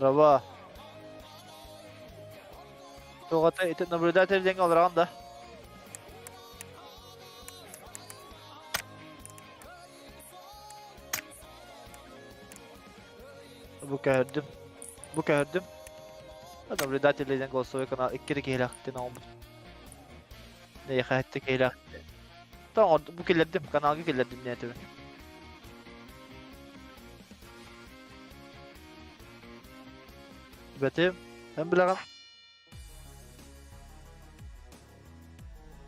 Рава. Тоҕото ити наблюдатель диэҥҥэ олороҕун да? Бу көһөрдүм. Бу көһөрдүм. Наблюдатель диэн голосовой канал икки киһилэхтин оҥорбут. Эйиэхэ киһилээх. Тоҥ бу киллэрдим, каналга киллэрдим диэтибин. Бэтим, эн билэҕин.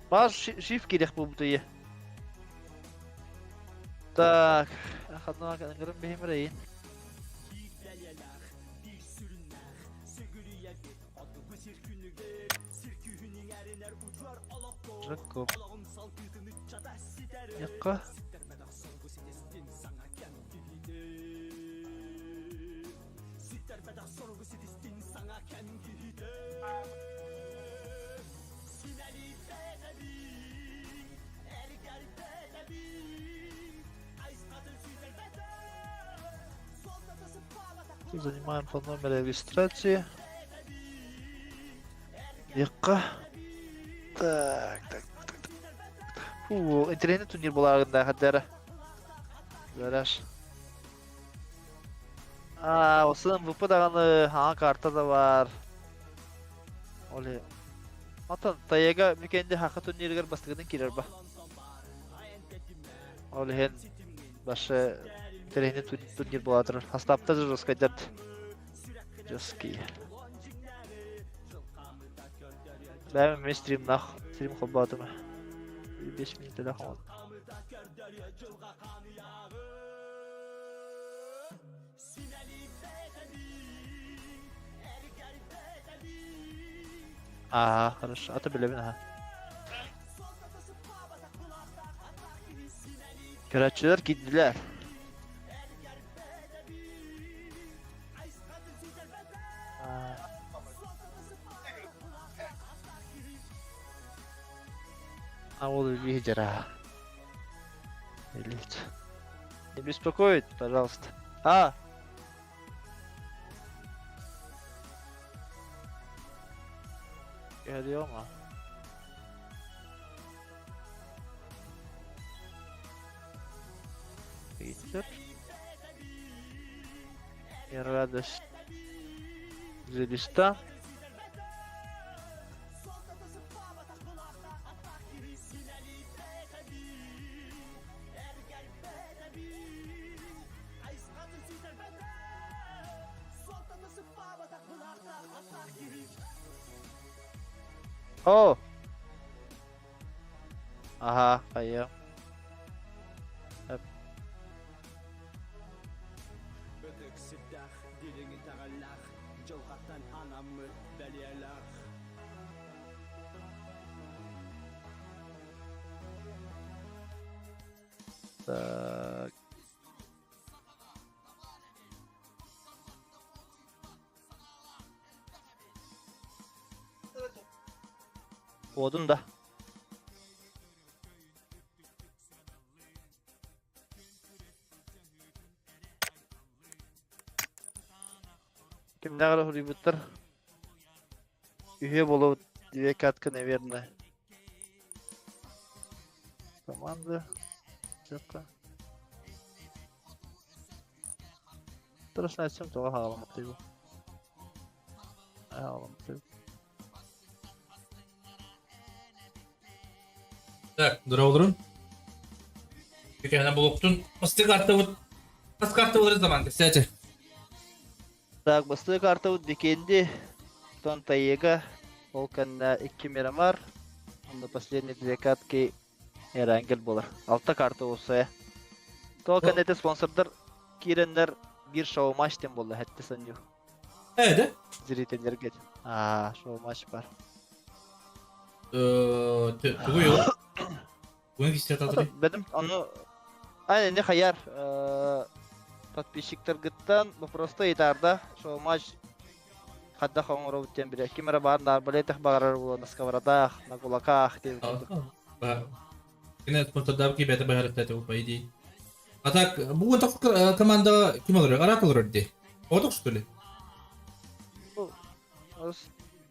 Баар шиф киирэх буолбут ийэ. Так, ханна кэлэн биһим эрэйин. Жакоб. Якка. Занимаем по номеру регистрации. Диэххэ. Так, так, так, так. Фу, интэриэһинэй турнир буолаарында хаддара. Гараж. Аа, осын МВП даҕаны хаҥа карта да баар. Ол Отон Тайга Микенди хаха турнирыгар бастакытын киирэр ба. Ол иһин башы интэриэһинэй турнир буола турар. Хастаапта жесткайдар. Жесткий. Бэйэм эмиэ стримнах, стрим холбоотум. 5 минуталаах оҥордум. Аа, хорошо. А то билэбин аха. Көрөөччүлэр киирдилэр. А ол үлүйэ дьара. Илит. Не беспокоить, пожалуйста. А! Geliyor mu? Peter. Радость. Зелиста. О! Аха, хайа. Так. Буодун да. Кимнээҕэр уһуруйбуттар? Үһүө буолуо две катка, наверное. Команда. Чөккө. Страшно чем тоҕо хаалыммытый бу? Хаалыммытый. Так, здорово, Пекена булуктун. Басты карта Бас карта болар заман, кстати. Так, бастыы картабыт Бикенди, тон Таега, ол кэннэ икки Мирамар, онно последний две катки Эрангел буолар. Алта карта уусая. То кэннэ спонсордар киирэннэр биир шоу-матч диэн буолла хэттэ санньу. Э, Зрительлерге. Аа, шоу-матч бар. Тугу yok? Буну кистиататырый? Бэдим ону Ай, не хаяр подписчиктаргыттан вопроста ыйытаарда шоу-матч хайдах оҥоробут диэн билэ. Ким эрэ баар арбалетах баҕарар буолуо на сковородах, на кулаках диэбит курдук. Кини спонсордаабы бэйэтэ быһаарыттаа по идее. А так, бүгүн команда ким олорор? Арак олорор дии. Отох что ли?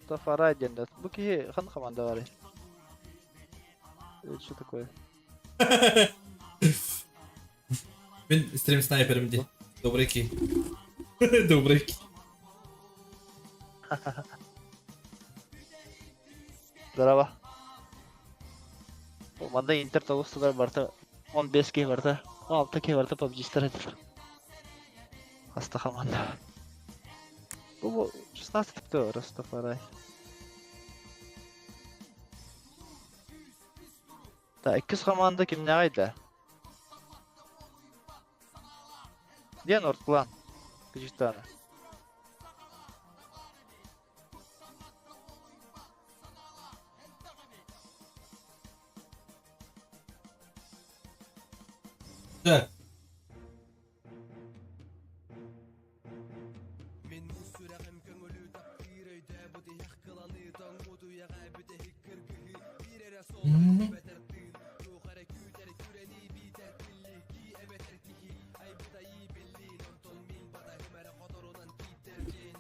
Тафара диэн да. Бу киһи хан команда барый? Это что такое? Мин стрим снайперим ди. Добрый ки. Добрый ки. Здорово. Манда Интер тоҕус барта 15 киһи барта 16 киһи барта PUBG-стар этилэр. Хаста команда. Бу 16 кто Растафарай. Да, иккис команда кимнээҕий да? Диэн Ортлан. Кыжытаана. Так.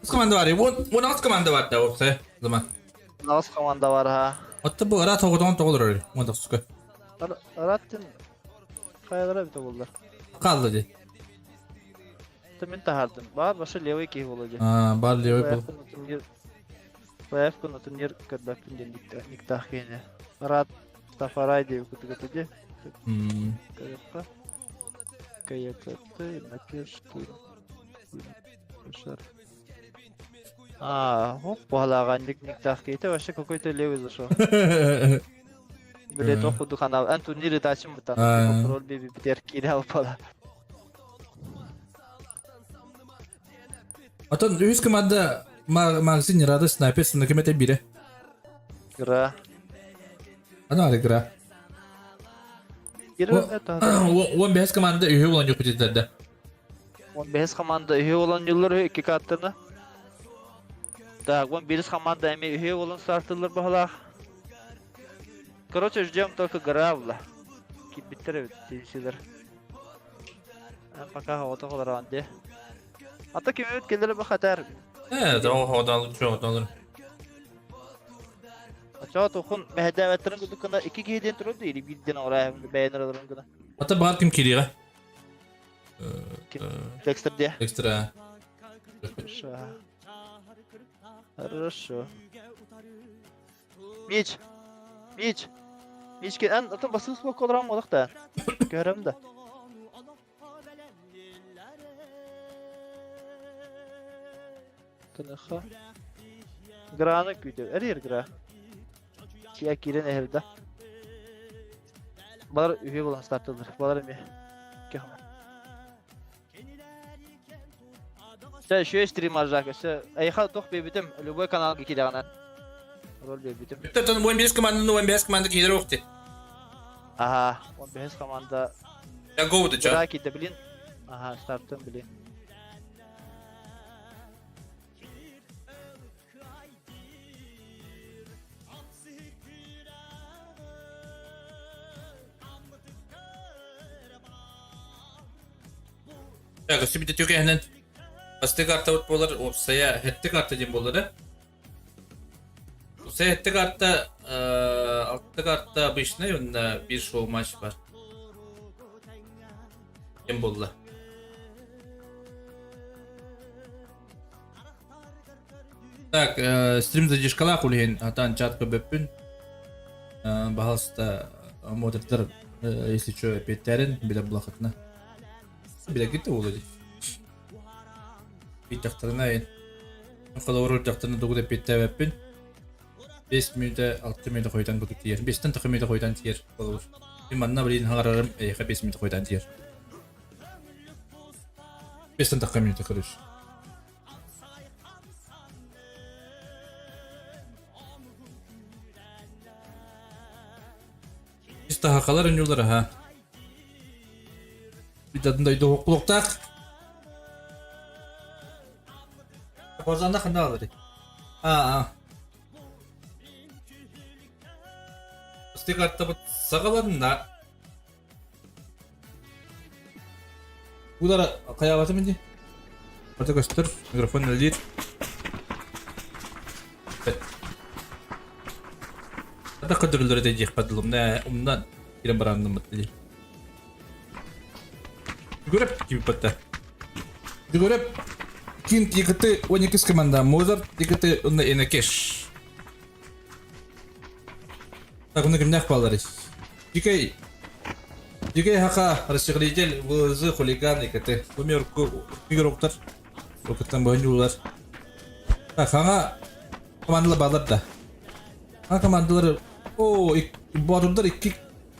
Хас команда бар? 16 команда бар да опса. Zaman. 16 команда бар ha. Отто бу ара тоҕотоҕун тоҕолорор. 19-ка. Араттын хайалара бите боллар. Қалды ди. Мен таһардым. Бар башы левый киһи буолла дии. А, бар левый был. Заявканы турнир көрбөппүн диэн никтаах киһини. Рад Тафарай диэби кутугата дии. Көрүөххэ. Каякаты, Накешки, А, хоп, буһалааҕа ник никтаах киһитэ вообще какой-то левый зашел. Билет ох курдук ана эн турнир ытаачым бутан. Контроль биби битер киирэ алпала. Отон үһүс команда Максим Рада снайпер сына кемете бире. Игра. Ана игра. Он бэс команда үһү болан юпиттерде. 15 команда үһү болан юллар үһү икки каттыны. Так, 11 команда эми үһү болан стартылар баһалаах. Короче, ждем только гравла. Кирбиттер эбит тенсилер. Пока ото холорон де. Ата кимибит келлere бахатар. Э, да ходан чоң Ачаа тухун мэһэдээбэттерин кудуккана икки киһи диэн турар или биирден ораа бэйэнер олорон гына. Ата баар ким кириэҕэ? Декстер де. Экстра. Хорошо. Хорошо. Мич. Мич. Мич эн атын басыс бок олорон олох да. Көрөм да. Тыныха. Граны күүтэ. Эрир гра. Чия киирэн эһэрдэ. Балар үһү булан стартылыр. Балар эми. Чэ, еще стрим аржак. Өссө эйха тух бебитим. Любой каналга киирэҕинэн. Роль бебитим. Бүтэ 15 команданы 15 команда киирэр уохти. Ага, 15 команда. Я гоуды ча. Гра киирдэ, блин. Ага, стартын, блин. Так, өссө бүтэ түкэһинэн Басты карта буолар, уопсайа хэтти карта диэн буоллара. Уопсайа хэтти карта, алты карта обычный, онно биир шоу-матч бар. Диэн буолла. Так, стрим задержкалаах улиһин атаан чат көбөппүн. Баһалыста мотордар, если что, эпиэттээрин билэ булахытына. Билэ китте буолуо дии. Ыйдахтарына айын. Холобур ырдахтарына тугу да эппиэттээбэппин. 5 мүнүүтэ 6 мүнүүтэ хойутан кутук тиийэр. 5-тэн тахы мүнүүтэ хойутан тиийэр холобур. Мин манна билигин хаҥарарым эйиэхэ 5 мүнүүтэ хойутан тиийэр. 5-тэн тахха мүнүүтэ короче. Истахакалар үнүлэр аха. Бидатын дойду хоккулуктаах. Бозанда ханна алары. А, а. Стик аттабыт сагаларына. Удара каябатым инди. Ата көстөр, микрофон үлелиир. Ата көрдөрүллөр этэ диэх падылым нэ умнан кирен баранныммыт дии. Жүгүреп кииппэтэ. Жүгүреп кин тикити 12 команда Мозарт тикити уонна Инакеш. Так, уну кимнээх баалларый? Дикэй Дикэй хака расширитель ВЛЗ хулиган икити. Бу игроктар Урукуттан быһын Так, хаҥа командалар бааллар да. Хаҥа командалары о боотурдар икки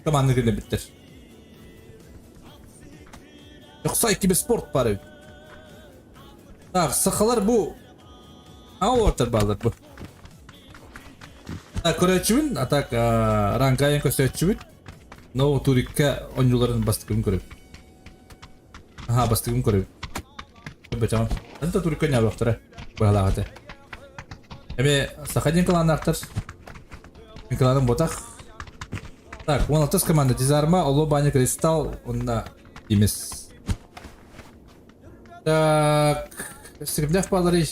команда киллэрбиттэр. Yoksa икки спорт бар эбит. Так, сахалар бу Аортар бааллар бу. Так, көрөөччүбүн, а так ранкайын көстөөччүбүт. Но турикка оонньууларын бастыкын көрөбүт. Аха, бастыкын көрөбүт. Бачам. Anta турикка нябахтара. Быһалаах этэ. Эми саха диэн кылааннаахтар. Мин кылааным ботах. Так, 16 команда Дизарма, Оло Баня Кристалл, онна Имес. Так, Сребнях балары.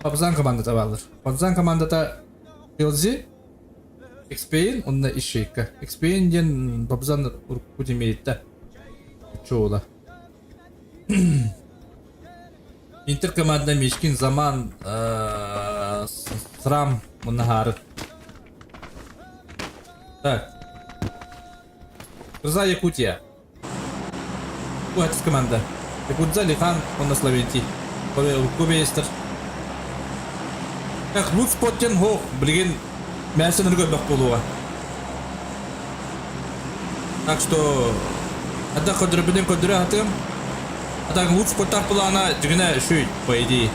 Пабзан командата баалар. Пабзан командата Илзи, Экспейн, онна Ищейка. Экспейн диэн Пабзан урукку тиммейтта. Чуола. Интер команда Мишкин Заман Срам Мунахары. Так. Рза Якутия. Уэтс команда. Якутза Лихан уонна Словентий. Кубейстер. Так, лут спот диэн хоох билигин мээсен өргө буолуоҕа. Так что ада көрдөрөбүнэн көрдөрө атыам. А так лут споттаах былаана дьигинэ шүй, по идее.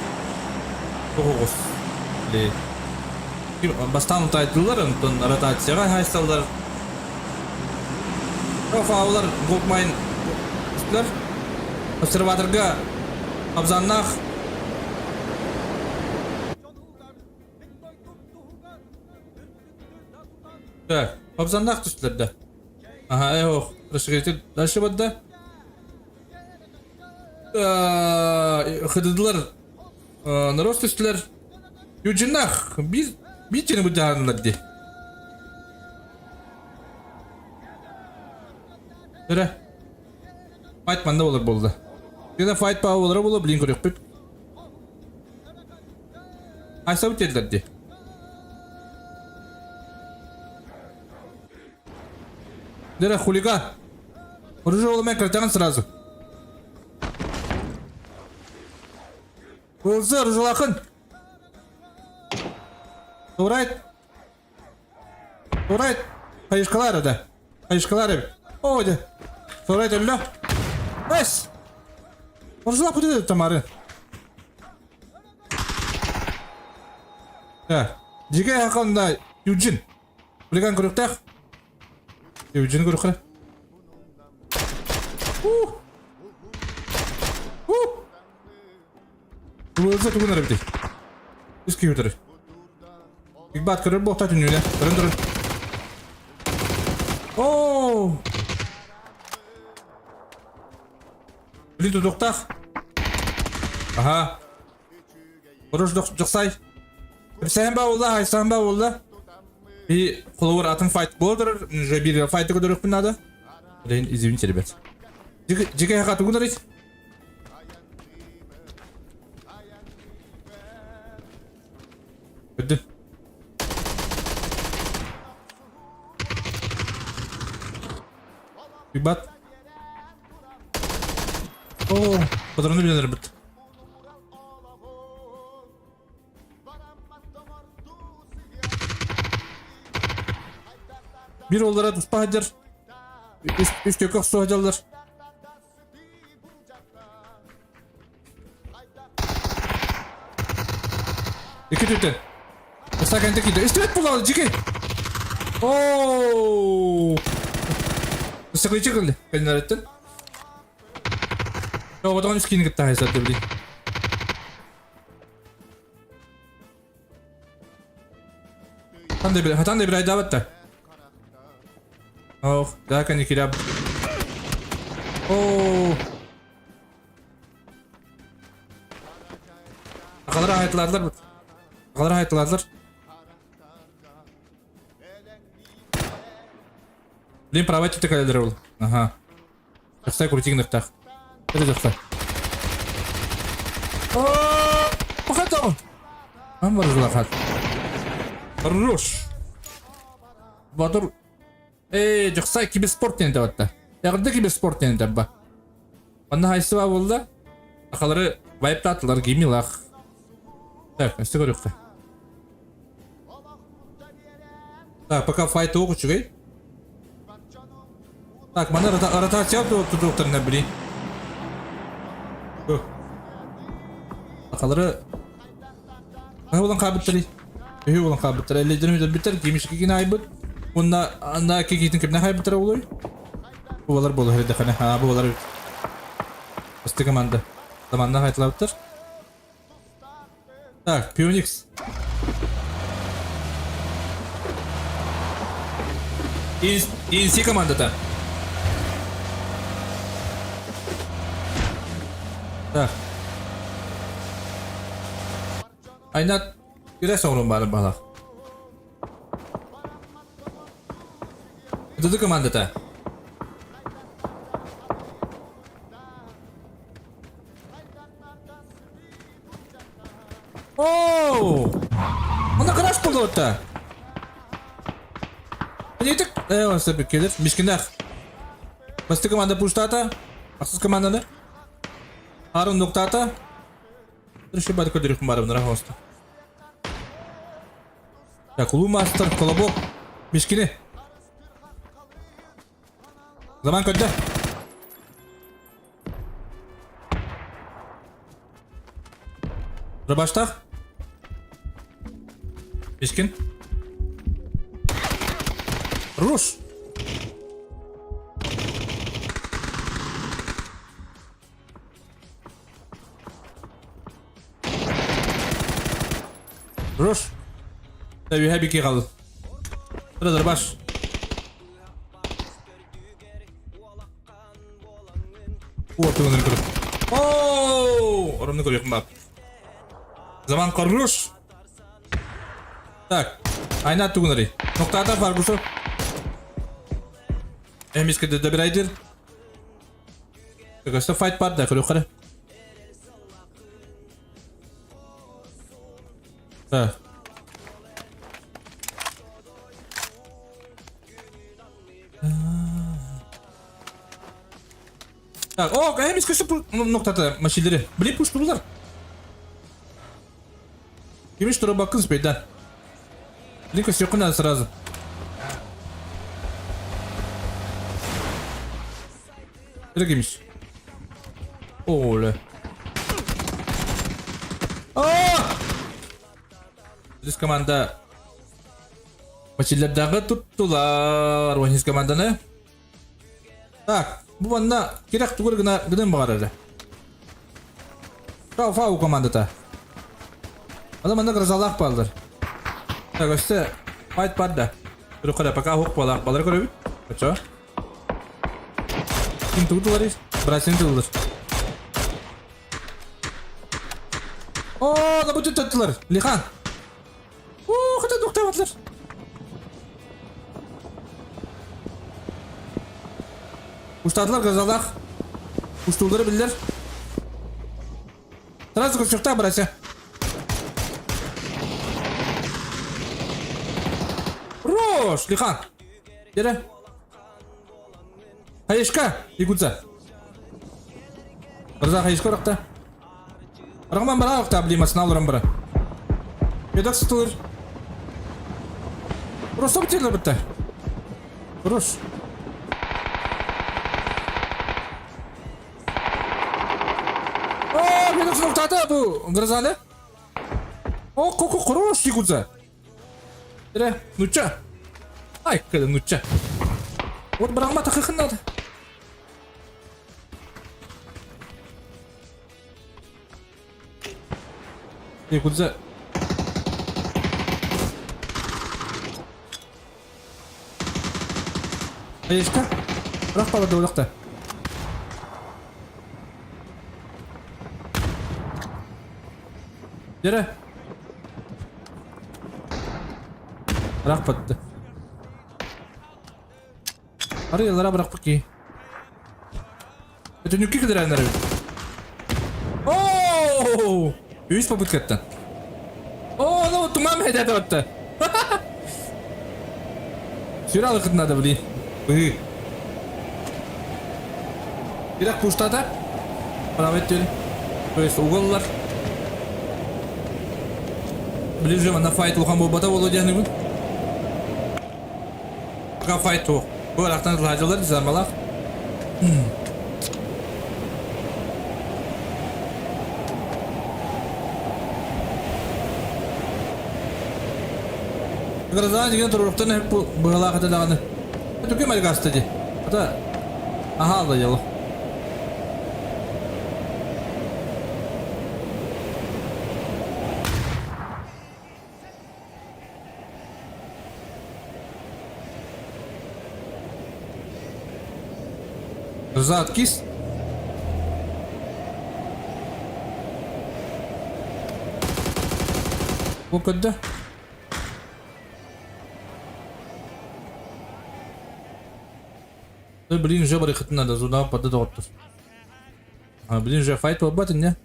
Тоҕус. Бастаан утаайдылар, онтон ротацияҕа хайсаллар. Фаулар Голдмайн обсерваторга Абзаннаах Так, Абзаннаах түстүлэр да. Ага, эх, расширитель дальше барда. Хыдыдылар Нарос түстүлэр. Юджинах биир биир дьиэни былдьаһаннар дии. Эрэ. Файт манна болар буолла. Кена файт паа болара буолла, блин көрүөхпүт. Айсабыт диэтилэр дии. Дere хулиган. Оружие оломай кырдьаҕын сразу. Ылзыр, Жылахын! Турайт! Турайт! Хайышкалар да. Хайышкалар эбит. О, дьэ. Турайт өллө. Эс! Оржулах бүтү тамары. Да. Жиге хакында Юджин. Хулиган көрүктэх. Юджин көрүккэ. Ух! Ух! Тугуза тугун эрэ бити. Үс киһи утары. Бигбат көрөр буохта түннүнэ. Көрөн турun. Оо! Блин, тутуктах. Аха. Хорош дохсай. Сэһэн баа буолла, хайсаһан баа буолла. Би холобур атын файт буолар, уже биир файты көрөрөхпүн наада. Блин, извините, ребят. Жиге хака тугун арыйт? Өттүн. Бат. О, патроны билен бит. Биир уоллара туспа сылдьар, үс, үс төкө охсуо сылдьаллар. Икки түтэн. Ыстаа кэнтэ киирдэ. Истибэт буоллаҕына дьикэй. Оо! Ыстакыйчы кэллэ. Кэлинэрэттэн. Оҕотоҕун үс киини кытта хайсар блин. Хатан да bir айдаабат да. Ох, да кани кираб. Оо. Акалар айтыларлар. Акалар айтыларлар. Блин, права тете калелер ол. Ага. Жақсай крутигнықтақ. Это жақсай. Пахатау! Амбар жылақат. Хорош! Батыр... Эй, жақсай киберспорт диэн табатта. Яғырды киберспорт диэн табба. Манна хайсыба болды. Ақалары вайптатылар геймилах. Так, өстө көрүөххэ. Так, пока файт оҕу үчүгэй. Так, маны ротация тутуохтарына били. Сахалары Хаһы булан хаабыттарый? Үһү булан хаабыттар. Эллэйдэрин бүтэрбиттэр, кимишки кини айбыт. Уонна анна кикиитин кимнэ хайбыттара буолуой? Бу балар буолар эрдэххинэ. Аа, бу балар Басты команда. Заманна хайтылабыттар. Так, Пионикс. Инси командата. Так. Айнат кирэ соҕурун баарын баһылах. Дыды командата. Оу! Онно краш буолуота. Нетик, э, келер, мишкинах. Басты команда пуштата, ахсыз команданы. Арын нуктата. Реши бады көдөрүк барым нара хоста. Так, улуу мастер, колобок, мишкини. Заман көрдө. Рыбаштах. Мишкин. Руш. Руш. Үһэ бики қалды. Рыбаш. Уотугунан көрүп. Оу! Оромну көрүөхүм баар. Заман корруш. Так. Айна тугунари. Ноктата фаргусу. Эмиске добирайдыр. Өстө файт бар да көрүөх кара. Так. Так, о, эмис көстө ноктата машилери. Блин, пуштулар. Кимиш тура бакын спейдан. Блин, көстө надо сразу. Это кимиш. Оле. А! Здесь команда Мачиллердагы туттулар. Уонис команданы. Так, бу манна кирек тугур гына гынан баҕарар. Фау фау командата. Ана манна грозалаах бааллар. Так, өссө файт бар да. Көрө пока хук балаах балар көрөбүт. Очо. Ким тугутулар Братин тыллар. О, да бу туттулар. Лихан. О, хата токтообатылар. Устаатылар грозалаах. Устуулары биллэр. Сразу көрсүөхтээх братья. Рош, Лихан. Дere. Хаешка, Якутса. Гроза Хаешка орохта. Рахман бара орохта, блин, масына олорон бара. Педак сытылыр. Просто бітерлер бітті. Хорош. О, педак тоқтады бу Грозаны. О, коко хорош Якутса. Дere, нуча. Ай, када нуча. Вот барахма тахыхын надо. Якудза. Хаешка. Бірақ балады олақта. Дere. Бірақ батты. Арыялара бырахпыт киһи. Өтүнүккэ кыдырааннар эбит. Оо! Үс попыткаттан. О, ну туман мэһэдээтэ батта. Сүрэ алыкыт надо, блин. Быһыы. Бирак пуштата. Правый өттүн. То есть уголлар. Ближе на файт улахан буолбата буолуо диэн Пока файт туох. Бу арахтан тылаадьылар дизармалаах. Гроза деген туруктан хеп бу быһалаах этэ даҕаны. Түкүм альгаста ди. Ата аха да дело. Рза откис. Бу көрдө. Блин, уже барыхытын надо, зуда пады доҕоттор. Блин, уже файт буолбат инне.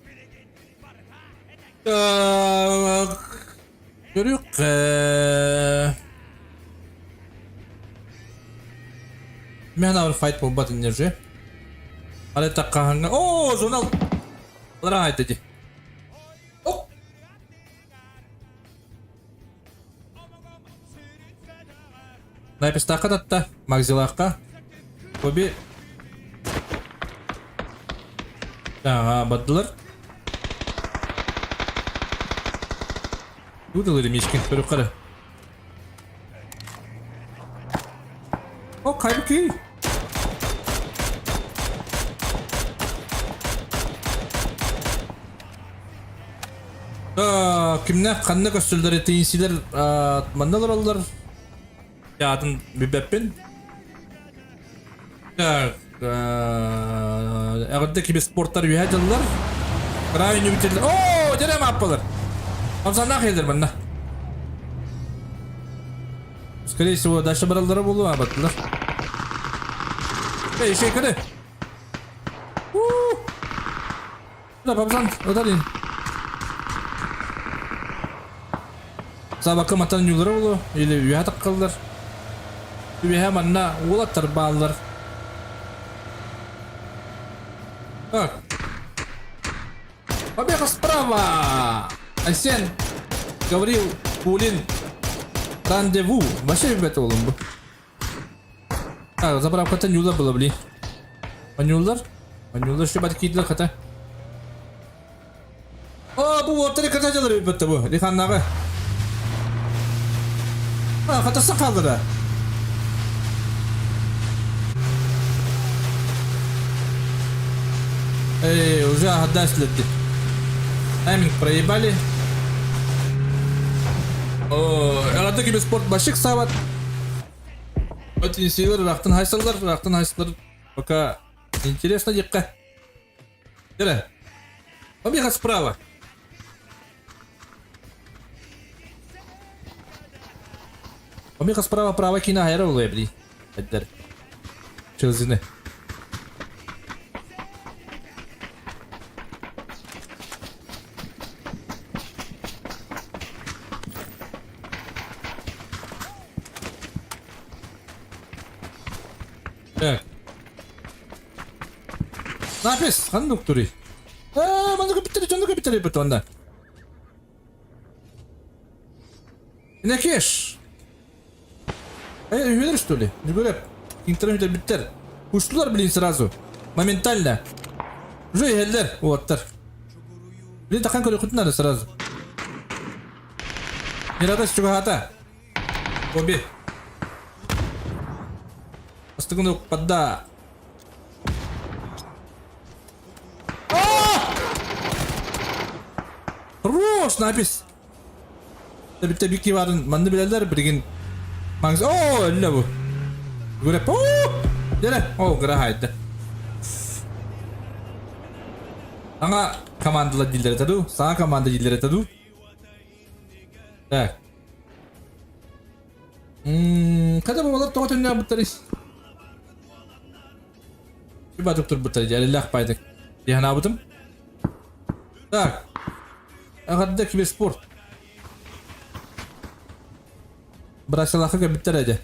Так, көрүөххэ. Мен our файт буолбат инне уже. Ары таккаһаҥҥа. Оо, зонал. Лара айтты ди. Оп. Найпестаахха татта, Магзилаахха. Коби. Ага, бардылар. Туталар Мишкин, көрүп кара. О, кайбыки. Кимнээх ханна көстөллөр тиинсилэр манна олороллор атын билбэппин. Так, эҕэрдэ киберспорттар үөһэ дьыллар. Крайне любитель. О, дерем аппалар. Хамсаннаах елдер манна. Скорее всего, дальше бараллара буолуо, абаттылар. Эй, шейканы. Да, бабзан, оталин. Сабакка матан ньулара болу, или үөһэ таккаллар. Үөһэ манна уолаттар бааллар. Так. Побега справа! Айсен, Гаврил, Пулин, рандеву. Вообще ребята олум бу. Так, заправката ньюла было, блин. Анюлар? Анюлар что киидилэр хата. О, бу уоттары ката дьалар эбит бу. Лиханнааҕы. А, хатаса хааллара. Эй, уже отдаст летти. Тайминг проебали. О, Эгата киберспорт башик сабат. Вот инсилер рахтан хайсалар, рахтан хайсалар. Пока интересно дикка. Дere. Побега справа. Побега справа право кина хайра улуя бли. Эддер. Чылзыны. Так. Напис, ханнык тури. Ээ, маннык биттери, дьоннук биттери бит онда. Инекеш. Э, үһүлэр что ли? Не говорят. Интернет биттер. Уштулар, блин, сразу. Моментально. Уже иһэллэр, уоттар. Блин, тахан көрүөхүтүн надо сразу. Не радость чугаһаата. Оби. Бастыгын укпадда. Хорош, напис. Битте бики барын манны билэллэр билигин Макс оо өллө бу. Гүрэп оо Дere оо кыра хайда. Саҥа командалар дииллэр этэ дуу? Саҥа команда дииллэр этэ дуу? Так. Когда бабалар тоҕо төннөбүттэрий? Үбатык турбуттар дьэрэлээх байдык. Диһанаабытым. Так. Эҕэрдэ киберспорт. Брасилаха кэбиттэр эдэ.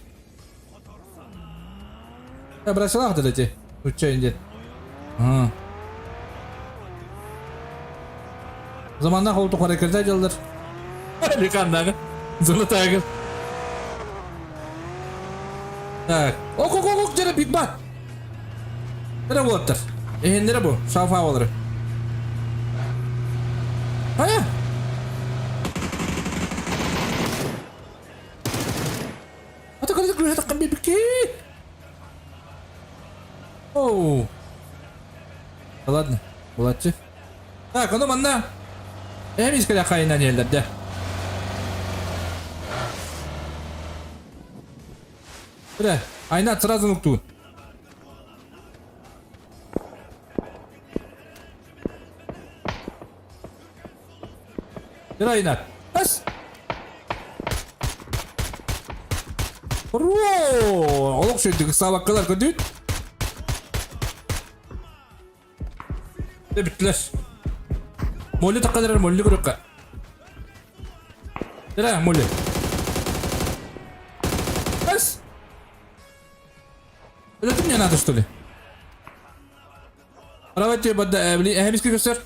Брасилах да эти. Учча инден. Заманнах ол тухары кирде дьыллар. Ликаннагы. Золотагы. Так. Ок, ок, ок, ок, жere Big Bat. Nere буолаттар? Эһиннere бу, шафа олары. Хайа? Ата кырдык күһэ таккан бибики. Оу. Ладно, булатчы. Так, ону манна. Эм искеле хайынан еллерде. Бля, айнат сразу нуктуун. Ирайна. Ас. Ро! Олох сөйдүк саабаккалар көдүүт. Бүттүлэр. Молли таккалар молли көрөккө. Ира молли. Ас. Это мне надо, что ли? Давайте бада эһэмискэ көстөр.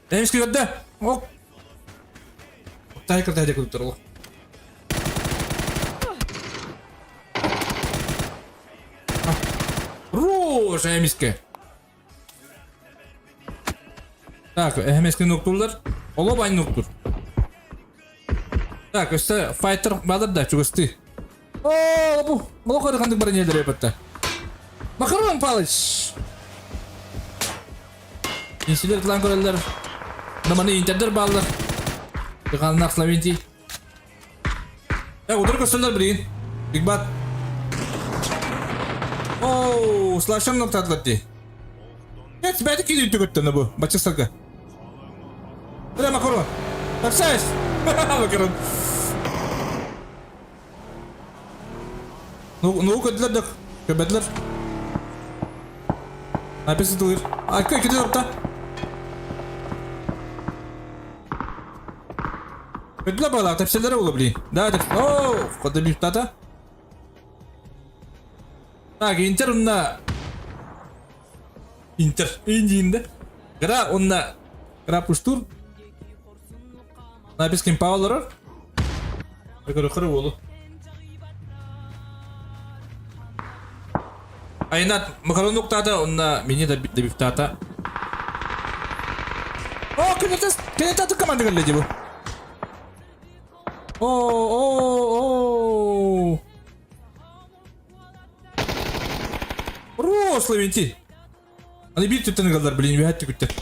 Эһэмискэ көрдө. Ок. Тай кыртай деп көрүп ол. Руш эһэмискэ. Так, эһэмискэ нуктуллар. Оло бай нуктур. Так, өссө файтер бадар да чугасты. Оо, бу олох ыараханнык баран иһэллэр эбэтэ. Макарон Палыч! Инсилер тылан көрөллөр. Наманы интердер бааллар. Дыхалнах Славентий. Э, удар көстөллөр билигин. Бигбат. Оу, слашан ноктаатылар дии. Нет, бэйти киирин түгөттөнө бу, баччастарга. Бля, макарон. Тапсайс! Макарон. Ну, көрдүлэр да көрбөтүлэр. Опять сытылыр. Арка иккити тапта. Көрдүлэр балаах тэпсэллэрэ буолла блин. Да, тэп. Оо, кода бифтата. Так, Интер онна Интер индиинде. Гра онна Гра пуштур. Напис ким олорор. Көрө уолу. Айнат макарон уктаата онна мини добивтаата. О, кенетас кенетаты команда келле дии бу. О, о, о. Рослый винти. Аны биир түптэн ыгаллар, блин, үһэт түгүттэр.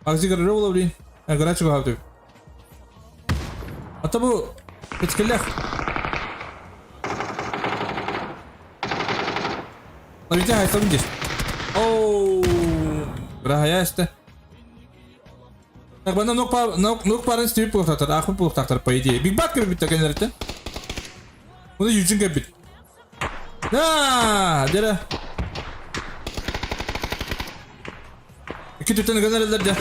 Агзи көрөрө була, блин. Агара чугаһаабыт. Ата бу Петикеллэх. Лавите хайсабын дир. Оу, Рахая эсте. Так, бана нок пар, нок, нок парын стип буолуохтаахтар, аахпыт буолуохтаахтар, по идее. Биг Бат кэлбит кэннэриттэн. Оны Юджин кэлбит. Аа, дere. Икки түттэн гэнэрэллэр дьэ.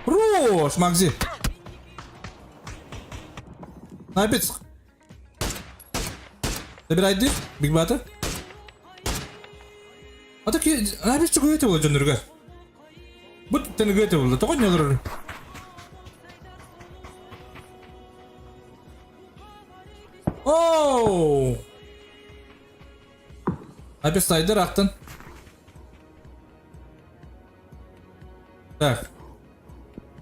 Рош, Макзи. Напец. Забирай Биг Бата. А так напец чугуйте була дьоннорго. Бу түттэн ыгыате була. Тоҕо не олорор? Оу! Опять сайдер ахтан. Так.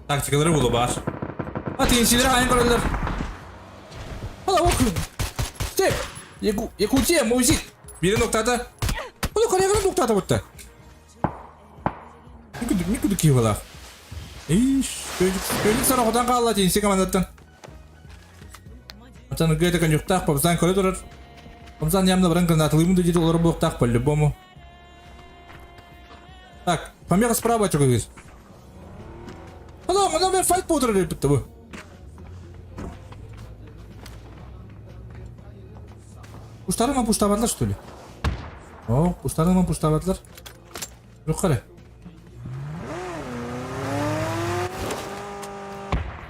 Тактикалары булу бар. А тенсилер хайын көрөлөр. Ала ок. Степ. Якутия, музик. Бири ноктата. Буну коллегалар ноктата бутта. Никуда киевалах. Иш, көйдүк сарахотан хаалла тенси командаттан. Отан ыргыта конюктаах Папзан көрө турар. Папзан явно баран гранаталыыбын да диэти олорор буолуохтаах по-любому. Так, помеха справа чугугуз. Алло, мана мен файт буолар эбит бу. Пуштарыма пуштабатлар что ли? О, пуштарыма пуштабатлар. Yok kare.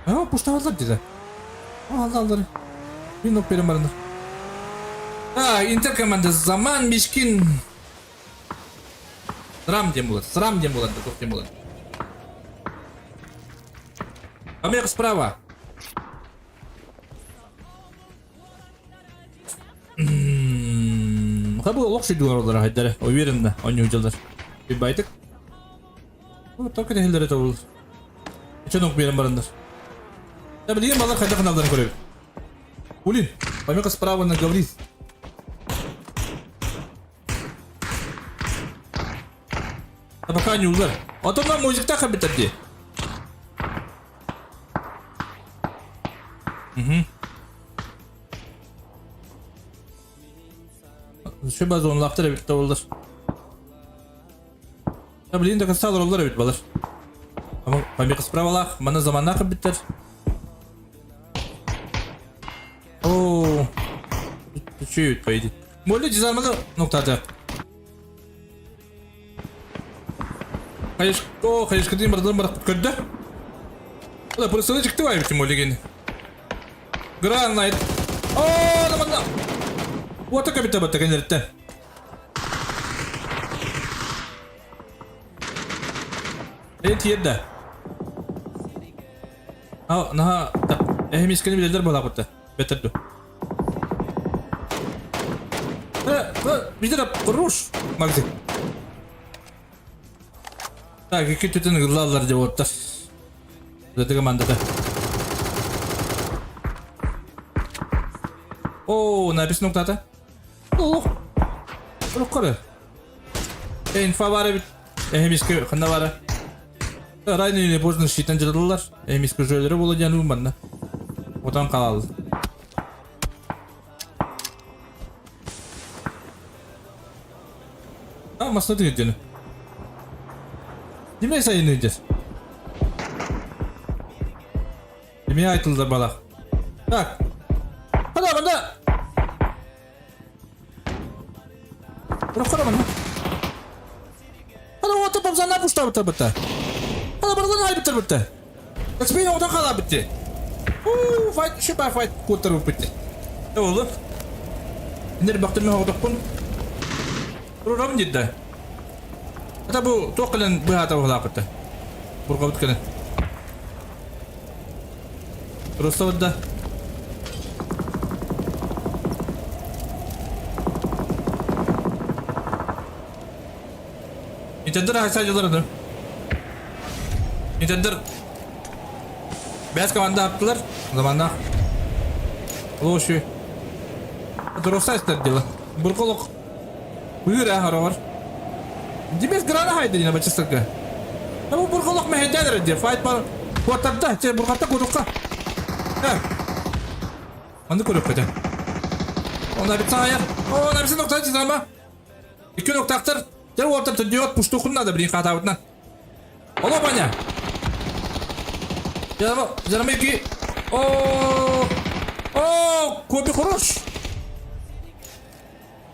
А, пуштабатлар диде. Алды алды. Bir nok берем барындар. А, Интер команда Заман Мишкин. Срам диэн буолар. Срам диэн буолар, туох диэн буолар. Помеха справа. Хабы олох шүйдүлөр олар хайдары. Уверенно, оонньуу дьыллар. Байтык. Только тэһиллэри тобул. Чөнөк биэрэн бараннар. Да билигин балар хайдах ханалларын көрөбүт. Улин, помеха справа на говорит. А пока не удар. А то нам музыкта хабитат дии. Угу. Şu базонлахтар эбит да боллар. Блин, до конца олороллор эбит балар. Помеха справалаах, маны заманнаах эбиттэр. Оо, чуть поедет. Молли дизарманы ноктады. Хайышко, хайышко дейін бардан барақ көрді. Ода пырысыны чыкты бай битим Моллиген. Гранайт. Оо, наманна. Уота кабита батта кенерттен. Э тиэрдэ. А, наһаа эһимискини билэллэр буолаабытта. Бэтэр ду. Э, э, видер руш, Магзи. Так, икки түтін ыллаллар деп оттар. Заты командата. О, написано ноктата. Олох. Олох көрө. Инфа бар эбит. Эһимискэ ханна бара? Рано или поздно щитан дьарыллар. Эһимискэ жөлөрө буола диэн ууманна. Отон хаалла. А, масна тыгырдьыны. Неме сайын ыдьар? Неме айтылдар балах. Так. Хада, манда! Бырахтарамын. Ана уота бабзана пуштабыта бытта. Ана барылан айбыттар бытта. Экспейн оҕотон хаалаабытти. Уу, файт, шипа файт куоттар быппытти. Олу. Инер бактырмы оҕотохпун. Турурабын дидда. Ата бу туох кэлэн быһаата быһалааппытта. Бурҕабыт кэлэн. Просто да. Интердер хайсайдылар Интердер Бэс команда аптылар. Заманнах. Лоши. Дроса истер дело. Бурколок. Быыр аһаровар. Димес грана хайда дина бачыстарга. Бу бурколок мэһэдэнэр де файт бар. Куотарда, че буркатта курукка. Манны көрөк көтө. Онна бит саайар. О, на бисен нокта чызама. Икки ноктактар. Дер уоттар төдүөт пуштухун надо блин хатабытна. Оло баня. Жарама, жарама ики. О! О, копи хорош.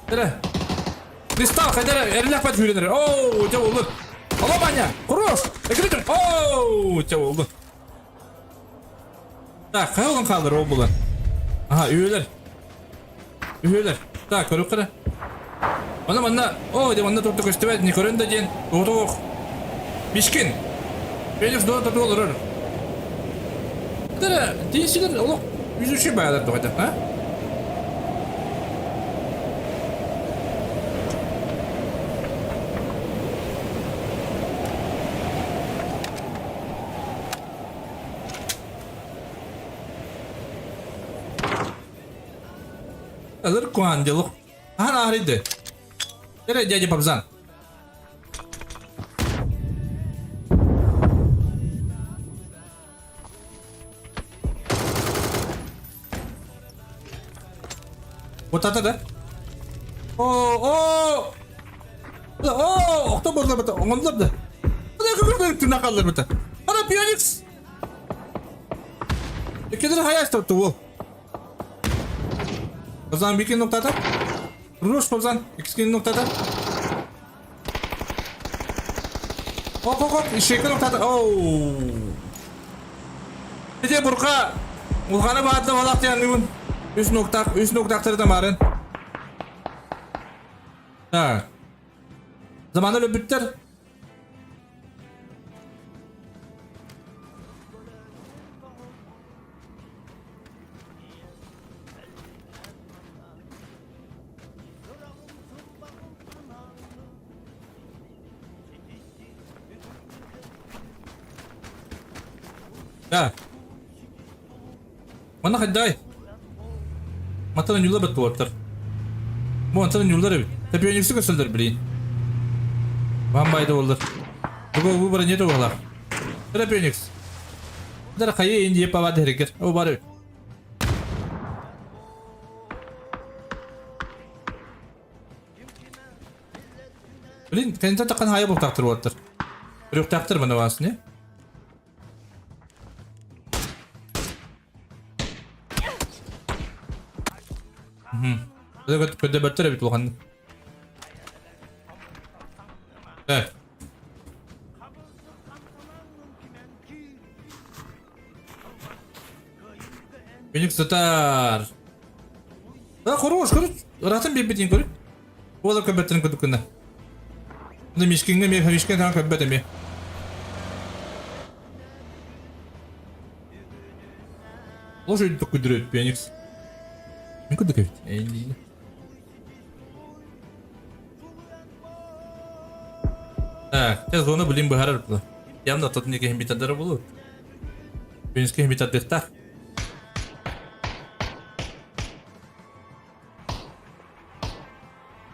Эрэ. Кристалл хайдара эрэлээх бат сүүрэн эрэр. Оо, дьэ буоллун. Алло, Ваня, хорош! Экритер. Оо, дьэ буоллун. Так, хайа olan хаалар ол булан. Аха, үһүөлэр. Үһүөлэр. Так, көрүөххэ эрэ. Манна манна, оо, дьэ манна турда көстүбэт, не көрөн да диэн. Туох. Мишкин. Феликс дуо тату олорор. Дара, тиисилер олох үзүшү баалар тоҕо а? Алыр куан делох. Ахан аарыйды. Эрэ дядя Бабзан. Вот это да? О, о! О, охто борла бата, оҥонлор да. Ана қаллар бата. Ана Пионикс! Иккидер хаяс топты ол. Базан биkin ноктата. Руш базан иккин ноктата. Оп оп оп, ишекин ноктата. Оу. Ити бурка улханы баатла балак диэн үс ноктак, үс ноктактары тамарын. Так. Заманы өлбүттэр. Да. Манна хайдай. Матан ньулар бат буолтар. Бу антан ньулар эбит. Тэпиэньикси көсөлдөр блин. Бамбайда боллар. Бу бу бара не тугалар. Тэпиэникс. Дара хайы инди пава дэригер. О бары. Блин, кэнтэ такан хайа бултактыр буолтар. Үрүөхтээхтэр маны баасыны. Көрдөбөттөр эбит улаханнык. Э. Күнүк сытар. А, хорош, хорош. Ыратын биэрбитин көрү. Уола көрбөттөрүн курдук гына. Мына Мишкиҥҥэ эмиэ, Мишкин таҥа көрбөт эмиэ. Лошадь өйдүк күдүрүт, Феникс. Мин курдук эбит. Эйли. Так, те зона блин быһарар була. Явно тот не киһи битадара болу. Феникс киһи битадыхтаах.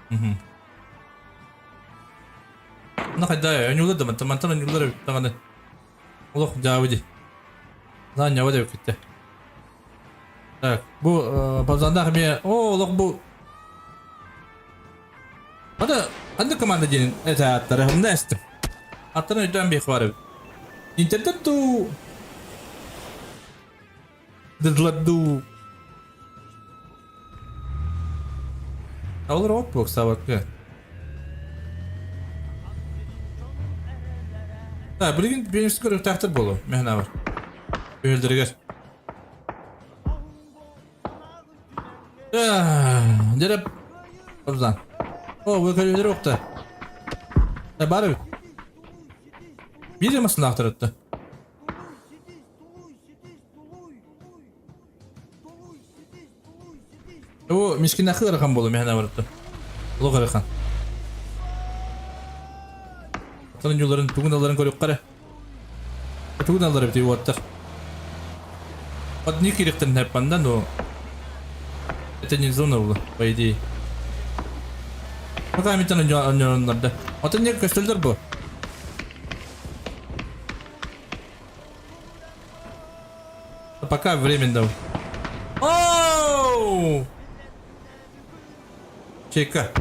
Мгм. Ну хайда, ойнуулар да мантан мантан ойнуулар эбит даҕаны. Олох дьаабы дии. Наан ньаба да эбиккиттэ. Так, бу Базандаах эмиэ, о, олох бу Аны ханнык команда диэн этэ ааттара умна эстим. Аттарын өйдөөн биэх бар эбит. Интернет дуу Дыдлар дуу Олор от буоксаабакка. Да, билигин биэнсик көрүөхтээхтэр буолуо, мэһэн бар. Өһөлдөрүгэр. Дьэрэ Абзан. О, вы көрүлэр окта. Да бар эбит. Биир масынаахтар өттө. Бу мискиннэхи ыарахан буолуо мэһэнэ барыта. Олох ыарахан. Оттон дьуларын тугун алларын көрүөххэ эрэ. Тугун аллар эбитий уоттар. Одни кириктен хэппанда, но это не зона было, по идее. Пока митан онньоннорда. Отон не көстөлдөр бу. Пока временно. Оу! Чека.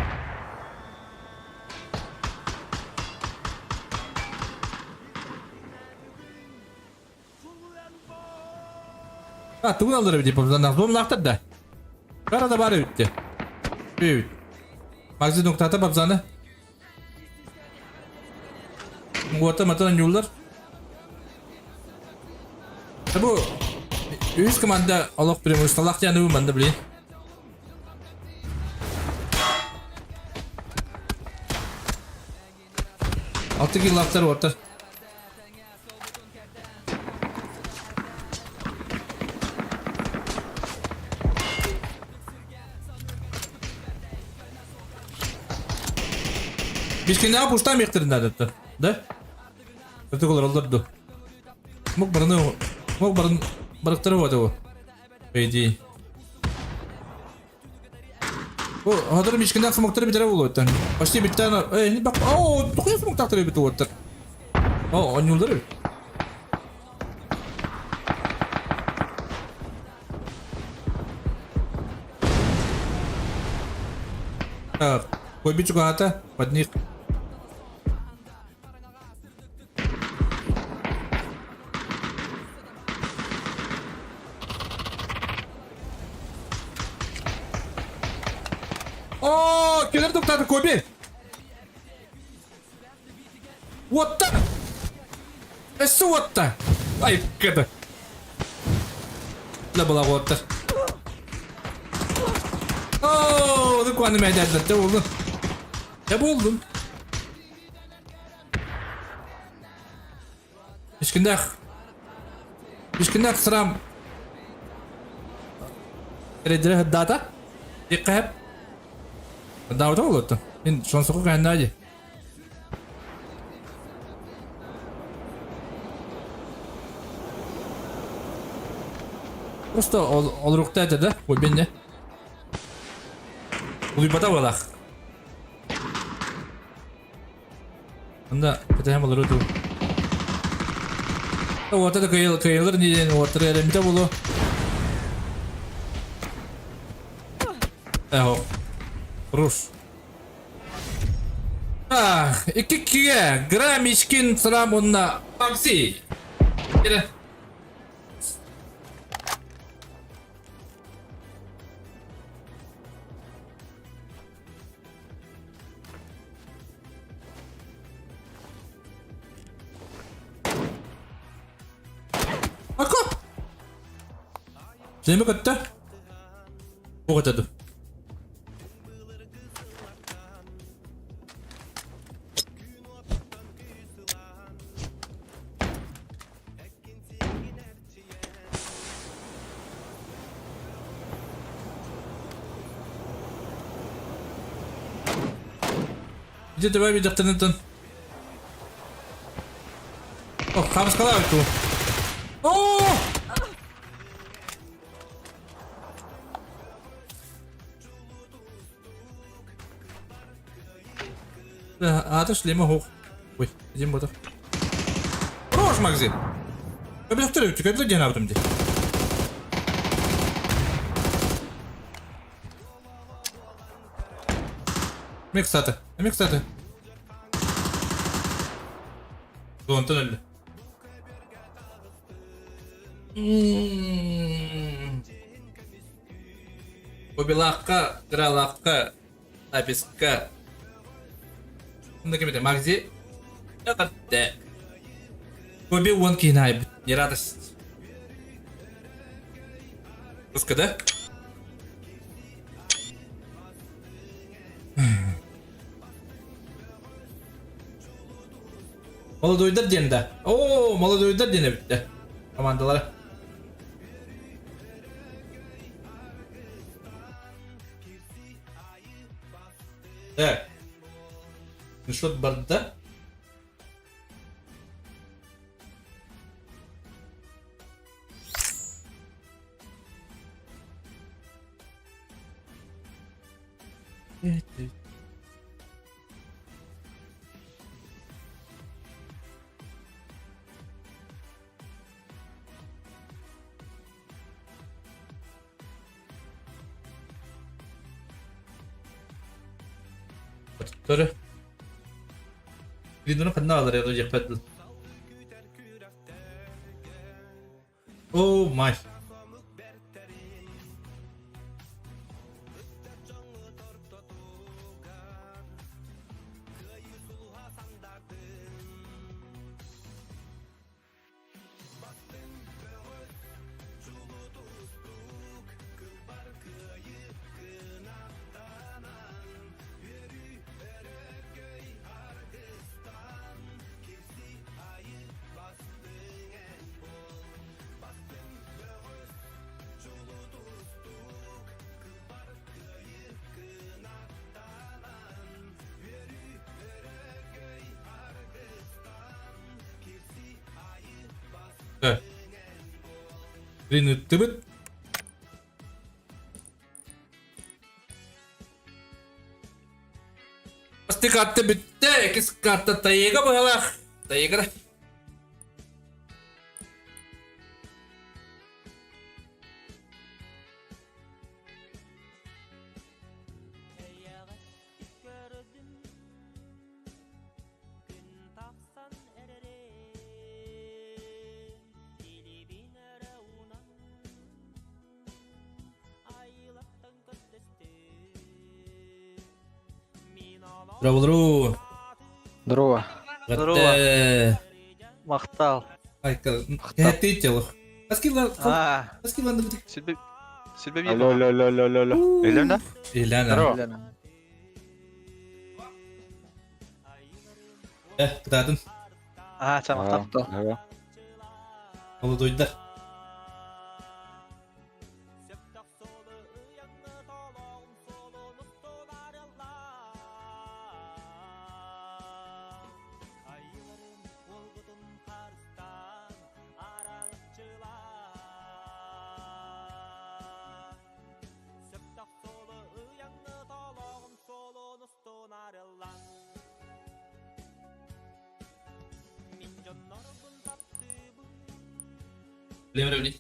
А, тугун аллар эбит Бабзан да. Кара да бар эбитте. Эбит. Магазин нуктата Бабзаны. Уота матан анньууллар. Бу үһүс команда олох преимуществолаах диэн ыбы манна блин. Алты киллаахтар уоттар. Бишкенеҕэ пуштаан биэхтэрин наадата, да? Өтө олороллор ду. Мук барыны мук барын барыктары вот его. По идее. Бу хатыр мишкиннәк смоктары битәрә булып Почти биттән. Эй, бак. О, тукый смоктары бит уоттар. О, онюлдыр. Так, Койби чугаата, под них. О, кэлэр туктаата Коби! Уотта! Өссө уотта! Айыкката! Да была уоттар. Оо, ну куаны мәдәдді болду. Не болдум? Ишкиннэх. Ишкиннэх сырам. Эрэдире дата. Иккэп. Даавыта болуотта. Мин шонсоку кэннаади. Просто олорукта этэ да, бенне. Улуйбата буолах. Онда кэтэһэн болору туу. Уота да кыайылар диэн уоттар эрэммитэ буолуо. Эхо. Руш. Икки кигэ Грамичкин сырам уонна Макси. Кere. Ако! Сені көттө? Оҕотоду. Где давай видохтанытын? О, хамскалаа ту. О! Аата шлема хоқ. Ой, один ботов. Хорош, магазин. Көбіліктер өтті, көбілік ден алдым де. Мек кстати, мек кстати. Онтон өлді. Обилаахха, кыралаахха, Аписка. Онно ким этэ? Магзи? Эҕэрдэ. Коби уон киһини айбыт. Не радость. Пуска, да? Молодойдар диэн да. Оо, молодойдар диэн эбиттэ. Командалара. Так. Ну что барда? Отторы. Билиннэрин ханна аҕалар я диэхпэт дыл. Oh my. Блин, ыттыбыт. Бастакы карта бүттэ, иккис карта тайыга быһалаах. Тайыга да. Здорово. Здорово. Здорово. Махтал. Айка, тело. А, Аскилан Сүлбе Алло, алло, алло, алло, алло. Елена? Елена. Здорово. Кытаатын. А, ча махтал. Здорово. Молодойдар. Лемревли.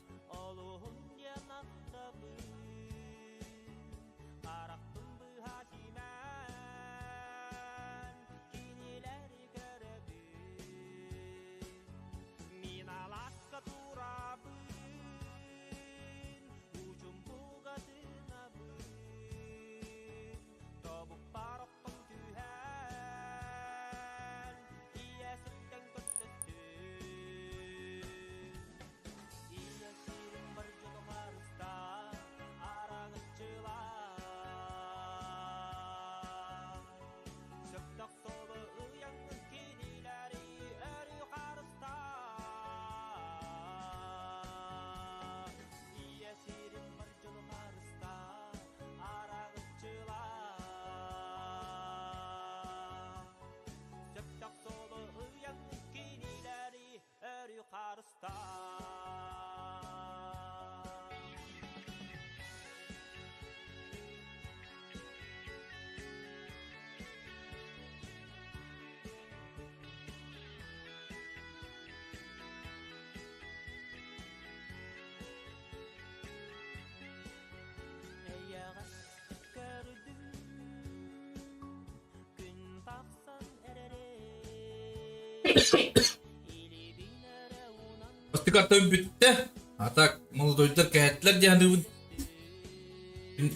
Бастакы бүттэ. А так молодойдар кэһэттилэр дии саныыбын.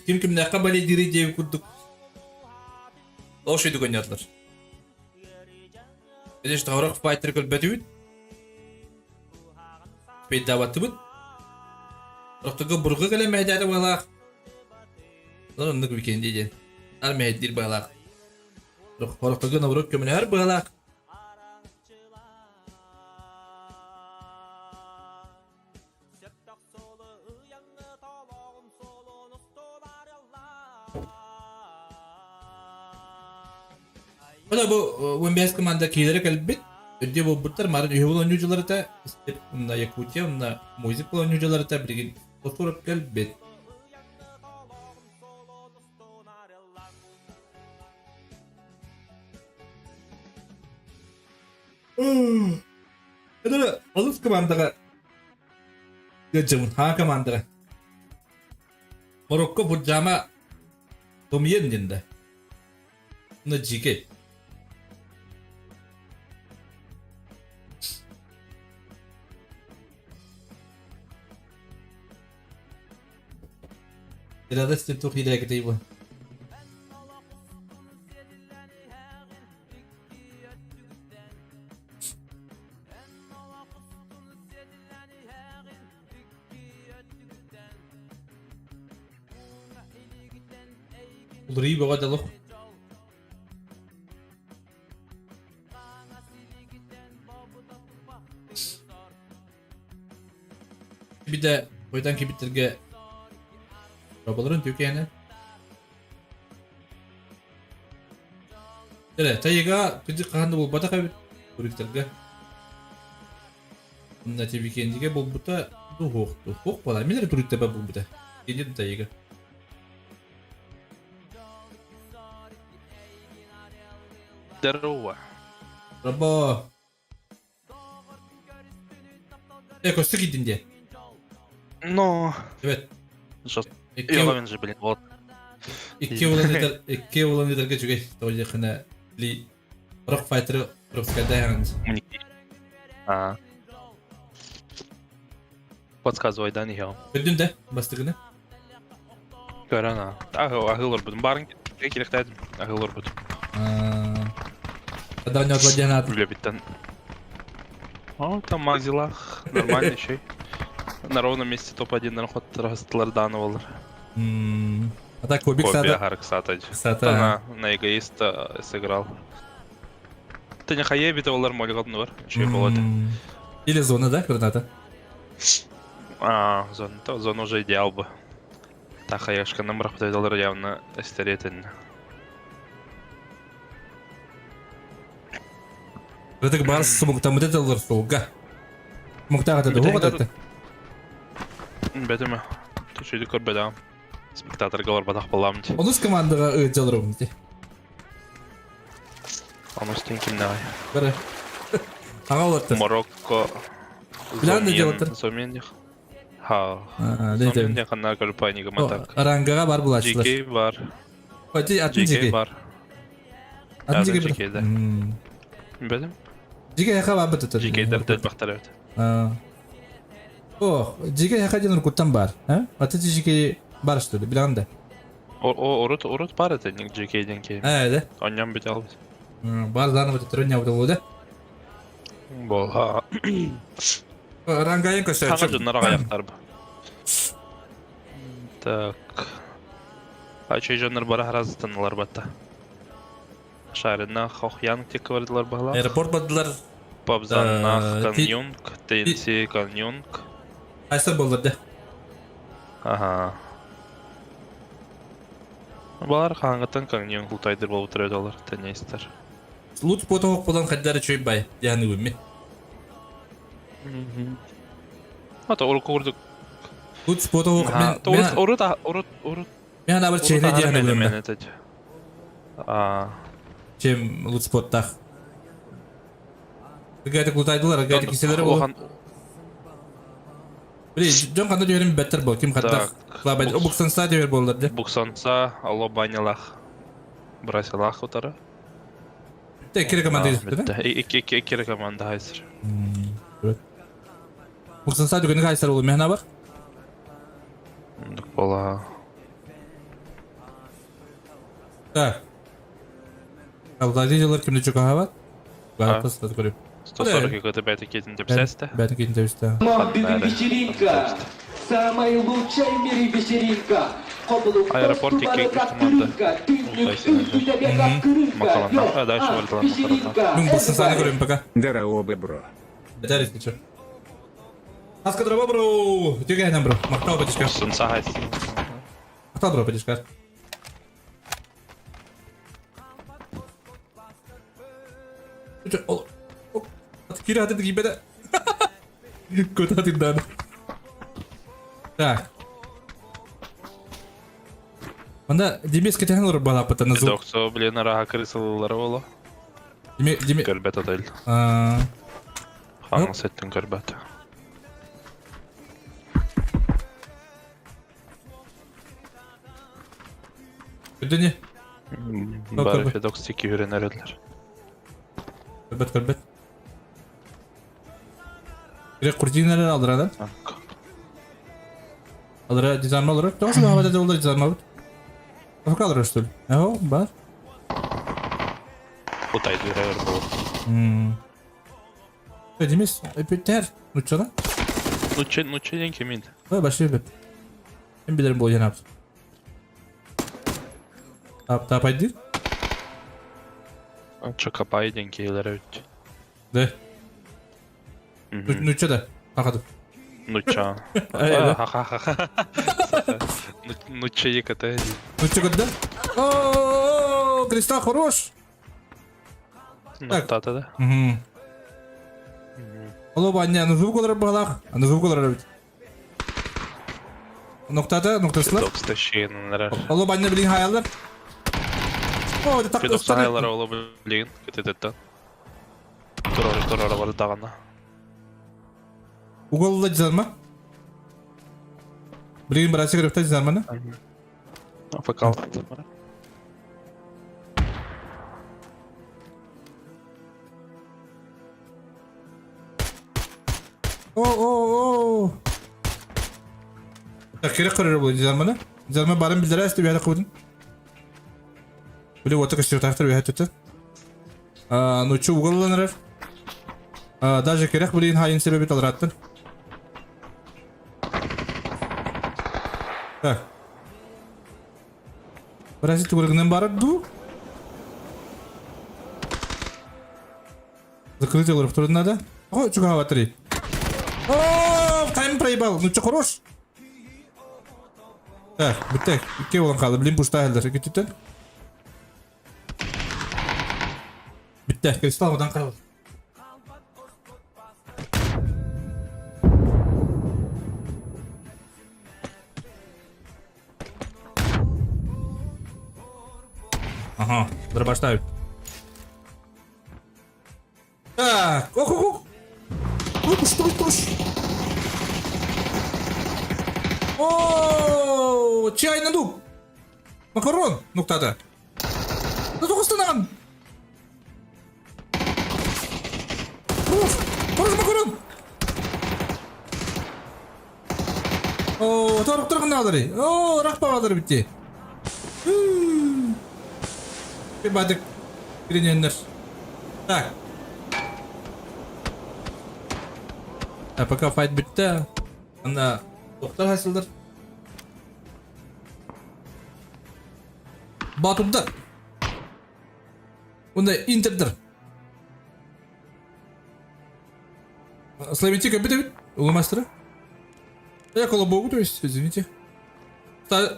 Ким кимнээххэ балейдиирий диэбит курдук. Лошадь көнньөтүлэр. Конечно, хорох файтеры көрбөтүбүт. Пейдаабаттыбыт. Рохтого бурга кэлэн мэһэйдээтэ быһалаах. Оннук уикенди диэн. Ар мэһэйдиир быһалаах. Хорохтого наоборот көмөлөһөр быһалаах. Ода бу 15 команда киилere кэлбит. Үрдүө буолбуттар. Марын үһү оонньуучуларыта онно Якутия, онно Музик оонньуучуларыта билигин Тосуров кэлбит. Это олус командаҕа ыалдьабын, хаа командаҕа. Марокко Бурджама Томиен диэн да. На жике. Радости тух илээгтэй бу. Уларыйыы бөҕө да олох. Битэ хойутан кибиттэргэ роболорун түкээнэ. Эрэ, тайга кыдьык хаһан да буолбатах эбит туристарга. Онно Тибикендигэ буолбута дуһуох дуһуох буолар. Мин эрэ туристарга буолбута. Кенди тайга. Здорово. Рабо. Э, көстө киирдин диэ. Ну, Evet. что, Икки Йовин же, блин, вот. икки улан итер икки улан итерге үчүгэй. Тоҕо ли Rock Fighter пропускайдаһаҥын. А. Подсказывай, да, не Көрдүн да бастыгыны? Көрөн а. Аһыл олорбутум. Барын кириктээдим. Аһыл олорбутум. Когда не отводя атын. Үлэбиттен. О, там Мазилах. Нормальный еще. На ровном месте топ-1 нархот растылар даны болар. А так Кубик Копия Сата. Харк Сатач. Сата. На, на эгоиста сыграл. Ты не хаебит олар молгадны бар. Еще болады. Или зона, да, граната? А, зона, то зона уже идеал бы. Та хаешка нам рахтайдалар явно эстеретин. Рытык бар сумуктамыты тыллар суга. Муктагата да хугата. Бетеме. Түшүдү көрбөдө. Спектаторга барбатах балам ди. Онус командага ыджалырым ди. Онус тин кимнагай. Бары. Ага олаттыр. Марокко. Билан да делаттыр. Зомен Ха. Зомен де ханна көрпайнига матак. Рангага бар булачылар. GK бар. Ати атын GK GK. бар. Атын Атын GK GK да. Бедем. GK яха бар бит. GK дер бахтар эбит. О, GK яха ден уркуттан бар. А? Аты GK бар что ли, билан да. О, урут урут бар это ник GK ден ки. А, да. Оньям бит албыт. Бар заново тетрен я да. Бол ха. Рангайын Хаңа көстөрчү. жоннор аяктар бу. Так. Ачой жоннор бара харазытынылар батта. Шарина Хохьянг тек квардылар бағла. Аэропорт бардылар. Пабзаннах Каньонг, ТНЦ Каньонг. Айсыр болдыр да. Ага. Балар хаңгытан Каньонг лутайдыр болуп турат алар, тенестер. Лут потом қолдан қайдары чөй бай. Яны үмі. Ата урукку курдук. Тут спота Урут урут урут урут Мен анаабар чехне диэн ылынна. А. Чем лут споттах. Гайдык лутайдылар, гайдык киселери ол. Блин, дьон ханна түһэрин бэттэр бол, ким хаттах. Лабай, обуксанса түһэр боллар де. Буксанса, алло банялах. Брасилах утары. Те кире команда да? Икки икки икки команда хайсыр. Буксанса түгені хайсыр ол мехна бар? Бола. Так. Алгазилар кимди чукахабат? Барапас көрүп. 140 көтө бәті кетін деп сәсті. Бәті кетін деп сәсті. Мам, вечеринка! Самая лучшая в мире вечеринка! Аэропорт икки команда. Макаланда. А, дальше валиталар макаланда. Мин бу саны көрөм пока. Здорово, бро. Дәрес ничего. Аска дроба бро. Тюгәнәм бро. Мактау бәтишкә. Сунса хайс. Мактау бро бәтишкә. Кире хатып кибәдә. Куда ты дан? Так. Анда Демес кетен олар бала пата на звук. Доксо, блин, араха крысылары боло. Деме, деме. Көрбәт отель. А. Хаңы сеттин көрбәт. Көдене. Бары Федокс тики үйренер эдилер. Көрбәт, көрбәт. Керек куртиннер алдыра да. Алдыра дизайнма алдыра. Тоғыз ба хабада олар дизайнма бит. Африка алдыра что ли? Ао, бар. Кутайды үйренер болу. Демес, эпитер. Ну чё да? Ну че, ну че ден кемин. Ой, баши бит. Мен билерим бу янап. Тап тап айды. Чокопай ден кейлер өт. Да. Ну чё да? Хахады. Ну чё? Ха-ха-ха. Ну че ЕКТ. Ну чё да? О, кристалл хорош. Ну та да. Угу. Алло, баня, ну звук олар балах. Ну звук олар бит. Ноктада, ноктасылар. Федокс тащиеннер. Алло, баня билин хаялар. О, так Федокс хаялар оло билин кетететтен. Турар турар бар дагана. Уголла жазарма? Билин брasi көрөптө жазарманы? Фокал. О, о, о. Так, керек көрөр бул жазарманы. Жазарма барын билдире эсти бияда кудун. Биле ота көстөр тактыр бияда төтө. А, ну чу уголланыр. А, даже керек билин хайын себеби талраттын. Так. Брasi тугургунан барып ду. Закрытый олар второй надо. О, чуга три. О, тайм проебал. Ну чё, хорош? Так, бүттек. Икки болан қалды. Блин, пушта әлдер. Күтүттен. Бүтте. Кристалл одан қалды. Ага, дробаштаю. Так, ох, ох, ох. Ох, что, что, О, чай на дуб. Макарон, нуктада. Да только станан. Хорош, хорош макарон. О, торық тұрғын алдыры. О, рахпа алдыры бітті. Бадык. Кирененнер. Так. А пока файт бітті. Анда доктор хасылдыр. Батурдар. Онда Интердер. Славите бит бит. Улымастыры. Я колобогу, то есть, извините.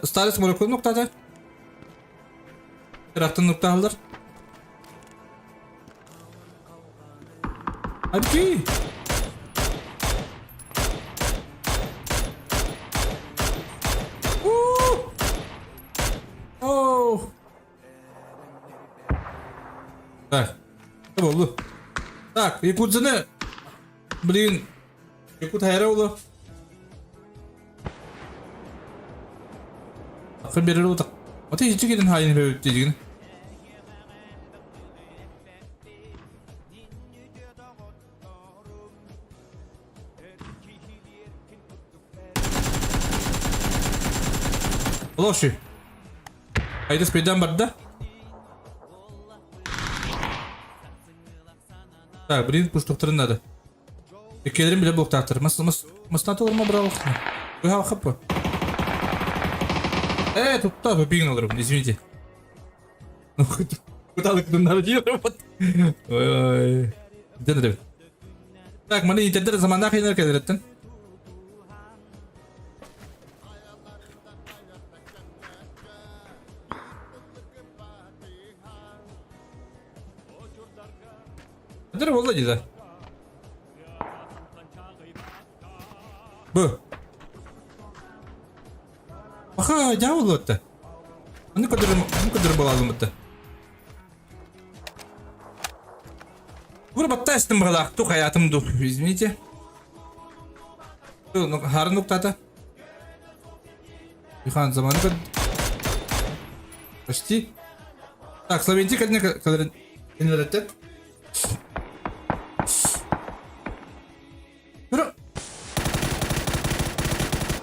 Старец моряков ноктада. Тарaftan нокта алдар. Абки. Болду. Так, Якутзаны, блин, Якут хайра олу. Акын берер утак. Аты ичи кирин хайын бөбүт дигин. Лоши. Айдас пейдан барда. Так, блин, пуштуктарын надо. Иккилэрин билэ буолуохтаахтар. Мас, мас, мастан толормо быраҕыллар. Быһа хаппа. Э, тутта, тупигин олорум, извините. Ну, куталык дии вот. Ой, Ден ребят. Так, маны интердер заманнаах хайнар кэлэреттен. Эдэр буолла дии да. Бу. Аха, дьявол отта. Аны көдөрүм, аны көдөрү балалым отта. Бур батта эстим быһалаах тух хаятым дух, извините. Харын нуктата. Ихан заманы көр. Почти. Так, Словентий кәдіне кәлерін инверетті. Бұры.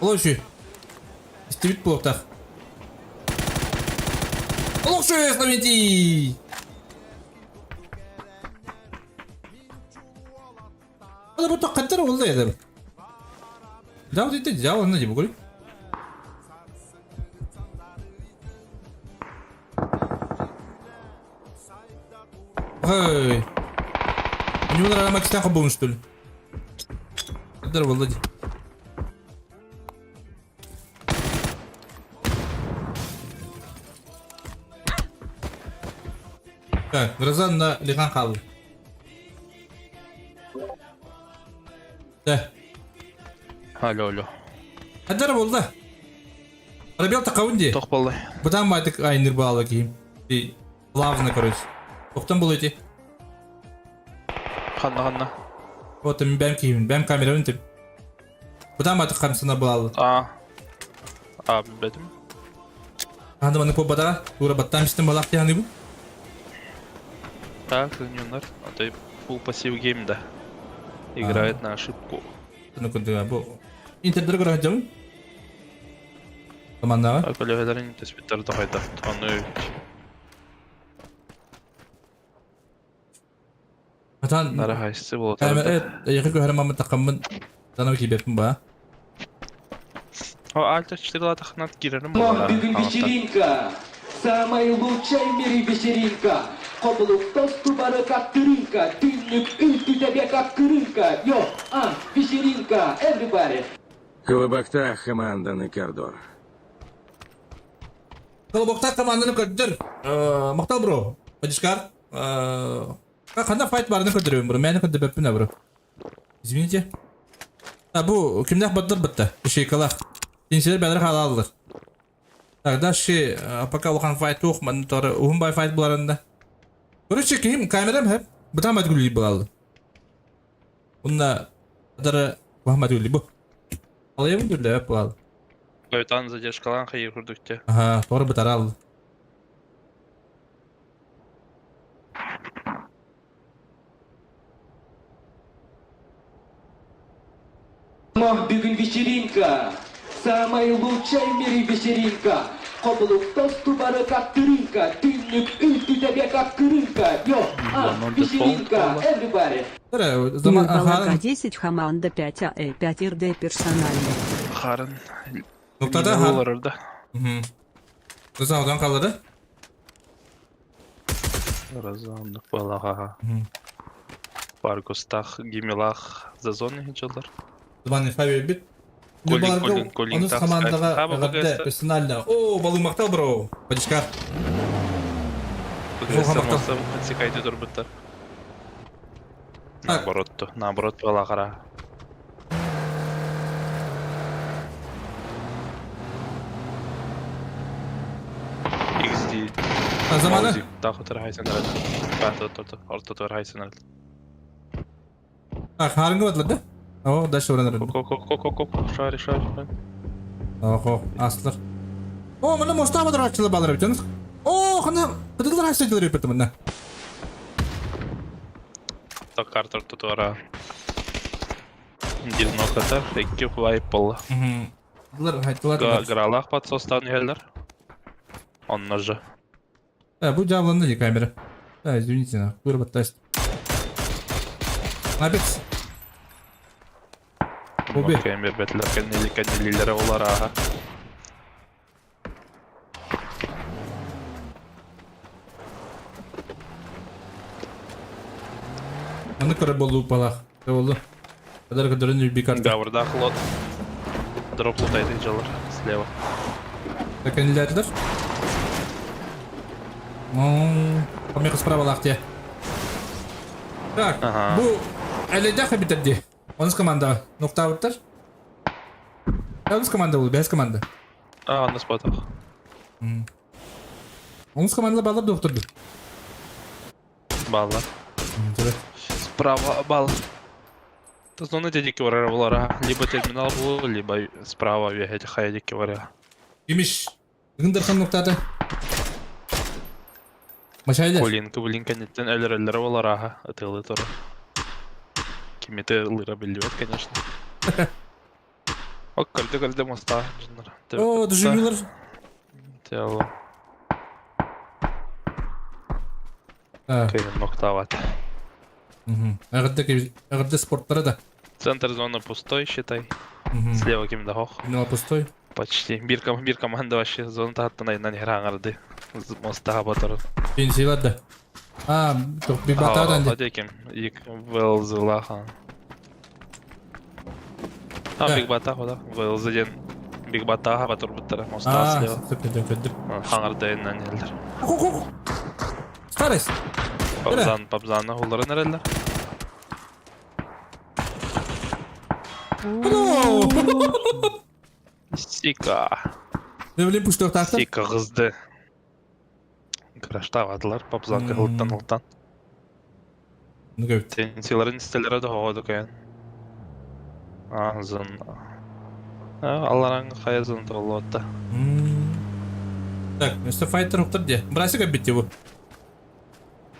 Олай Истебит буолуохтаах. Олох үчүгэй Словентий! Ала бу тоххаттар ол да ядыр. Дау дите дьявол на дебугури. Эй. У него, наверное, макстяха был, что ли? Здорово, Влади. Так, Грозан на Лихан хаалла. Да. Алло, алло. Адар буолла. Пробел тақауын де. Тох боллай. Бұдан байтык айныр баалы киим. И плавно, короче. Тоқтан бұл эти. Ханна ханна. Вот мен бәм киимин, бәм камерабын тип. Бұдан байтык хамсына баалы. А. А, билбэтим. Анда маны побадаға, тура баттам истен балақ яны бу. Так, Нюнар, а ты full пассив гейм, да. Играет на ошибку. Ну күндүгә бу. Интердер көрө сылдьабын. Командаҕа. Так, өлөһөлөрүн түспүттэр дохайда. Ону Атан нара хайсы Эми болотарда. эйхи көһөрө мамы тақаммын. Данам кибеппин ба. О, Альта 4 латахнат кирерим буолара. Бүгүн вечеринка, самая лучшая в мире вечеринка. Хоблук тосту бары как тырынка, түннүк үлтү тебе как кырынка. Йо, а, вечеринка, everybody. Колобоктах команданы Кордор. Колобоктах команданы көрдөр. Мактал бро. Падишкар. Ханна файт барын көрдөрөбүн бро. Мэни көрдөбөппүн бро. Извините. А бу кимнэх баттар бытта. Ишейкалах. Тинсилер бәлер хаалалар. Так, дальше пока улахан файт туох, манна тора уһун бай файт буларында. Короче, ким камерам хэп. Бытам бат гүлли булалы. Унна дара Махмад гүлли бу. Алайым дүрләп булалы. Койтан задержкалан хайыр курдукте. Ага, тора бытарал. Бүгүн вечеринка, самая лучшая в мире вечеринка. Хоблук тосту бары как тырынка, түннүк үлтү тебе как кырынка. Йо, а, вечеринка, everybody. Тора, заман Нурбалага 10 Хаманда 5 АЭ 5 РД персонально. Харын. Нуктада ха. Олар да. Рыза одан қалады. Разанлык балаға. Баргустах, Гимилах, Зазон хинчалар. Званый Фабио бит. Колин, Колин, Колин, Онус так командаға сказать. Хаба ГД БГС. персонально. О, балымақтал бро. Падишкар. БГС подсекайте турбуттар. Так. Наоборот, то, наоборот, балағара. XD. Заманы. Таах утары хайсан эрэл. Ортотугар хайсан эрэл. Так, харыҥга бадлар да? О, дальше баран эрэл. Ко-ко-ко-ко-ко, шари, шари. Охо, астылар. О, мына моста бадарачылар балар бит. О, хана кытылар хайсайдылар бит мына. Так карта ортотугар. Дивно хата, икки вайп болла. Булар хайттылар. Гралах подсостан иһэллэр. Онно же. Да, бу дьабланды ди камера. Да, извините, на, выработать. Набец. Убей. Кэм бербэтилэр кэннили кэннилилэрэ олар ааха. Аны көрөр болду балах. Болду. Кадар кадарын үби карта. Гаврдах лот. Дроп лутайды жалар слева. Кэннилэрдер. Помеха справа лахте. Так, Ага. бу әледә хабитәдди. Онус команда. Ноктабыттар. Онус команда бул, бәс команда. А, онус ботах. Онус команда балар доктор. Баллар. Справа бал. То зоны дедики варара булара. Либо терминал был, либо справа вегеть хайдики варя. Имиш. Гындырхан ноктаты. Машайлар. Кулинка, блинка, неттен әлер-әлер болар аха, ытылы туры. Кимите лыра билбет, конечно. Ок, көлді көлді моста, жыннар. О, дежурныйлар. Тело. Так. Кыйын ноктават. Агырды агырды спорттары да. Центр зоны пустой, считай. Слева ким хох. Терминал пустой. Почти. Бир, бир команда вообще зона таттан айынан хераңарды. Моста батыр. Пенсиялар да. А, тоқ бик батадан ди. Хадеким. Ик ВЛЗ-лаха. А, Да. Биг Бата, да. ВЛЗ ден Биг Бата батыр буттара. Моста А, слева. сөп көдүр. Хаңарды айынан елдер. Старость. Пабзан, пабзаны хулары нерелер. Сика. Не билем пушток тахта. Сика кызды. Краштавадылар, пабзанка хылттан хылттан. Ну көт. Тенсиларын истелері де хоғады каян. А, зон. Аллараң қая зон толы отта. Так, Мистер Файтер уктар де. Брасик битти бу.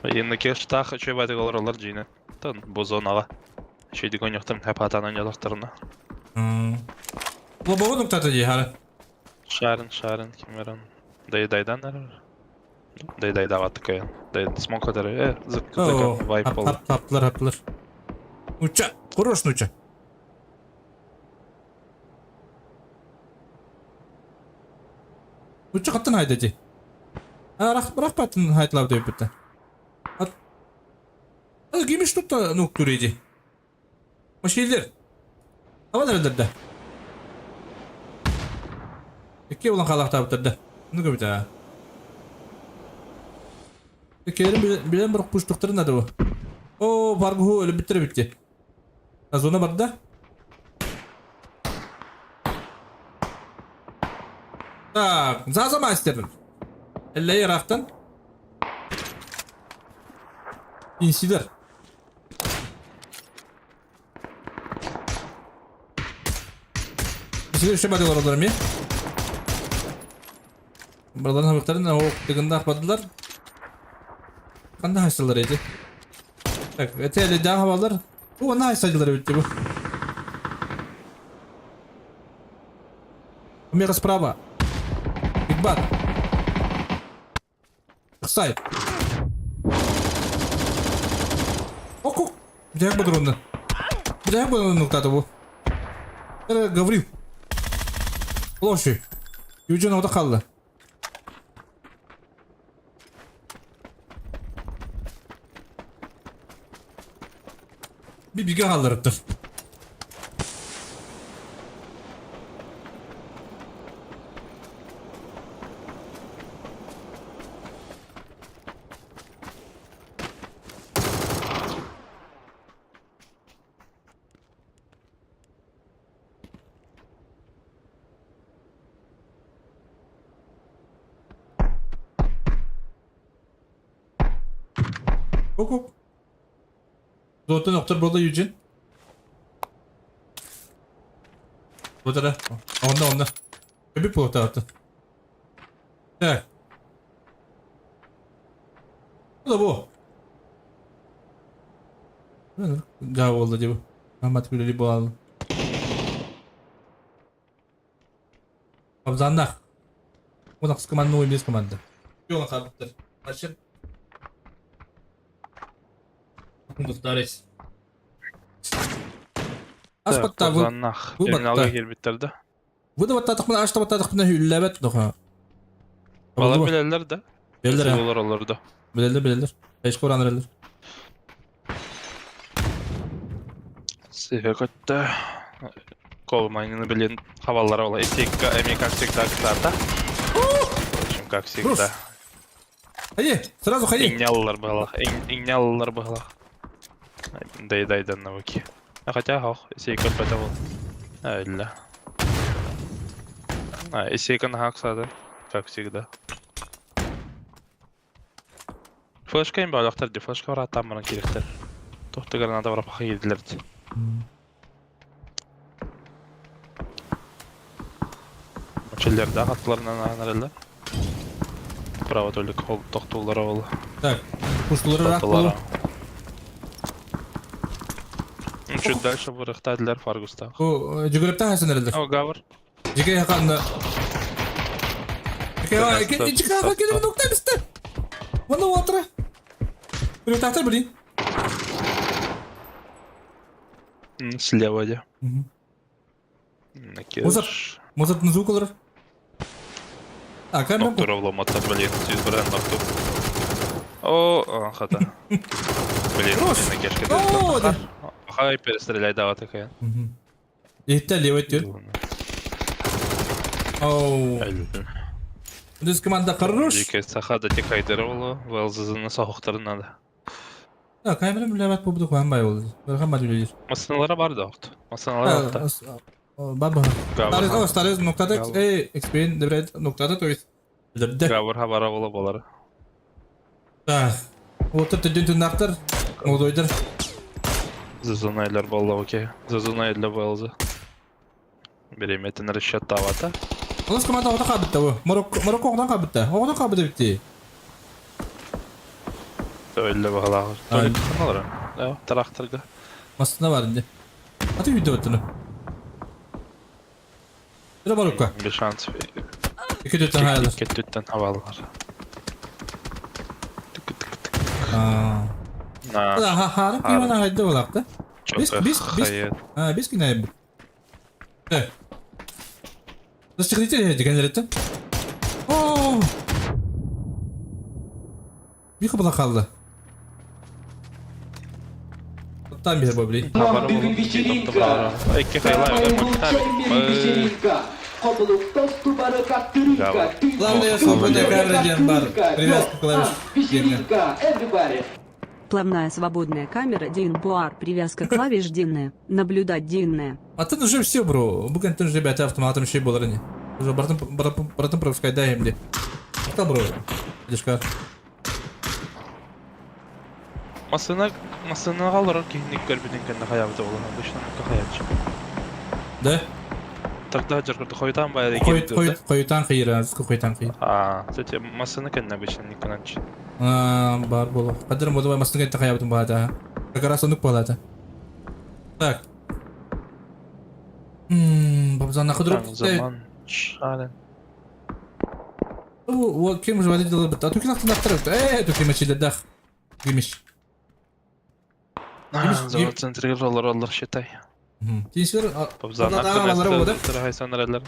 Енді кеш тақ үче бәдік олар олар жиыны. Тон, бу зонаға. Шейді көн хәп атанан ялақтарына. Лобовой нуктата ди хара. Шарын, шарын, кимерон. Дай дайдан нәрер. Дай дай даватты каян. Дай смок кадары. Э, зык зык вайп бол. Хаптылар, хаптылар. Нуча, хорош нуча. Нуча каттан хайда ди. А, рах, рах батын хайтлав деп бітті. Ат. Гимиш тут нук туреди. Машилер. Ава да. Икки улан халақ табыттырды. Ну көбіт а. Келин билен бір пуштуктырын да бу. О, баргу өлүп биттире битти. Зона бар да. Так, Заза мастер. Эллей рахтан. Инсидер. Инсидер үші бадылар олар ме? Buraların habıklarını o tıgında akbadılar. Kanda hastalar edi. Так, это daha havalar. Bu ne hastalar bitti bu. Омега справа. Бигбат. Сайт. Ок, Где патроны? Где патроны нуктата bu? Гаврил. Лоши. Юджин orada kaldı. Bir bilgi kaldırıptır. Ок-ок. Золотой охтор буолла Юджин. Вот это. Онно, онно. Көбүк буолуохтаах. Так. Bu da bu. Даа буолла дии бу. Амат күлэли буолалым. Абзаннах. Унахс команда без команда. Жолын қалыптыр. Ашыр. Дарес. Так, Абзаннах. Терминалга кирбиттер да. Бу да баттаатахпына аш да баттаатахпына үллээбэт доха. Балар билэллэр да. Билэллэр. Олор олор да. Билэллэр билэллэр. Эшко ораныраллар. Сыһа көттө. Колмайнины билин хабаллара ола. Исикка эми как всегда кстата. В общем, как всегда. Ходи, сразу ходи. Иҥняллар быһалах. Иҥняллар быһалах. Дай-дай навыки. А хотя, ох, Исейка бата был. Өллө. А, Исейка нахаксады, как всегда. Флешка им баалахтар ди, флешка барааттаан баран кириэхтэр. Туох да граната барапаха киирдилэр ди. Чөллөрдөөх аттыларынан ааһан эрэллэр. Право только тохтууллара ол. Так, пуштулары рак болу. Чуть дальше бырыхтаадылар Фаргустаах. Бу жүгүрөптөн хасын эрэллэр. О, Гавр. Жике хаканна. Жике жике хакан нукта бисте. Мына отра. Үрөтахтар блин. Слева де. Музык. Музык звук олорор. А, камера. Доктор обломатта, блин, сүүс быран доктор. О, хата. Блин, накешка. Хай перестреляй дава такая. Иһиттэ левый түр. Оу. Здесь команда хорош. Дикая саха да текайдер болу, Велзызыны соғықтарын надо. Да, камера билебет бу буду бай болду. Бархан бай билер. Масыналара бар да окт. Масыналара окта. Бар бар. Старый, о, старый ноктада, эй, экспен, дебрет ноктада, то есть. Гавр хабара бола болар. Да. Вот это ден түннактар, молодойдар. Зазунайлар болла, окей. Зазунайлар болзы. Береметин расчет тавата. Алыс команда ота кабытта бу. Марокко, Марокко оғдан кабытта. Оғдан кабыта битти. Öyle bakalım. Алар. Да, тракторга. Масына бар инде. Аты үйдө өттүнү. Бир Марокко. Bir шанс. Iki төттөн хаялар. Iki төттөн хабалар. Аа. Ха ха, кимана хайда болакта. Бис бис бис. А, бис кине. Э. Зачекните, дегенереттен. О! Bir kapıda kaldı. Оттан бер бобли. Бүгүн вечеринка. Самая лучшая в мире вечеринка. Главное, свободная камера Ден Бар. Привязка клавиш. Вечеринка, everybody. Плавная свободная камера Дин Буар. Привязка клавиш Динная. Наблюдать Динная. А ты уже все, бро. Бүгін түн же бәті автоматом шей болар не. Уже бартын бартын бартын пропускай дай им де. Та бро. Дишка. Масына масына алар киһиник көрбүтүн кэннэ хайабыта буолан обычно хаячы. Да? Тогда жыргырды хойтан баягы Қой қой қойтан қиыр, азы қойтан қиыр. А, кстати, масына кэннэ обычно никоначы. А, бар болу. Қадырым болу масына кэннэ хаябытын бағада. Как раз онук болады. Так. Бабзан қыдырып. Заман шален. О, кем же водитель бит. А туки нақтырып. Э, туки мечилер Гимиш. Завод центрге роллар олар считай. Тинсер. Бабзан Хабалары болады. Хайсанралар.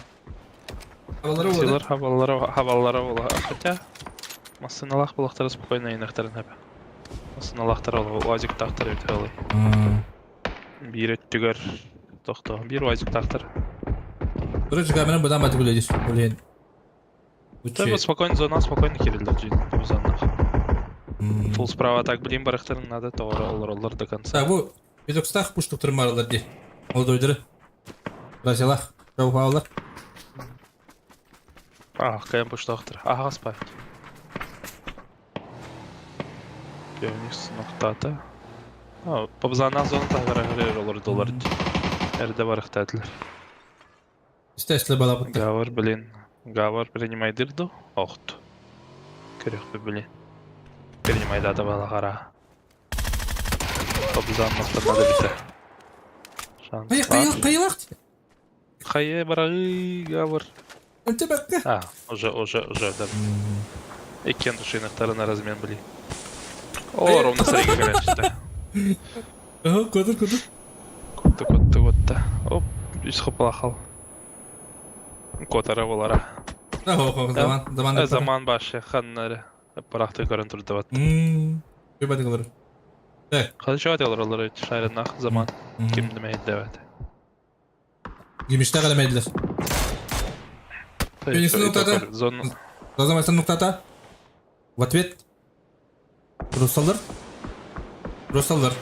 Хабалары болады. Хабалары хабалары болады. Хотя масыналах булактары спокойно инахтарын хәп. Масыналахтар ол уазик тахтар бит олай. Бир өттүгөр тохто. Бир уазик тахтар. Короче, камера будан батып үледиш. Блин. Та спокойно зона спокойно кирилдер жин бабзаннах. Фул справа так блин барахтарын надо товар олар олар до конца. Так, бу Петокстах пуштук тырмарылар ди. Молодойдыры. Расилах. Рауфаулар. Ах, кайын пуштуктыр. Ага, спать. Пионикс ноктаата. Побзанаах зона таһыгар аһырыар олордулар эрдэ барыхтаатылар. Истэ-истэ балабыттар. Гавар, блин, Гавар принимайдыр ду? Охт. Көрүөхпүт, блин. Принимайдаата балахара. Побзан ноктанады бите. Шанс Хайа, бар. хайа, хайалах? Хайа бараҕый, Гавар. Önce бакка. А, уже, уже, уже, да. Иккиэн тушиныктарына размен, блин. О, ровно сарайга кэлэн түстэ. Ага, кодыр, кодыр. Котта, котта, котта. Оп, үс хопалахал. Котара болара. Ого, заман, заман. Заман башы ханнары. Парахты көрөн турдабат. Көбәдик олар. Так. Хадыча олар шайрынах заман. Ким демейді Gümüşte kalemediler. Биринчи нуктада. Зон... Зазамайсан нуктата. В ответ. Русалдар. Русалдар.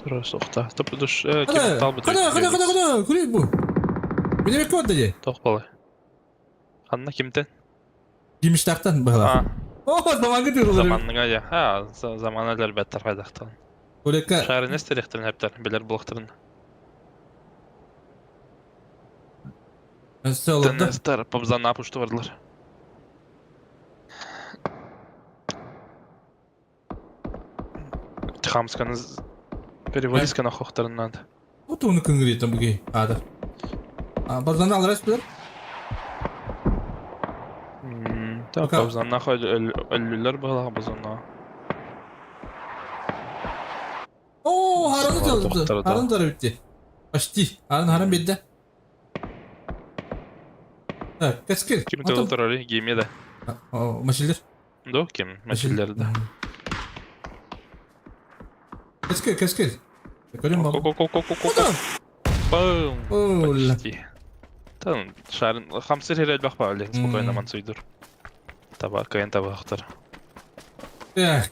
Русухта. Топ душ ким талбыт. Када, када, када, када, күрей бу. Мені бек көтті де. Тоқ балы. Ханна кимтен? Gümüşтақтан бағала. О, заман көтер олар. Заманның ая. Ha, заман әлер бәттер қайдақтан. Олекка. Шарын эстерехтен хәптер, билер булықтырын. Теннестер побзан апушты бардылар. Хамсканы переводисканы хохтарынан. Вот оны күнгіретін бүге ады. Баздан алырас білер? Так, баздан нахуй өлүлөр была баздан. О, хараны çaldı. Хараны da bitti. Почти. Харан харан bitti. Так, кескил. Ким турар геймеде? Машилдер. До ким? Машилдерде. Кескил, кескил. Көрем бабы. Бум. Почти. Тан шарын хамсыр херел бак ба спокойно мансуйдур. Таба кайын таба ахтар. Так.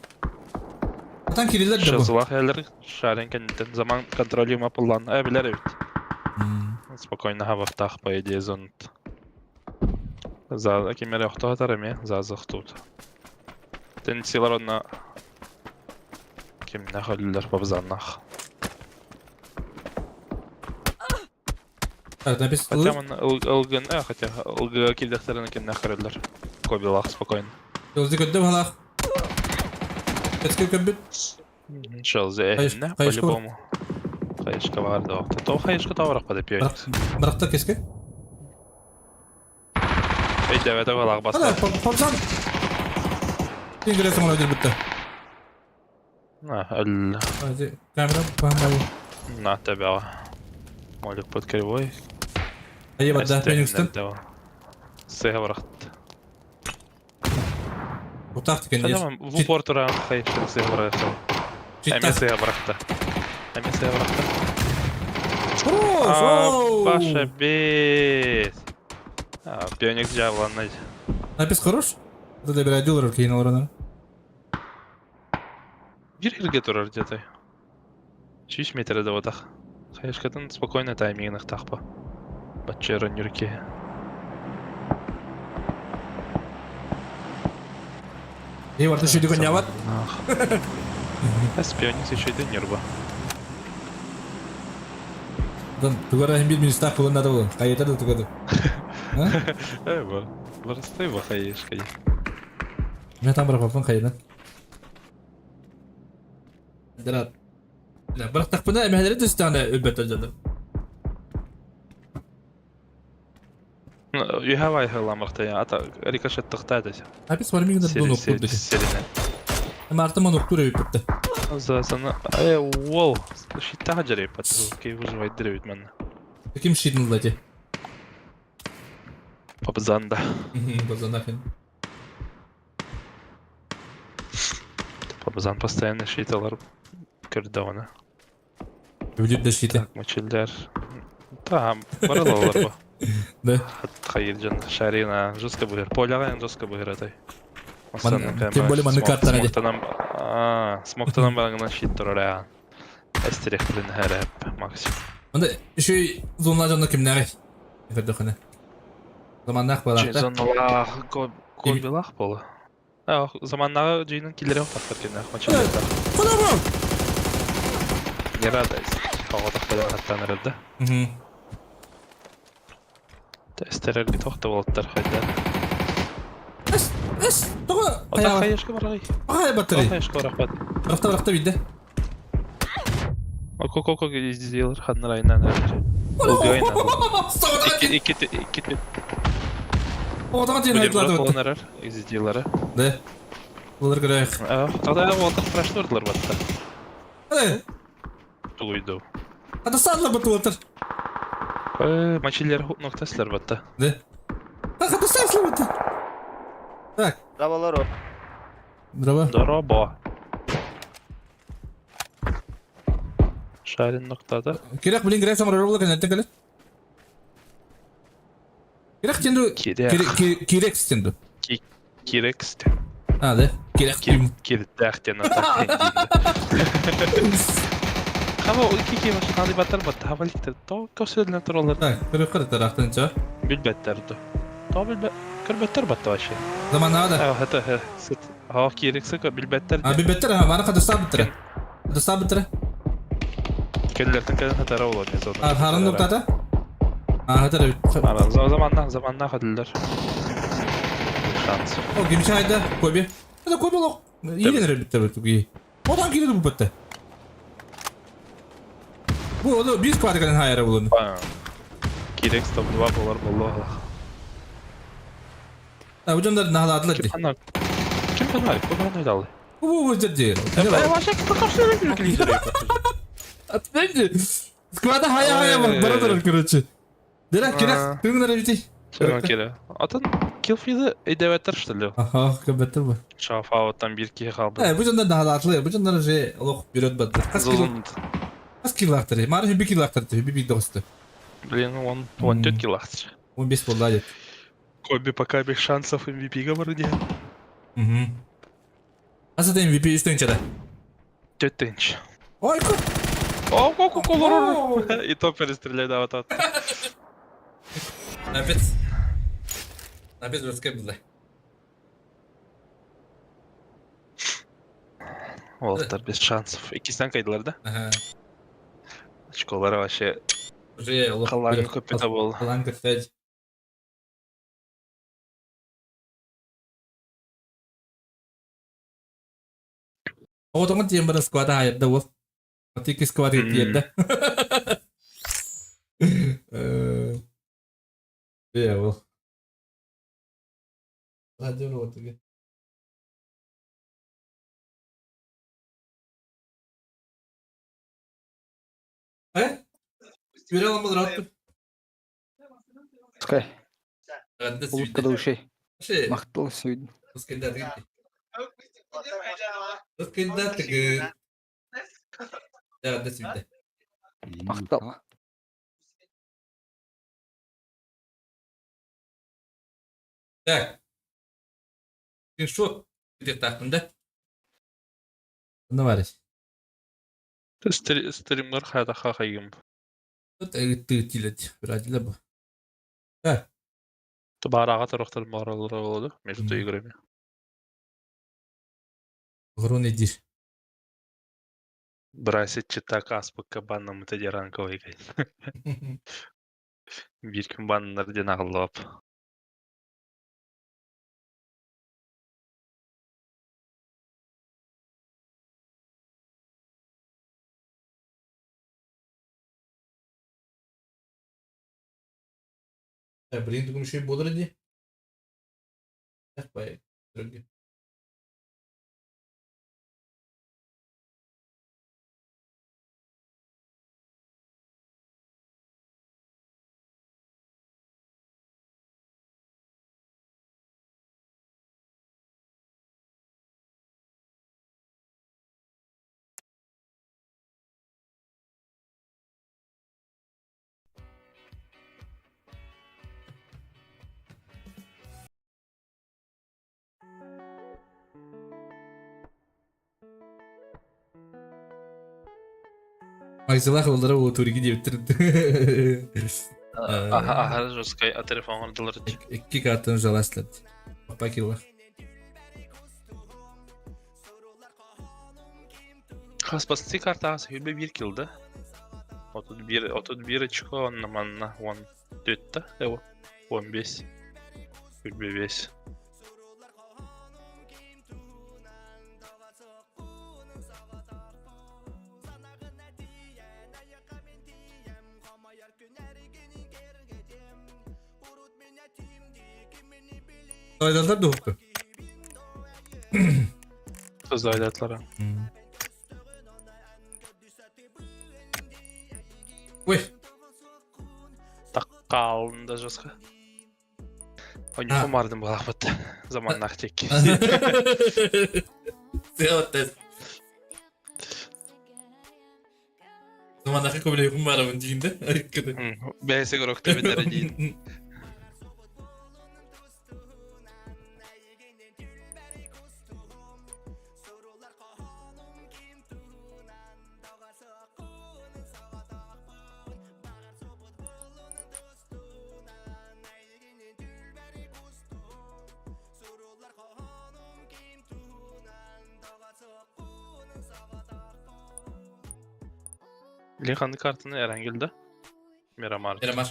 Атан кириллер да бу. Шазлах элер шарын кенттен заман контролима пуллан. Э билер бит. Спокойно хабахтах по идее зонт. За кимере охтоотар эми зазых тут. Тенсилар онна кимнэх өлүлэр бабзаннах. Так, написано. Хотя ман ылгын, э, хотя ылгыга килдехтерин кимнэх көрөллөр. Кобилах спокойно. Жолды көттө балах. Кетке көбүт. Шелзе эһинне по-любому. Хайышка бар да. То хайышка таврак деп пионикс. Биракта кеске. Эй, давай давай лах баста. Ана, попсан. Сен көресің олай бітті. На, өл. Камера бамбай. На тебя. Молик под кривой. Айыбада, Пеникстен. Сыға барахт. Утақ тікен. В упор туран хайышка сыға барахт. Эме сыға барахта. Эме сыға барахта. Паша бес. Пионикс жабыланнай. Напис хорош? Это добирай дилер кейін алар Бир ирге турар где-то. 100 метр да отах. Хайышкатын спокойно таймингнах тахпа. Батчера нюрке. Ей, варты шүйді күн яват. Спионикс еще и нерва. Тугара хим бир министр кулын надо было. Кайета да тугада. Э, бар. Барыстай ба хайышка. Мен там бар папан кайдан. Дырат. Бірақ тақпына әмәлері түстәне үлбәттә жады. Юхавай хыламырта я, ата рикошет тықтады. Апис бар мигнер дун оккур деди. Марта ман оккур өйпетте. За сана э уол, щита жари пат, кей выживать древит мен. Ким щитнул дати? Папзанда. Папзанда хен. Папзан постоянно щиталар көрді оны. Өліп де щиті. Так, мочилдер. Та, баралалар ба. Да. Хайыржан шарина жестко бұғыр. Поляға ең жестко бұғыр атай. Тем более маны картаны де. Смоктанан бараңынан щит тұрар ә. Әстерек білін әрәп, максимум. Онда еще зонла жонно кимнәгә? Көрдөхөнө. Заманнах балакта. Зонлах, кобилах болы. Заманнааҕы дьиэнэн киллэрэн тахсар кэннэх маччаларда. Куда бу? Не радуйся. Оҕотох кэлэн хаттаан эрэр да. Тэстэрэргэ тохто буолаттар хайда. Эс, эс, тоҕо? Ота хайышка барай. Ай батарей. Хайышка барахпат. Рахта рахта бидде. Око-коко сделал ханнар айнан эрэр. Икки икки икки Оҕотоҕо тиэн айдлады. Буолан эрэр издилары. Да. Булар көрөйөх. Тогда вот страшно батта. Э. Тугуйду. Ата саалла батуотар. Э, мачилер ноктаслар батта. Да. Ата саалла батта. Так. Здраволору. Здраво. Здорово. Шарин ноктада. Керек блин грек самарар була кенеттен келе. Керек тенду. Керек. Керек тенду. Керек А, да? Керек тем. Кирдээх диэн Хаба икки машинаны батар батта хабаликтер то көсөлүнө туралар. Так, көрө тарахтан ча. Билбеттер то. То билбет көрбөттөр батта вообще. Заманада. А, это сыт. А, кирексе билбеттер. А, билбеттер, а, маны кадыста биттер. Кадыста биттер. Келлертен келен хатара болот не зона. А, харын нуктата? А, хатара. Ара, заманна, заманна хадылдар. Шанс. О, кимчи хайда, Коби. Это Коби лох. Иленер битте бит туги. Одан кире бу битте. Бу ону биз квадриканын хайара булун. Кирекс топ-2 болар болду. А, бу жондар нахаладылар ди. Ким ана? Ким ана? Ким ана далы? Бу бу жерде. Ответьте. Сквада хая хая бар барадыр, короче. Дера керек, түңнөр бити. Чего керек? Атын килфиди эдебеттер что ли? Аха, кебеттер бу. Шафауттан бир кихи калды. Э, бу жондар нахалатлы, бу жондар же олох бюрет баттыр. Кас килактыр. Мары би килактыр, би би досты. Блин, он 14 килактыр. 15 болду адет. Коби пока без шансов MVP говорю. Угу. Аса MVP 3 тынчада. 4 тынч. Ой, ку. О, ко ко И то перестреляй да вот. Опять. Опять русская была. Олықтар без шансов. Иккисинен кайдылар да? Ага. Очколары вообще Уже Қалаң көппете болды. Қалаң көппете. Оҕотоҥун тиийэн баран сквада аайарда уол. Икки сквад тиэрдэ. Ээ уол. Э? Үөрэ ламмалар Пускай. Улыбка до ушей. Махтал сегодня. Махтал. Так. Скриншот где-то да? Наварись. Стримнер хайда хахайым. Ты тилет, радила бы. Да. Бараға тұрақтар маралары болады между играми. Грун идиш. Брасить читак аспыкка баннамыта деранковый гай. Бир күн баннар ден ағылып. Блин, думаю, еще и бодро иди. Так, поехали. Максилах олдара ол туриги диэбиттэр. Аха, аха, жесткай, а телефон дылыр. Икки картаны жаласлат. Папа килла. Хас бастыы картаҕа 21 килл да? 31, 31 очко онно манна 14 да? Эво, 15. 25. Айдалдар дуһукка. Создайдатлара. Ой. Таккаалын да жестко. Ойнуха мардым балахпыт. Заманнах тек. Заманнахы көбүлэйхум барабын диин да. Бэйсе көрөктө битэрэ диин. Лиханы картаны Эрангел да? Мирамар. Мирамар.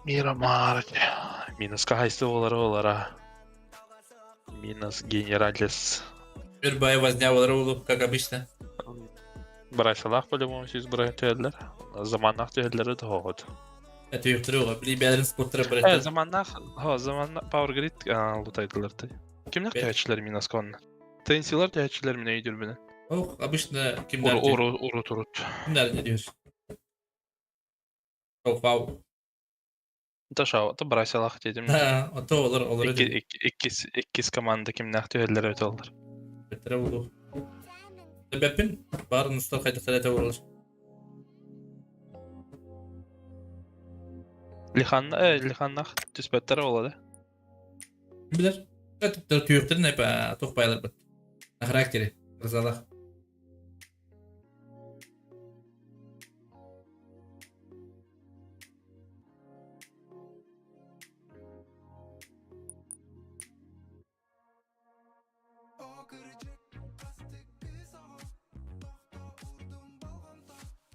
Мирамар. Минуска хайсы олары олара. Минус генералис. Үрбай возня олары улу, как обычно. Брайсалах по-любому сіз брай түһэллэр. Заманнах түһэллэри тоҕоҕут. Өтүйүктөрү били бэйэлэрин спорттара Э, барыта. заманнах, хо, заманнах Power Grid лутайдылар ты. Кимнах түһәчилер минус конна? Тенсилар түһәчилер мине өйдүр Ох, обычно кимдер Уру, урут, урут. Кимдер не diyor. Oh, wow. Таша, то брайсалах дедим. Ha, ото olur, olur. Икки, иккис, иккис команда кимнах түһэллэр өтөллөр. Бетtere oldu. Бэппин барын устар хайдахтар этэ болар. Лиханна, э, лиханнах түспэттэр олады. Билер. Түптер түйөктөрүн эп тух байлар бит. На характере. Рызалах.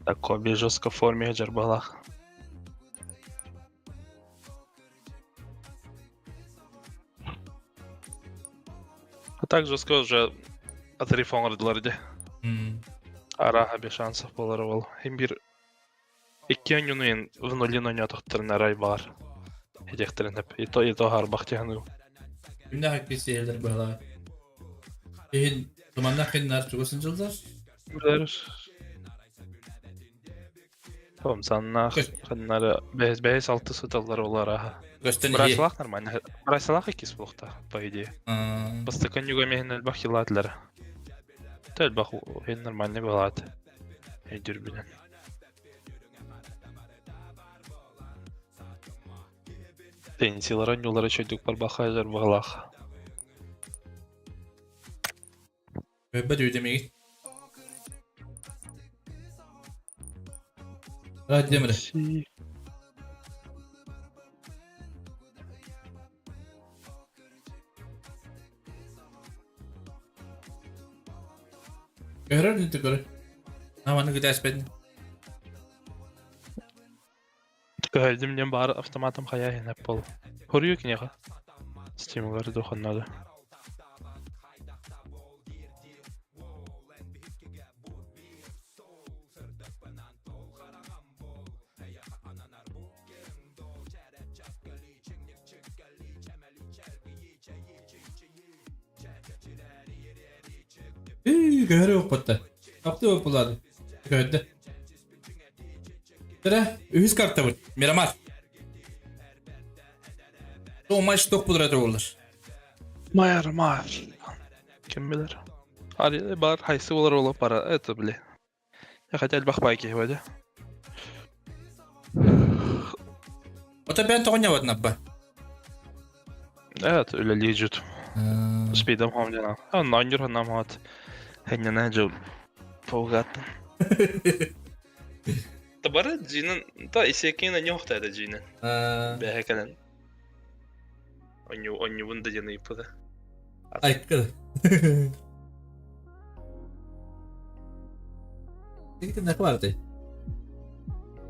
Так, Коби жестко в форме жарбалах. А так жестко уже отрыв оҥордулар дии. Араха без шансов болар ол. Им бир икки оонньууну в нулин оонньоотохторун арай баар. Этиэхтэрин сөп. И то, и то харбах тиһану. Кимнээх иккис сиһэллэр быһалаа. Иһин туманнаах хиннар чугас сылдьаллар. Билэр. Томсаннаах ханнары бэһис бэһис алты сыталлар ол араха. Көстөн иһи. Брайсалах нормально. Брайсалах иккис буолуохтаах, по идее. Бастакы ньуга миһин элбэх хилаатылар. Тэ элбэх иһин нормальный балаат. Өйдүрбүнэн. Пенсиялара ньулара чөйдүк барбаха жарбагалаах. Көбөт үдемигит. Радемре. Көрөр нүтү көрөр. Аманы күтәспедин. Көһөрдүм диэн баар автоматом хайа иһинэп бол. Хоруйу киниэхэ. Стимулары духаннады. Үй, көһөрү укпатта. Апты булады. Көһөрдө. Тара, үһүс карта бут. Мирамар. Тоң матч тоқ бұдыраты болар. Майар, майар. Ким билэр? Ари бар хайсы болар ола пара. Это бли. Я хотел бахпайки сегодня. Ота бән тоғын яватын абба. Это үлэлии жут. Спидом хомдена. А нанюр нам хат. Хэннена жыл. Паугаттан. Табары Джинан, та Исекина не охта Джинан. Бэһэ кэлэн. Онньубун да диэн ыйыппыта. Айкы. Икки нахы барды.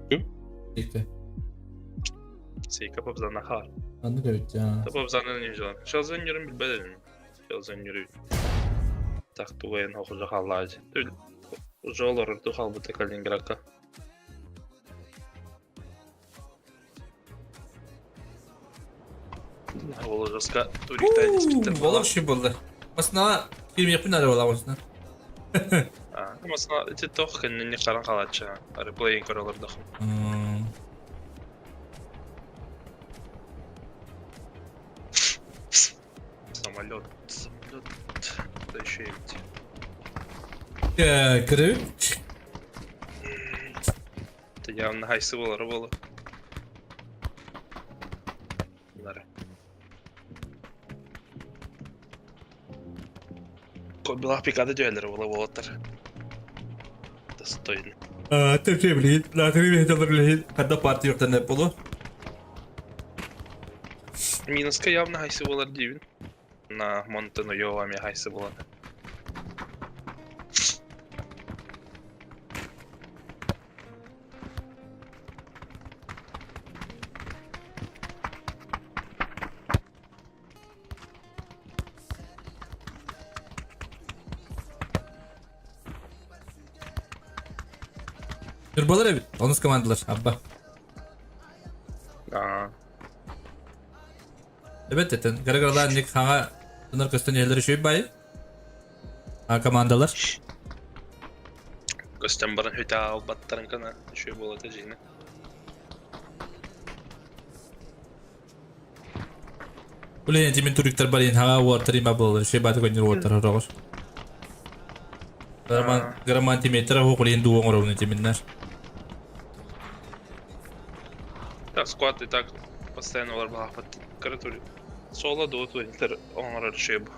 Ким? Икки. Сейка пабзана хаар. Анны көрүт. Пабзана не жан. Шалзан yürüm bilmez dedim. Шалзан yürü. Так тугайын хохужа халлаажы. Уже олорор халбыта Калининградка. Волжаска туриктайын испиттер Болох ши болды. Масына кирмеппин ары бола осына. Масына ити тох кэннини харан халааччы. Ары плейин көрөлөрдөхүн. Самолет, самолет. Да еще и Кіріп. Это явно хайсы болар болу. Нары. Кобила пикада дьөлөр була болоттар. Достойно. Тепче билин, латыри бехталар билин, хадда партия юктан болу. Минуска явно хайсы болар дейбин. На Монтену Йовами хайсы болар. Турбалар эбит, онус командалар, абба. Аа. Эбет этен, гарагаралар ник хаңа тынар көстөн елдері шөй бай. А командалар. Көстөн баран хөтә албаттарын кана шөй болот жине. Блин, тимен туриктар бар ен хаңа уартар има болар, шөй баты көнер уартар хорогор. Граман граман тиметр хо кулин дуон оровны тименнер. Так, склад и так постоянно олар балахпат. Каратури. Соло до туриктар оңорор шөй бу.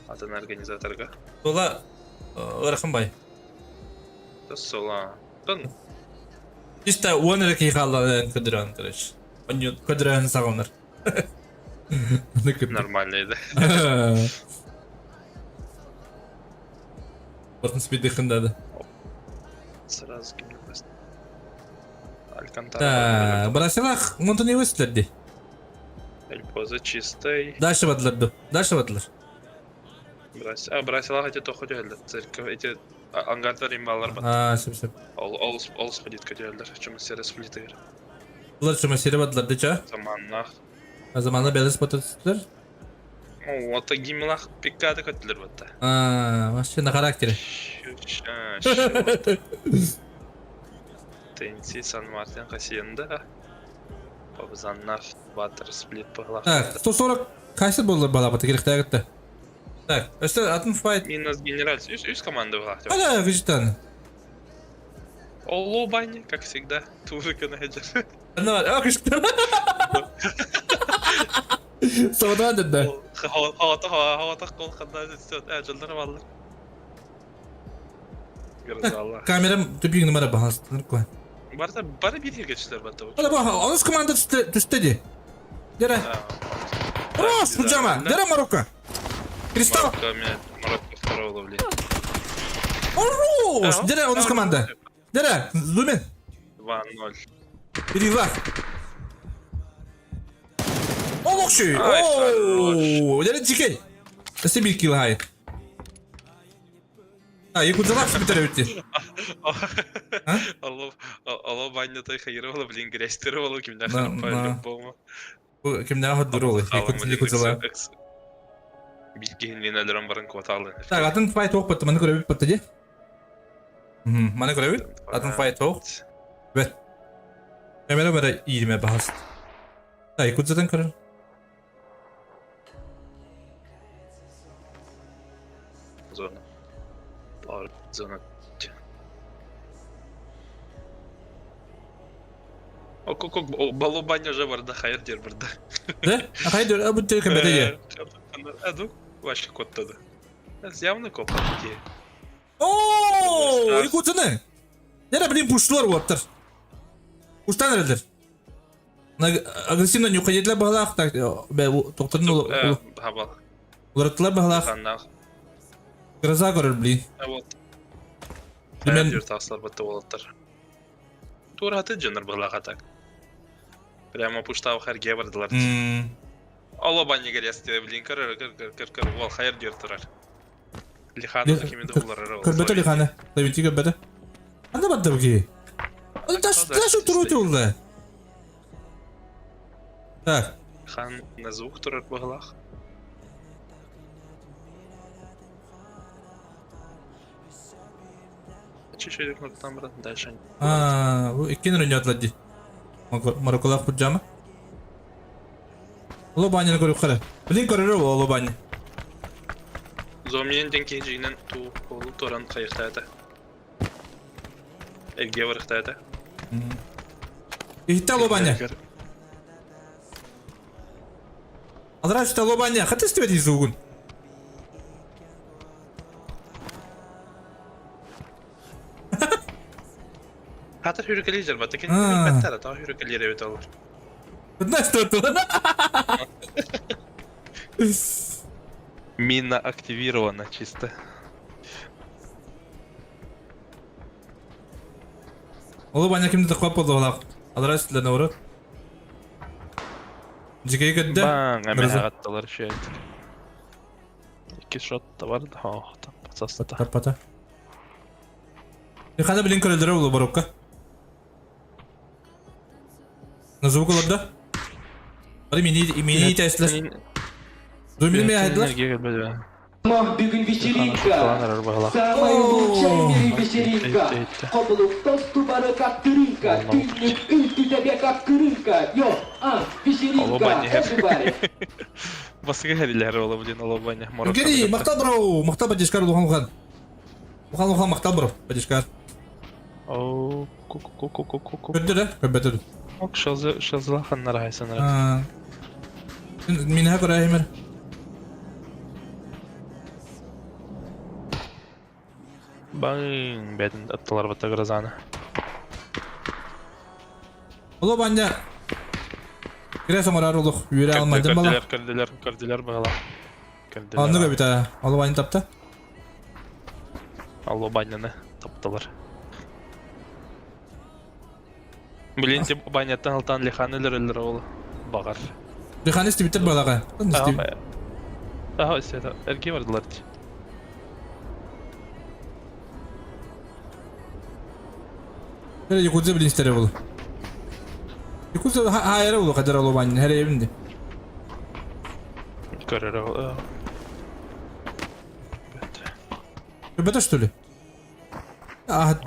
Атын организаторга. Ола ырахын бай. Да соло. Тон Чисто он эрки халла көдөрөн, короче. Он көдөрөн сагыныр. нормально да. Бортын спиди хындады. Сразу кимни басты. Алькантара. Да, Барасилах мунтун өстүлөрдү. Эль Поза чистой. Дальше бадылар. Дальше бадылар. Брась. А, Брасила хотя то хоть элде. Церковь эти ангардар имбалар бат. А, сөп сөп. Ол ол ол сходит көтөлдөр. Чума сере сплитер. Булар чума сере бадылар деча. Заманнах. А заманда белес батырсыздар. О, ата гимлах пиккада көтөлөр батта. А, вообще на характере. ТНТ Сан Мартин Хасиенда. Пабзаннах Батер Сплит пахлах. Так, 140 кайсы болду бала баты керек тагытты. Так, өстө атын файт. Минус генераль. Үс, үс команда была. Ала виждан. Оло баня, как всегда. Турика найдешь. Ну, а кышты. Саудан да. Хавата хавата жылдар баллар. Грозалла. Камерам тупик номера бахастыр кой. Барда бары бир ергечилер батта. Ала баха, онус команда түсті де. Дера. Рос, пижама. Дера Марокко. Кристалл. Марокко второго блин. Хорош! Дера, онус команда. Дера, Зумен. 2-0. Перевах. Олохши! Ай, Ооо, дера дикей. Өсте бир килл хай. А, якудзалар битер өтті. А? Алло, алло, баня той хайрова, блин, грязь тырывала, кимдә На, по на. любому. Кимдә хот ролы, якудзалар. Билгин линалерон барын кварталы. Так, атын файт оқ бітті, маны көрөбүт бітті де. Маны көрөбүт, атын файт оқ. Бет. Камера бара ириме бахаст. Так, якудзадан көрөр. Зона. Бар зона. О, бало баня уже барда, хайр дер барда. Да? А хайдер, а бут камера де. Аду, вообще код тогда. Явно коп где. О, якудзаны. Дера, блин, пушлар уаптар. Кустан эрэллэр. Агрессивно ньухайдылар баһылаах тохторун уларыттылар баһылаах. Гроза көрөр блин. Вот. Мен тахсылар бытты уолаттар. Туураты дьоннор быһылаах атак. Прямо пуштау харге бардылар. Алло баннигер ясты блин көр көр көр көр көр уол хайыр дер турар. Лиханы кимиде уларар. Көрбөтө Лиханы. Давити көрбөтө. Анда барда бу киһи. Таш таш туруу улла. Так. Хан на звук турар быһылаах. Чуть-чуть там брат, дальше. А, бу иккин рөньятлар ди. Марокколаах пуджама. Оло баняны көрүп кара. Блин көрөрө оло баня. Зомиен ден киһи туу олу туран хайыхтаата. Эрге барыхтаата. Иһитте оло баня. Алра үстэ оло баня. Хата истибет изугун. Хата хүрүкэлии жарбата кини билбэттэр, таа хүрүкэлиир эбит олор. Мина активирована чисто. Ол баня кимди тыкпап болду Алра үстүлөрүнө урут. Жикей көддө. Баң, эмэҕатталар шөйт. Икки шот да бар да, таппата. Таппата. Хана билин көрөлдөрө болу барокка. На звук олордо. Бары мини мини тестлер. Зумини ми айдылар. Бүгүн вечеринка. Самая лучшая в мире вечеринка. Хоблук тосту бары как дырынка. Түннүк үлтү тебе как кырынка. Йо, а, вечеринка. Everybody. Басыга хәриләр ола блин, олобаня. Гери, мактал бро, мактал бадишкар улухан улухан. Улухан улухан мактал бро, бадишкар. О, ку ку ку ку ку ку. Көттү да, көбөтү. Ок, шылзы шылзыла ханнар хайсанар. Мине көрәймер. Баң, бәдин аттылар бата грозаны. Оло баня. Кире соңорар улух, үөрэ алмадым бала. Көрдүлэр, көрдүлэр, көрдүлэр бала. Көрдүлэр. Онну көбүтэ. Оло баня тапта. Алло баняны таптылар. Блин, тип баняттан алтан лиханы өлөрөлөр ол багар. Лиханы истибиттер балага. Ага, это эрге бардылар. Эре якудза билин истере бул. Якудза хайра бул кадар оло баня, хере ебинди. Көрөрө. Көбөтө что ли? Ага,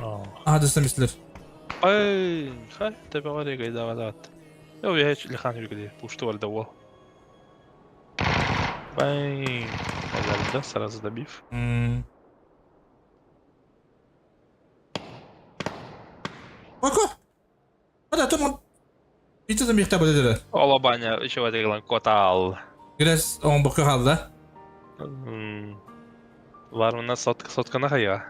ага дестемистилер. Ай, хай, тебе говори, гайда гадат. Йо, я һич лихан хүргүдэ, пушту бар да ол. Бай, да, сразу добив. Око! Ада, том Итэ михта бөлөдөрө. Оло баня, еще ватыглан котал. Грес он бокка халда. Бар мына сотка сотканы хая.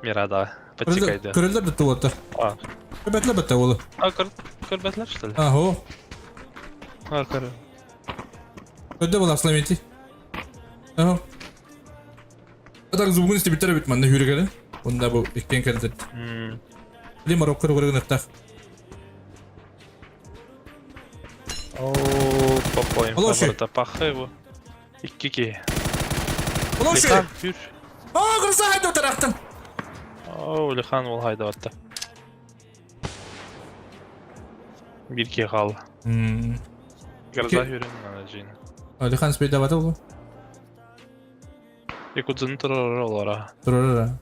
Мирада подтекайды. Көрөлдөр бітті олар. А. Көбәтлер бітті олы. А, көр көрбәтләр что ли? Ахо. А, көр. Көдді бол асламенти. Ахо. Атак зубун истебиттер бит манна хүрегеле. Онда бу иккен келди. Били Марокко көргөн ыктак. О, попоем. Олоши. Паха его. Икки. Олоши. Лихан, хүр. Аа, кырса хайда тарактын. О, Лихан ол хайда атты. Бирке қал. Гроза хүрін ана жиын. Лихан спейда бата ол. Якудзаны тұрар олара. Турара.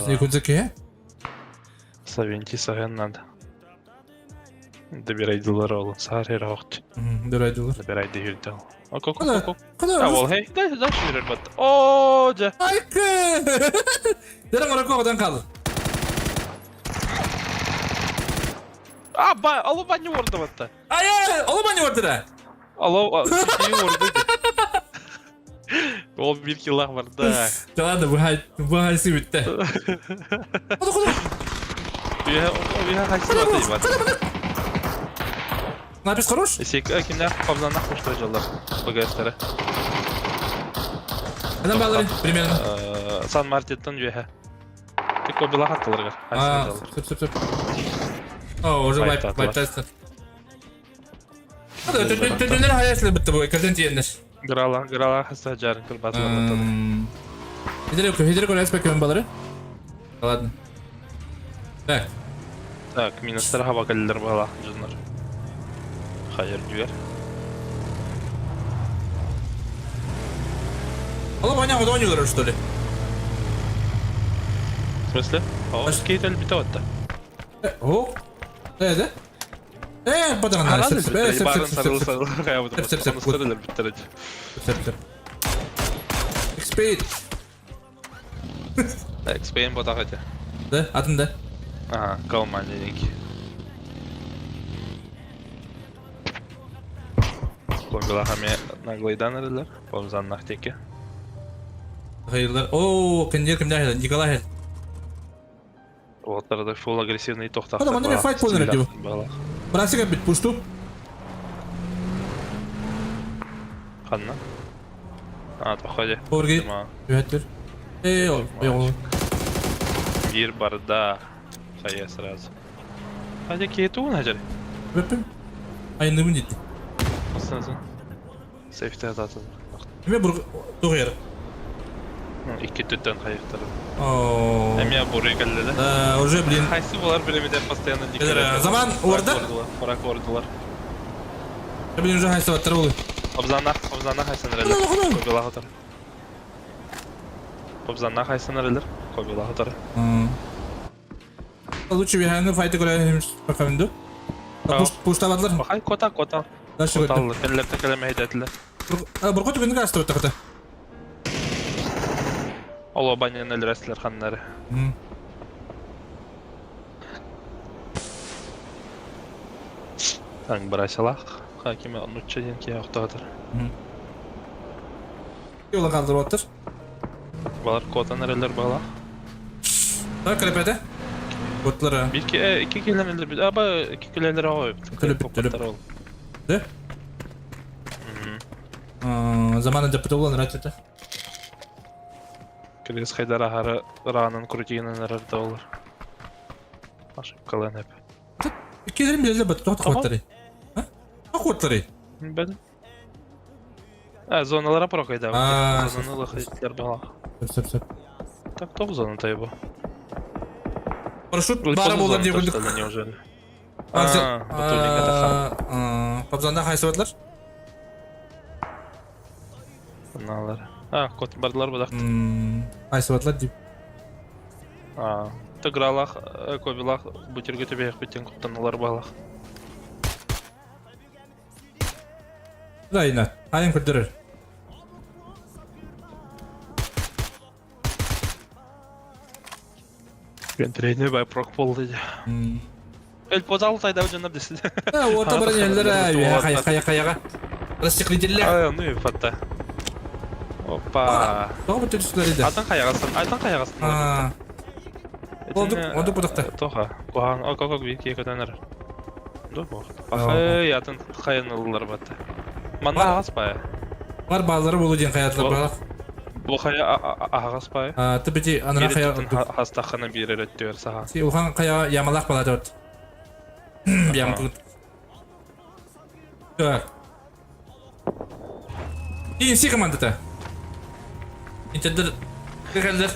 Якудза ке? Савенти саган надо. Добирайдылар ол. Сар хер оқт. Добирайдылар. Добирайды хүрді ол. Ок, ок, Куда? ок, ок. Куда? А, ол, хей, дай, дай жүрер бат. О, жа. Айкы! Дерен Марокко одан қалды. А, ба, алло, ба, не орды батта. Ай, ай, олы ба не орды да? Алло, не орды. Ол бир килах бар, да. Да ладно, bu hay, bu haysı bitti. Куда, куда? Үөһэ үөһэ хайсыбата ебать. Напис хорош? Сек кимнээх Павланах кушта дьоллор БГСтары. Адам балары примерно. Сан Мартиттан үөһэ. Ты кобила хаттыларгар. А, сөп сөп сөп. О, уже вайп вайптайсың. Төтөннөр хайасылы бітті бұл, кірден тиеннер. Грала, грала хаста жарын кырбатылар. Хидер хидер көрәс бәкем балары. Ладно. Так. Так, минустар хаба кэллэр баҕалаах дьоннор. Хайыр дьүөр. Алып ойнап ойнуулар что ли? В смысле? О, скейт өлбүтэ отта. О? Э, да? Э, бадаҕан сөп сөп сөп сөп сөп сөп сөп сөп сөп сөп Экспейт. Экспейн ботах этэ. Да, атын да. Ага, Калман денег. Пломбилахами наглыйдан эрэлэр, помзаннах теке. Хайырлар. О, кендер кимдер Николай. Уолаттар да фул агрессивный тохтахтар. Ада, манна файт болар дип. Брасик бит пушту. Ханна? А, тоходи. Орги. Үһәттер. Э, ол. Биир барда. Хайа сразу. Хадя киһи тугун хажар. Өппүм. Айныбын дитти. Астынсын. Сейфте ататын. Эме бур тугер. Икки түттен хайыктар. О. Эме буруй келди да. Да, уже, блин. Хайсы булар билемеден постоянно Заман орда? Фраг ордылар. Блин, уже хайсы баттар болу. Обзанах, обзанах хайсын релер. Кобила хотар. Обзанах хайсын релер. Кобила хотар. Лучше бихаңы файты көрәһим бакамынды. Пуштабадлар. Бахай кота кота. Дальше Коталлы. Кенлерте келеме хейдетилер. Бурго түгүнүк асты баттакта. Оло банян элрәсләр ханнары. Таң брасилах. Хакиме нучча ден ки охтатыр. Yola kaldırıp attır. Балар котан эрелер бала. Так, ребята. Ботлара. Bir iki, iki километр бит. Аба iki километр ой. Төлөп төлөп. Да? Замана деп болан рачата. Киргиз Хайдар ахары ранын крутигинен эрерде олар. Ошибкалан эп. Келерим биле бат тохт хоттары. А? Хоттары. Бен. А, зоналара прокайда. Зоналар хитлер бала. Сөп сөп. Так тоқ зона тайбы. Парашют бара болар деп күндүк. Неужели? Пабзанда хайсы батлар? Аналар. А, кот бардылар будак. Хайсы батлар дип. А, тыгралах, кобилах, бутерге төбех битен куттаналар балах. Дайна, айын көрдөрөр. Мен тренер бай прок болды. Эл позал сайда жана десин. Орта баран еллер хая хая хаяга. Расчехлителлер. А, ну и фата. Опа. Тоғы бітті түстілер еді. Атын қаяғасын, атын қаяғасын. Олдук, олдук бұдықты. Тоға, қуған, ок, ок, ок, бейке көтенер. Ду бох. Ахай, атын қайынылар батты. Манда ағас бай. Бар балалары болу ден қаятылар балақ. Бу қая ағас бай. Тіпіти аныра қая... Хастахана бир өрөттүөр саха. Си ухан қая ямалақ бала деп. Ям Так. TNC командата. Интердер кэллер.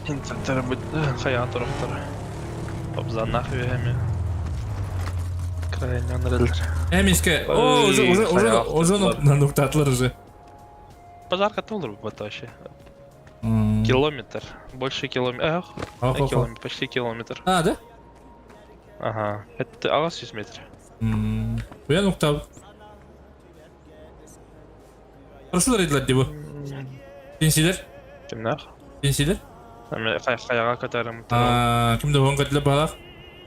Интердер бу хая туруктар. Обзанах веме. Крайне нрелер. Эмиске. О, уже уже уже уже нуктатлар уже. Пожарка толыр бу вообще. Километр. Больше километр. Эх, километр, почти километр. А, да? Ага. Это агас 100 метр. Буя нукта. Хорошо дайдылар деп. Пенсилер? Кимнах? Пенсилер? Хаяга катарым. А, кимде он катлы балах?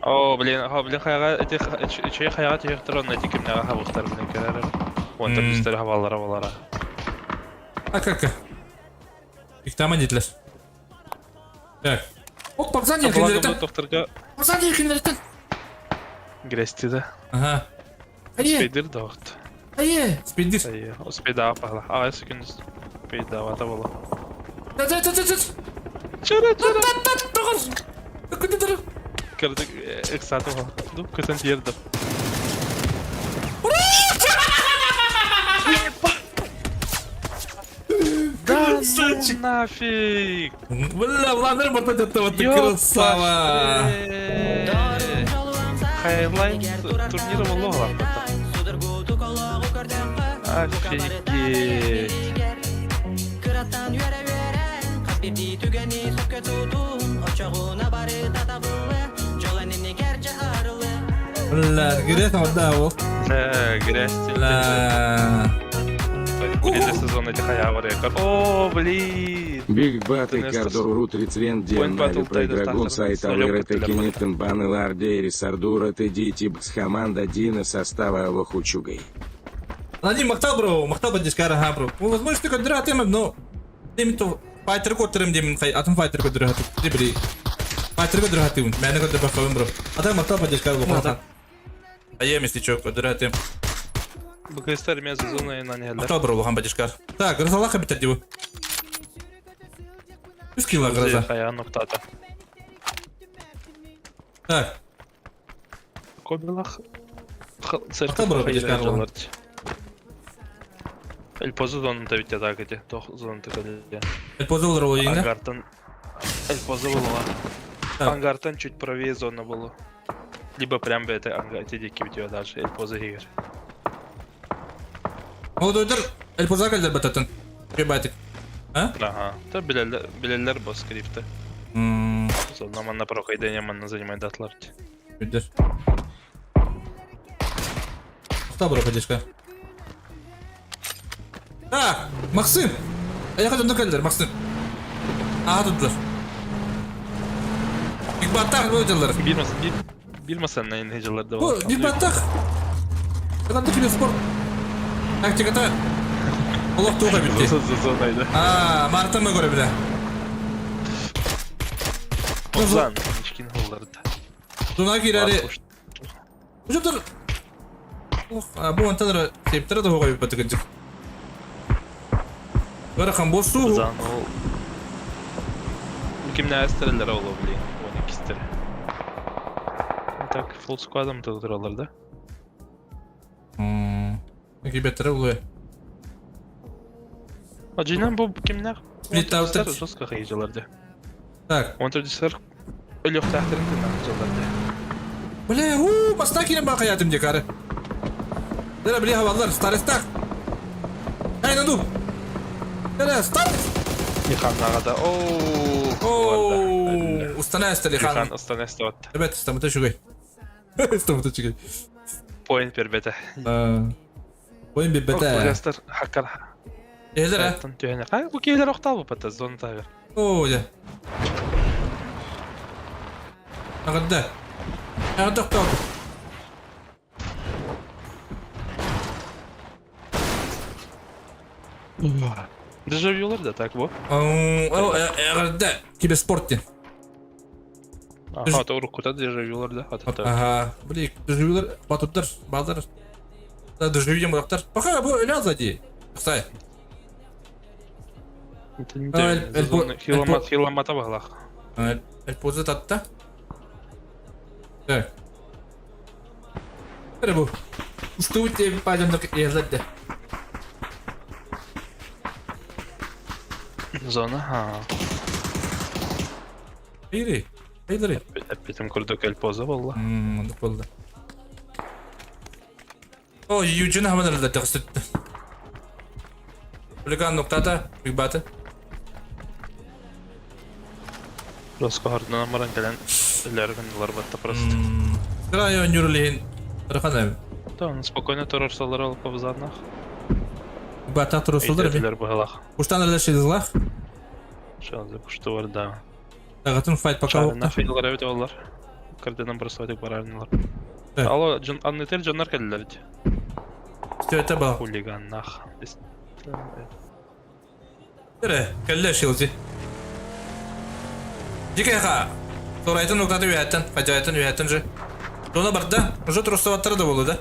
О, блин, о, блин, хаяга эти чей хаяга тиектер он эти кимнага хабыктар менен керер. Вон там үстер хабалара балара. А как? Иктама детлер. Так. Ок, папзан не килдер. Докторга. Асан кинилэртэн. Грести да. Ага. Айе, Спидир да вакыт. айе, спидир. Айе, успейдаа пахла. Ага, секунд. Спейдаа була. Да да да да да. Чара, чара. Тоҕор. Кырдык ыксааты була. Ду, көтөн тиэрдим. Да ну нафиг! Бля, Владимир Бартатетова, вот ты красава! Хайлайт турнира болуға Офигеть! Бля, грязь да, вот. Э, грязь. Бля. Или сезон этих рекорд. О, блин! Биг Бат и Тенестас. Кардор Рут Рицвен Point Ден Battle Нави Тайдер Драгун Тахтар. Сайт С нулем Алыр Тахтар. Текинитен Бан Лардейри Сардура Теди Тибкс Хаманда Дина состава Алохучугай. Владимир, махтал, бро, махтал поддержка, ага, бро. Ну, возможно, ты көдөрө атым, но... Демин то... Файтер көтөрөм демин, хай, атын файтер көдөрө атым. Дебри. Файтер көдөрө атым, мәне көдөрө баққабын, бро. Ата махтал поддержка, бро. Аем, если чё, көдөрө атым. БКСТ мен сезон на не Махтал, бро, улахан поддержка. Так, грозалаха битер дебу. Үс кило гроза. Хая ноктата. Так, Кобилах. Махтал, бро, поддержка, улахан. Эль поза зонун да бит так эти. Тох зонун так Эль поза болар ол енді. Ангартан. Эль поза была. Так. Ангартан чуть правее зона была. Либо прям бы это ангар, эти дикие видео дальше. Эль поза игр. Молодойдар, эль поза кэлдер бататын. Ребятик. А? Ага. Та билелер билелер бо скрипты. Ммм, Зона манна прохайдение манна занимает датлар. Видишь. Махтал, бро, поддержка. Так, Максим! Аяқа жонда кэлдер, Максим. Аа туттар. Биг Баттах бұл жылдар. Бирмас бир бирмасан на инхеджелерде Бу Биг Баттах. Это ты спорт. Тактиката. Олох туға бітті. Зонайды. Аа, Марта мы көрі біле. Озан ичкин холларды. Дуна кирәри. Жөптір. Ох, бу анталары септері де хоға бітті кінчік. Гарахан босу. Озан ол Кимне әстерелер ол блин, 12 стер. Так, full squad'ım туралар да. Кибеттері бұл. А жинан бу кимне? Сплит аут. Жестко хейджелерде. Так. 14 өлөк тахтырын хейджелерде. Бля, у, баста кирен бақаятым декары. Дара, бля, хавалар, старыстақ. Ай, наду. Дара, старыс. Иханнага да. Ооо. Оу, устана эстели Ихан хан. устана эстебатты. Ребят, стамыта чугай. Стамыта чугай. Point бербете. Ойын бебете. Гастар хакар. Эхлер, а? Түйене. Кай бу кейлер октал бу пата зона тагыр. О, я. Ағында. Ағында оқталды. Дежавюлар да так бу. Ағында. Киберспорт ден. Ага, то рукута дежавюлар да. Ата. Ага. Блин, дежавюлар, батуттар, балдар. Да, дежавюден бұлақтар. Пока бу өлі азади. Қысай. Хиламат хиламата баглах. Эль поза татта. Так. Бу. Устуйте пойдем езать. Зона. Ха. Ири. Ири. Эппитим курдук эль поза болла. Ммм, болды. О, Юджин хамадарда тақсытты. Хулиган ноктата, биг баты. Роско хардына маран келен лергенлар батта просто. Крайо нюрлин. Раханам. Да, спокойно торорсалар алып абзанах. Бата турусулдар ми. Эйтелер баглах. Уштан эле шизлах. Шанзы пушту бар да. Тагатын файт пока Шарына окта. фейлар эбит олар. Кырдынан просто өтүк барарнылар. Так. Алло, жон аннетер жоннар келдилер. Все это ба. Хулиганнах. Тере, келле шилзи. Дикеха. Торайтын уктаты үөһэттэн, хадьаайтын үөһэттэн же. Зона барда. Уже трустоваттара да буолла да.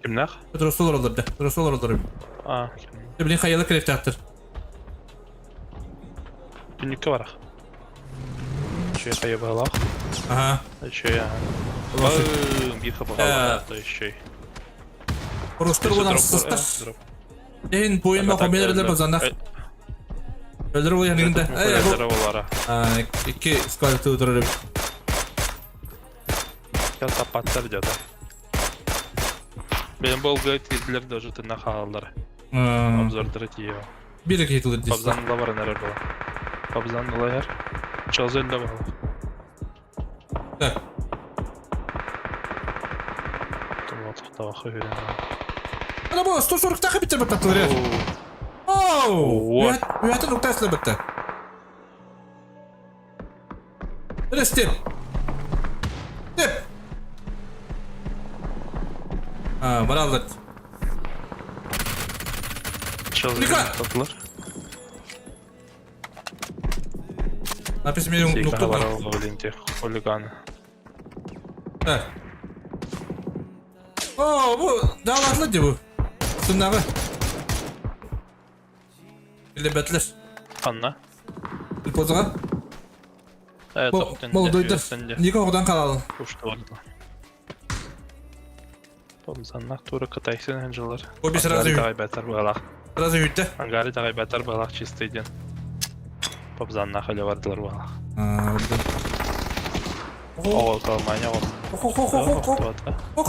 Кимнээх? Трусту олороллор да. Трусту олороллор. А, Блин, хайалар кэлиэхтээхтэр. Түннүккэ барах. Еще хайа баалаах. Ага. Еще я. Биир хапа еще. Рустар буолан сыстар. Эһин буйун хомелерде базанах. Өлөр буйан да. Икки склад турар. Тапаттар деді. Benim болга тиздилер даже тына хааллар. Обзордары тиео. Бир кетилер дейсіз. Пабзан ла бар нерер була. Пабзан ла яр. Чалзел да бар. Так. Ана бу 140 тахы битер баттаттылар. Оу! Үәтен уктаслы битте. Степ. Степ. А, баралдар. Чалзел Напис мен нукта бар. Хулиган. Так. О, бу даалатлы ди бу. Сыннагы. Илебетлер. Анна. Позага. Бу дойдыр. Ника оғдан қалалы. Помзаннах тура катайсын ханжылар. Коби сразу. Тагайбатар балах. Сразу үтті. Ангари тагайбатар балах чистый ден. Помзаннах эле бардылар балах. О, калманя ол. О,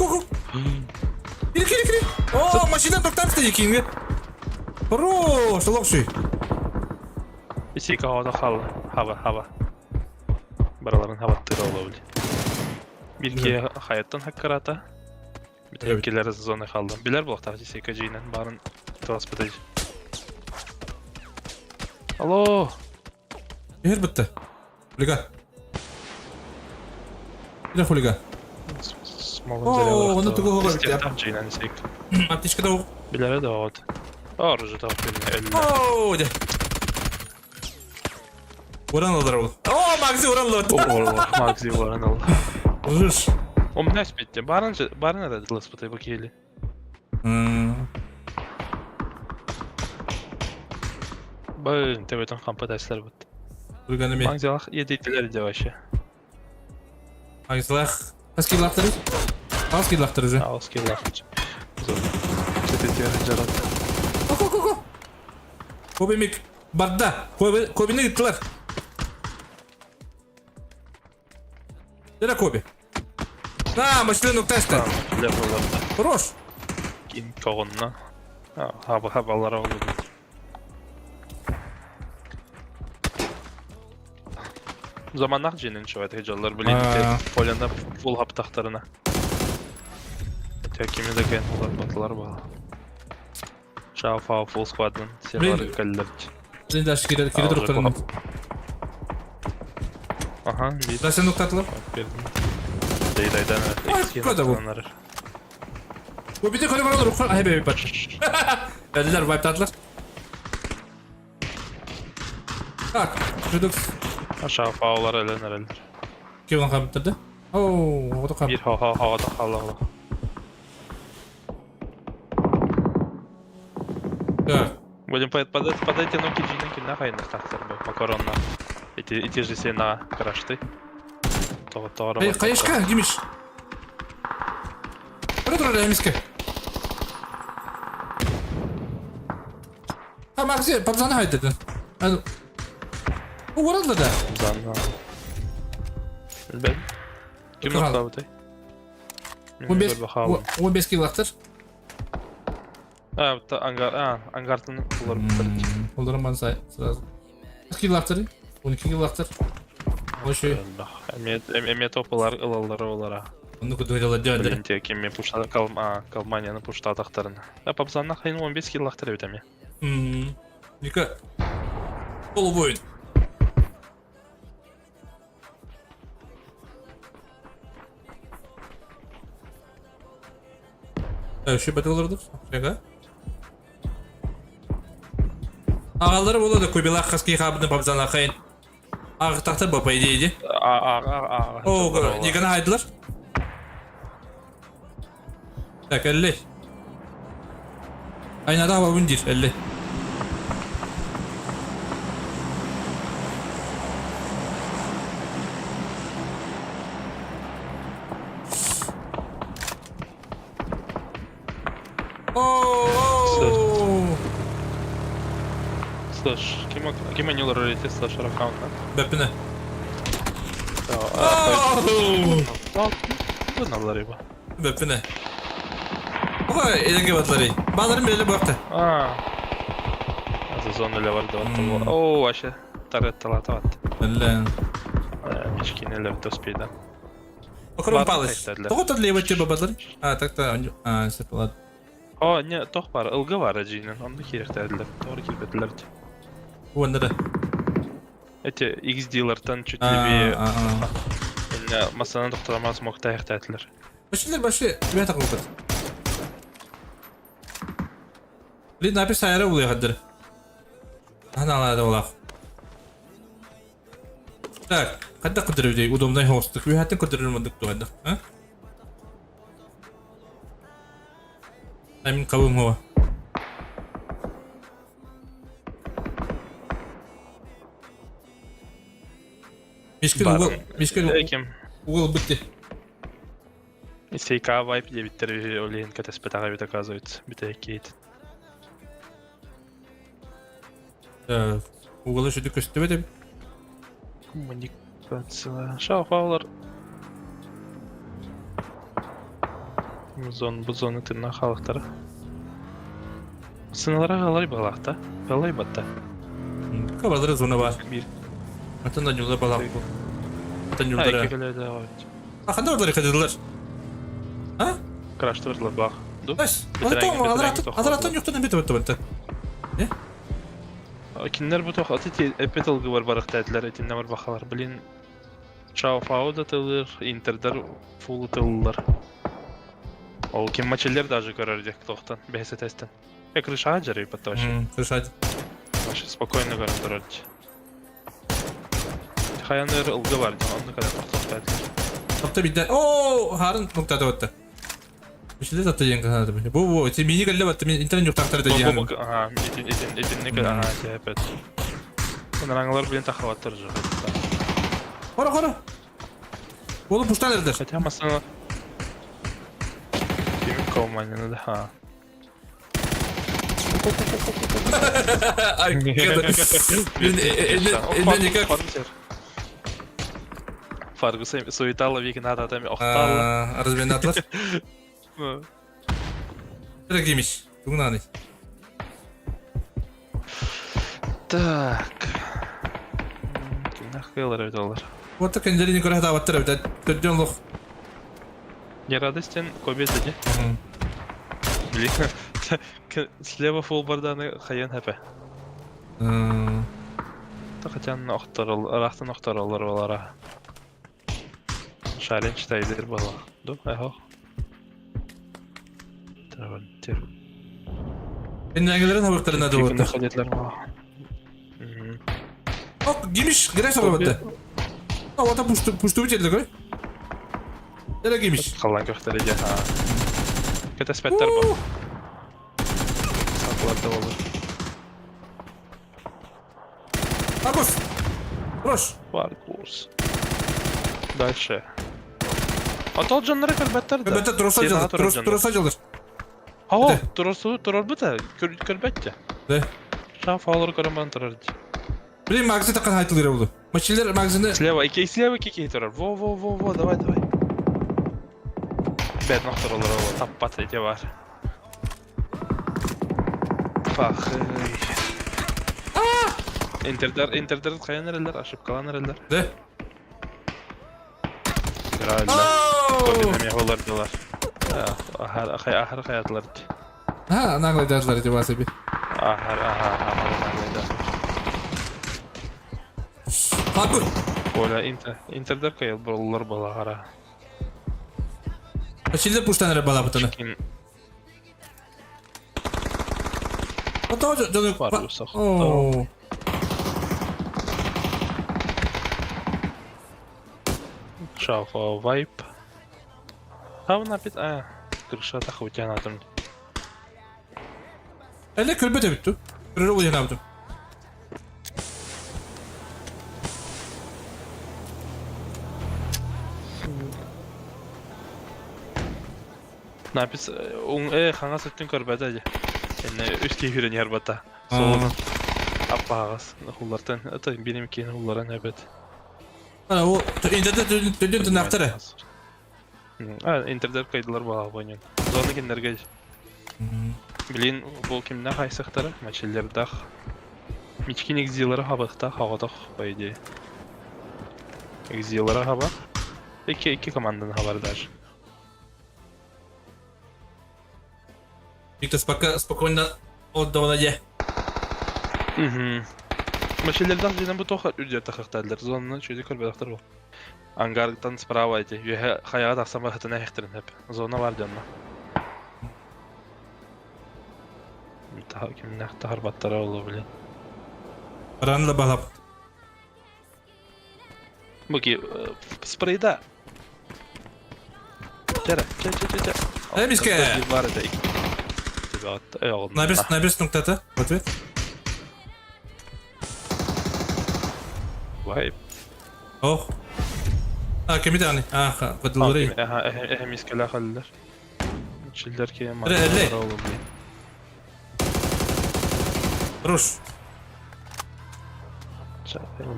Кири, кири, кири. О, машина токтап екенге. Хорош, локши. Исика ода хал, хаба, хаба. Бараларын хабаттыра ола били. Бирке хаяттан хаккарата. Битеккилер зона халды. Билер булактар Исика жыйнан барын транспорт. Алло. Ер бітті. Хулига. Билер хулига. О, оны тугу хоға бітті. Жыйнан Исик. Аптечка да Билер да от. Оружие да от. О, де. Уран алдар ол. О, Макси уран алды. О, Макси уран алды. Жыш. О, мына спетте. Барын барын да дылыс бу кейли. Бын, тебетен хампа тәсләр бит. Хулиганы мен. Маңзалах едейтилер де вообще. Маңзалах. Қас килақтыр? Қас килақтыр уже. Ауыз килақтыр. Жарат. Ко ко ко. Кобемик барда. Кобини гиттилер. Дера Коби. На, машина нуктаста. Хорош. Кин когонна. Хаба хабалар oldu. Заманнах жинин чуат хеджаллар билин полянда фул хаптахтарына. Текими да кен олар батылар бала. Шафа фул сквадын серлар каллер. Сен даш кире кире туруп Ага, бир. Да сен нуктатылар. Дейдайдан. Кода бу. Бу бите көрө бар рух ай бе бат. Öldüler, wipe Так, Redux. Aşağı faular ölenler öldür. Kim lan kaptırdı? Oo, o da kap. Bir ha ha ha da Allah Allah. Так. Будем под под под эти ноги жинки на хайнах тахтар бу макаронна. Эти эти же все на крашты. То то Эй, кайышка, гимиш. Тұр эмиске. Ha, Макси, папзаны хайдыды. О, оралды да. Папзаны. Билбедим. Ким нокта 15 15 килактыр. А, ангар, а, ангартын олар бітірді. Оларын бан сразу. Килактыр? 12 килактыр. Ошо. Эме топалар ылалары олара. Оны көтөрөлөр деді. Блин, те кеме пушта калма, калманияны пушта атақтарын. А папзанна хайын 15 килактыр бит эме. Ника. Полувоин. Еще бәтелерді. Шага. Ағалары болады көбелақ қасқи қабыны папзана хайын. Ааҕытахтар бо, по идее, ди. О, Никона хайдылар. Так, элли. Айнада хабабын диир, элли. О! Слышь, ким ким они лорите слэш аккаунта? Бэппинэ. Бу рыба. Бэппинэ. Ой, эленге батлары. Баларым беле бакты. А. Это зона для варда. О, вообще таретталата ват. Эллен. Мишкинелер доспейда. Окром палыч. Тоҕо тодлеебат тебе бадлар? А, так-то, а, сөп, ладно. О, не, тох бар, ылгы бар ажинен, онда кириэхтээдилэр, тоҕо киирбэтилэр. Уонна да. Эти XD-лартан чуть левее масанан тохторомас мохтаахтаатылар. Башилер баши, бэт акылбыт. Блин, напис сайара улыахадыр. Аналаада олах. Так, хайдах көрдөрөбүтүй удобнай соҕустук үөһэттэн көрдөрөр мындык дуо хайдах а? Мин хабым хуа. Мишкин угол, Мишкин угол бытты. Сейка вайп диэбиттэр үһү, ол иһин кэтэспэтэҕэ эбит оказывается, бүтэһик Угалы сүдү көстүбэт эбит. Коммуникация. Шафалар. Зон, бу зона тынна халыктара. Сыналара галай балахта. Галай батта. Кабалары зона бар. Бир. Атын да нюлар балах бу. Атын нюлдара. Аханда олар кадылар. А? Краштырдылар бах. Бас. Азараттан юктан бит бит бит. Не? Кинилэр бу туох ати эппит ылгыбар барыхтаатылар итиннэ барбахалар. Блин, Чао-Фао да тылыр, Интердар фулу тыллар. Ол ким мачеллер даже көрөр диэх туохтан, бэһэсэ тэстэн. Э, крышаҕа дьарыйбат вообще. Крышать. Вообще спокойно көрөн турар дии. Хайан өр ылгы бар дии, онну кэлэн тохтохтаатылар. Топта бидде. Оо, харын нуктата батта. Мишеле татта диэн каһаата. Бу бу, ити мини кэллэ батта, мин интернет юктактар да диэн. Бу аха, итин итин итинник аха, тиэпэт. Нарангалар блин тахабаттар же. Хора хора. Олу пуштан эрдер. Хотя масана Кими команина да ха. Ай, никак. Фаргусы суетала вик надо там охталла. Разминатлар. Дорогимиш, тугнаны. Так. Кимнах кыйлар эбит олар. Вот так кендерини көрө хатаабаттар эбит. Төрдөн лох. Не радостен кобез ди. Блин. Слева фулбарданы хайан хэпэ. Хотя охторол, рахтан охтороллар балара. Шарин читайдыр бала. Ду, эхо. Тер. Эннәгелерин хабыктарына да болот. Ок, гимиш, грес алабатта. Авата пушту, пушту бит көр. Эре гимиш. Халан көхтәреге, ха. Кәтәспәттәр бар. Сакларда olur. Арбуз! Рош! Арбуз. Дальше. А тол дьоннору көрбөттөр да. Көрбөттөр, туруса дьылыр. Туруса дьылыр. О, турусу турар быта, көрбөттө. Да. Шаф алыр көрөмөн турар. Блин, магазин такан хайтылыр болду. Мачилер магазины... Слева, ики, слева кики турар. Во, во, во, во, давай, давай. Бэт нохторолор, таппат эти бар. Пахый. Интердер, интердер хайан эрелер, ошибкалан эрелер. Да. Играллар. Кобинами олардылар. Ахар хаятлар. Ha, наглайдадылар деп асаби. Ахар, аха, ахар наглайдадылар. Хакур. Оля, интер, интердер кайыл боллар балагара. Ачилдер пуштан бала бутаны. О, Крыша вайп. А опять... А, крыша тахыбытян атым. Әле көрбөт эбит ту. Көрөр уйанаабытым. Напис уң хаҥас өттүн көрбөтө дии. Инне үс киһи үрэн ярбата. Суол аппаҕас хуллартан это бирим киин хулларан эбит. А, о, интернет төдөн тынахтара. А, интернет кайдылар баа бойнун. Зона киндерге. Блин, бу кимнэх хайсахтара? Мачеллердах. Мичкин экзилары хабыхта хаҕотох, по идее. Экзилары хаба. Икки икки команданы хабар даже. Виктор пока спокойно отдавала я. Угу. Мачеллердах дьиэнэн бу туох үрдүөр тахыахтааллар. Зонаны үчүгэйдик көрбөтөхтөр бу. Ангартан справа эти. Үөһэ хайаҕа тахсан барахтан эһэхтэрин сөп. Зона бар дьонно. Кимнээх таһарбаттара буолуо блин. Ранла балап. Буки спрейда. Чара, ча ча ча ча. Эмиске. Бар это. Набес, набес нуктата. Ответ. Вай. Ох. А, кеми даҕаны? А, кодулурей. Эмискеле халлар. Чиллер ки Эле. Руш.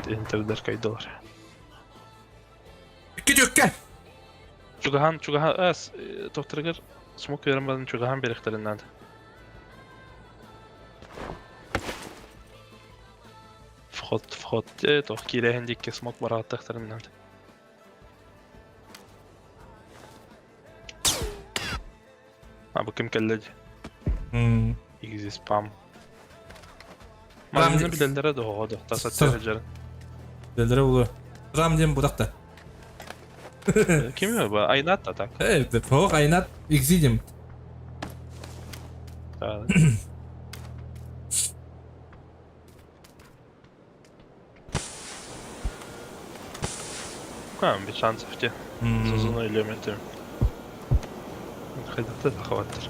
Интердер кайдылар. Икки түккэ. Чугахан, чугахан, ас, тохтарыгар смок берен барын чугахан берехтерин надо. Вход, вход, тох кирэһин дикке смок барааттахтарын надо. А бу ким кэллэ Easy спам. Манны билэллэрэ доҕо тасаттар сылдьарын. Билэллэрэ буолуо. Рам диэн бутахта. Ким бу? Айнат да так. Э, Ох, Айнат Экзидим. А, без шансов те. Зазуна элементы. Хайдахта тахабаттар.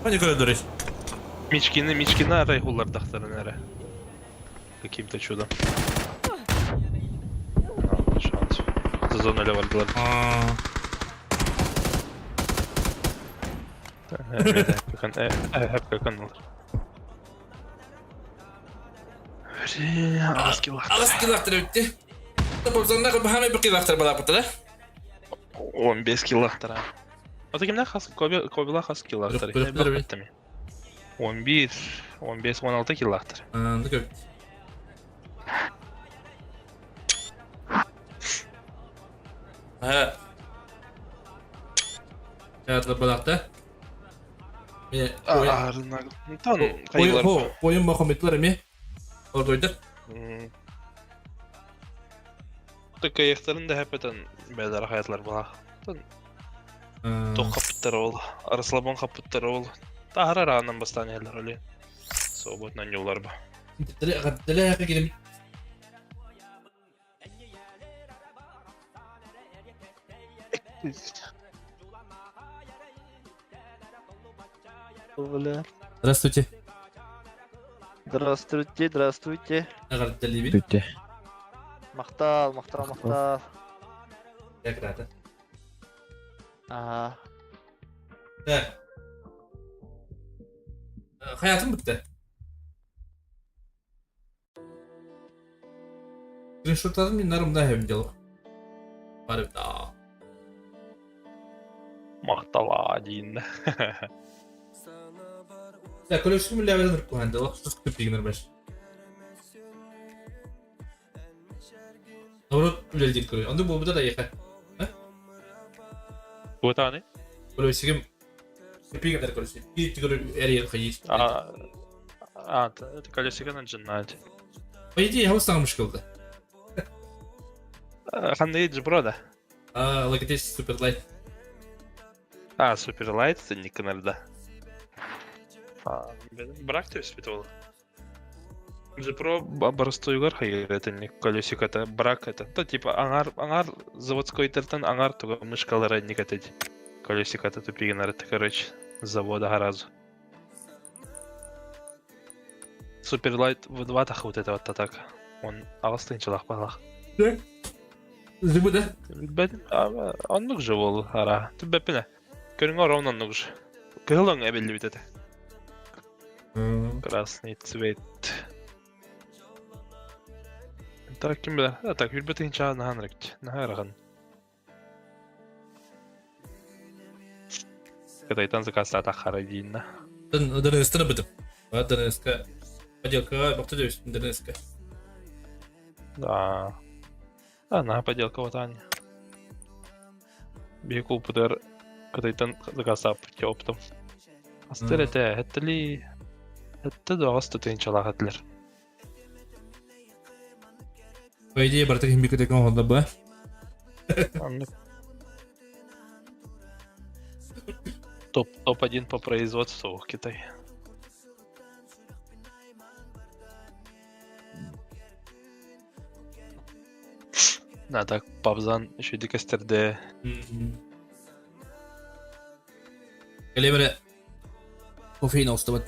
Пани көрөдөрүй. Мичкины, Мичкины арай хуллардахтарын эрэ. Каким-то чудом. А, шанс. За зону эле бардылар. Аҕыс килахтар. Аҕыс килахтар эбитти. Топозонна баһаамай бу килахтар балааппыттара. 15 килахтара. Ата кимнээх хас Кобила хас килахтар? 11, 15, 16 килахтар. Аны көп. Ha. Театр балакта. Ойын бақометтілер эми. Ордойдыр. Тыкайыктарын да хэпэтэн бээлэр хаятылар була. Туох хаппыттара ол, Арыслабын хаппыттара ол. Таһара араанан бастаан иһэллэр оле. Свободно ньулар ба. Здравствуйте. Здравствуйте, здравствуйте. Эҕэрдэлиибин. Махтал, махтал, махтал. Как рада. Ага. Так. Хаятым бүттэ. Скриншоттадым мин нарымда хэм дело. Барып да. Махтала диин. Так, көлөксүм ләбәрен үркү хәнде, лох сус күтүп дигенер баш. Наоборот, үлэлдиир көрүй. Онду буолбута да эйиэхэ. Буотааны? Көлөксүгүм пигенер көрүсү. Биир түгөр эрийэр хайыыр. А, а, это колесико начинать. По идее, хабыс саҥа мушкылды. Ханна Джбро да? А, Logitech Superlight. А, Superlight никнерда. Брак то есть ол. Жипро боростуйугар хайыыр колесиката брак это. То типа аңар аңар заводскойтартан аңар туга мышкалара инник этэ колесиката тупигинар это короче завода сразу. Суперлайт В2 тах вот это вот так. Он аҕыс тыһыынчалаах баалаах. Зыбы да? Билбэтим, оннук же ол ара. Түбэппинэ. Көрүҥэ ровно оннук же. Кыһыл өҥ эбиллибит этэ. Красный цвет. Так ким билэр? А так үрбэ тыһыынчаҕа наһаа ынырык. Наһаа ыарахан. Кытайтан заказтаатах хара диинна. ДНС-тан ылбытым. ДНС-ка поделкаҕа бахта дьэбиспин ДНС-ка. Да. А, наһаа поделка вот Аня. Биһи кулпутугар Кытайтан заказтааппыт оптом. Астыр этэ, эттили этте доҕос тытыынчалаах этилэр. По идее, барыта ким бикытык оҥоһулла ба. Оннук. Топ топ-1 по производству Китай. Да, так пабзан еще дикестерде. Кэлиэм эрэ кофеин оҕустубат.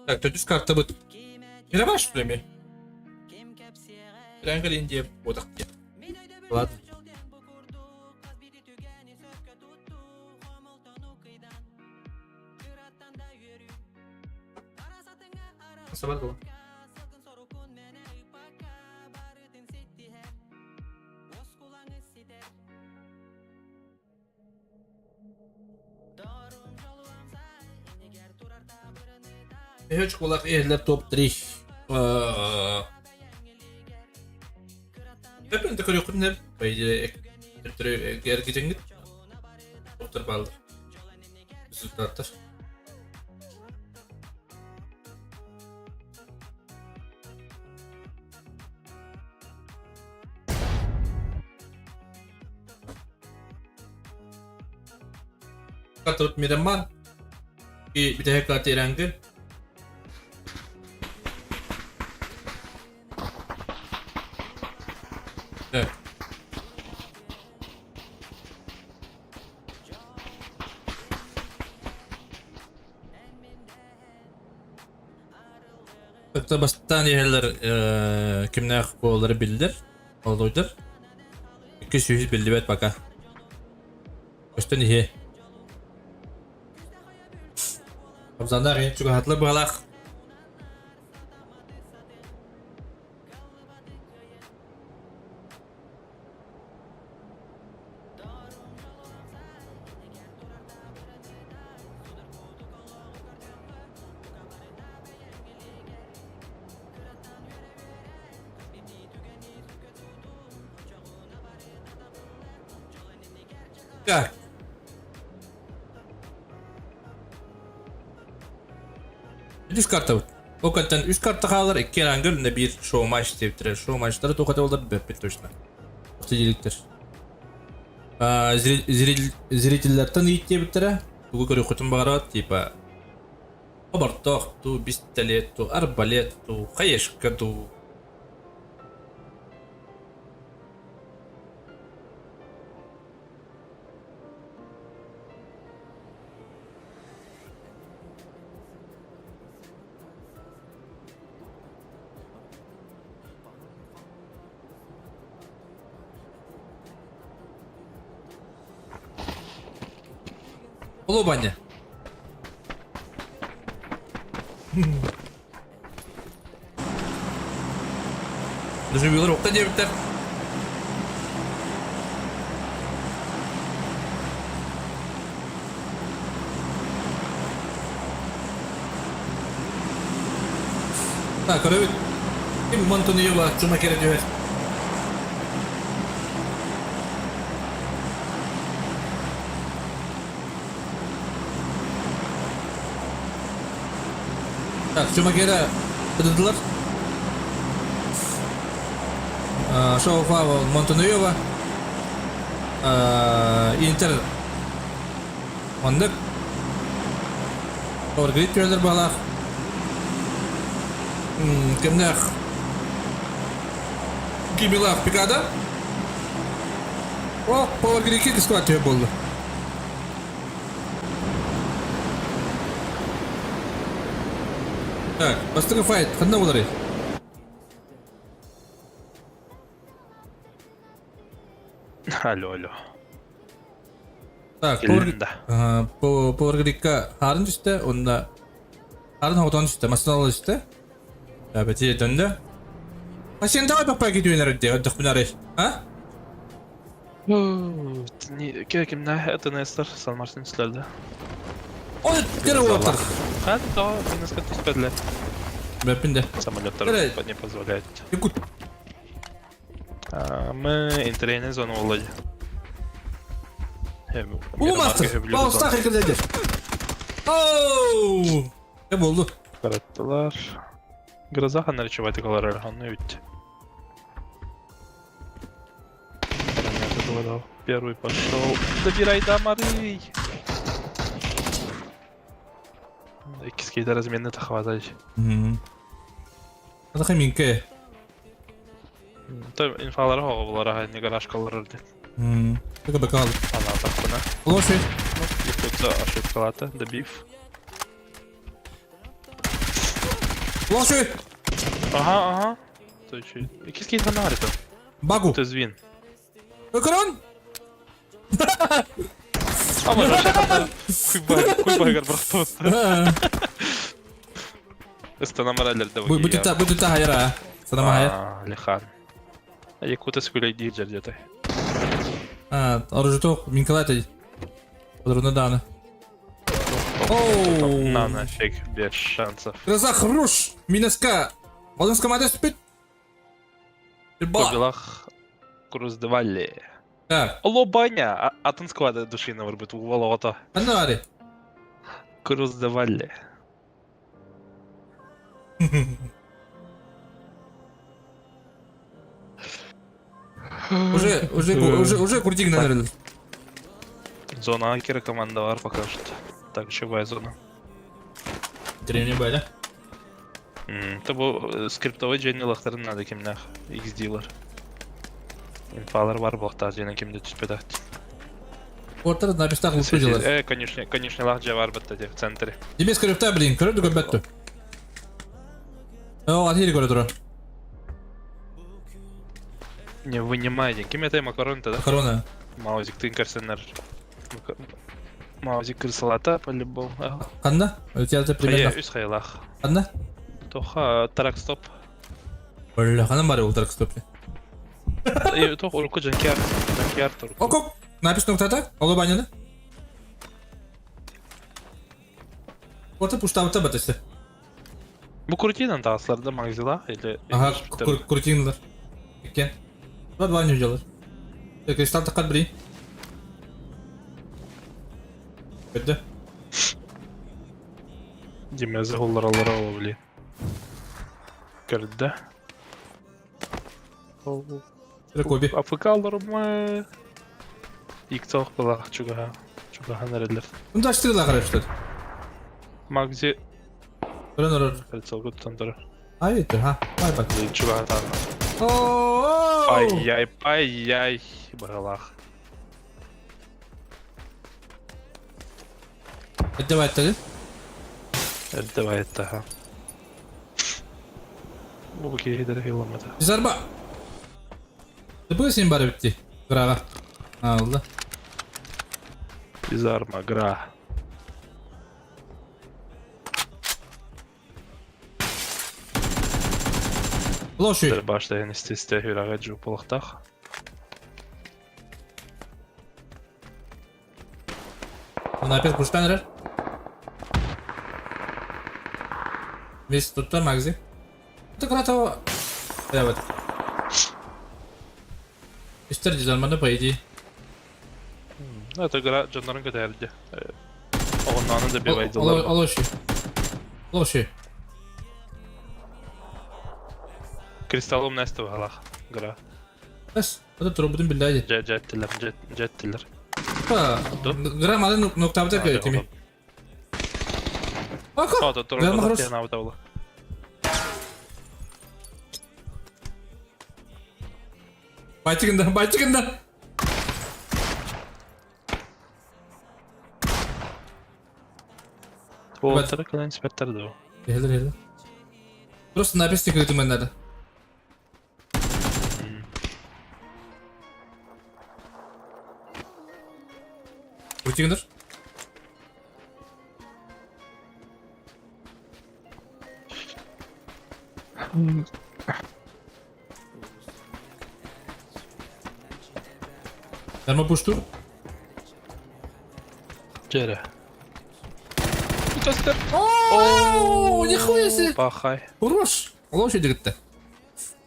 Так, төрдүс картабыт. Мирамаш что ли? Triangle India буотах диэн. Ладно. Сабар була. Үч кулак иһиллэр топ-3. Эппин да көрүөххүтүн по идее эргитиҥҥит топтар бааллар. Результаттар. Тут Мирамар и бүтэһик квартираңгы. Так. Ыкта бастаан иһэллэр кимнээх буолары биллэр, олуйдар. 200 биллибэт пока. Көстөн иһиэ. Абзандаах иһин чугаһатылар быһалаах. Так. Үс карта Ол кантан үс карта хаалар, икки рангы үлүнэ биир шоу-матч диэбиттэрэ. Шоу-матчтары туох этэ болар билбэппит точно. Охтидиликтер. Зрителлэртэн ыйыт диэбиттэрэ. Тугу көрүөххүтүн баҕарабат, типа обортоох туу, пистолет туу, арбалет туу, хаешка туу. Улубаня. Дежавюлар окта диэбиттэр. Так, көрөбүт. Ким Монтонуева чума кэрэ түһэр. Так, Чумакера ыдыдылар. Шоуфа Монтонуева. Интер Оннук. Оргрит түөлөр балах. Кимнэх Кимилах Пикада. О, Power кискуат түһэ буолла. Так, бастакы файт ханна болар? Алло, алло. Так, Кэллим да. Power хаарын түстэ, онна хаарын хотон түстэ, массыналар түстэ. Бэти дөннө. А сен давай папа китүөнөр дии, өдөхпүн арай. А? Кимнэ ТНСтар Сан Мартин түстэллэр. Ой, кere уолаттар. Хат то минуска түспэдилэр. Бэппин де. Самолеттар не позволяют. Якут. Мы интерейный зону Володя. Улуу мастер! Баустах экирдедир. Оу! Не болду? Караттылар. Гроза ханарчевать олар онну үт. Первый пошел. Добирай дамары! Иккис разменны тахватай. Атаха минке. То инфалары хоҕо булар аха не гаражкалар диэн. Только бакал. Анаатахпына. Лошадь. Ну, Якутса ошибкалата, добив. Лошадь. Ага, ага. То еще. Киски фонарика. Багу. Ты звин. Экран. А может, куйбагар брахтот. Ыстанамаралер да Бу бу хайра. Санама хайр. Лихан. Якута скулей диир дьэрдете. А, оружие Минкалай Подруна даны. Оу. На нафиг, без шансов. Гроза хорош. Минаска. Валынс команда спит. Кобилах Круздевалли. Так. Лобаня! Атын склада душина вырбыт уголота. Аннари. Круздевалли. Уже, уже, уже, уже крутик наверное. Зона Акера команда var пока что. Так, чевая зона. Древний байда. Это бу скриптовый дьиэни ылыахтарын наада кимнээх XD-лар. Инфалар бар буолуохтаах дьиэнэн ким да түспэтэх. Портер на местах лучше делать. Конечно, конечно, лах дьэ бар бытта дьэ в центре. Тебе скрипта, блин, көрө дүгөн бәттү. О, атири көрө тура. Не вынимай, ким это макарон тогда? Макарона. Маузик тын көрсөннөр. Маузик кырсалата по-любому. Ханна? У тебя это примерно. Үс хайылах. Ханна? Тоха трак стоп. Бля, ханна бар ол трак стоп. Тох урукку жанкиар, жанкиар тур. Окоп. Написано кто-то? Алло, баняны. Орта пуштабыта батысы. Бу крутинан таҕысларда магазила или Ага, крутинлар. Иккен. Два два не делать. Кристалл такат бри. Бедде. Димезе холларалара били. Көрдө. Коби. АФК-ларымы? Икцох была чугаха. Чугахан эрэллэр. Ну да, четыре лаха что Магзи Көрөн прицел туттан турар. Ай, это, ха. Бай бай. Чугахан. О! Ай-яй, ай-яй, быһалаах. Давай, это. Давай это, ха. Бу киһи хилламата. Зарба. Ты син бар битти. Грага. Алла. Изарма, гра. Лошадь. Башта истисте хүрага жуполохтах. Он опять пуштан Весь тут магзи. Это грата. Вот. Истер дизарманы по идее. Ну, это гра дьоннорун көтөрдө. Оҕонноonu добивайдылар. Лошадь. Лошадь. Кристаллом нэсте баһалаах гра. Бес. Это трубудун билдәди. Жа жаттылар, жаттылар. Гра малы ноктабыта көтеми. Ака. Ото турбу тенабыта Байтыгында, байтыгында. Уолаттары кылан инспектор да. Хелер, хелер. Просто написано көтүмөн надо. Крутигендер. Дарма пуштур. Жере. Көстөр. О, нихуя себе. Пахай. Хорош. Лошадь дегетте.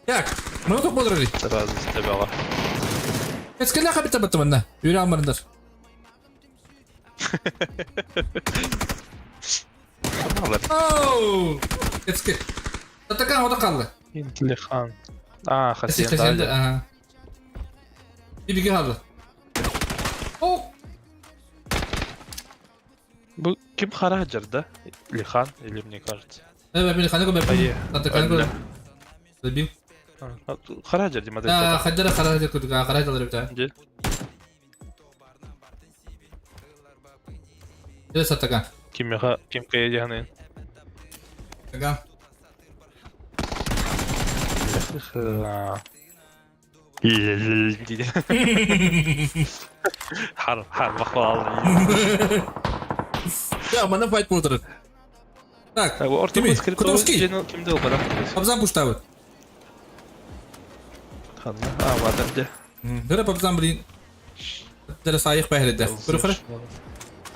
Так, мы тут бодрали. Сразу стебела. Эскеля хабита баттымында. Юрэ амарындар. Оу! Эске. Татакан ода қалды. Интлихан. А, Хасиен, хасиен. ага. Бибиге қалды. О! Бу ким хараджер, да? Лихан, или мне кажется. Мен ханы көмөр. Татакан көмөр. Забил. Хараджер, Дима, Да, хаджара хараджер күдүк, хараджер бит. Де? Кэлэ сатака. Кимиэхэ ким кэйэ дьаһанын? Ага. Хар хар бахвал. Да, мана файт болдырыр. Так, кими? Котовский. Кимде ол барак? Абзан пуштабыт. Ханна, а, бадар де. Дөрө пабзан блин. Дөрө сайых бәһирде. Көрө көрө.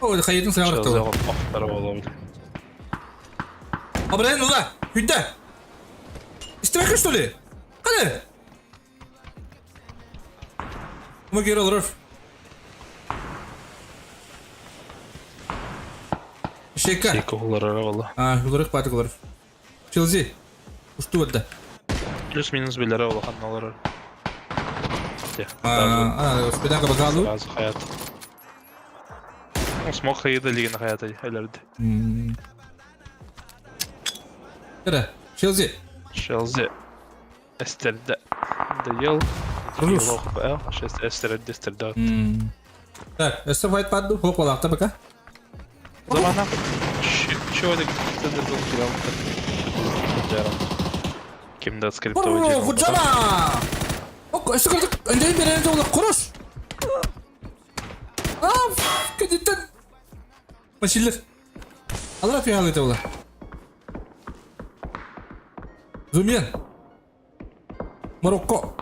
О, хайытын сыгар тыл. Абрен ула, хүддә. Истебекке что ли? Кане? Мы кире олорор. Шека. Шека олорор ола. А, олорор патык олорор. Челзи. Усту да. Плюс-минус билere улахан олорор. А, спидака багалу. Сразу хаят. Смог хайда лигин хаята элерди. Кere, Челзи. Челзи. Эстерде. Доел. Руф. Эстерде, эстерде. Так, өссө файт падду, хоқ балақта пока. Замана. Чего это Кимде скриптовый Фуджама! Ок, өссө көрдүк, өндейін берен жолы құрыш! А, кедиттен! Машиллер. Алла фиалы ола. Зумен. Марокко.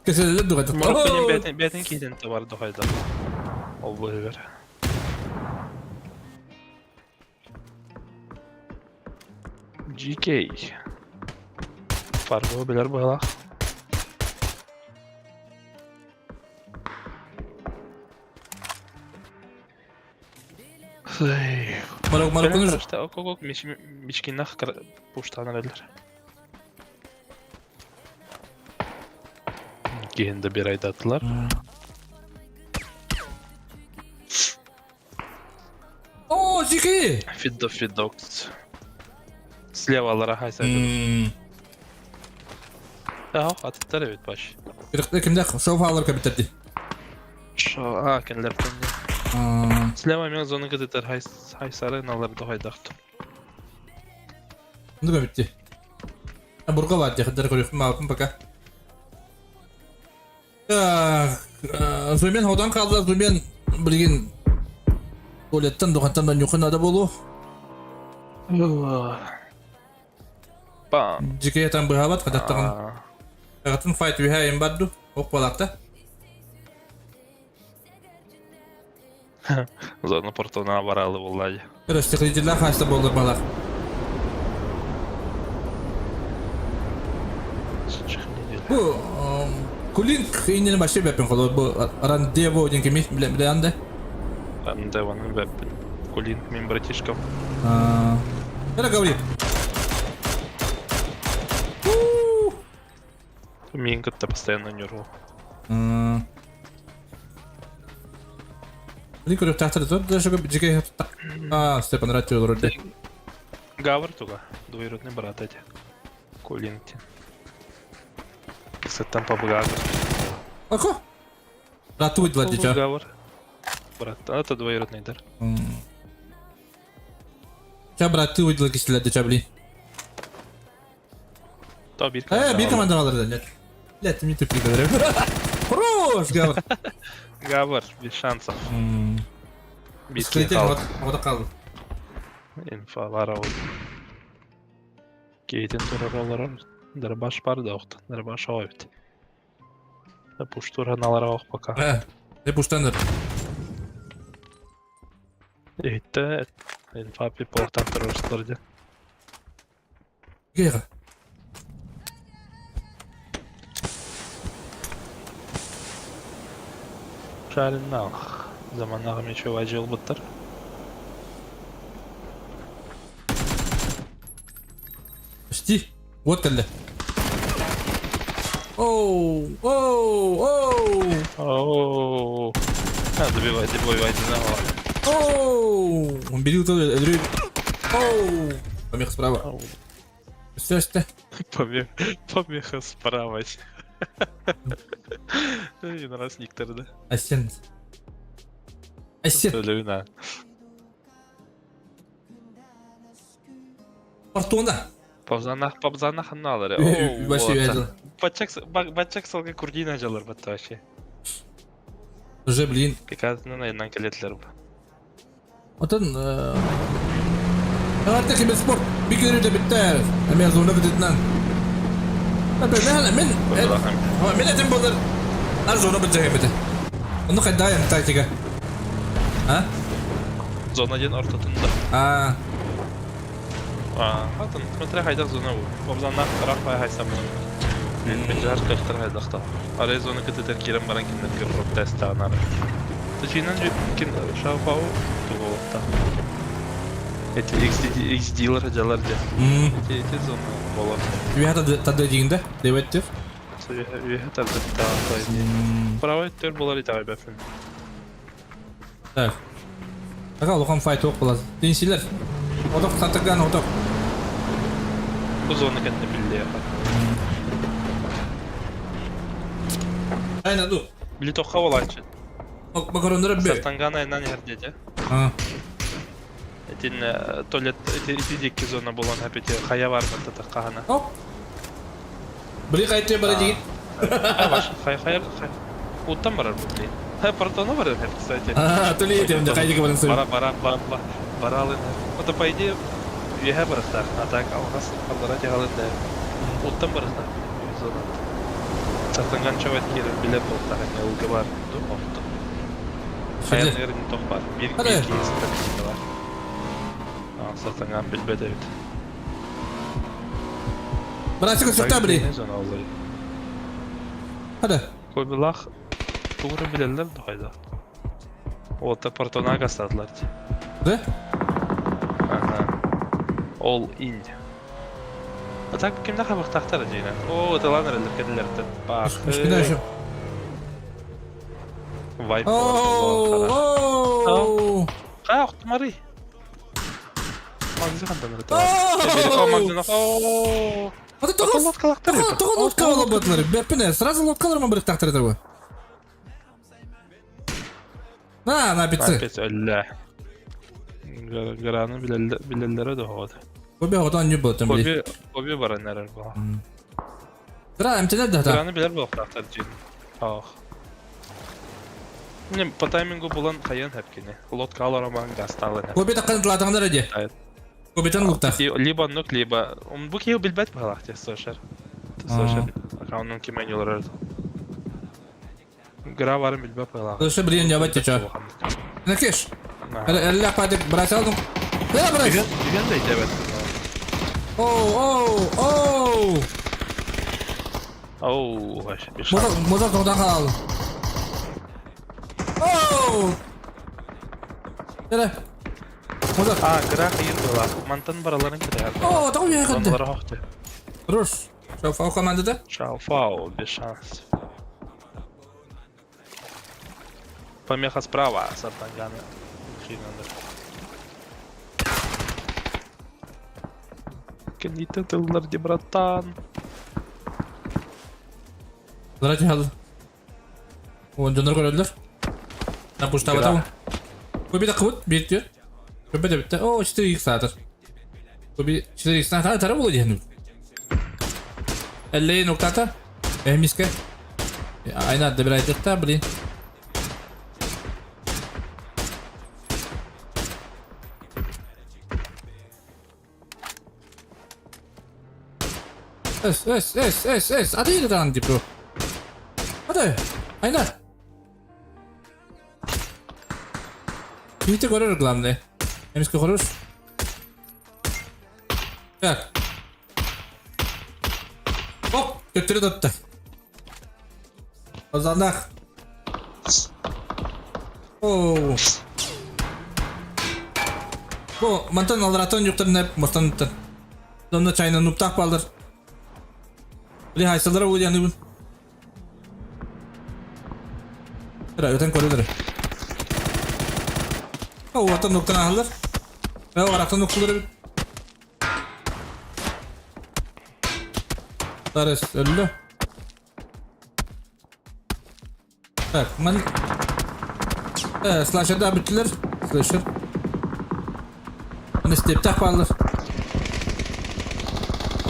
Кеселелер дугата. Марокко бәтен бәтен китен бар духайда. Ол бу бер. GK. Фарго билер быһылах. Марокко Марокко. Ок, мичкинах пуштанар элер. Киһин да бир айдатылар. О, GK! Фидо Фидокс. Слева алара хайса. Aha, аттар эбит баш. Кимдэх шоу алар кабиттерди. Шо, а, кенлер Слева мен зоны кытытар хайсары налар дохайдахту. Ну битти. Бурга бар дехдер көрүх маапын пока. Так, Зумен ходан қалды, Зумен билген туалеттен духантан да нюхын ада болу. Бам. Жике там быхабат кадаттагын. Атын файт үһә бадду. Ок балакта. Зона портона баралы буллай. Өрөстехлителлер хаста болду балак. Бу Кулинг инен башы бәпен колор бу Рандево ден кеми биле биле анда. Рандево бәпен. Кулинг мин братишкам. Это говорит. Мин как-то постоянно нерву. Блин, көрөк тахтар тут даже жике А, Степан Ратчо вроде. Гавр туга, двоюродный брат эти. Кулинг. Кстати, там побегал. Ако? Рату выдала дитя. Гавр. Брат, а это двоюродный дар. Ча брат, ты выдала киселя дитя, блин. То бир Э, бир команда алар да, нет. Лет, мне ты говорю. Хорош, Гавр. Гавр, без шансов. Бир Скелетен вот вот калды. Инфа бар ол. Кейтен турар Дарбаш бар да охта. Дарбаш ой бит. Пуштур аналар ох пока. Э, не пуштандар. Итте инфа пи полтан турар де. Гега. Шариннах. Заманнага мече важыл буттар. Почти. Вот калды. Оу, оу, оу. Оу. А, добивай, добивай, давай. Оу. Он бил то, Оу. Помеха справа. Все, что? Помеха справа. Один раз никтер, да. Ассистент. Эссе. Төлөбүн аа. Фортуна. Пабзанах, пабзанах ханна алары. Вообще видел. Бачак, бачак салга курдина жалар батта вообще. Уже, блин. Пикатынан айынан келетилер бу. Отон Артек киберспорт бикерде биттер. Эме зона битетнен. Мен мен этим болар. Нар зона битжеге бите. Оны кайда тактика? А? Зона ден ортотунда. А. А, атын, смотря хайдах зона бу. Обзаннах тарах бай хайса буну. Мен жар кыхтар хайдахта. Арай зона кытытер кирен баран киндер кырып тестанар. Тычынан кин шафау туголта. Эти XD XD-лар жалар же. Эти эти зона болар. Үһә тады дигинде, дебеттир. Үһә тады та. Правой төр болар итагай бәфин. Так. Така улахан файт суох буолар. Тинсилэр. Отох сатыган отох. Бу зона кэннэ биллиэхэ. Айна ду. Били тохха буолааччы. Макароннары бе. Сартанган айынан иһэр диэтэ. А. Итин туалет ити ити диэки зона буолан эпити хайа бар баттата хаһана. Оп. Били кайтты бара дигин. Хайа хайа хайа. Уттан барар бу блин. Хайа портона барар кстати. А, то ли этим, да хайдика баран Бара бара бара баралын. Это по идее үөһэ барыстаах, а так алҕас аллара дьаһалын да уттан барыстаах зона. Сартанган чават киирэр билэр буолтаах эмиэ ылга бар ду охто. Хайан эрин тох бар. Бир бир киһи сытар бар. Сартанган билбэт эбит. Братик, сукта били. Hadi. Койбулах тугура билэллэр да хайда. Уолта портонага астаатылар дии. Да? Ага. All in. А так кимдэ хабахтаахтар дьиҥэ. Оо, ыталаан эрэллэр кэллэртэн. Баахы. Вайп. Оо! Хаа, охтумарый. Магазин хантан ырыталар. О, магазин. Оо! А ты лодкалахтар. Тоҕо лодка олобутулар. Бэппине, сразу лодкаларма бырыктахтар это На, на пиццы. Пиц өллө. Граны билеллere да хоҕот. Коби оҕотон ньу болтон били. Коби коби баран эрэр була. Гра эмтенер да та. Граны билер буолуохтаахтар дьиин. Ох. Не, по таймингу булан хайан хэпкини. Лодка алараман гасталын. Коби таккан тылаатаҥнар эди. Кобитан луктах. Либо оннук, либо... Бу киһи билбэт быһалаах те слышар. Слышар. Аккаунтун ким ойнуулар Гра барын билбэт быһалаах. Слушай, блин, я бать чё. Накеш. Элле падек бросал. Да, брось. Түгэн да итебет. Оу, оу, оу. Оу, вообще. Мозок тоғдан қалды. Оу. Эре. Мозок. А, гра қиын была. Мантан бараларын китайар. О, тоғы үйе қыдды. Онлары хоқты. Руш. Шауфау командада? Шауфау, без шанс. Помеха справа, Сартангана. Хинандер. Кенните тыллар братан. Здравствуйте, Хадл. Вон дьоннор көрөллөр. Напуштабата Куби да кыбыт биир Көбө да битте. О, 4 x саатыр. Куби 4 x тара тара болу диэн. Эллей нуктата. Эмиске. Айна добирает блин. Эс, эс, эс, эс, эс. Ады дан дип бро. Ады. Айна. Киһите көрөр главное. Эмиске көрөр. Так. Оп, төттөрү тотто. Озанах. Оу. Бу мантан алратан юктар мастан Донна чайна нуптах балдар. Били хайсалара бу диэн бун. Эра өтөн көрөлөр. О, отан нуктан ахалар. Э, арактан нуктулар. Тарес өллө. Так, ман... Слашерда бүттүлэр. Слэшер. Аны стептах бааллар.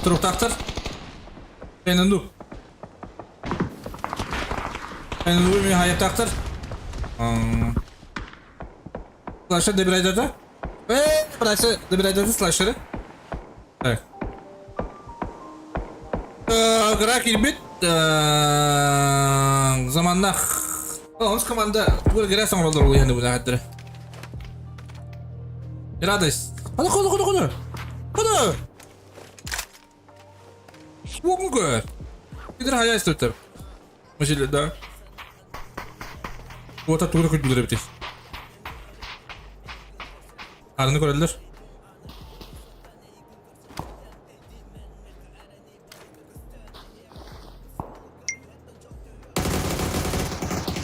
Туруктаахтар. Энэнду. Энэнду ми хайаттаахтар. Слашер добирайдата. Э, братья, добирайдата слашеры. Так. Гра киирбит заманнах Онус команда тугу гра оҥороллор улуйаны бу Радость. Ходу, ходу, ходу, ходу. Ходу. Уогун көр. Кидер хозяйство Машина, да. Уота тугу көрдүлэр эбитий. Арыны көрөллөр.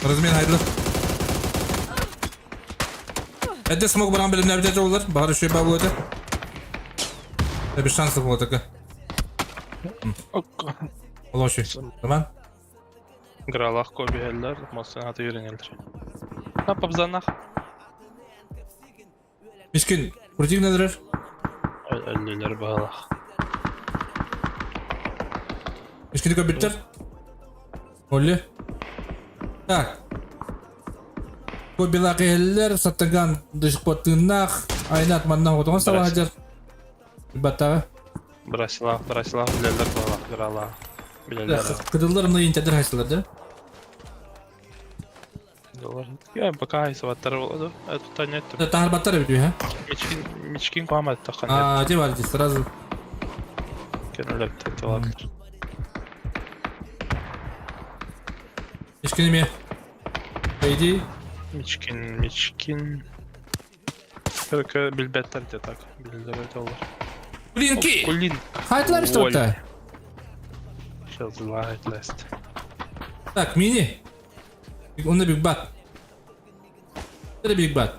Размен хайдылар. Эдде смог баран билимнәбитэ олар. Баҕар үчүгэй баа буолуо этэ. Без шансов буолуо такы. Ол үчүгэй. Роман? Гралах кобиһэллэр, массыына үөрэнэллэр. Апабзанах. Мискин, противный өлөрөр. Өллүлэр баалах. Мискини көрбүттэр. Олли. Так. Кобилаах иһэллэр, саттыган дышпаттыыннаах, айнат манна оҕотоҕун сабаһадьар. Баттаҕа. Брасилаах, Брасилаах билэллэр баалах, гралаах. Билэллэр. Кыдыллар мына интедер хайсылар да? Я пока айсыбаттар болду. Тута нет. Таһарбаттар эбит үһэ. Мичкин, Мичкин куамат тахан. А, те бар сразу. Кенелер теталар. Мичкин эме. По идее. Мичкин, Мичкин. Только билбеттер де так. Билдер олар. Блинки! Блин. Хайтлар что-то. Сейчас лагать лест. Так, мини. Онно Big Bat. Это Big Bat.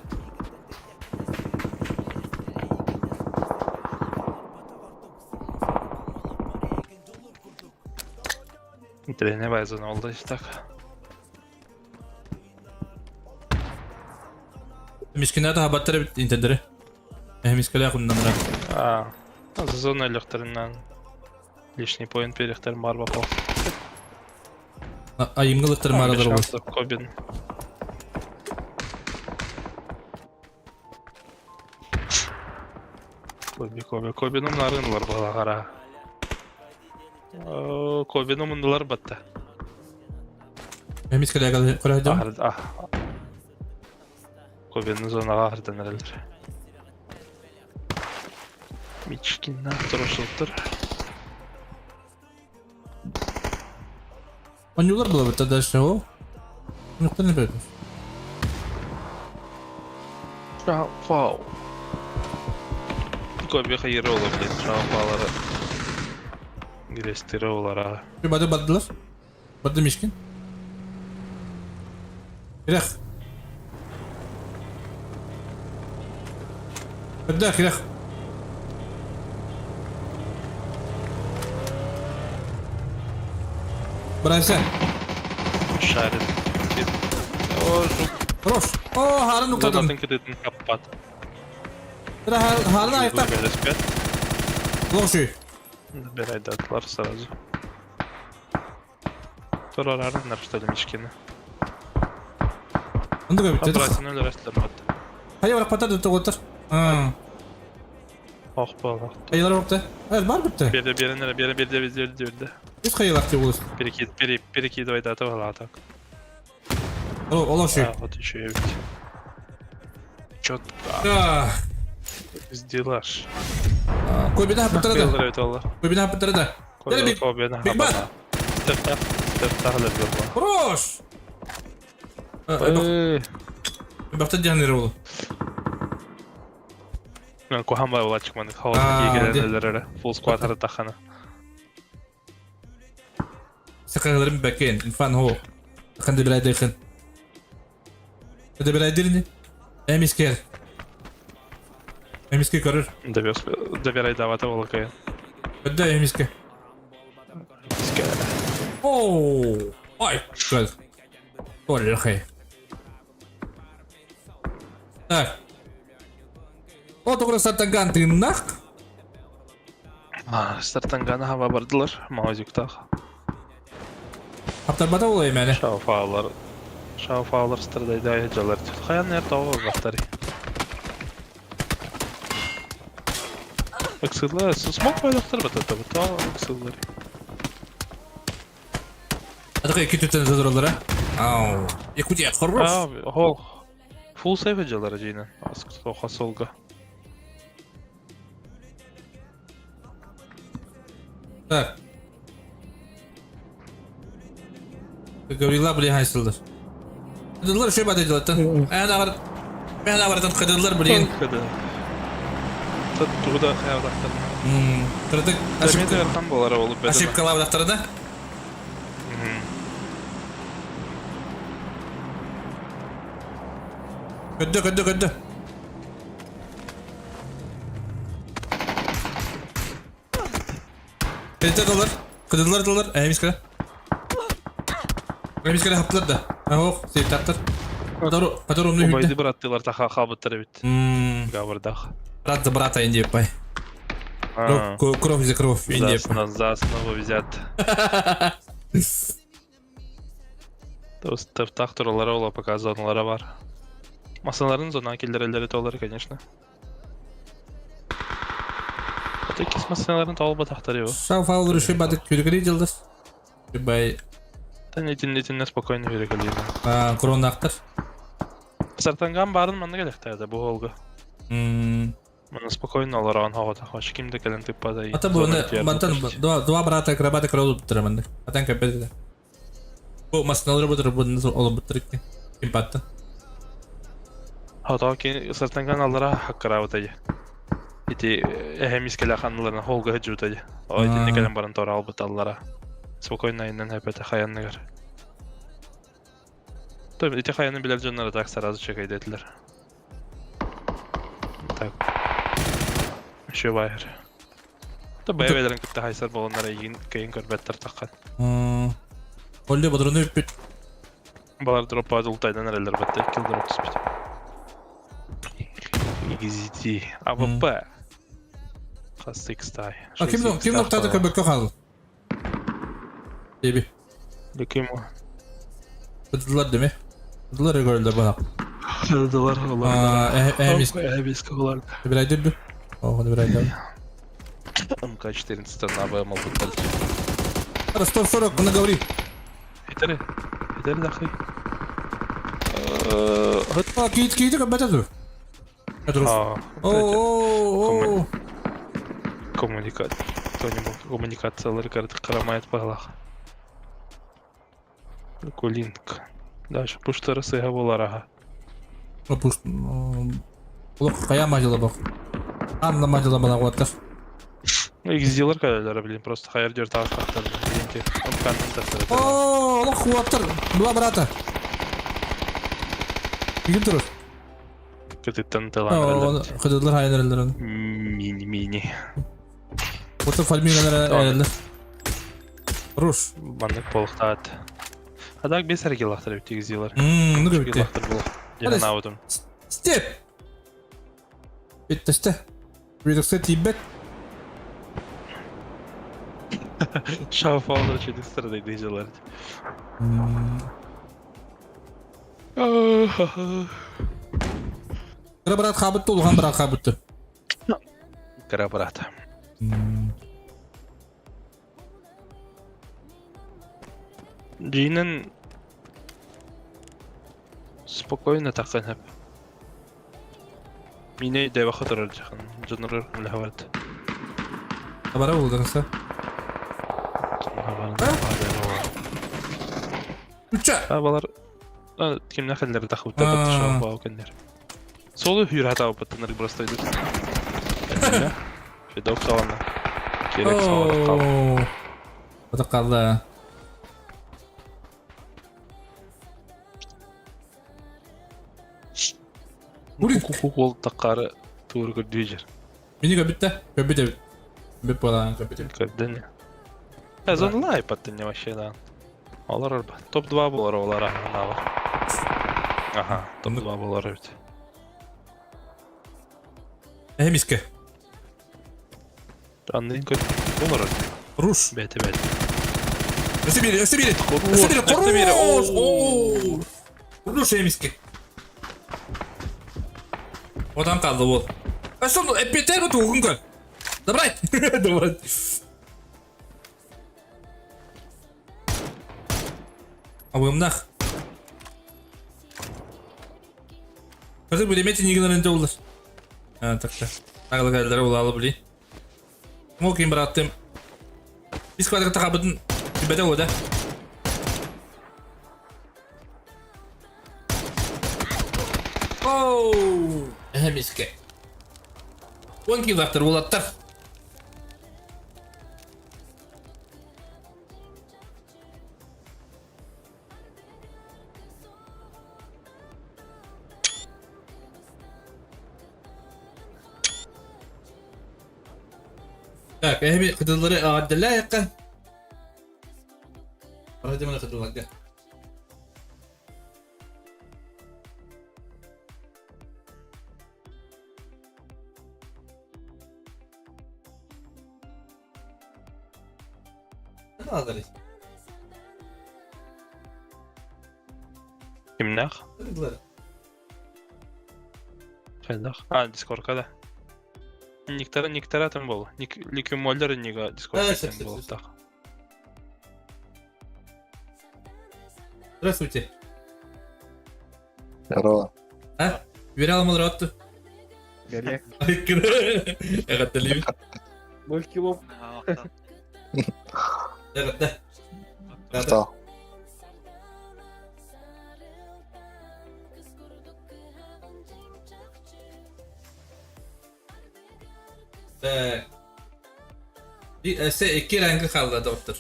Тренер байзан oldu işte так. Мискината хабаттар бит интендere. Э, мискале куннанра. А, зона өлөктөрүнөн лишний поинт берихтерин бар бапал. Айымгылыктыр маралар бол. Кобин. Коби, Коби, Кобинум нарынлар балагара. Кобинум мындылар батта. Э, мискале көрөдүм. А. Кобинин зонага ахырдан эрелер. Мичкинна турошултур. Онюлар было бы тогда что? Никто не берет. Вау. Коби хайыры ола, блин, шафалары. Грестири олара. Бады баддылар. Бады Мишкин. Ирах. Баддах, ирах. Брайса. Шарит. О, жук. Хорош. О, харын уктадым. Зонатын кытытын каппат. Харын аяктак. Лоши. Набирай датлар сразу. Турарарыннар, что ли, мичкины. Онда көбүттер. Братин өлөрөстөр бат. Хайа барак батар деп отыр. Ох, болот. Хайалар бапты. Э, бар битте. Берде беренер, бере берде берде берде. Үс хайалар деп болсын. Перекид, пере, перекидывай даты была так. О, олоши. А, вот еще я ведь. Чё-то сделаешь. Көбүнө хаппыттара да. Көбүнө хаппыттара да. Биг Бат. Хорош. Бакта дианер болу. Кухамбай булачык маны хавал фулл сквад хара Сакаларым бәкен, инфан хо. Ханды бирайдыр хын. Ханды бирайдыр Эмискер. Эмиске көрөр. Добирай давата волокая. Да, эмиске. Оу! Ай, гад. Олехай. Так. О, тоҕо Сартанган тыыннах. Сартанганы хаба бардылар, маузиктаах. Хаптарбата буолуо мэне. Шауфаалар Шауфаалар страдайда дьалар. Хайан эр тоҕо барбахтар. Ыксыллар, смок байлахтар батата, бата ыксыллар. Атака икки түттен тураллара. Ау. Якутия, хорош. Хол. Full save дьалара дьиинэн. Хасолга. Так. Гаврила блин хайсылдар. Кыдыллар үшө бата дылаттан. Эн агар мен агартан кыдыллар блин. Тугу да хаялактар. Кырдык ошибка болар болуп. Ошибкалабыдактар да. Көддө, көддө, көддө. Кредиттер доллар. Кыдыллар доллар. Эмис кere. Эмис кere хаптылар да. Ох, сейптаттар. Котору, котору умный Убайды быраттылар таха халбыттар эбит. Габырдах. Брат за брата инди пай. Кровь за кровь инди. За основу взят. Таптах туралара ола пока зоналара бар. Масаларын зона киллерелери толар, конечно. Ата кис масаларын толба тахтар его. Сау фаулыр үші бадык күргіри жылдыз. Бай. Тан итин итинне спокойно күргіри. Коронактыр. Сартанган барын манна келехтады бу холга. Мана спокойно олорон хоҕото хош ким да кэлэн тыппата Ата бу мантан два брата акробата кролу буттара маннык. Атан көппет. Бу масналары бутыр бу олом буттыр ким патта. Хото ки сартанган аллара хаккараабыта дии. Ити эһэмис кэлэ ханныларына холга сылдьыбыта дии. О итинни кэлэн баран тора албыт аллара. Спокойно айынан хэпэтэ хаянныгар. То ити хайаны билэр дьоннор так сразу чекайдетилер. Так. Еще байыр. То бэйбэлэрин кытта хайсар буоланнар эйигин кыйын көрбөттөр таххан. Олле бодрону үппүт. Балар дроппа дултайдан эрэллэр батта килл дроп түспүт. Игизити. АВП. Хас икстай. А ким ким ноктады көбөккө хаал? Деби. Ким? Быдылар деме. Быдылар көрөлдөр бана. Быдылар олар. Эмис. Эмис олар. Бир айдыр. О, бир айдыр. МК-14 на АВМ албыттар. 140, наговори. Этери. Этери дахы. А, кийит кийит көбөтө тур. О, о, о. Коммуникация. Коммуникациялар карамайт баглах. Кулинг. Дальше пуштары сыга болар аха. Пуш. Улох кая мажыла бак. Анна мажыла бала куаттар. Экзилар калалары блин, просто хайыр дер тагы тактар. Блин, Омканын тактар. О, улох куаттар. Була брата. Кигин турur. Кытыттан тылан. Кыдылар хайнырылар. Мини мини. Ота фальминалар эрелер. Руш. Баннык болуктаат. Адак бес аргилахтар бит экзилар. Ну битти. Жана Степ. Биттесте. Видоксе тибет. Шафалдар чедистер дейди жылар. Кыра брат хабытты, улхан брат хабытты. Кыра брат. Дьиинэн спокойно таххан сөп. Мине дэбэхэ турар дьахан дьонноргор үлэһэ Табара булдыңса. Үчә. Балар кимнәх кэллэр тахыбыттар бау кэннэр. Солу хүрэ хатаабыттанар просто идут. Федок салана. Керек салана кал. Отакалла. Ол таккары тууру көрдүү жер. Мини көбүттэ. Көбүтэ. Бүт болан көбүтэ. Көбдөн. Зонула айпаттын не вообще да. Олар арба. Топ-2 болар олар ага. Ага, топ-2 болар эбит. Эһэ мискэ. Аннын көр. Олорор. Руш. Бэйэтэ бэйэтэ. Өссө бири, өссө бири. Өссө бири, Өссө бири. Хорош! Оо! Руш эмискэ. Одан қалды ол. Өссө эппиэтер бу тугун көр. Забрать! Забрать. Абымнах. Қазір билемети нигинен önce olur. Ha так так. Тагылы кәлдері улалы били. Мокин быраттым. Бис квадрат тахабытын түбәтә ода. Оу! Эмиске. Он килактыр улаттар. Так, эһиби кытыллары аҕаддалаайыкка. Парадеманы кытылларга. Наадалый. Кимнээх? Хайдах? А, Дискордка да. Никтара Никтара атын буолла. Ник Ликюмоллер иннига Дискордка сөп, диэн сөп, буолуохтаах. Здравствуйте. Здорово. А? Үөрэ аламалар отту. Горек. Эҕэрдэлиибит. 0 кило. Эҕэрдэ. Что? Так. Өссө икки ранга хаалла доктор.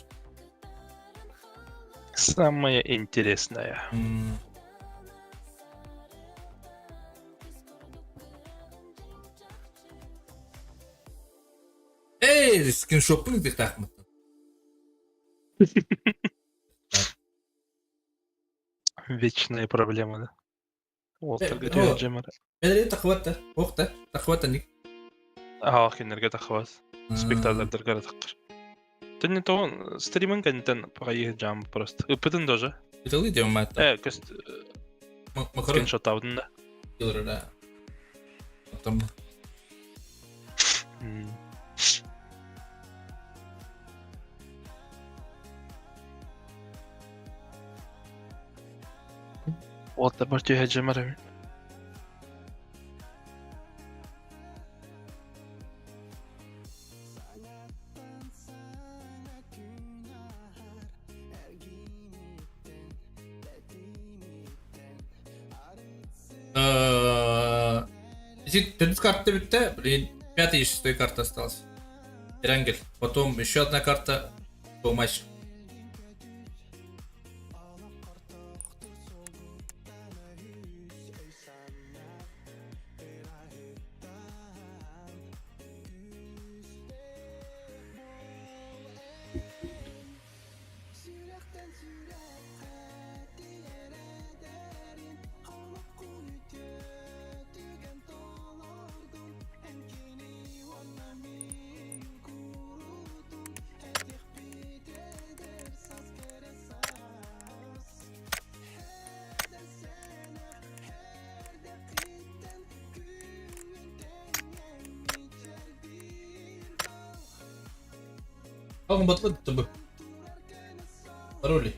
Самое интересное. Эй, скриншоппун ыытыахтаахмыт. Вечная проблема, да? Уолтарга Э, түһэр дьэмэр. Бэлэри тахыбат да. Ох да. Тахыбат ник. Аа, кинилэргэ тахыбат. Спектакльдарга тахтар. Ты не то стриминг кэнниттэн пока жам просто. Ыппытын тоже. Италы диэн маатта. Э, көст Макарон скриншоттаабытын да. да. Потом Уолтарбар түһэ дьэмэр эбит. Ити төрдүс карта бүттэ, блин, пятая и шестой карта осталась. Эрангель. Потом еще одна карта по матч. Алгын батла ТБ. Пароли.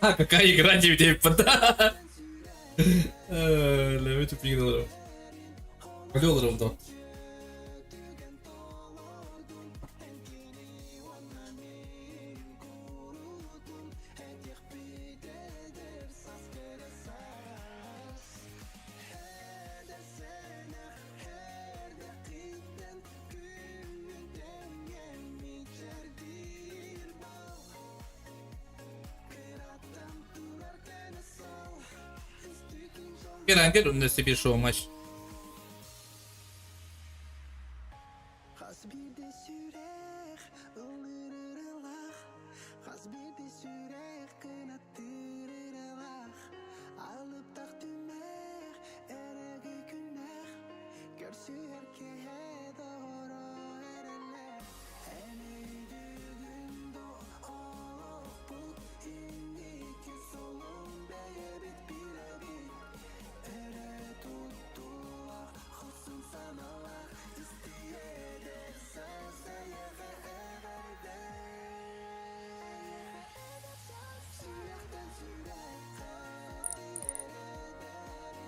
А, какая игра 9 да. Ләмет үпигин олорор. Али олорор да. Эрангел онно себе шоу матч.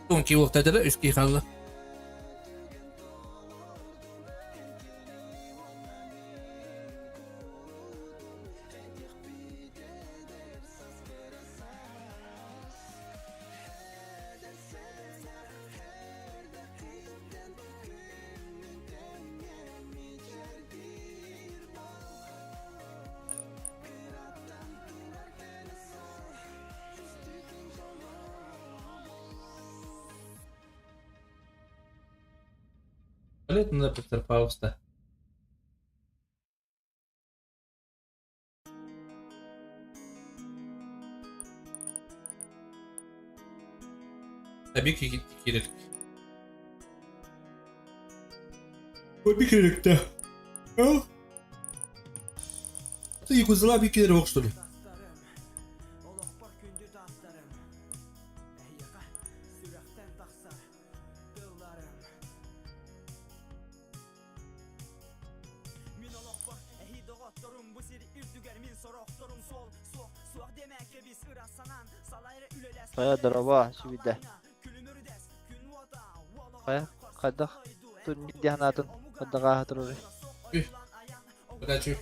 Тонкий уохтадыра үс киһи хаалла. Туалет надо пожалуйста. Tabii ki киирэр. Ой, кииректе. Ты Якузела bir киирер что ли? Хайа дороба сүбүдэ. Хайа хайдах турнир диһанаатын хайдах ааһа турарый? Подачу.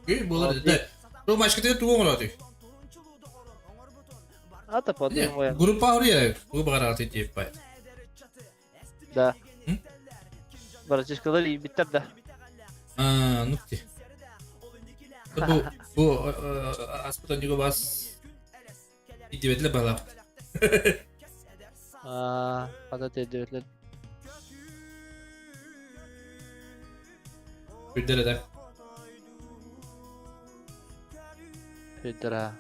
Үй болар да. Бу машката тугу оҥороотуй? Ата подумай. Группа оруйа, бу баҕараҕыт диэппай. Да. Братишкалар иибиттэр да. А, ну ти. Бу бу аспытан юго бас идибетле балап. Аа, хата тедибетлер. Күддер эдэ. Күддер а.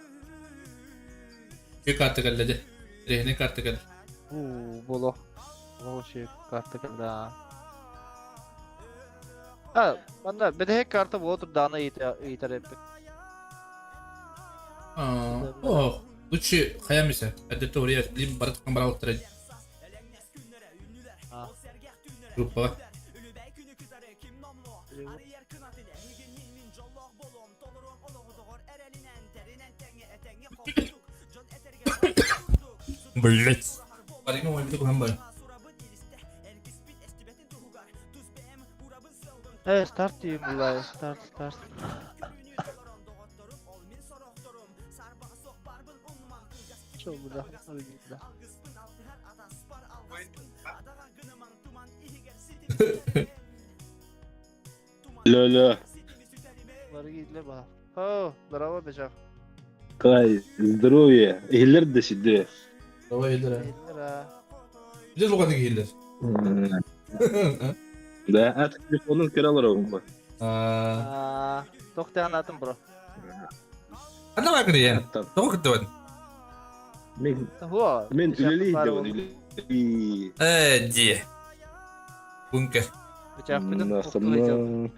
Ү карта кэллэ Рехне карта кэллэ. Уу, боло. Боло ши карта кэллэ. А, манна бэдэһэ карта буола турдаҕына ыйытар эбиппит. Аа, о, лучше хайа мисе. Эрдэтте уруйар, билим бары таххан баралыктара. Группаҕа. Блять. Барыма мой куһан бар. Э, старт диим булай, старт, старт. Чё буда? Да. Лө-лө. Бары киирдилэр баҕа. О, здорово, Бежав. Кай, здоровье. Иһиллэр да сидде. Давай иһиллэр. Иһиллэр а. Билэр луганы киһиллэр. Да, ат телефонун көрө олоробун бу. Аа. Тохтаан атын бро. Ана бар кырыйан. Тоҕо кыттыбын? Мен Хуа. мен үлелей деп үлелей. Э, ди. Бункер. Бычаахпытын Нахамна.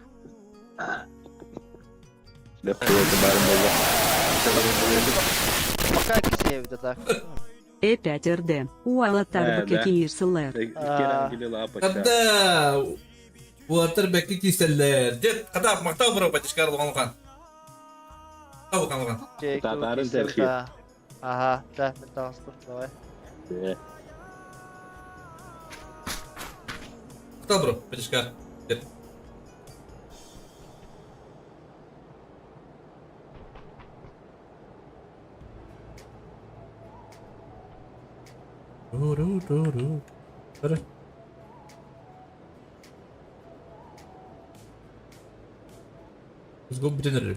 Леппуота баар буолла. Пока кисеевде так. Э5РД. Уалаттар киирсэллэр. Когда уолаттар бэкки киирсэллэр. Дед, хата махтал бро батишкар улахан. Улахан улахан. Татарын терхи. Ага, да, мен таҕыстым, давай. Махтал бро, батишкар. Дед. Ру-ру-ру-ру. Let's go dinner.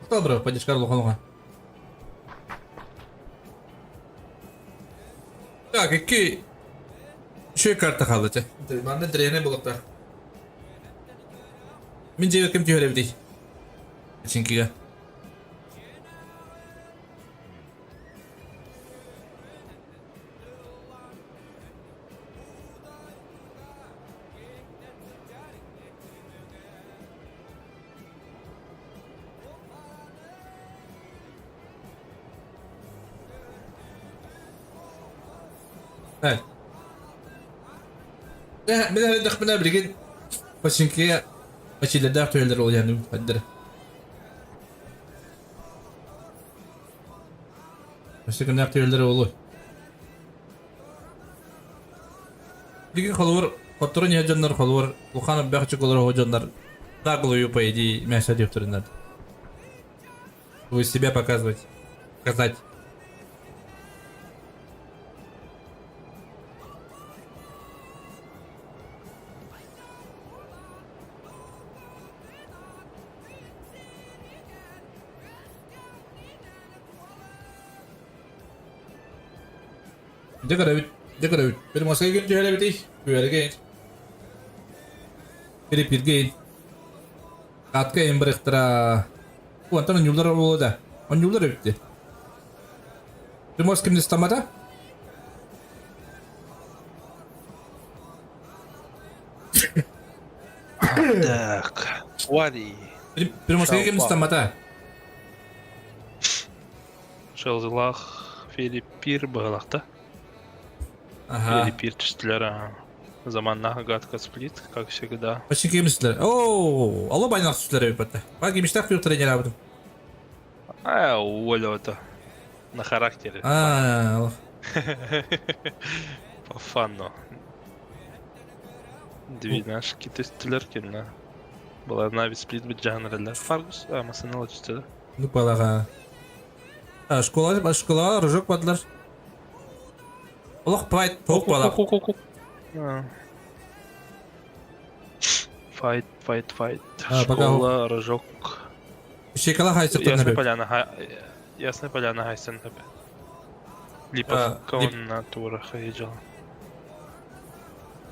Добро, поддержка улахан Так, икки үчүгэй карта хаалла чэ. Манна дренэ булуктар. Мин дьиэбэр ким түһэр эбитий? Чинкигэ. Так. Мин эрдэхпинэ билигин Починкига Почилердээх түһэллэр ол иһэн хайдары. Өссө кимнээх түһэллэрэ буолуой? Билигин холобур, хотторон иһэр дьоннор холобур, улахан элбэх чукулар оһо дьоннор наглую по идее мясо диэхтэрин надо. Вы себя показывать, показать. Дьэ көрөбүт, дьэ көрөбүт. Приморскай күн түһэр эбитий, күөргэ Филиппиргэ Катка эйин барыахтара. Онтон онньуулар буолуо да. Онньуулар эбит Приморским не стамата? Так, Вали. Приморскай ким стамата? Шелзылах Филиппир быһылахта. Ага. Филиппир түстүлэр. Заманнаах гадка сплит, как всегда. Почти кемистилер. О, алло байнақ түстүлэр эбит батта. Ба кемистах күйөх тренер абытым. А, Оля это на характере. А, По фану. Двинашки түстүлэр кинна. Была Нави сплит бит жанралар. Фаргус, а, масынала түстүлэр. Ну балаға. А, школа, школа, рожок бадылар. Олох пайт, тоқ бала. Файт, файт, файт. А, пока- Школа, рожок. Шекала хайсыктан Ясная хөп. поляна, ха- Ясная поляна хайсан хөп. Липовка Лип- на турах ежал.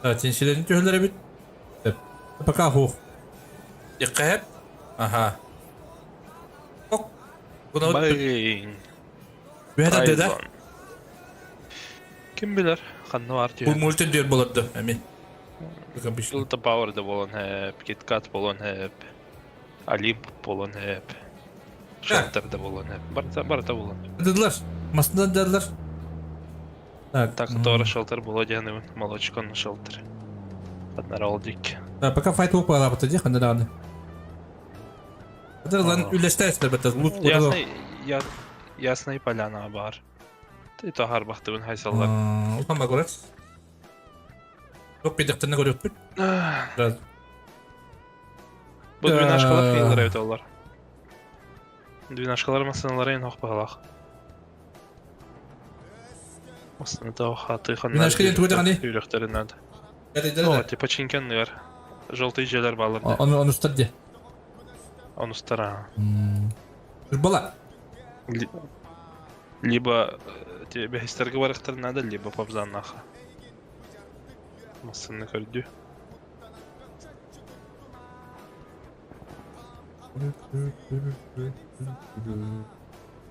Теншилерин түһөлөр эбит. Пока хух. Диккәһеп. Аха. Ок. Буна Блин. Бүһәтә да. Айзон. Ким билэр, ханна бар Бу түһэн. мультен дүр болорду. Эми. Илта Power да болон хэп, KitKat болон хэп, Олимп болон хэп, Shelter да болон хэп. Барыта, барыта болон. Дедилер. Масынан дедилер. Так. Так, тора Shelter боло диэн молочкон Shelter. Однорол дик. Пока файт болып қалабыты де қандай дағаны. Лан үлләштәсілер бітті. Лут Ясный, я, Ясный поляна бар. Ты то харбахтыбын хайсаллар. Улхан ба көрәс. Жоқ бедектіні көріп бүт. Biraz. Бу двенашкалар кыйлар эбит олар. Двенашкалар масыналар ен хох багалах. Масыната хаты ханна. Двенашка ден тугы дегани? Үйрөктөрүнөн. О, типа чинкеннер. Желтый жерлер балыр. Оны оны ұстар де. Оны ұстар. Бала. Либо бэһистергэ барыахтарын наада, либо пабзааннаха. Массыны көрдүү.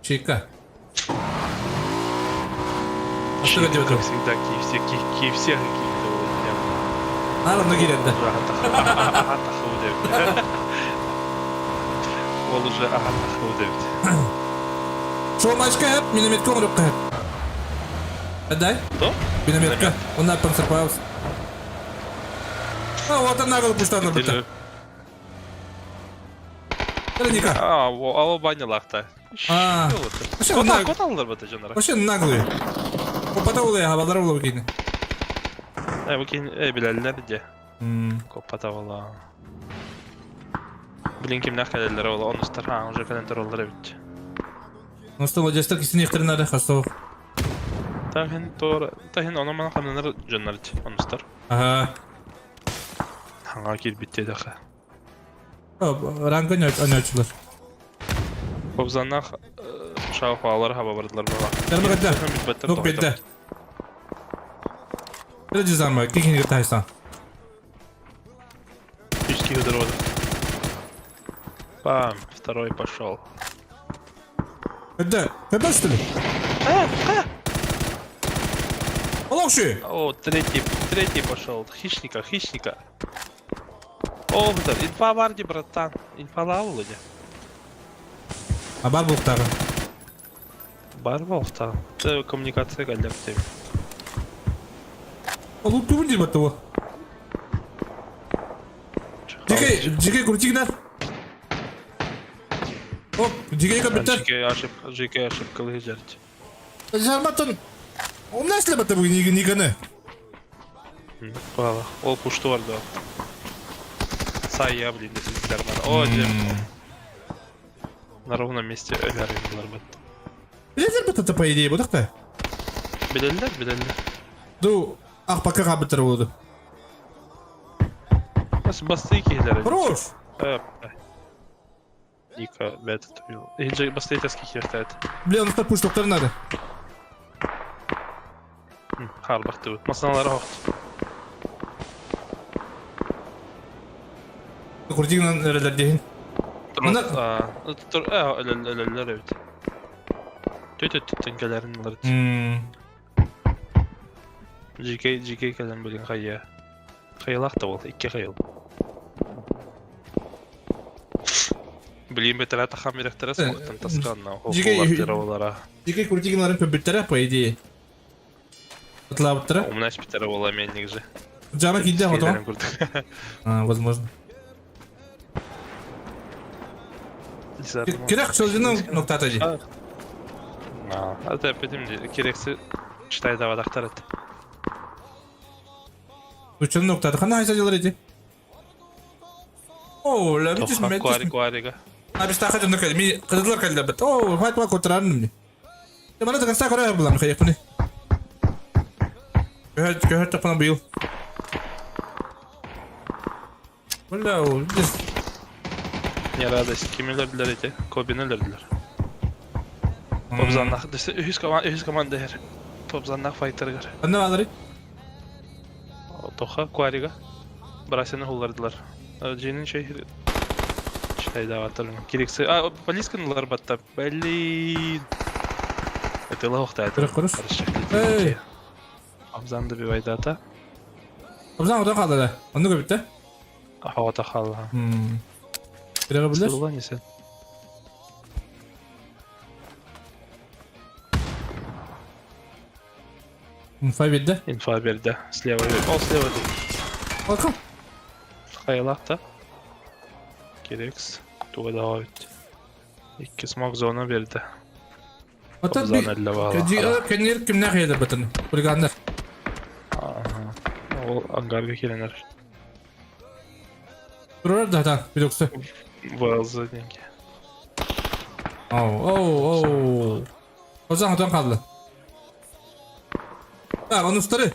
Чика. А что делать? Как всегда, KFC, KFC какие-то вот прям. Наравно киреді. Ол уже ага деп. Шоу матчка хеп, минометка оңрып хеп. Дай? Кто? Минометка. Он на панцерпаус. А, вот она нагло пуштана бітті. Вероника. А, алло банялахта. А. Вообще Кот кот алдар бата жанара. Вообще наглый. Копата улы, хабалар улы кейні. Э, бу кейин э билеллер де. Копата була. Блин кимнах келелер ола, онустар, а, уже календер олар бит. Ну что, Владислав, кисин ихтирнары хасов. Тахин тор, тахин оны мана камнанар жоннар онустар. Ага. Ханга кир битте даха. Ранга не очулар. Кобзаннах шаухалар хаба бардылар бала. Жарма кадда. Нок бедде. Бір жызарма, кихин тайсан. Физический удар Бам, второй пошел. Кадда, кадда что ли? Олох ши. О, третий, третий пошел. Хищника, хищника. О, да, инфа варди, братан. Инфа лаулыня. А бар булуктагы. Бар болта. Коммуникация галляп тем. Ол түбүн дей батты ол. Жеке, жеке крутигнер. Оп, жеке көбіттер. Жеке ошибка, жеке ошибка лыжарт. Жарматтан. Умнайсың батты бүгін ниганы. Бала, ол пушту бар да. Сай я, блин, десеңдер бар. О, дем. На ровном месте өлөр булар бат. Билезер батты по идее, будақ та. Билеллер, билеллер. Ду, ақ пока қабыттар болды. Бас басты кихилер. Хорош! Ника, бәт туйыл. Хилже басты таски кихилер. Бля, он пуш тоқтар надо. Харбакты. Масаналар хохт. Крутигнан өрелер дейін. Мына- Тур, өлөллөр эбит. Төт-төт келерин алар. Жеке жеке келен билген хайя. Хайылак та бол, икки хайыл. Билин бетера тахам биректер смоктан тасканна. Жеке- Олара. Жеке крутигналарын көбіттері, по идее. Атлабыттары. Умнаш битера бола мен негизи. Жама кейде хотон. А, возможно. Керек сөзінің ноктата же. Ата бетим керекси читай да вадактар эт. Учын ноктата. Қана айса жылар еди. О, ла битис Тоха куари мен. куарига. А биз таха жонно кэлли. Ми кызылар кэлли бит. О, файт ма котырарын мне. Те мана таган сакара булам хайып не. Көһөт көһөт тапана быйыл. Бля, о, здесь Не радость. Кимилердилер эти? Кобинелердилер. Попзаннах. Үһүс команда, үһүс команда хер. Попзаннах файтергер. Анда балары. Тоха куарига. Брасины хуллардылар. Джинин шей Читай да ватыр. Керекси. А, полисканалар батта. Блин. Это лохта, это. Керек корыш. Эй. Абзан добивай дата. Абзан одан қалды да. Онды көбітті. Хавата хала. Керек білер. Сула не сен. Инфа берді. Инфа берді. Слева. О, слева. Қалқым. Хайлақта. Керекс. Туга давай. Икки смок зона берді. Ата Абзан әллә бала. Кенер кимнәр хәйдер бөтен. Хулиганнар. Ага. Ол ангарга келенер. Турар да та, билоксы. ВЛЗ деньги. Оу, оу, оу. Абзан одан қалды. Так, оны ұстары.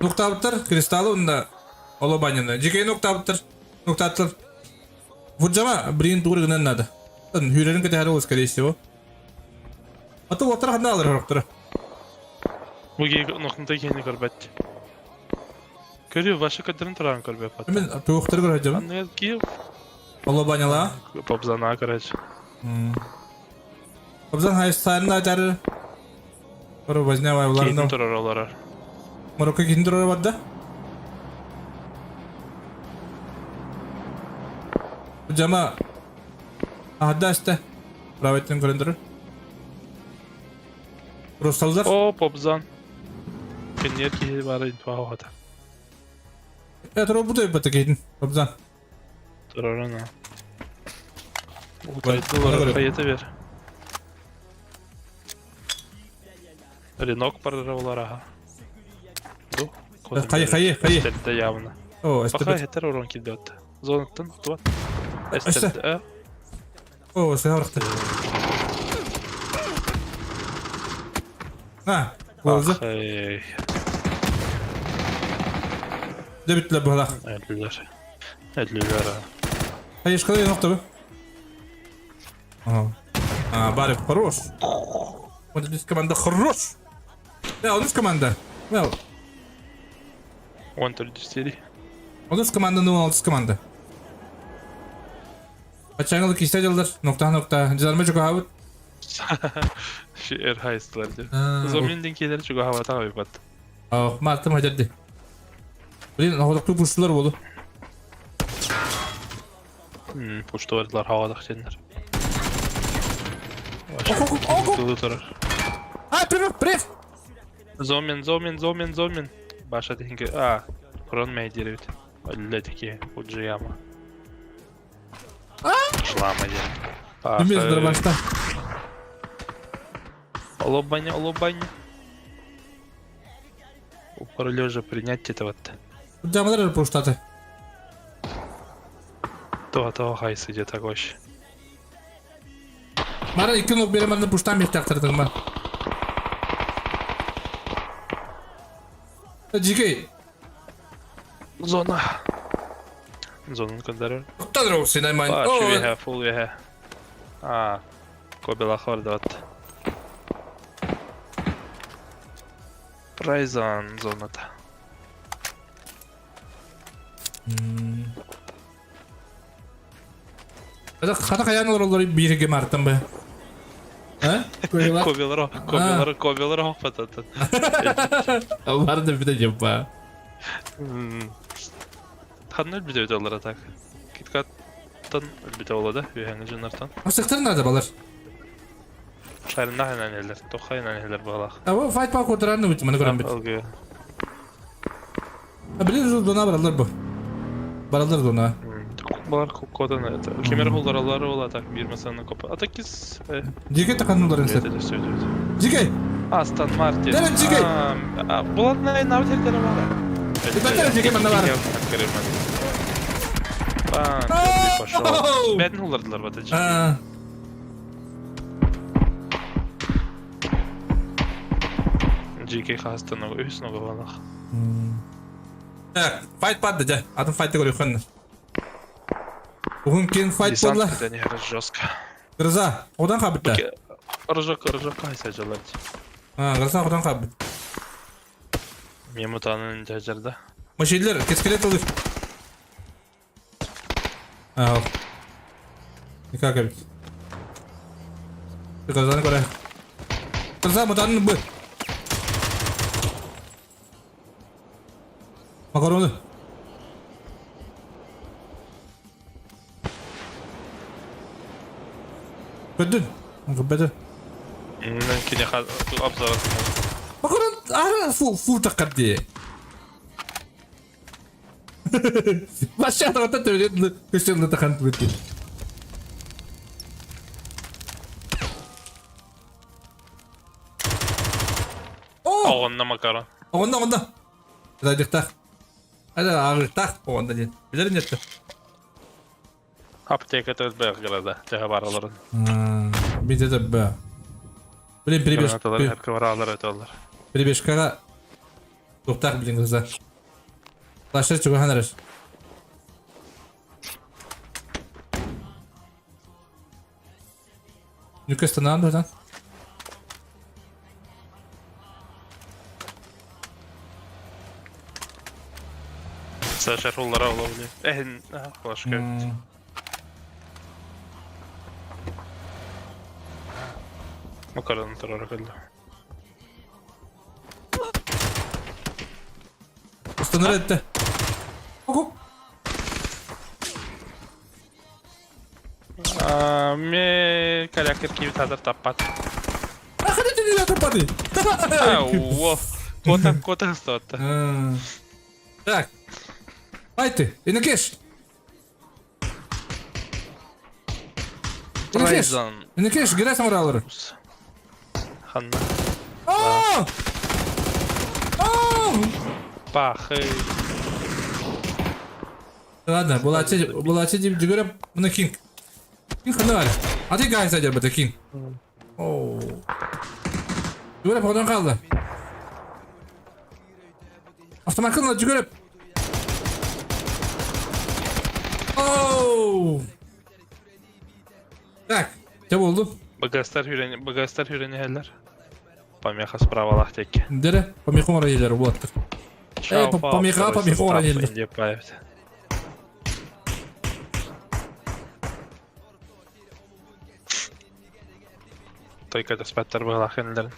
Ноктабыттар, кристаллы онда Олобанина. Жеке ноктабыттар. Ноктаттыр. Фуджама брин тугры гынан надо. Тан хүрерин кете ол, скорее всего. А то оттар ханда алыр хоктура. Буги нохнта кени көрбәт. Көрү ваша кадырын туран көрбәт пат. Мен туктыр көрөҗөм. Аны ки Олобаняла. попзана короче. Абзан хайстарын айтары. Бару возня Кейин вайларында. турар олар. Марокко кин турар бадда. Жама Ахда Праветтен көрөндүр. Росталдар. О, попзан. Кенер ки бар инфа хата. Я тура бу бата кейдин. Абзан. Турар ана. Ой, Утайдылар ой. хайета бер. Ренок барар олар аха. Ду. Хайы, хайы, хайы. Эстерде явно. О, Баха эстебет. хетер урон килдет. Зонаттан тубат. Эсте. Эстерде. О, сахарты. На, болду. Эй, Дебитле булах. Әдлилер. Әдлилер. Хайы шкала нокта бу. Ага. Барып, хорош. Вот здесь команда хорош. Да, у нас команда. Well. Он төрдүс Онус команда, ну, алтыс команда. Баччаҥҥа киистэ дьыллар, нуктаһа нукта, дьыларма чугаһаабыт. Эр хайыстылар дии. Зомин дин киэлэр чугаһаабатах ойбат. Мартым хадьарды. Блин, оҕолоктуу пуштулар буолу. Пуштулар хаҕадах дьэннэр. Турар. А, привет, привет! Зомин, зомин, зомин, зомин. Баша дихинге. А, Крон мэйдиэбит. Өллө тики Фуджияма. Шлама диэн. Дүмес дробашта. Олобаня, олобаня. Упор лежа принять это вот. Фуджиямалар пуштаты. То, то хайсы где такой. Мара икки ног береманны пуштан бехтахтырдың ба. Дикей. Зона. Зонаны көндөрөр. Туттан синайман. Үөһэ, фул үөһэ. А, Кобилах ордот. Райзан зоната. Хата хайаан олороллор бииргэ мартан ба. А? Кобилар. Кобилар, кобилар, кобилар хоппатат. Барды бите жеппа. Ханна өлбүтэ олар так. Киткаттан өлбүтэ ола да, үөһэҥи дьоннортон. Асыктар нада балар. Шарына ханан тохайнан элер балах. А файт па котыраны бит маны көрөм бит. Билер дона баралар бу. Баралар дона. Балар кодан это. Кемер холларалар ола так бир масаны копа. А такис. Жеке таканнулар инсер. Жеке. Астон Мартин. Дәрен жеке. Булатна навтердер бар. Бәтер жеке мында бар. Пошел. Бәтін холлардылар бата жеке. Жеке хастан өс нога балах. Так, файт падды жа. Атын файтты көрөй ханна. Угун кен файт болла. Это не жестко. Гроза, одан хабытта. Рыжок, рыжок қайсы жалар. А, гроза одан хабыт. Мемутанын жажарда. Машиналар кескелет алыр. А. Никак эбит. Грозаны көрө. Гроза мутанын бу. Макароны. Көдүн. Көбөдө. Кини обзор. Макарон ара фу фу таккарди. Башта та төбөдө көстөндө тахан битти. О! Оғынна макарон. Онда онда. Радиктах. Ада агыртах онда ден. Билер нетті. Аптека төт бәгърада. Тәһә бараларын. Бите де бә. Блин, прибеж. Гранаталар баралар өтөлөр. Прибежкага тоқтақ билин кыза. Лашыр чугахан араш. Нүкөстөн дан. Саша руллара ола биле. Эхин, башка. Макарон турар кэллэ. Устанар этте. Ого. Ме калякер киви тазар таппат. Ахады түнү таппады. О, кота кота статта. Так. Айты, Инекеш. Инекеш. Инекеш, гирәсең уралары. Ханна. О! О! Пахы. Ладно, булачы, булачы дип жүгөрөп, мына кинг. Кинг ханна бар. А ты гайса дер бата кинг. О. Жүгөрөп одан калды. Автомат жүгөрөп. Оу! Так. Чэ буоллун. Багастар хүрэн багастар хүрэн иһэллэр. Помеха справалаах диэки. Дere, помеха оҥоро иһэллэр уолаттар. Э, помеха, помеха оҥоро иһэллэр. Индия паевт. Тойка түспэттэр быһалаах кэннилэрин.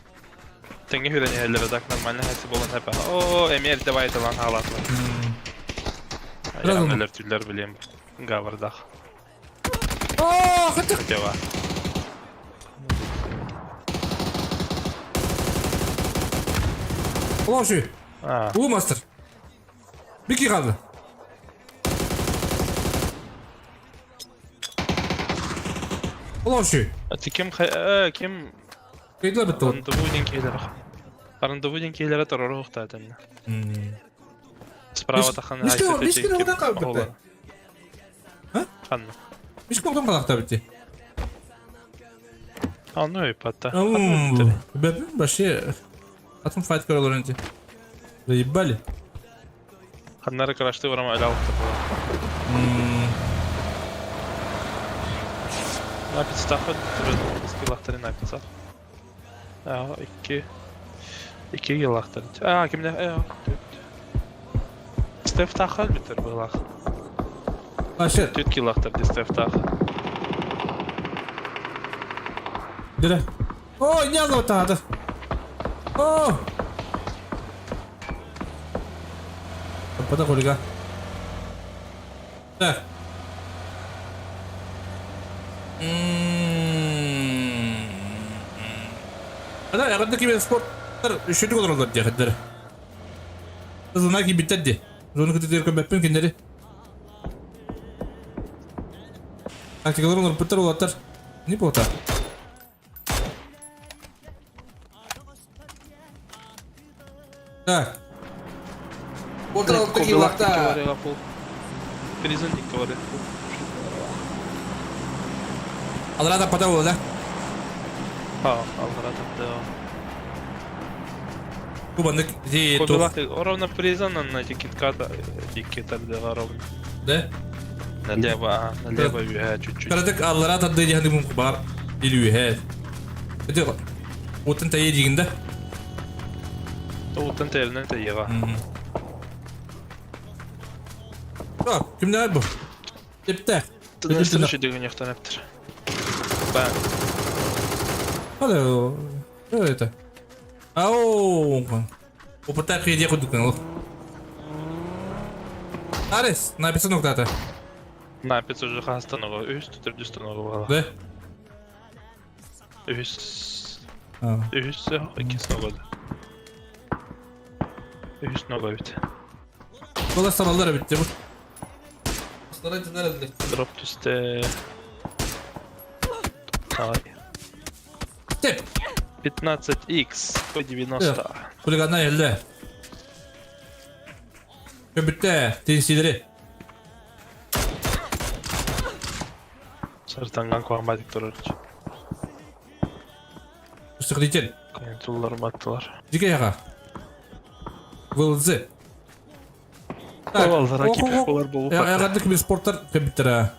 Тэҥҥэ хүрэн иһэллэрэ так нормально хэси буолан хэпэ. Оо, эмиэ эрдэ баайталаан хаалаатылар. Айаан өлөр түллэр билиэм. Гавардах. Оо, хатык! Хотева. Олошу. Уу мастер. Бики қалды. Олошу. А ким ким Кыйдылар бітті ол. Рандеву ден кейлері. Рандеву ден кейлері торору ухтаатынна. Справа тахан Мишкин одан қалып бітті. А? Ханна. Мишкин одан қалақта бітті. Аны өйпатта. Бәбім вообще атын файт көрөлөр энти. Заебали. Ханнары крашты барама эле алып Напицтахы скиллахтары напицах. А, икки. Икки киллахтары. А, кимде? Э, Стефтахы бүтөр былах. Вообще. Түт киллахтар ди Стефтах. Дире. О, не алып О! Пата хулига. Так. Ада, ягында кибер спорттар үшөтүк олороллор диэхиттэр. Зона кибиттер ди. Зона кытытыр көмөппүн киндери. Тактикалар олорпуттар улаттар. Не бота. Так. Отыр килакта. Призон дикторы. Алрата пата да? А, алрата да. Кубаннык зи Ровно призон на китката диккетер ровно. Да? Налево, налево юһэ чуть-чуть. Карадык аллара тады диханы мум бар. Или юһэ. Это отын тайы дигинде. Отын тайырынан тайыга. Так, кимдер бу? Тепте. Тыныштыр деген яктан әптір. Бан. Hadi. Что это? Ау. Опыта кыйде кудукан. Арес, написано нокта. Напис уже хастаного, үс түтүрдү бала. Да? Үс. Үс, икки нога. Үс нога бит. Була сабалдар битти бу. Старайтесь Дроп түсті. Давай. Теп. 15x по 90. Хулиганна елде. Көбүтте, тенсилери. Сартанган куамадик турар. Устыклитель. Контроллар баттылар. Жике яга. ВЛЗ. Так, олар болу. Ягадык бир спорттар көбүттер.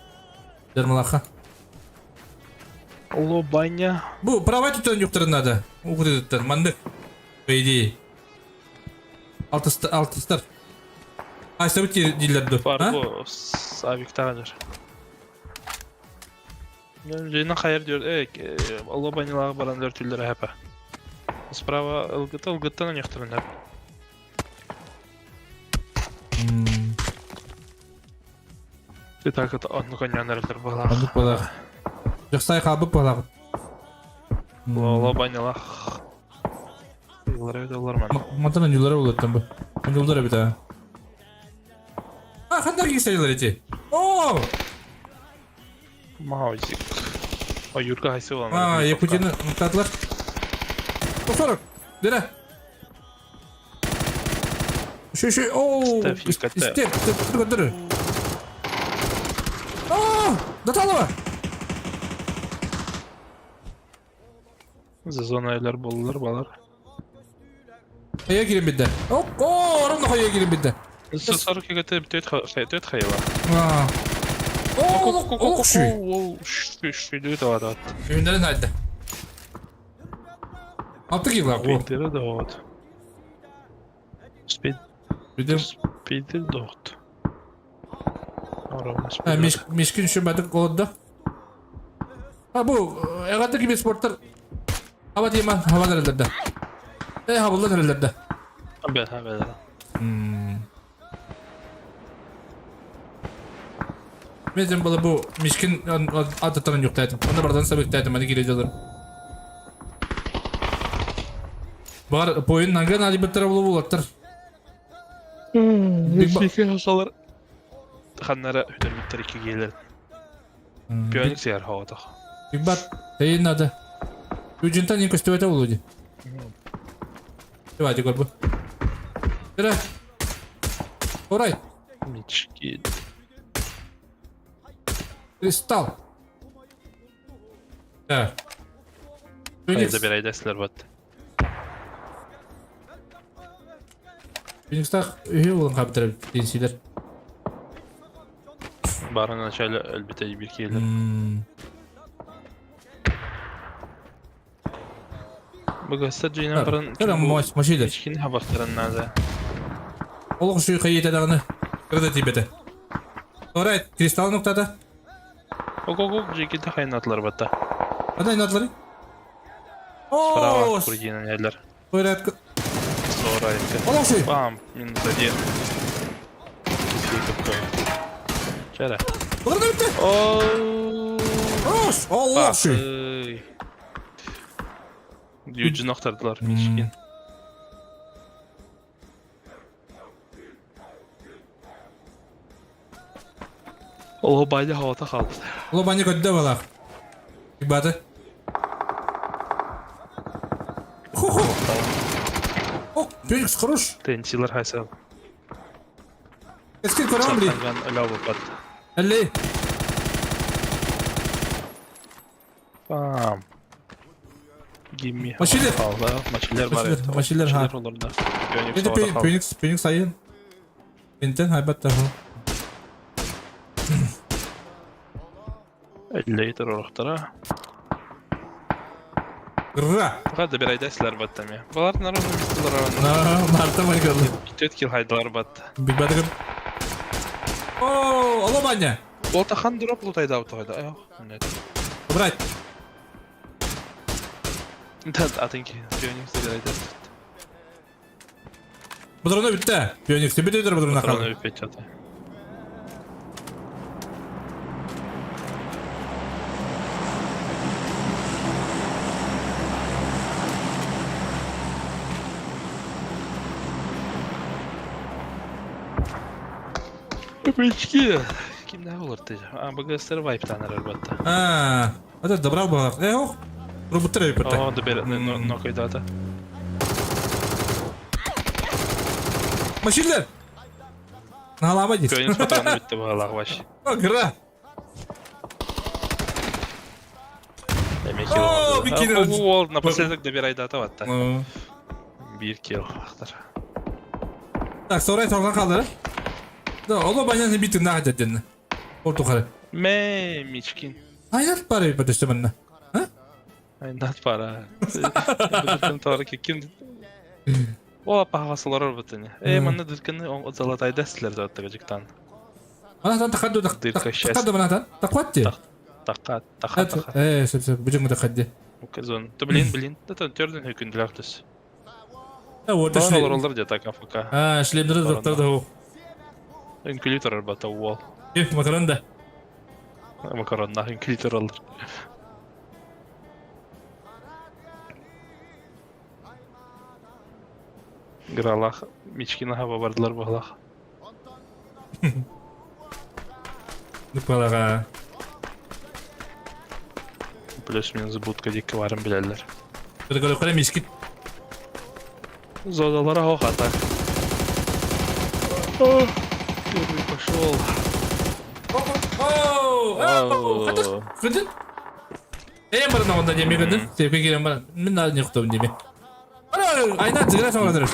Жармалаха. Лобаня. Бу права түтөн юктарын надо. Угрыдыттар, мандык. По идее. Алтыстар, алтыстар. Айса бит дилерді. Фарго с авиктагыр. Жена хайыр диyor. Э, лобанилага баран дөртүллөр хапа. Справа ЛГТ, ЛГТ на некоторые хапа. Ты так это онну конянерлер была. Онну была. Жаксай кабып была. Лобанилах. Юлар ман. Матана юлар болот там бу. Юлдар бит а. А, хандар кисайлар эти. О! Маузик. А Юрка хайсы болан. А, Якутияны мықтадылар. 140. Дere. Şu şu оу. Степ, Степ, степ, дыр. О, Даталова. За зона болдулар балар. Хая кирен бидде. Оп, о, ровно хая кирен бидде. 140 ге төт төт хайла. А. Олох шүй. Шүйдүү тавадат. Үйүндөрүн хайда. Алты кило го. Спидері доғыт. Спид... Бидем. Спидер доғыт. Мешкин үшін бәдік голодда. А бу эҕэрдэ киберспорттар хаба тима хаба эрэллэр да. Э хабыллан эрэллэр да. Бэл, бэл. Мен была бу мишкин ататтан юктайтым. Онда бардан сабыктайтым, аны кире жалыр. Бар поюн нанган алибеттер болу булаттар. Мишкин хасалар. Ханнара үтөрбүттер икки келер. Пионик сиар хаватах. Бигбат, тейин надо. Үжинтан не көстөбөтө болу ди. Давайте көрбү. Бира. Орай. Мички. Кристалл. Так. Феникс. Забирай дәсләр бат. Феникстах үйе болан каптырып денсилер. Барын начале әлбәттә бир килер. Бу жыйнан барын. Кара машилер. Ичкин хабактарын надо. Олох шуй кайыта дагы. Кырда тибете. Орай, кристалл ноктада. Ого-го, жекеде хайнатлар батта. Ада айнатлары? Справа курдинан ярлар. Орай. Сорай. Олох шуй. Бам, минус один. Чара. Олар битте. О, Ош, Олох шуй. Юджин актардылар мишкин. Оло байлы хавата қалды. Оло бани көддө балак. Баты. Хо-хо. О, Феникс хорош. Тенчилер хайсал. Эски көрөм бли. Саттанган өлө бат. Элли. Бам. Гимми. Машилер. Машилер бар. Машилер ха. Феникс, Феникс айын. Интен хайбатта хо. Эллейтер орохтара. Гра. Хада бир айдасылар баттами. Балар народу мистелер На, марта майкалды. Төт кил хайдалар батты. Биг бадыгым. О, алло баня. Болта хан дроп лутайда аутойда. Аяк. Нет. Брать. Да, атынки. Пионикс бир айдас. Бұдырына бітті. Пионикс бітті бұдырына қалды. Бұдырына бітті. Өпечки. Кимдә булыр ди? А, БГСтер вайптан әлбәттә. А, это добрал балак. Э, ох. Роботтар өйпәтә. О, да бер, но кайдата. Машинлар. Налама дейт. Көнүс патроны битте балак баш. О, гра. Эме О, бир килл. Ол напоследок добирай дата батта. Бир килл актар. Так, сорай торган калды. Да, оло баняны бит на дедин. Орту кары. Ме, мичкин. Айнат бар өйпәтә манна. А? Айнат пара. Дыркын тары ким. О, пахасылар бутыны. Э, манна дыркыны золотайда силер заттыгы жыктан. Анатан тақадду Дырка счастья. тақадду манатан. Тақватти. Тақа, тақа, тақа. Э, сөп сөп, бүжүң тақадди. Указон. Да блин, блин. Да там төрдөн хөкүндүлөр түс. Э, вот Бар шлем. олар олар так АФК. А, шлемдер доктор да. Үнкүлү турар бата уол. Э, макарон да. Макаронна үнкүлү туралар. Гралах, Мичкина хаба бардылар бағлах. Нупалага. Плюс-минус будка дикки барын билелер. Кыргы кара мишкит. Зодалара хохата. О, первый пошел. О, о, Кыдын. Э, барна онда деме кыдын. Тепке келем бар. Мен на не кутум деме. Ара, айна зыгра саңра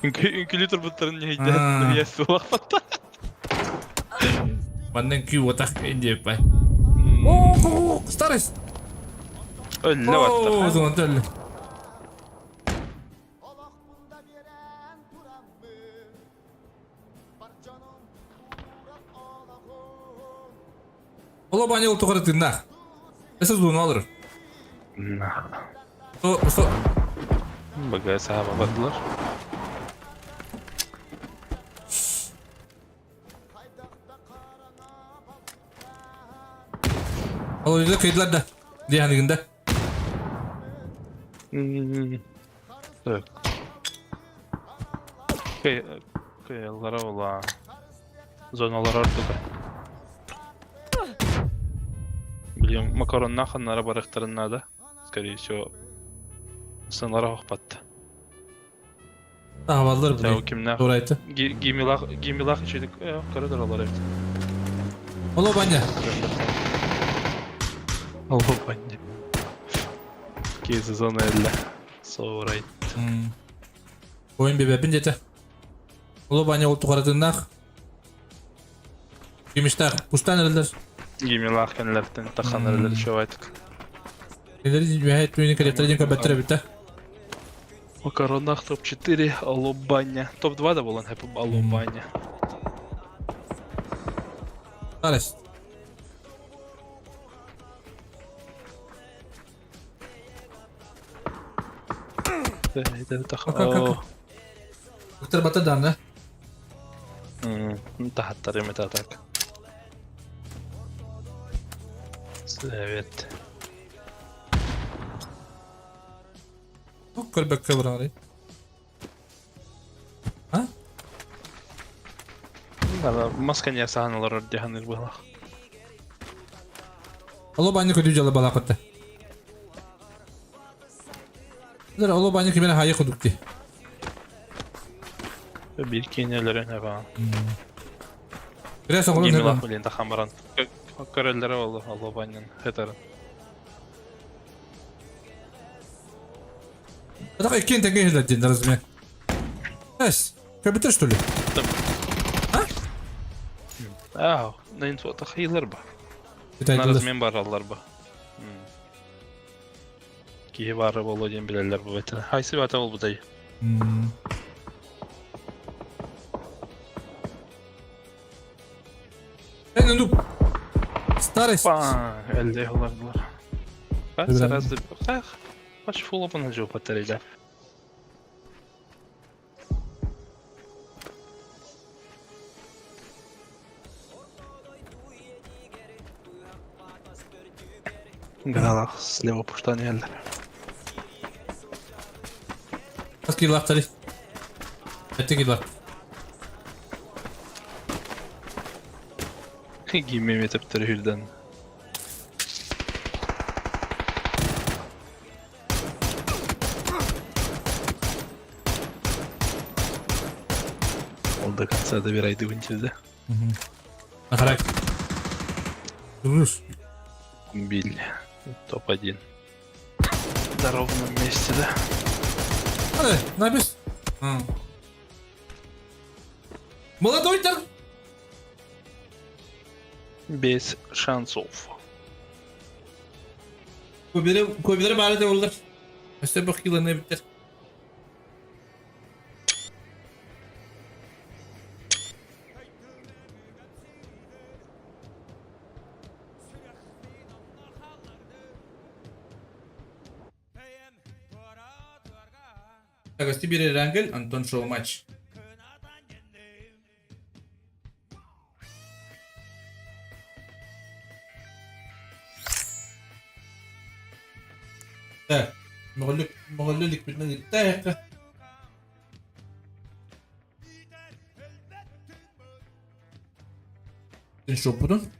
Үнкүлү турбуттарын не Аа. айтты? Я сула батта. Манна үҥкүү уотах диэппай. О, старость! Өллө баттар. О, зонта өллө. Ола баня ол тухары тыыннаах. Эсэ зона алыр. Со, со. БГ саба бардылар. Ол үйде кыйдылар да. Диһаныгында. Так. Кыяллара ола. Зоналар ордуга. Блин, макаронна ханнара барыктарын надо. Скорее всего, сынлара хохпатты. Таһабаллар Хотя били. кимнәх Туурайты. Гимилах гимилах ичедик көрөдөр олар эбит. Оло баня. Алло баня. Кезі зона элле. So right. Ойын бебепин жете. Оло баня ол тухаратыннах. Кимиштах. Пустан эрелер. Гимилах кенлертен тахан эрелер шоу айтык. Нелери үһэ түүнү кэлиэхтэрэ диэн көрбөттөр эбит да. Макаронах топ-4, алло баня. Топ-2 да болан хэп алло баня. Старость. Доктор бата дан да? Тахаттар эме так. Совет. Көрбөккө бараары. А? Маска не саһаналар ордиһаныр быһалах. Оло баня көтүү жала балаакытта. Дер оло баня кимере хайы кудукти. Бир кийинелерин аба. Бирэ соҕурун Гимилах билин тахан баран. Көрөллөрө болду оло банян хытарын. Атак иккиэн тэҥҥэ иһиллэр диэн размер. Эс, көбүтэр что ли? Аа, нин суотах хилер ба. Кытайдылар. Размен бараллар ба. Киһи баары боло диэн билэллэр бу бэтэ. Хайсы бата болбутай. Эн ну старость. Па, элде олардылар. Сразу ах, баш фулопан жоо батарейда. Галах слева пуштан элдер. Хас килахтары. Эти килах. Гимме метептер хүрден. Ол до конца добирай дыбынтиде. Нахарак. Рус. Билли. Топ-1. На ровном месте, да? Ай, напис. Молодой тар. Без шансов. Көбері көбері бары да олар. Өстө бөх киланы биттер. Так, Стибери Рангель, Антон Шоу матч. Так, مغلق مغلق بدنا نتاهق. Шоппутун.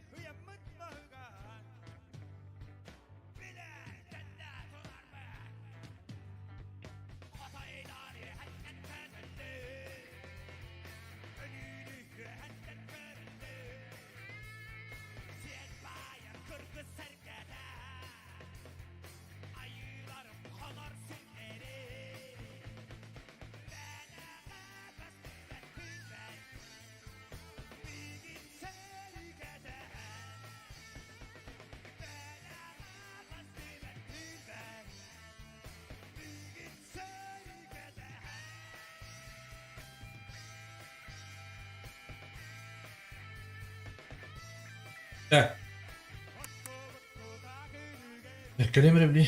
Так. Кэлиэм эрэ били.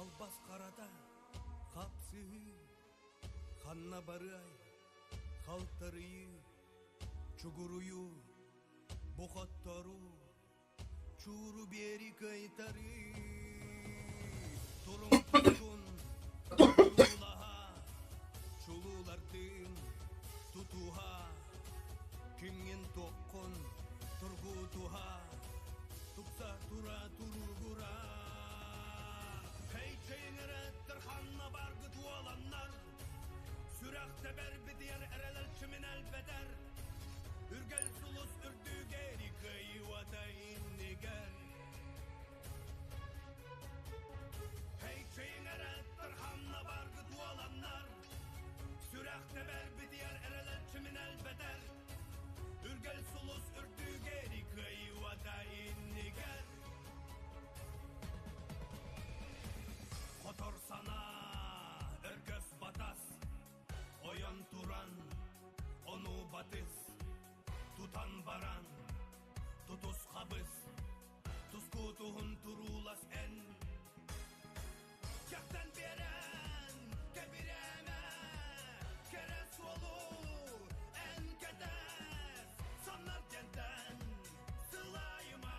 Халбас харата, хапсыһыы, ханна барыай, халтарыйыы, чугуруйуу, бу хотторуу, чууру биэри кыайтарыы, туруҥ туруулаһа, чулуулардыын тутуһа, кимҥин туоххун тургутуһа, тупса тура туругура. Хей чэйиҥэрээттэр ханна баргыт уоланнар, сүрэх тэбэр битийэр эрэлэр чимин элбэтэр, үргэл сулус үрдүгэр кыайыата иннигэр. Хей чэйиҥэрээттэр ханна баргыт уоланнар, сүрэх тэбэр битийэр эрэлэр чимин элбэтэр, үргэл сулус үрдүгэр кыайыата иннигэр. Хотор санаа, өргөс батас, ойон туран, ону батыс, тутан баран, тутус хабыс, тускутуһун туруулас эн. Кэхтэн биэрэн, кэбирээмэ, кэрэ суолу эн кэтэс, саннар диэнтэн сылайыма,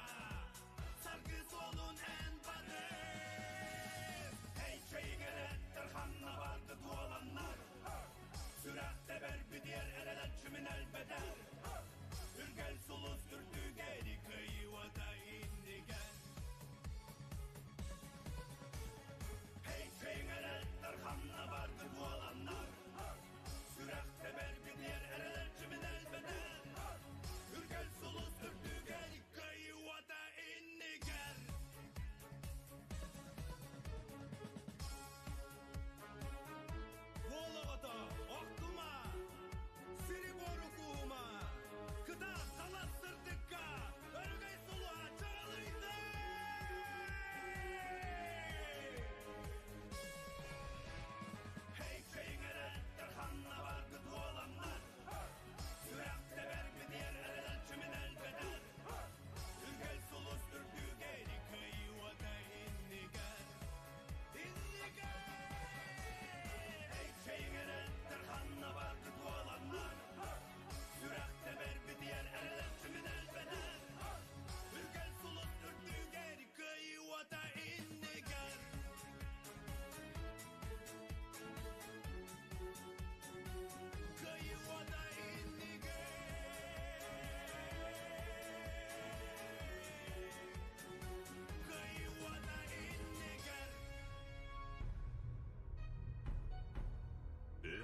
саргы суолун эн барыс. Эй, чэйиҥэрэттэр ханна барды туоланнар, сүрэх тэбэр бүтүөр эрэлэр чүмүн элбэтэр, үргэл сулус үрдүгэр кыайыыта иннигэр.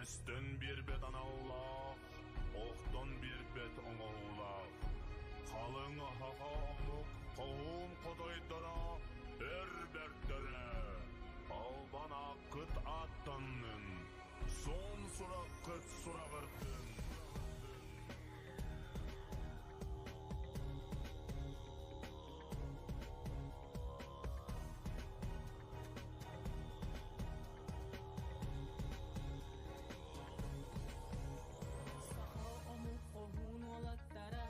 Көстөн биэрбэт аналлаах, охтон биэрбэт оҥоһуулаах, халыҥ аһаҕа омук хоһуун хотойдоро өр бэртэрэ, албан ааккыт ааттаннын, суон сураххыт сураҕырдын. Саха омук хоһуун уолаттара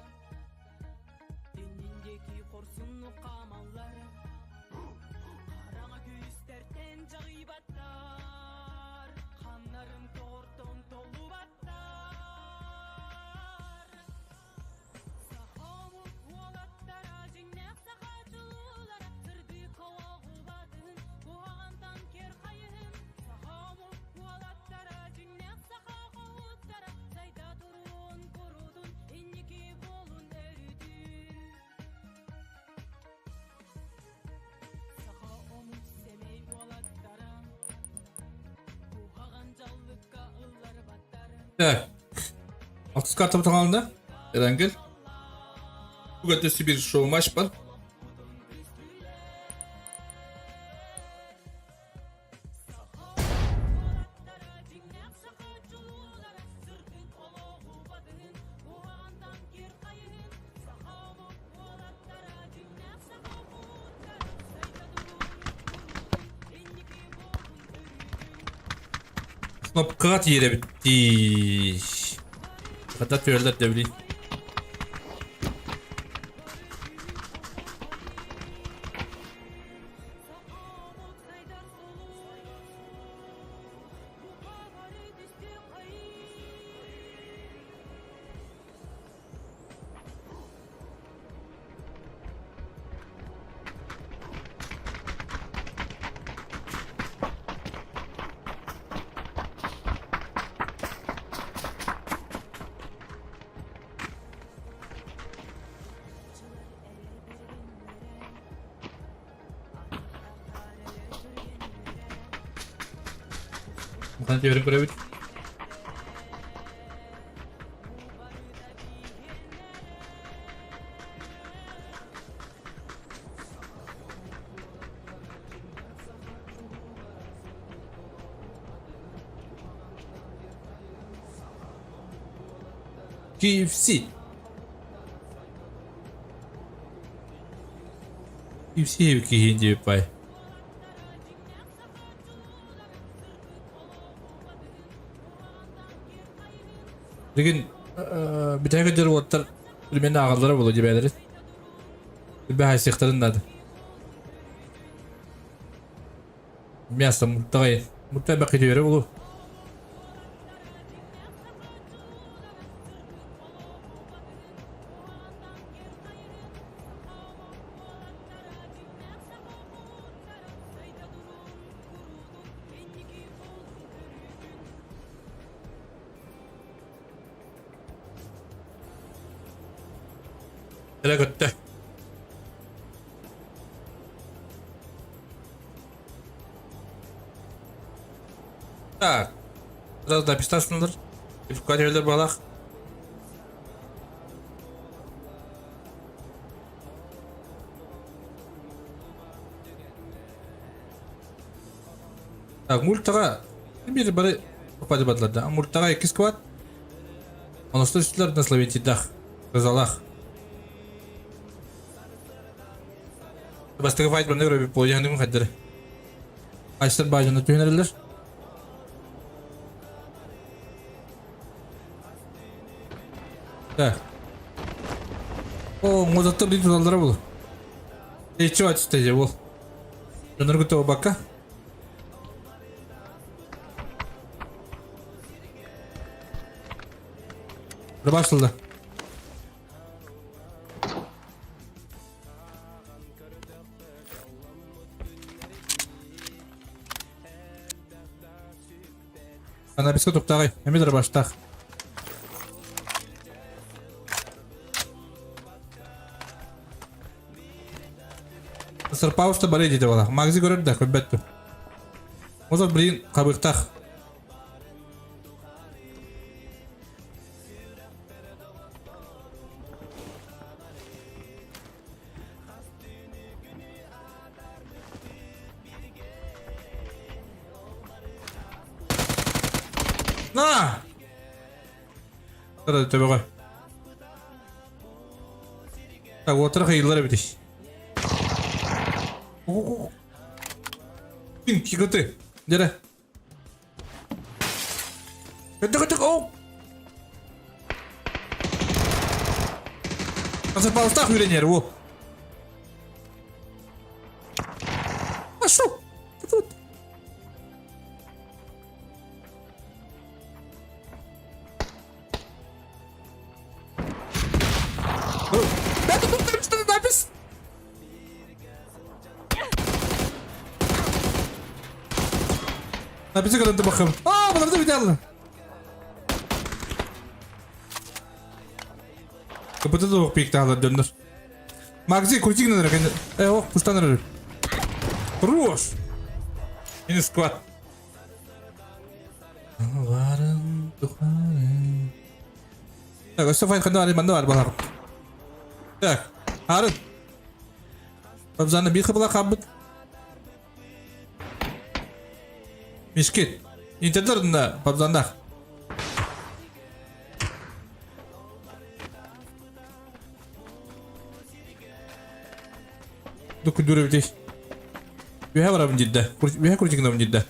Иннин диэки хорсуннук хаамаллар Хараҥа күүстэртэн дьаҕыйбаттар Ханнарын тоҕортон толлубаттар Саха омук уолаттара дьиҥнээх саха дьулуулара Сырдык оҕубатын куһаҕантан кэр хайыһын Саха омук уолаттара дьиҥнээх саха хоһуттара Сайда туруун курутун инники буолун өрүтүн Саха омук сэмэй уолаттара Куһаҕан дьаллыкка ылларбаттар Так. Алтыс карта бутаҕалында. Эрангел. Бүгін өссө bir шоу-матч бар. Кнопкаҕа тиирэбит дии. Хата түөллэр да билин. Махана түһэрин көрөбүт. KFC. KFC киһи диэбит бай. Билигин бүтэһик өйдөр уоттар примерно ааҕаллара буолуо дьибээлэрин. Бэһайсыахтарын наада. Мясо муртаҕай. Муртай бэккитиэрэ буолуо. Эрэ көттө. Так. Biraz da pistasyonlar. Yukarı balak. Так, мультаға бир бары попади бадлар да. Мультаға иккис квад. Оносто үстүлэр на Словентидах. Казалах. Бастакы файт манна көрөбүт буолуйаныгын хайдары. Айстар баажаны түһүнэрэллэр. Так. О, музаттар бит туталлара булу. Ичи ачты же бул. Дьоннорго туолбакка. Рыбашылды. Канабиска туктагай, эми рыбаштах. Сырпауста бары диде бала. Магзи көрөр да, көрбөттү. Озор блин, кабыктах. На! Төбөҕө. Так, уоттара хайыллар эбит. Кин кигыты. Дere. Көттө көттө о. Asa палстах үйренер о. А шо? Тут. Bizi kırıldı bakım. Aa bunlar da bir tane. Kapıda da bak bir daha döndür. Магзи, крути гнаныр. Э, ох, пуштаныр. Хорош. Минус склад. Так, өссө файн ханна бар, манна бар балар. Так, Арын. Бабзаны бир хыбыла хаббыт. Мишкет. Интердер да бабзандах. Дукудура битей. Үһэ барабын дидде. Үһэ крутигнабын дидде.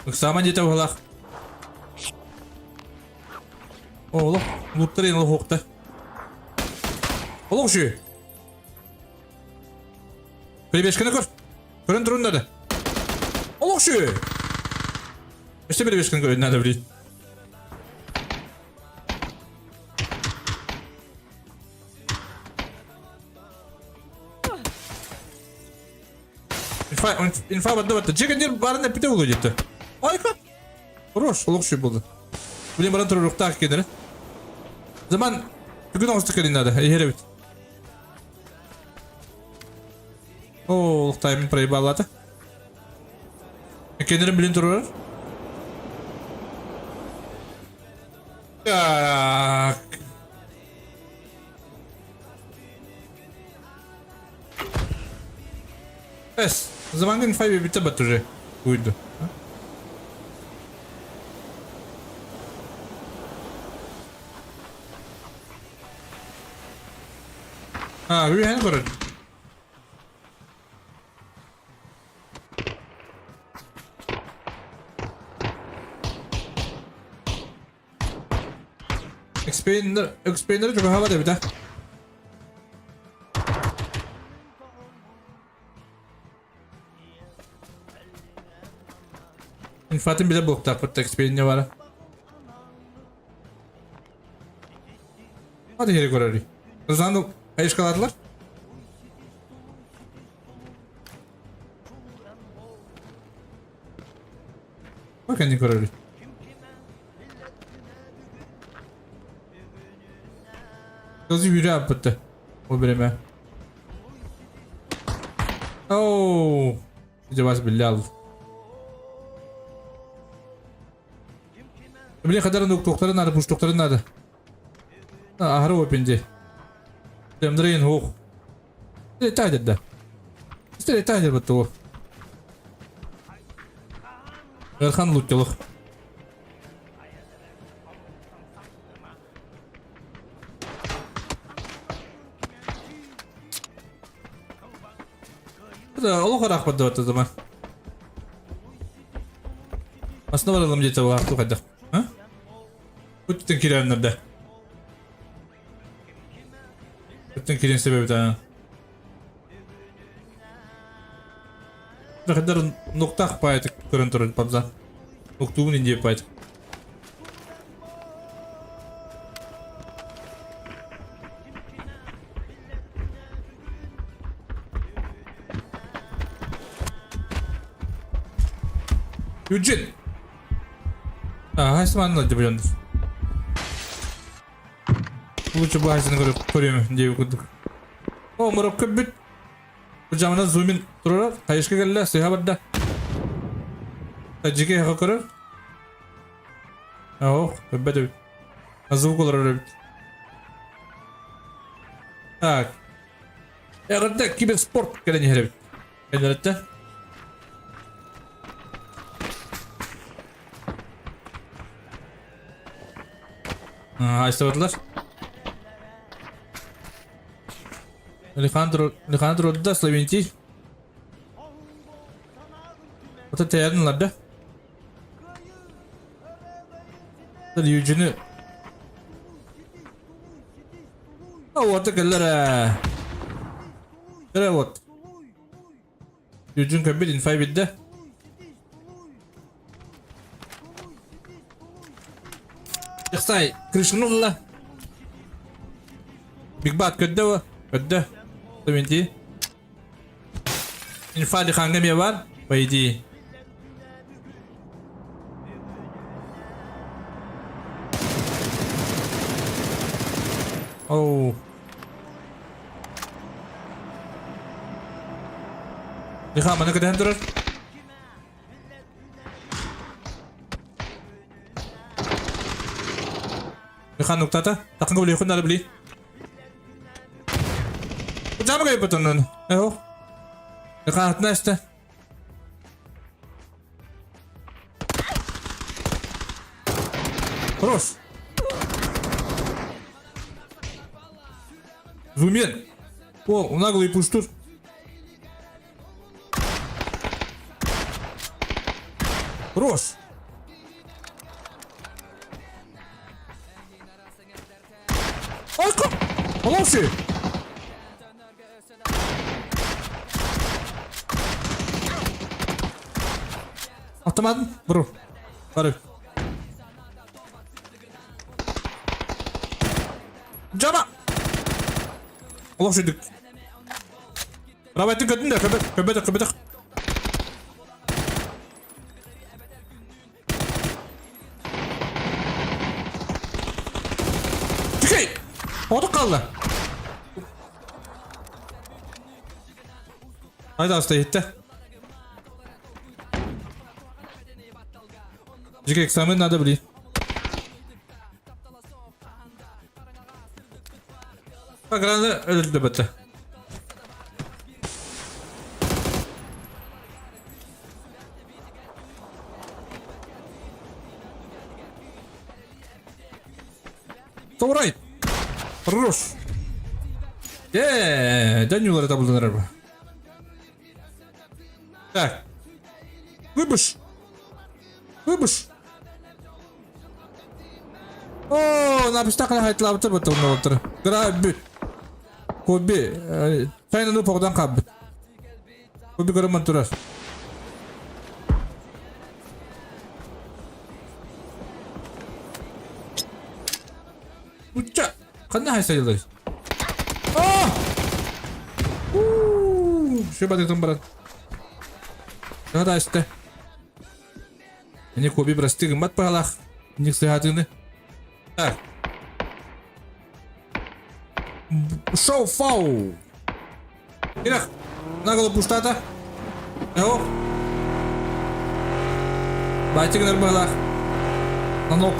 Ыксаама диэтэ быһалаах. Олох, луттар ен олох Олох үші. Перебежканы көр. Көрін тұрын надо. Олох үші. Өсте перебежканы көрін надо, блин. Инфа, инфа барды батты. Жеген барына пите болу депті. Айка. Хорош, олох үші болды. Блин, баран тұрыр ұқтақ екен, Заман бүгін оғысты келін надо. Егер бит. О, таймын проебалады. Кенерин билин турар. Так. Эс, замангын файбе битте бат уже. Уйду. А, үйән көрін. Expander, expander çok hava bir de. Fatih bize blok tapıttı expander var. Hadi geri göreli. Hızlandı. Hayışkaladılar. Bak kendi göreli. Kızı yürü yaptı. O birime. Oo. Cevaz billah aldı. Bile kadar noktaları nerede? Puş noktaları nerede? Ahara опинди. Темдрейн хух. Тайдер да. Тайдер батту. Эрхан луттелох. Олох арақ бадды батты зама. Асына баралым дете бар тухайда. А? Үттен кирәннәрдә. Үттен кирен себеби та. Хәдәр нуктах пайт көрөн турар пабза. Нуктуун инде пайт. Юджин. А, хайсы манна деп ойлондур. Лучше бы хайсыны көрүп көрөм деп курдук. О, мурап көбүт. Бу жамана зумин турар, хайышка келле, сыха барда. Тажике хака көрөр. Ох, өбөт өбүт. Звук олар өбүт. Так. Эгерде киберспорт келен херебит. Элбетте. Айсыбатылар. Алехандро, Алехандро да Славентий. Ото тэйэрин да. Юджины. А вот кэллэр ээ. Кэлэ вот. Юджин көммүт инфай бидде. Яхсай, крышаны ылла. Биг Бат көрдө бу? Көрдө. Төмөнти. Инфа диханга эмиэ бар, по идее. Оу. Диха, маны көтөһөн турар. Диха нуктата. Тақын көбілей нары били. Жамы кайып онун. Эho. Диха атына işte. Хорош. Зумен. О, наглый пуштур. Хорош. Айка! Алашы! Автомат, бро. Бары. Жаба! Олох шүйдік. Рабайтын көтін де, көбет, көбет, көбет. Түкей! Отық қалды. Айда аста етті. Жеке экзамен надо блин. Пограны өлді бітті. Тоурай! Хорош! Е, Данилар табылдынар бу. Так. Выбыш! Выбыш! О, напыстақына хайтылабытыр быт онна Гра бүт. Коби, чайнаны поғдан қабыт. Коби көрімін тұрар. Уча! Қандай хайсайылыр? А! Şu батыктан барат. Да işte. Мені Коби прости гыммат пагалах. Ник сыхатыны. Так. Шоу фау. Ирах. Наголо пуштата. Эо. Байтик нарбалах. Нанок.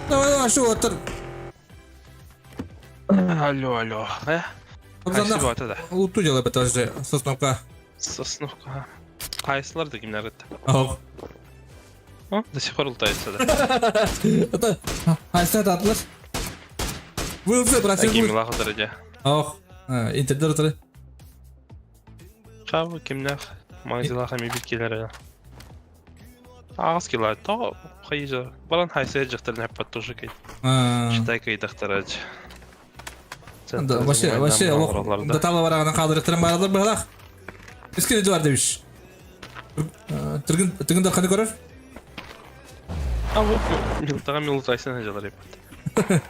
Давай, давай, шо отыр. Алло, алло. Э? Абзанах. Луту делай подожди, сосновка. Сосновка. Хайсылар да кимнер это? Ох. О, до сих пор лутается, да. Это хайсы атлар. Вылзы, брат, Аким лаху дороде. Ох, интердер отыры. Хабы кимнер, маңзилаха ми бит келер. Ағыз килар, то хайжа. Балан хайсы жақтарын хәп тоже кей. Читай кей дақтарач. Вообще, вообще, ох, до того барағынан қалдырықтырын баралар бұғалақ. Искене бар девиш. Тыргын, тыгын дарханы көрөр? А вот, милтага милтайсын жалар епат.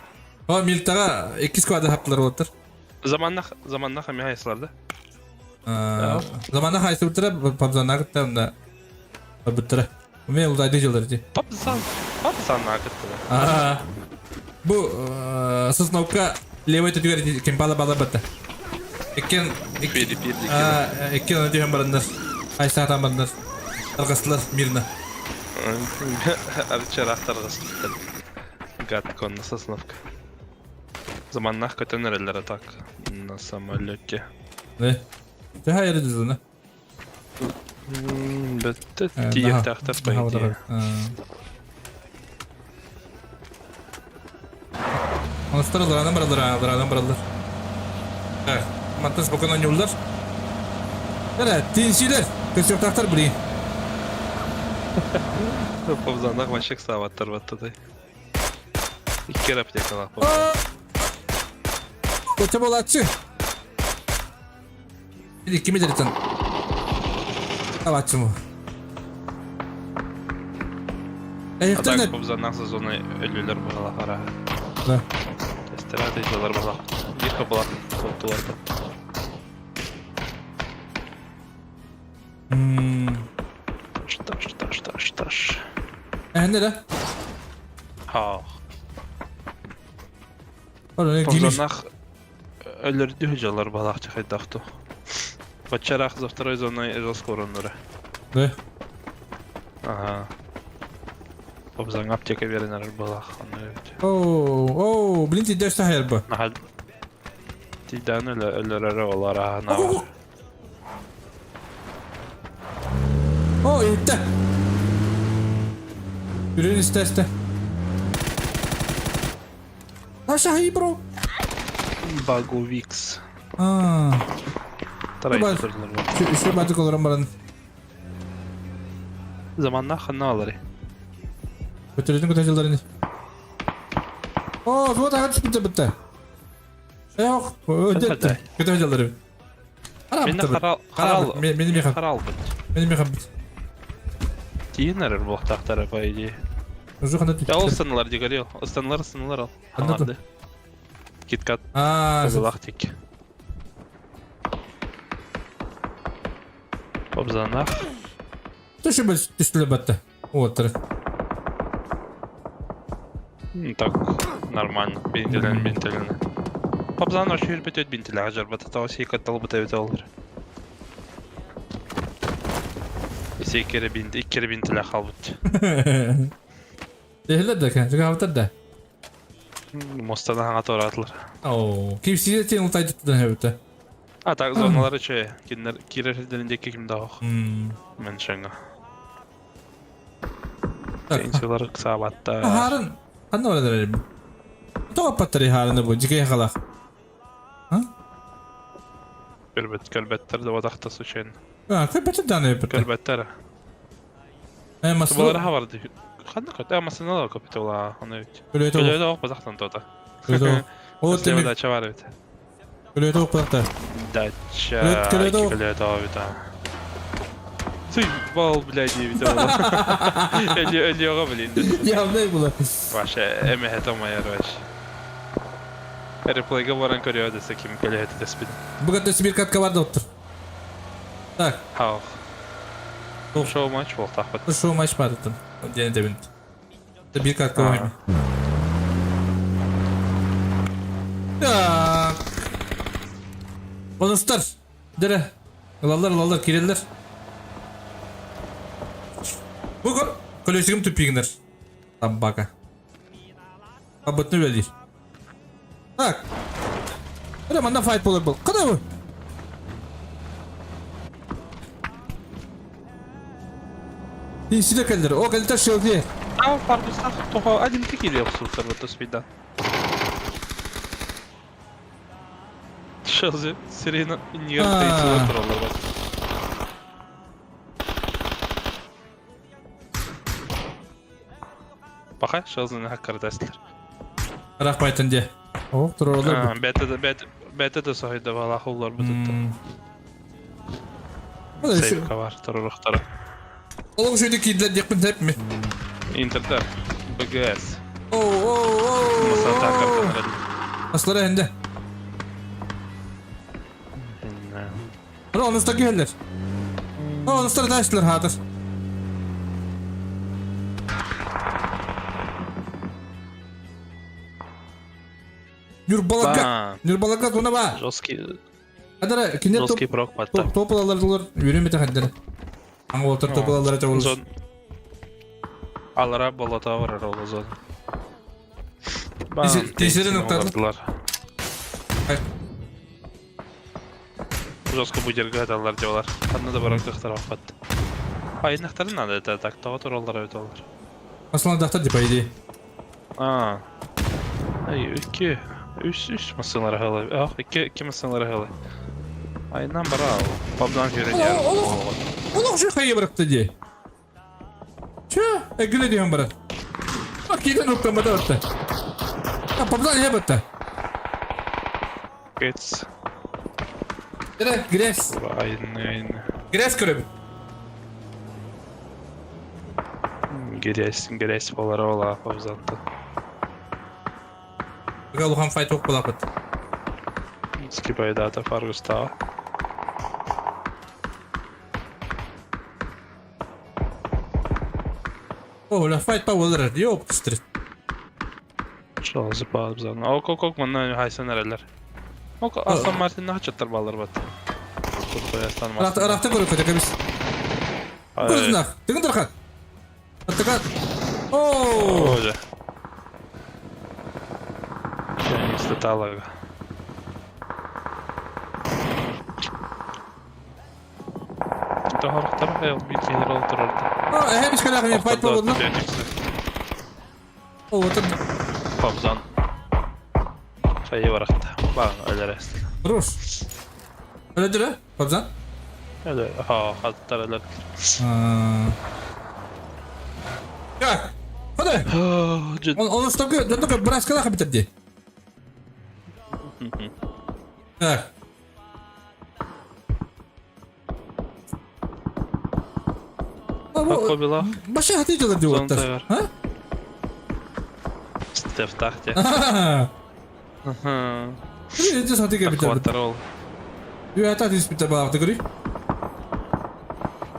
О, милтага икки сквады хаптылар болуптар. Заманна, заманна хами хайсылар да. Заманна хайсы буттара, пабзанна кытта, онда буттара. Мен улдайды жылдар ди. Пабзан, пабзанна кытта. Бу сосновка левый түгер кемпала бала батта. Экен экен аны дүйен барандар. Айса атан барандар. Таргастылар мирно. Арчарах таргастылар. Гадко на сосновка. Заманнах көтөнөрөлөр так на самолете. Не? Ты хайыр дизуна. Бөттө тиийиэхтээхтэр по идее. Онустар ыларанан бараллар, ыларанан бараллар. Так, мантан спокойно оонньууллар. Эрэ, тиинсиилэр, көстүөхтаахтар блин. Повзанах вообще саабаттар баттадай. Икки эрэ аптекалаах по-моему. Коча буолааччы. Икки метртэн табааччы му. А так повзанах сезоны өлүлэр баҕалах арааһа. Да. Эстерат дьалар баҕалах. Биир хабалах туттулар. Таш, таш, таш, таш, таш. Эһэннэ да? Хаах. Повзанах өлөрдү дьалар балаахча хайдах ту. Баччараах за второй зоной жестко уроннура. Да. Ага. Повзаҥа аптека биэрэн балаах онно Оо, оо, блин, тиийдэ өстө хайарба. Наһаа тиийдээн өлөрөрө ол арааһына бар. Оо, иһиттэ. Үрүн истэ истэ. Аша, бро. Багувикс. Аа. Тарай турдулар. Үчү бадык олорон баран. Заманна ханна алары. Көтөрүтүн көтө жылдарын. Оо, вот ага түспүттэ бытта. Эх, өтөттө. Көтө жылдары. Мени харал харал Мени меха. Харал бит. Мени меха бит. Тиин эрэр буолуохтаахтара по идее. Уже хана Я ол станалар дегорел. Станалар станалар ал. Ханарды. Киткат. Аа, Галактик. Обзанах. Төшө бер түстүлөр батта. Уоттары. Так, нормально. Бинтелен, бинтелен. Папзан вообще бит бинтеле ажар бата тау сейка талбыта бит олар. Иккере бинт, иккере бинтеле халбыт. Ehler да кэн, жыгаабытар да. Мостан хаҥа туораатылар. Оо, кипсиде тен ултайдыттан хэбүтэ. А так зоналары че, кинилэр киирэр сирдэрин диэки ким да ох. Мен шаҥа. Пенсиялар ыксаабатта. Хаарын ханна барар эрим? Тоҕо аппаттары хаарыны бу дьикэй халах. Көрбөт көрбөттөр да батахта случайно. А, көрбөттөр дааны өппөттөр. Көрбөттөр. Э, масла. Булары хабарды. Ханна көт? Э, масына көпөтө була, аны бит. Көлөтө. Көлөтө ох базахтан тота. Көлөтө. О, теми. Дача бар бит. Көлөтө ох базахта. Дача. Көлөтө. Көлөтө бит. Сый, бал, блядь, не видел. Элиога, блин. Явный было. Вообще, эмэхэ томайар вообще. Реплейга баран көрүө десе ким көлөһөтө теспит. Бүгін Сибирь катка барды оттур. Так. Хау. Шоу матч буолтаахпыт. Шоу матч бардытын. Диэн этэбин. Бир катка бар. Так. Онустар. Дере. Ылаллар, ылаллар, киреллер. Бу көлөсүгүм тупигинер. Табака. Абытны үлэлиир. Так. Эрэ манна файт буолар был. Када бу? Тиисиле кэллэр. О, кэлтэр шелди. А, фарбустах тоҕо один кириэ охсубуттар бу спида. Шелзи, сирена иннигэр тайсылар тураллар бас. Пока Шелзины хаккардастылар. Рахмайтын де. О, тураллар. Бәтэ да бәтэ бәтэ да соһуйда балах улар бутутта. Сейфка бар туруруктара. Олох үчүгэй киирдилэр диэхпин тэпми. Интердер. БГС. Оу, оу, оу. Аслара энде. Онуста киһэллэр. Онустар таастылар хаатыр. Нюрбалага. Нюрбалага туна ба. Жесткий. Адара кинер Жесткий прок батта. Топ алалар үйренбете хаддара. Аңа отыр топ алалар это Зон. Алара болота барар ол зон. Тесерин октадылар. Жестко бу жерге аталар дебалар. Ханна да барар кыхтар аппат. Айнахтарын надо это так тоҕо тураллар эбит олор. Асландахтар по идее. А. Ай, икки, үс, үс массыыналар аһылы. Ах, икки, икки массыыналар аһылы. Айынан бара Пабдан хүрен Олох же хайы быракты дии. Чё? Эгиле диэн баран. А киирэн уктаммата батта. А пабдан иһэ батта. Кэц. Эрэ, грязь. Айны, айны. Грязь көрөбүт. Грязь, грязь болара ола пабзанты. Быга улахан файт ок булапыт. Скипайдата фаргустава. О, ля файт па болар. Ёп, стрит. Шалзы пабзан. Ок, ок, ок, манна хайсан эрелер. Ок, Астон Мартин нахачаттар баллар бат. Куртой Астон Мартин. Рахта көрө көтө кебис. Көрүнах. Тыгын дархан. Аттыгат. О! Боже. Чайник талага. Тоһорохтор биир киһи олорорду. Эһэ бискалаах мен файт болдум. О, вот Пабзан. Хайы барахта. Баҕан өлөрөстүн. Хорош. Өлөдүрэ, Пабзан? Өлө, ха, хаттар өлөр. Как? Ходай. Он он столько, да только браскалаах битер дии. Так. Кобила. Баша хати дьолор диоттар. А? Стефтах те. Иди сати кебитер. Ахваттар ол. Ята диспитер баавты көрүй.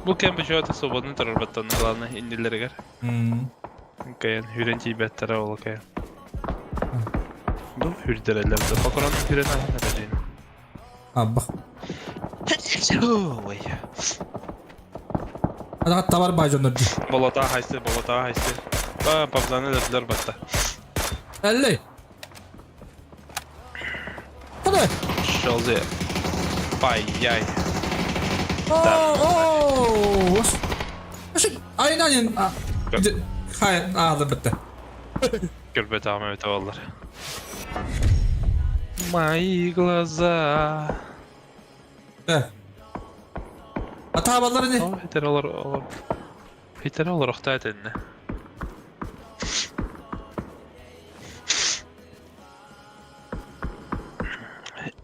Бу кэм бөчөтө свободный турар баттан главное иннилеригер. Кайын хүрен тиийбэттэрэ ол кайын. Бу хүрдэрэллэр да покорон хүрен аһан эрэ Абба. Ой. Ана тавар бажонор ди. Болота хайсы, болота хайсы. Ба, пабзаны өлөрдүлөр батта. Элли. Ходай. Шолзе. Пай-яй. О, о. Айнанин. Хай, аалыр бітті. Көрбөт ама өтө боллар. Мои глаза. Да. Ата баллар не? Хитер олар олар. Хитер олар охта этенне.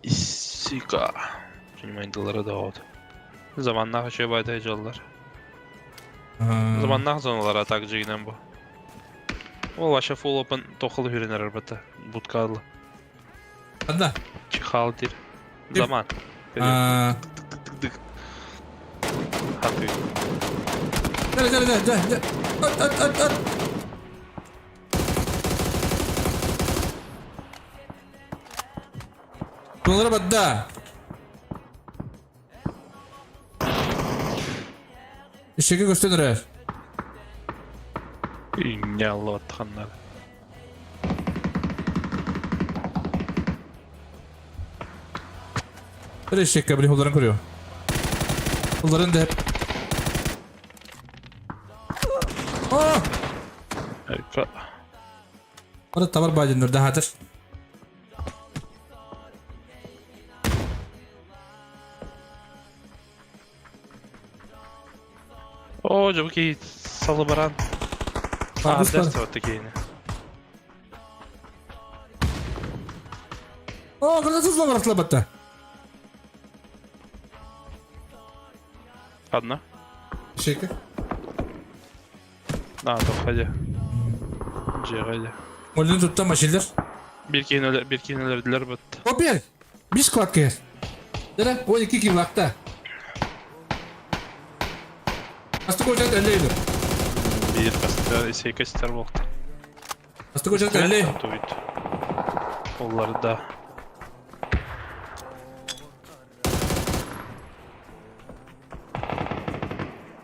Иссика. Принимайдылары да от. Заманнах үчү байдай жоллар. Заманнах зоналар атак жигинен бу. Ол вообще full open тохыл хүренер арбата. Будкадлы. Анда. Чихал дир. Заман. Хаты. Да, да, да, да, да. От, от, от, от. Доллара бадда. Ишеге көстөн эрэр. Инняллабаттаханнар. Бір ишекке били холларын көрүө. Холларын да О! Ора табар бажыннар да хатыр. О, жабыки салы баран. А, дерс отты кейini. О, кыргызсыз баратла батта. Одна. Шейка. На, тоқ, Жеғайды. Олын tuttan maşiller. Bir кейін bir кейін өлерділер бітті. Опер! Биш кладка. Дere, 12 килакта. Асты көчәт әлле Bir кастар, сейкастар болды. Асты көчәт әлле. Туйт. Олар да.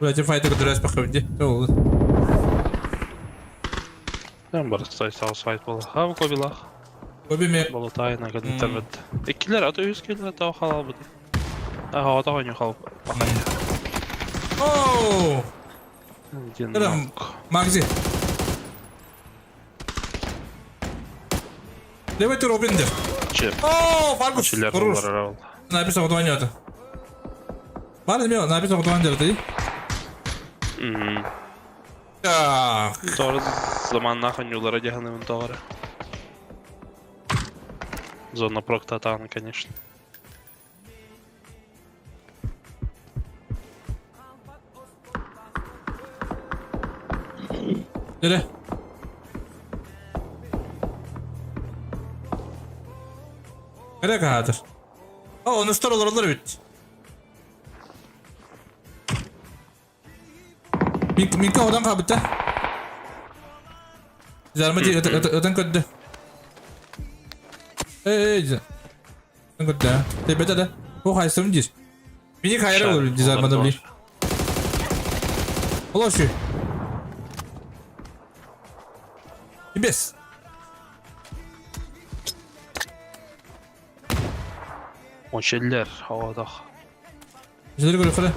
Бля, файта көтөрәс бакым ди. Ол. Мен бар сай сау сайт бола. Ха кобилах. Коби ме. Болотайна кадыттар бит. Иккилер ата үс келер тау халал бит. Аха ата ойну хал. Оу! Одинок. Магзи. Левый Робин дер. Че? О, Фаргус. Чилер Хорош. олар Напис оҕотуган ньоото. Баар эмиэ напис оҕотуган дьарытый. Так. Тоҕо заманнаах онньуулара дьаһаныбын тоҕо Зона проктатаана, конечно. Эрэ. Эрэ каатыр. О, онустар олороллор эбит. Минка одан хаалбыта. Жарма дии ытан көрдө. Эй, эй, ытан көрдө. Тебете да. Бу хайсым диир. Мини хайра olur дизармада били. Олошу. Бес. Мочеллер, оодох. Дьэлэр көрүөххэ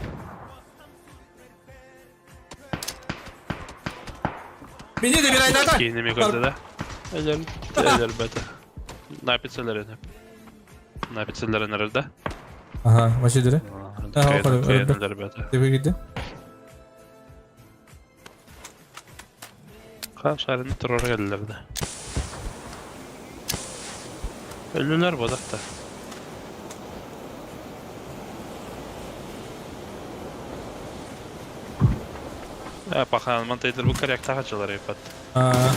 Мини де bir айдата. Кейинеми көрдө да. Өлөр, өлөрбөтө. Напицелерин. Напицелерин эрэрдэ. Аха, машидere. Аха, Кайын өлөрбөтө. Тебе gitti. Хап-сарын турар келлерде. Өлүлөр бодохто. Э, пахан мантайдыр бу корректа хачылар епат. Аа.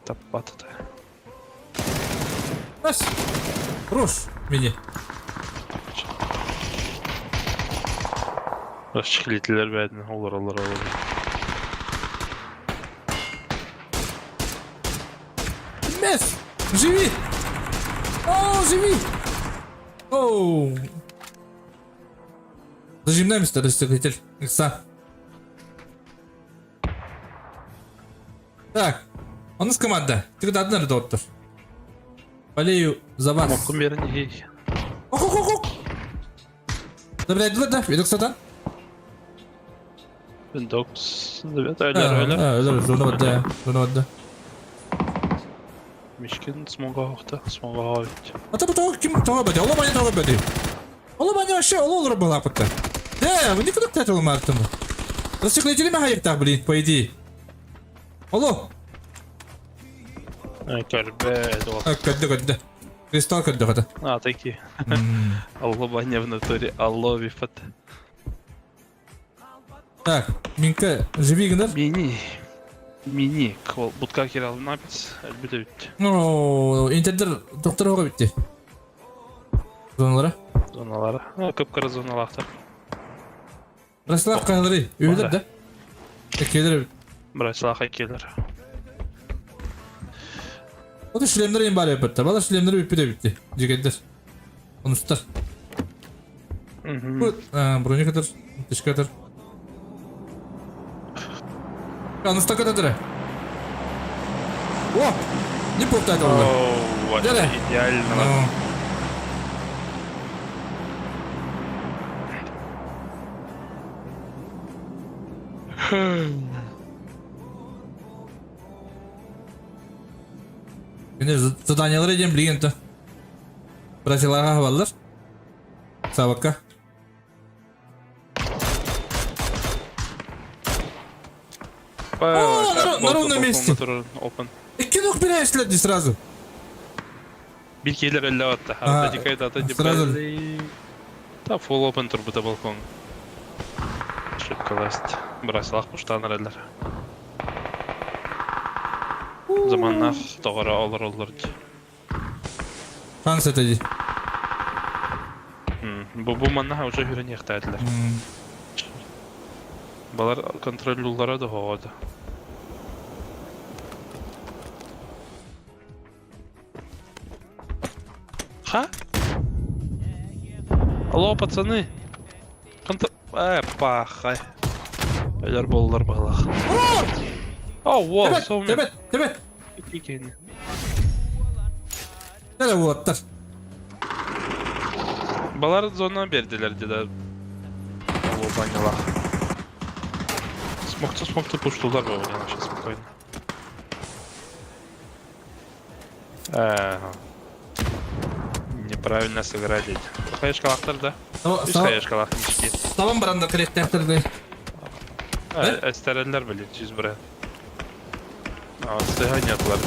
Таппатата. Бас. Руш, мини. Расчехлителер бәдин олар олар олар. Мес! Живи! О, живи! Оу! Зажимнаемся, расчехлитель. Икса. Так, у нас команда. Ты куда одна доктор? Болею за вас. Моккун берин ей. Ок, ок, ок, ок. Добрый да, ведок сатан. Докс. Өлөр, өлөр. Өлөр, зона бадда, зона бадда. Мишкин смога охта, смога хойт. Ата бу тоҕо ким тоҕо бөтө? Оло баня тоҕо бөтө. Оло баня вообще оло олор балапытта. Да, вы никуда кстати оло мартымы. Расчехлители махайыктах, блин, по идее. Оло. Көрбө, Көрдө, көрдө. Кристалл көрдө хата. А, такие. Алло, баня в натуре, алло, вифат. Так, Минка, живи гынар. Мини. Мини. Бутка кирал напис, әлбүтэ бүттү. Ну, интердер доктор оҕо битти. Зоналара. Зоналара. Кып-кыра зоналаахтар. Браслав каһалары, үһүлэр да. Эккелер. Браслав эккелер. O da шлемнер им бар эппеттер. Бала шлемнер бүппүтэ битти. Жигеддер. Онустар. Бу броня тышкатыр. Ануста кататыр. О! Не повтать олар. О, идеально. Şimdi заданиялар edeyim билген то. Братиларға хабаллар. Сабакка. О, на ровном месте. Open. Икки ног берешилер сразу. Бир келер эле атты. Ата Сразу. Та full open турбута балкон. Шипкаласть. Браслах пуштаныр элер. Заманнах тоғара олар олар. Шанс это ди. Бу бу маннаха уже хүрен яқтайдылар. Балар контроллюлара да хоғады. Ха? Алло, пацаны. Контр... Э, пахай. Өлөр боллар балах. О, вау, Тебет, тебет, тебет. Икени. Нere буолаттар? Балар зона бердилер деди. Колбанилах. Смогты, смогты пуштулар бы, блин, вообще спокойно. Неправильно сыграли. Хаешкалахтар да? Үс хаешкалах мички. Табан баран да кэлиэхтээхтэр Эстэрэллэр блин, 101. Сыһа ньатылар.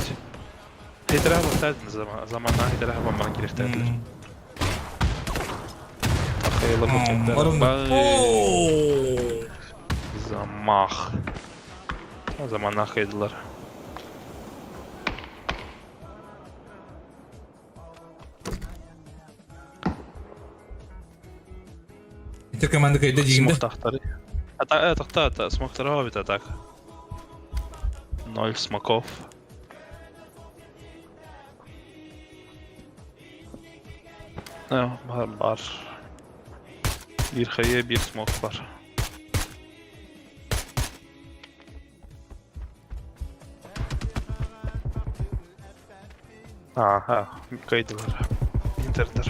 Хитэрэ бастаатын замана хитэрэ бамбаран кириэхтээтилэр. Ахайла Замах. Заманах кайдылар. Ити команда кайда дигинде? Смоктахтары. Ата, тохта, ата, смоктары бит атак. Ноль смоков. Бар, бар. Бир хайы, бир смок бар. Ага, кайдылар. Интердер.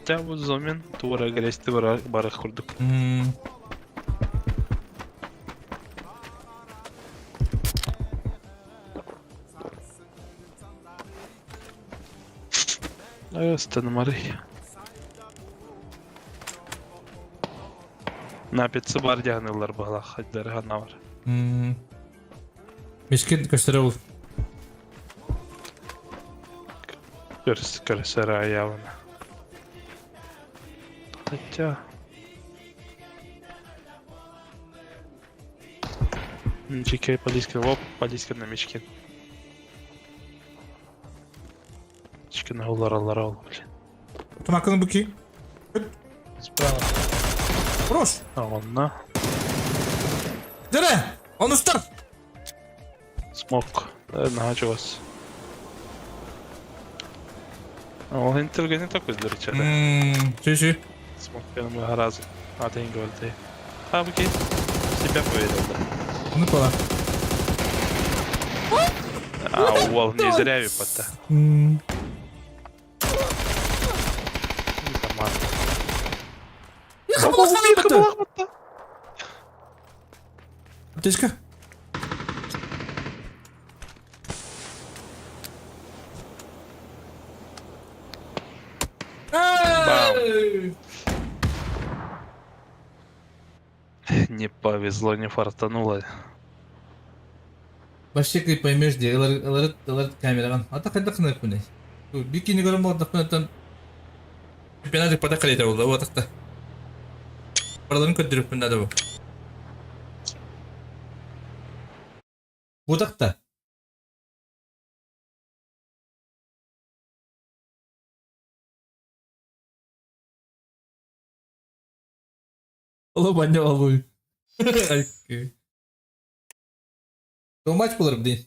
Дьэ бу Зомин туора грести барых курдук. Станымарый. Напитсы бар дианылар бала хаддары ханна бар. Мискин көстөрө ол. Көрс көрсөр аябына. Хотя... Чекай, полиска, оп, полиска на мечке. Чекай, олар, ол, блин. Тумакын буки. Справа. Хорош. А он на. Дере! Он устар! Смок. Наһаа вас. Ол интергени так өздері чады. Ши-ши. Смок benim разы. Атын көрді. А, окей. Себя поверил, да. Ну пола. А, уол, не зря випатта. Аптечка. Бам. Не повезло, не фартануло. Вообще ты поймешь, где ылар ылар камераҕын. Ата хайдах гына күнэй. Бикини көрөн буолдахпына чемпионат пата калета буолла буотахта. Бараларын көрдөрүппүн надо бу. Буотахта. Оло баня олуй. То матч буолар блин.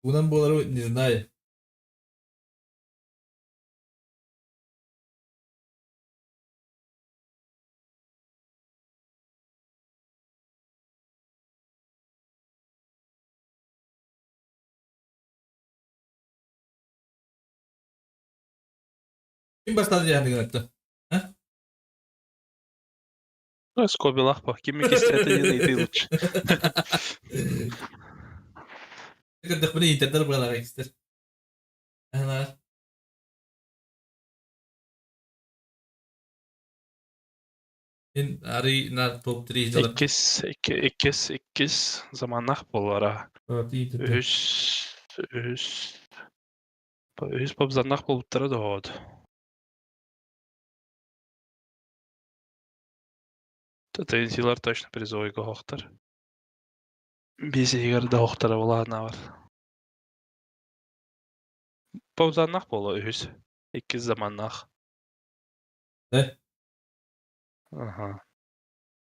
Унан буолары не знаю. Ким бастады дьаһаныгын А? Ну, скобилах по. Ким это не найти лучше. Көрдөхпүнэ интердер буолар экстер. Ана. Ин ари на топ 3 жылар. Иккис, иккис, иккис заманнах болара. Үс, үс. Үс попзаннах болуптара да. ТНСлар точно призовойга хохтар. Биз егер да хохтара буолаана бар. Попзаннах боло үс. Иккис заманнах. Да? Ага.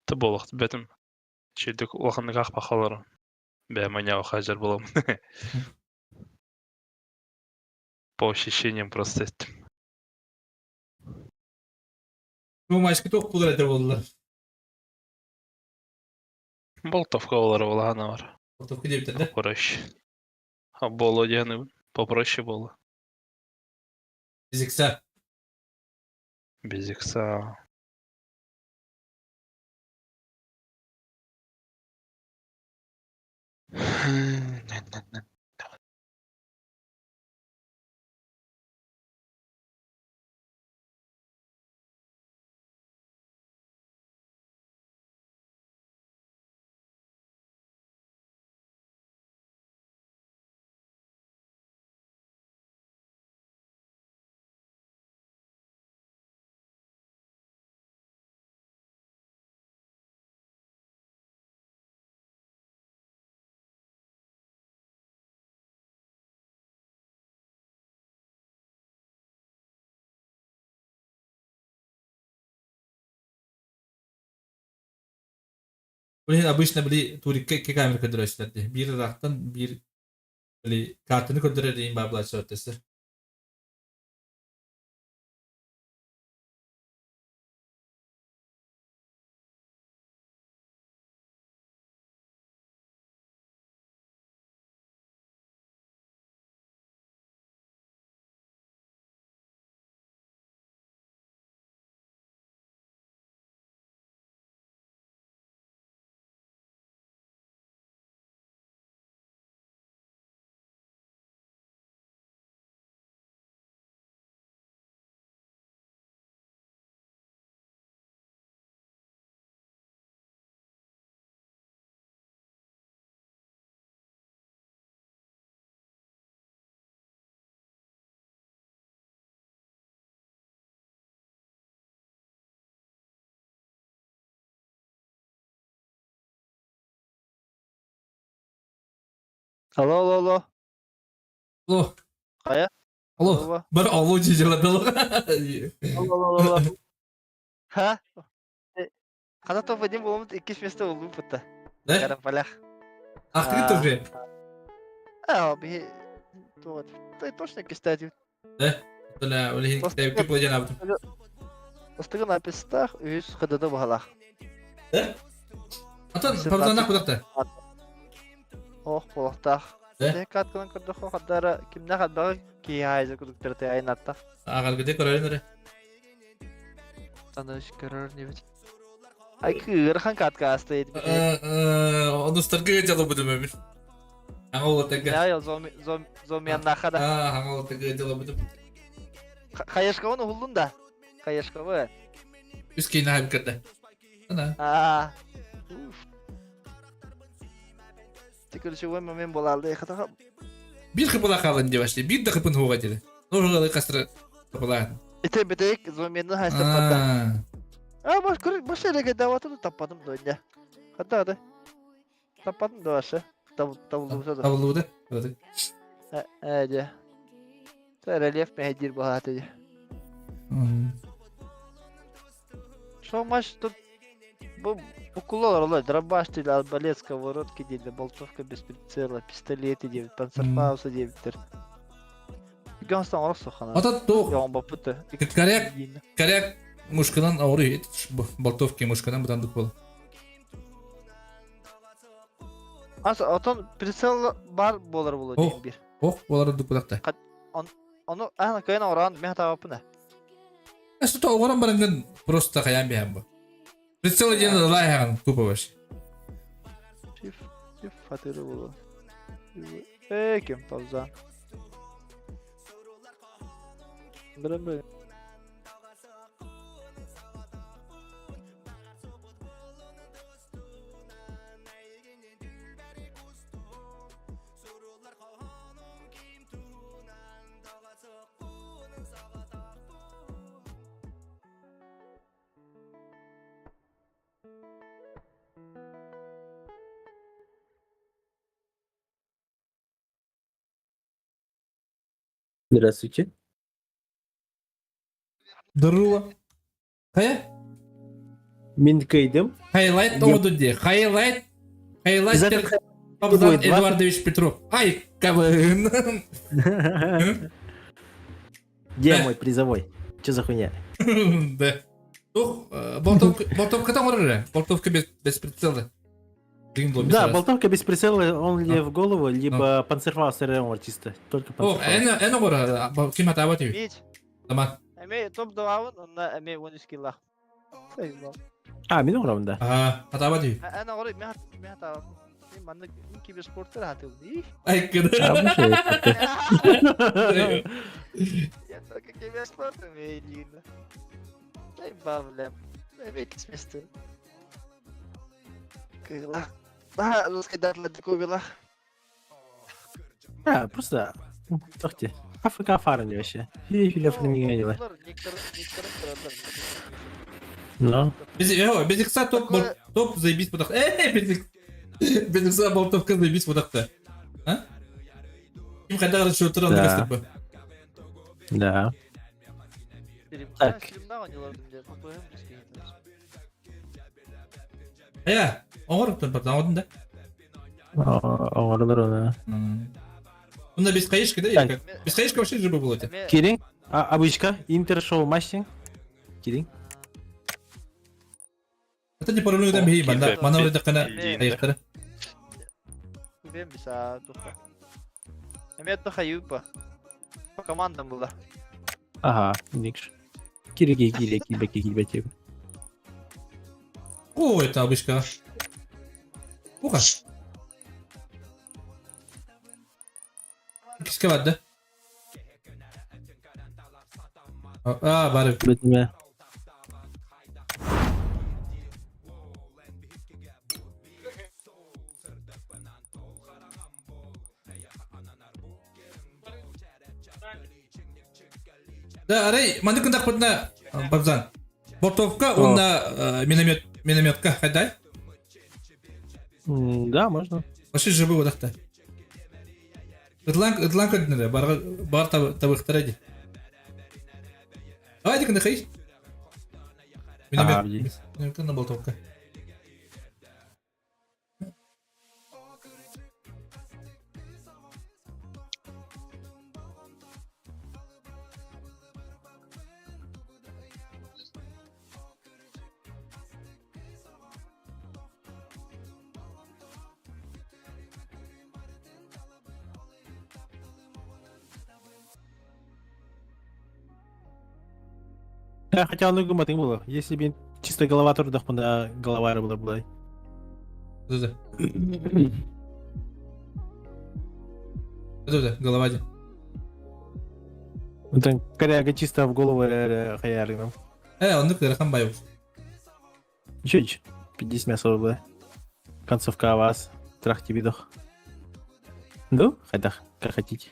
Ты болох бетим. Шилдик улаханнык ахпахалар. Бә маняу хажар болом. По ощущениям просто еттим. Бу матчка тоқ булар этер болдулар. Болтовка олар буолаана бар. Болтовка диэбиттэр да? Попроще. А боло диэни попроще было. Без икса. Без икса. Ол иһин обычно били турикка икки камера көрдөрөөччүлэр дии. Биир ыраахтан, биир били картаны көрдөрөр диэн баар буолааччылар. Алло, алло, алло. Алло. Хайа? Алло. Бар алло дии дала. Алло, алло, алло. Ха? Хана топ-1 буолбут иккис место булбут бутта. Да? Карамполях. Ах ты тоже. А, би туох ты точно кстати. Да? Бля, ол иһин китайбыкка буолдьан аабытым. Ыстыгын апистах үһүс хадада баһалаах. Да? Атын павзанах кудахта. Ох, буолахтаах. Да? Те катканан көрдөххө хаддара кимнэх адбаҕы киһи хаайза кудуктары айнатта. Ааҕаргыты көрөрүн эрэ. Таныш көрөр небит. Ай кыырхан катка астайт. Онустарга дьалабытым эбит. Аҥа олотага. Я зоми зом зомианнаха да. Аа, аҥа олотага дьалабытым. Хаешкабын уһуллун да. Хаешкабы. Үс кейин аһап кэрдэ. Ана. Аа. Ключевой момент буолаалды. Хатаха Биир хыпыла хаалан диэбашты. Биир да хыпын хуга дири. Ну, кастра хыпылаан. Ите битек зомбины хайстаппата. А, баш көрү баш эреге даватын таппадым дойня. Хата да. Таппадым да башы. Табылдыбыта да. Табылдыбыта. Э, дьэ. Рельеф мэһэдиир баһаата дьэ. Что маш тут бу букулалар олор дробаш диили, арбалет, сковородки диили, болтовка без прицела, пистолеты диэбит, панцерфауса диэбиттэр. Гонстан орох сохана. Ата туох Яон баппыта. Коряк, коряк мушканан ауыры болтовки мушканан бутандык бол. Ас отон прицел бар болар болу диэн бир. Ох, болар дук булакта. Ону ана кыйын оран мен табаппын. Что оҕорон барангын просто хаян биһэн бу. Прицел диэн ылайһаҕын тупо вообще. Чиф, чиф фатыры болу. Э, кем пауза. Бирем Здравствуйте. Здорово. Хайа? Мин кыйдым. Хайлайт оҕоду дии. Хайлайт. Хайлайт. Абзан Эдуардович Петров. Ай, КВН. Где мой призовой? Че за хуйня? Да. Тух, болтовка там орыры. Болтовка без, без прицела. Да, болтовка без прицела, он ли в голову, либо панцерфауст РМ чисто. Только О, панцерфауст. эн эн ким атаба тиби. Бич. Тамам. Эме топ дававын, онна эме 13 килла. А, мин оҕоробун да. Аа, атаба тиби. Эн оҕору мен мен табаппын. Маннык киберспорттар аатыллыы. Айкын. Я только киберспорт умею, Дина. Дай бавля. Дай сместы. Кыла. А, русский датлы кубила. Да, просто... Тохти. АФК фарми вообще. Фили фарминга дела. Но. Без, без икса топ, топ заебись подах. Эй, без без икса болтовка заебись подахта. А? Ким когда расчет Да. Да. Так. Э, оҥор бартан да. Оҥоролор оны. Мында без хаешка, да, или как? Без хаешка вообще жиба было это. Кирин, обычка, интершоу мастинг. Кирин. Это не пароль там бей, манда, мана вроде кана аяктары. Бем биса туха. Эме туха юпа. По командам было. Ага, никш. Кири кири кири кири кири. О, это обычка. Уха. Киска бар да? А, бар. Бетме. Да, арай, манды күндак бутна бабзан. Бортовка, он на миномет, минометка, хайдай. Да, можно. Вообще живы вот так. Ытлан, ытлан көрдүнөр, бар бар табыктар эди. Давайте кында хай. Миномет. Миномет на болтовка. Да, хотя он и гуматый было. Если бы чисто голова тоже да, голова была была. Да-да. Да-да, голова один. Ну там коряга чисто в голову хаярыгам. Он такой бай. Чуть, 50 мясо было. Концовка вас. Трах тебе дох. Ну, хотя, как хотите.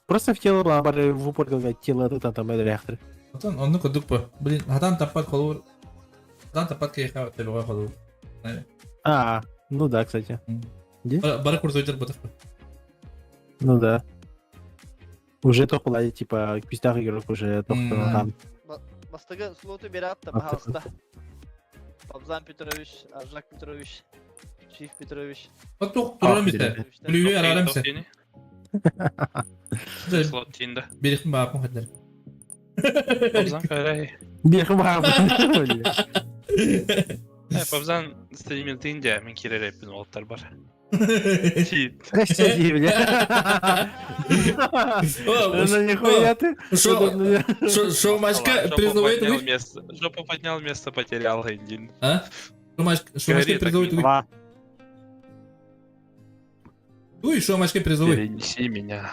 Просто в тело было, в упор говорят, тело тут, а там это реактор. Отон, он ну кудук Блин, хатан таппат холур. Хатан таппат кейха тебега холур. А, ну да, кстати. Где? Бара курсойтер ботов. Ну да. Уже только типа, пистах игрок уже только там. Бастыгы слоту берат та, пожалуйста. Бабзан Петрович, Аржак Петрович, Шиф Петрович. Потух, турамиса. Плюве арарамса. Слот тинда. Берихин баапын хаддар. Бабзан карай. Берихин баапын. Бабзан стримил тинде, мен киререппин олттар бар. Сиди, бля. Ну нихуя ты. Шо Машка призывает вы? Жопу поднял, место потерял, Индин. А? Шо Машка призывает вы? Уй, шо Машка призывает? Перенеси меня.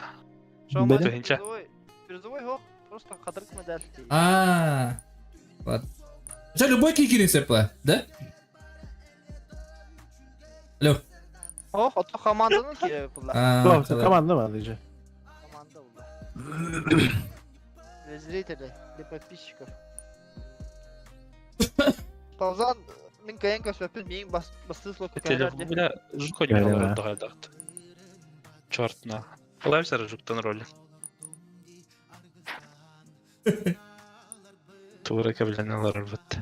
Шо Машка призывой? Призывой, хо, просто кадрык медаль. А, ладно. Что, любой кикерин сепла, да? Алло. О, ото команданың керек бұлар. Команда бар же. Команда бұлар. Для зрителей, для подписчиков. Павзан, мен кайын көспөппүн, мен басты слот Телефон, бля, жук не было Черт на. Лайвсер жуктан роли. Тура кабляналар бит.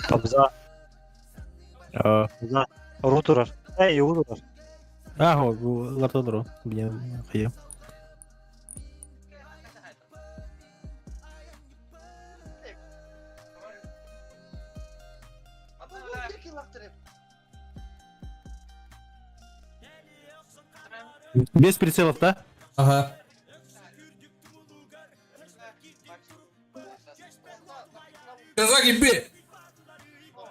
Табза. Табза. Рутурар. Эй, урурар. А, лартонру. Блин, хая. Без прицелов, да? Ага. Казак иби!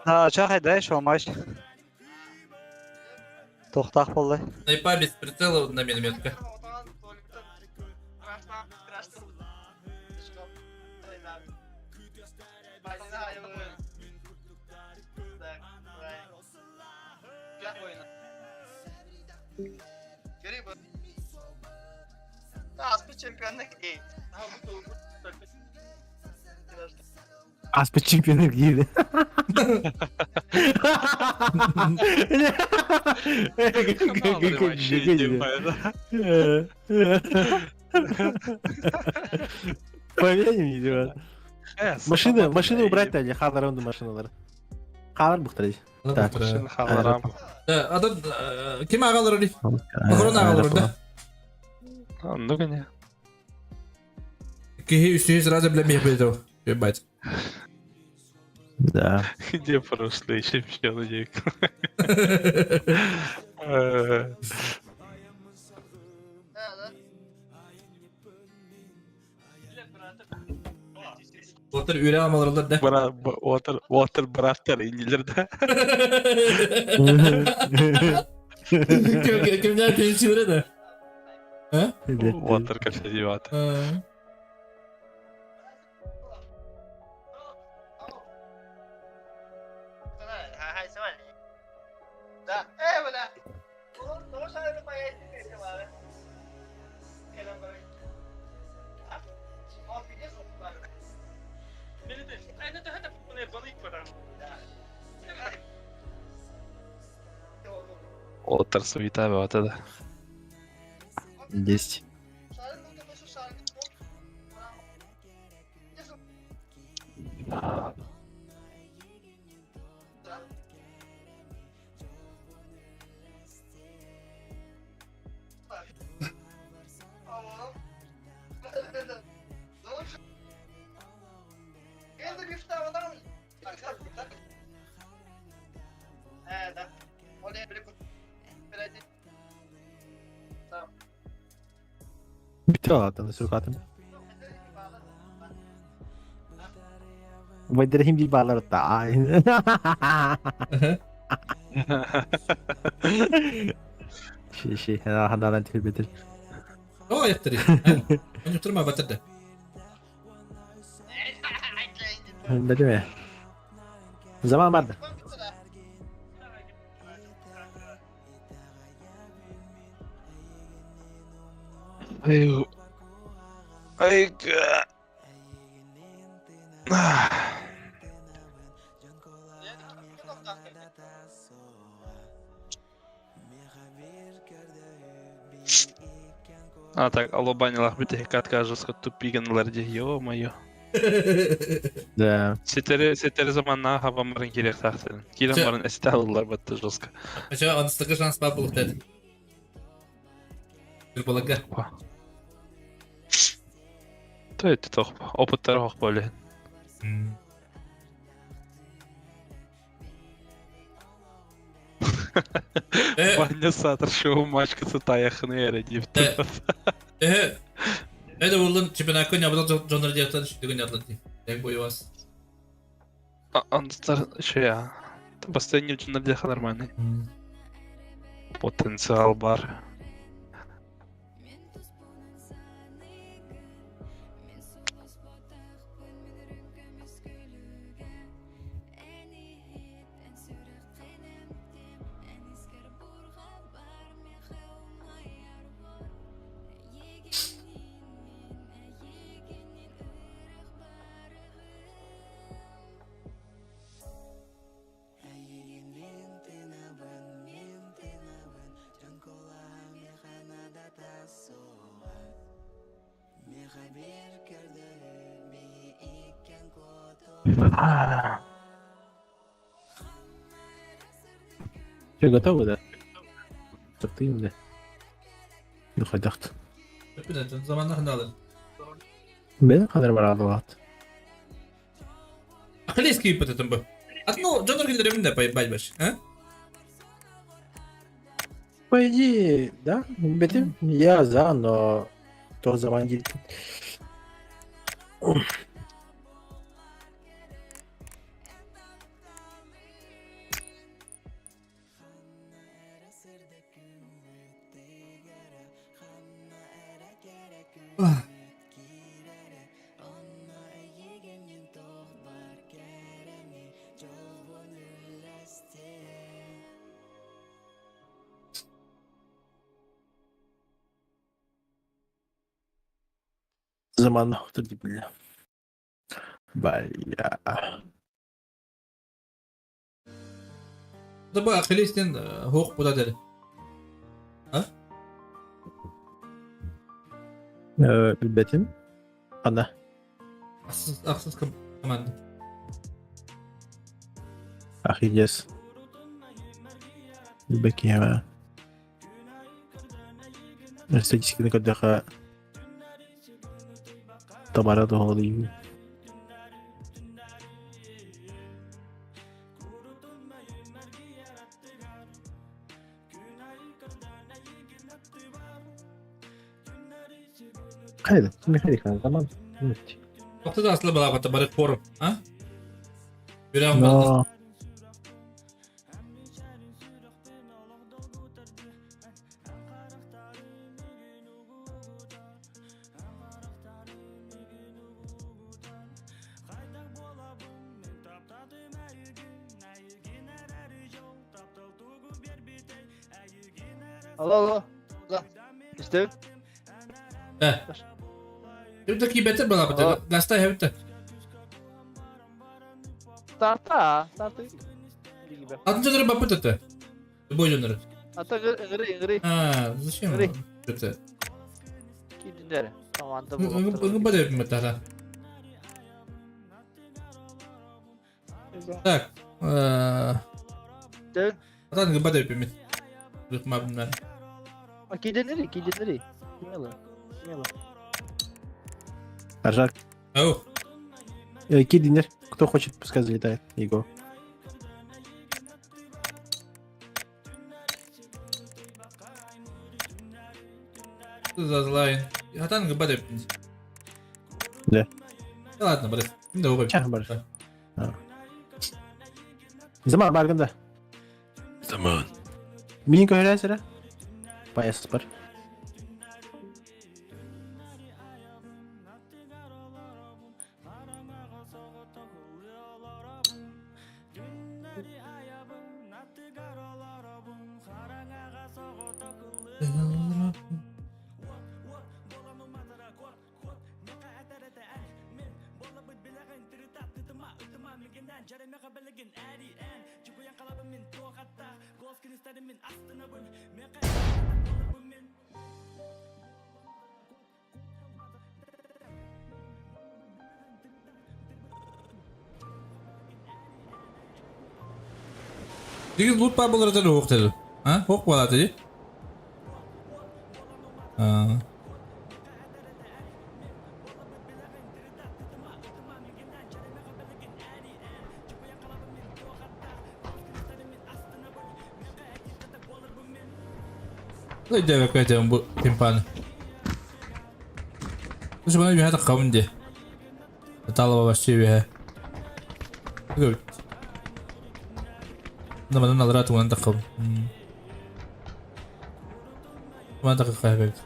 А, чахай дай, шо маш. Тохтах боллай. Снайпа без прицела на минометка. Аспыт чемпионы киирдэ. Поверь мне, дела. Машины, машины убрать или халарам машиналар. Халар бухтарый. Так. Халарам. Адам ким агалар ори? Охрана агалар да. Ну гене. Киһи үсүһү сразу билэмиэх билетов. Ебать. Да. Где прошлый чемпион диэк. Отыр үрэ алмаларылар да. Бра, отыр, отыр браттар инилер да. Кимнәр пенсионер да? А? Отыр кәпсә аты. Отыр суета бата да. 10. Бүтэ аатан сурукатым. Вайдерхим би баалар та. Ши ши, ханадан түбетир. О, яктыр. Өнүктүрмө батырды. Билме. Заман барды. Ай. Ай. А так, алло, банилах бите катка жестко тупиганлар ди, ё-моё. Да. Сетери, сетери заманна хабамарын керек тахтын. Кирен барын эсте алылар батты жестко. Ача, аныстыкы шанс бар булып деді. Bir балага. То это тох, опыттар хох боле. Ваня сатыр шоу мачкасы таяхны эре дип. Э, это булдun чемпионатка нябыда жонор диятан шүтүгөн ятлан ди. Тең бойбас. Андыстар шея. Постоянно жонор диятан нормальный. Потенциал бар. Все готово, да? Тартыйм, да. Ну, хайдахт. Заманна хналын. Бен ханар барадылат. Ахлейский ипотетом бы. Одно, Джонор Генеревин да поебать баш, а? По идее, да, бетим, я за, но то заман диир. Заман бля. Бля. Да бу Ахиллес диэн хуох бута дэр. А? Билбэтим. Ана. Ахсыс ахсыс команда. Ахиллес. Билбэккиэҕэ. Статистиканы көрдөххө табара туһалыыр. Хайда, Михаил, tamam. Тоқта да асылы балаға бары форум, а? Бирам Но Алло, алло. Да. Истэбин? Э. Эбитэ киибэтэ балаабыта. Гаста эбитэ. Старта, старта. Атын дьоннору баппыт этэ. Любой дьоннору. Ата ыҥыры, ыҥыры. А, зачем? Это. Киирдиннэр. Команда Ыҥырба деп тата. Так. Atan ыҥырба деп Рытма А киирдиннэри, киирдиннэри. Смело. Смело. Аржак. Ау. Кидинер. Кто хочет, пускай залетает. Его. Зазлайн. Хатан гыба деп. Да. Ладно, бар. Да, ой. Чах бар. Заман баргын да. Заман. Мин көһөрөөсөрө. Паяс бар. Деген лут бар болар еді оқ деді. А? Оқ болады деді. А. Өйдөөбөккө бу тимпаны. Слушай, бана үһэ таххабын дии. Талаба вообще үһэ. На манан алра тугунан таххабын. Мана тахха эбит.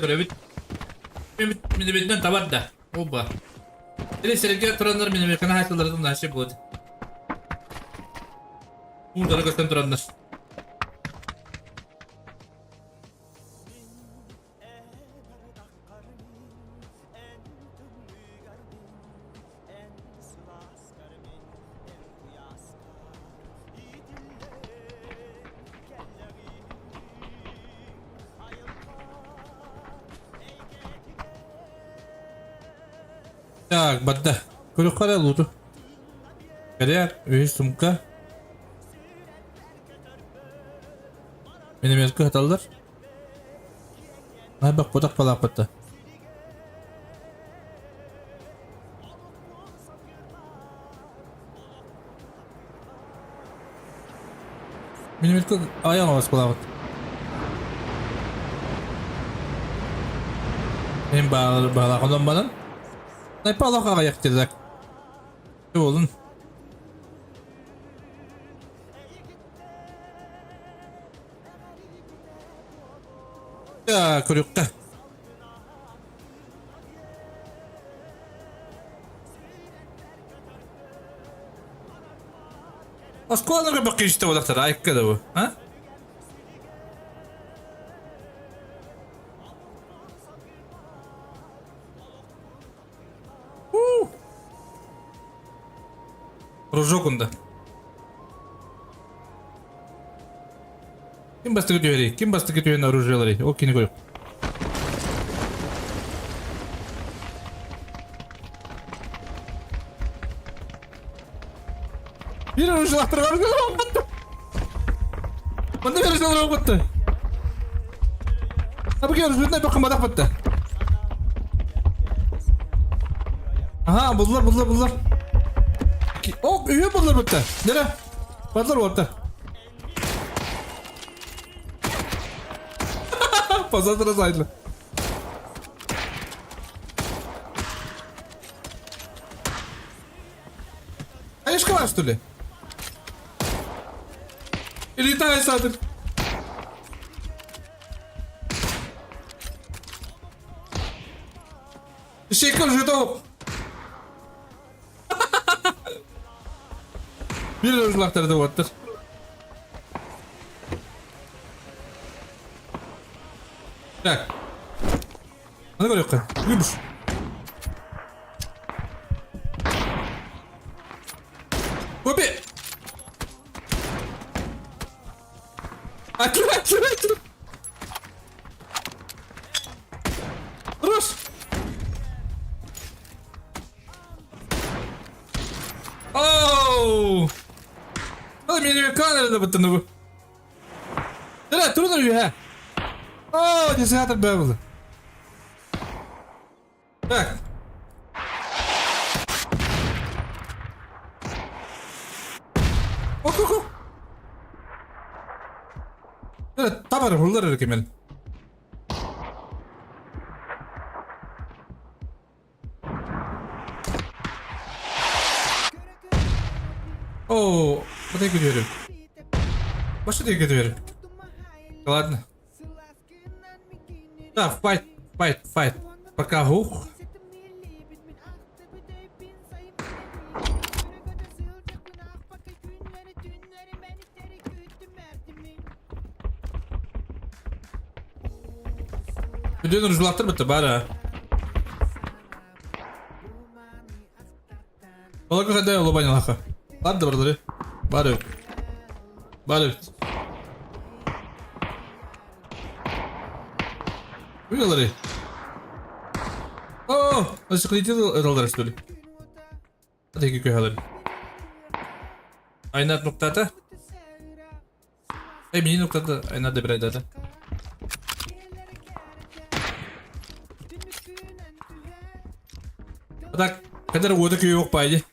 Көрөбүт. Минибитинен табар да. Оба. Или серге тураннар минибитен хайтыларын нашы будет. Мурдары көстөн тураннар. Так, барда. Көрүөххэ эрэ лууту. Кэрэ, үһүс сумка. Минометка саталлар. Ай баппатах балааппатта. Минометка аяҕа баспалаабыт. Мен баалаах онон банан. Найпа олох аҕыйах дедак. Буолун. Көрүөххэ. Оскуолаларга баккыйышта буолахтар, айыкка да бу. А? Рожок онда. Ким бастакы түһэрий? Ким бастакы түһэн оружиеларый? Ол кини көрүк. Биир оружиелахтар оружиелар Манна биир оружиелар оҕутта. Абыгы оружиетна бакка мадах батта. Аха, буллар, буллар, буллар. О, үһү буллар бутта. Нere? Барлар орта. Позатыра сайдылар. Конечно, что ли? Летай, Садыр. Шекер жетоп. Бір оружлақтарды оттыр. Так. Аны көрөккө. Любуш. Көпе. Атыр, атыр, атыр. Хорош. Оу! Hadi мені камера да бу. Дere турun үһэ. Оо, десятыр бэбыл. Так. Ок, ок, ок. Дere табар хуллар эркемен. Оо, вот я говорю. Баша ты говорю. Ладно. Да, файт, файт, файт. Пока гух. Бүтүн оружулаахтар бытта баара. Олорго хадда олобанялаха. Ладно, бардары. Бары. Бары. Уялары. О, ачыклыйты ыралдар что ли? Теки көһалар. Айнат нуктата. Эй, мини нуктата, айнат да бирайдата. Так, кадar уота күйө yok пайди.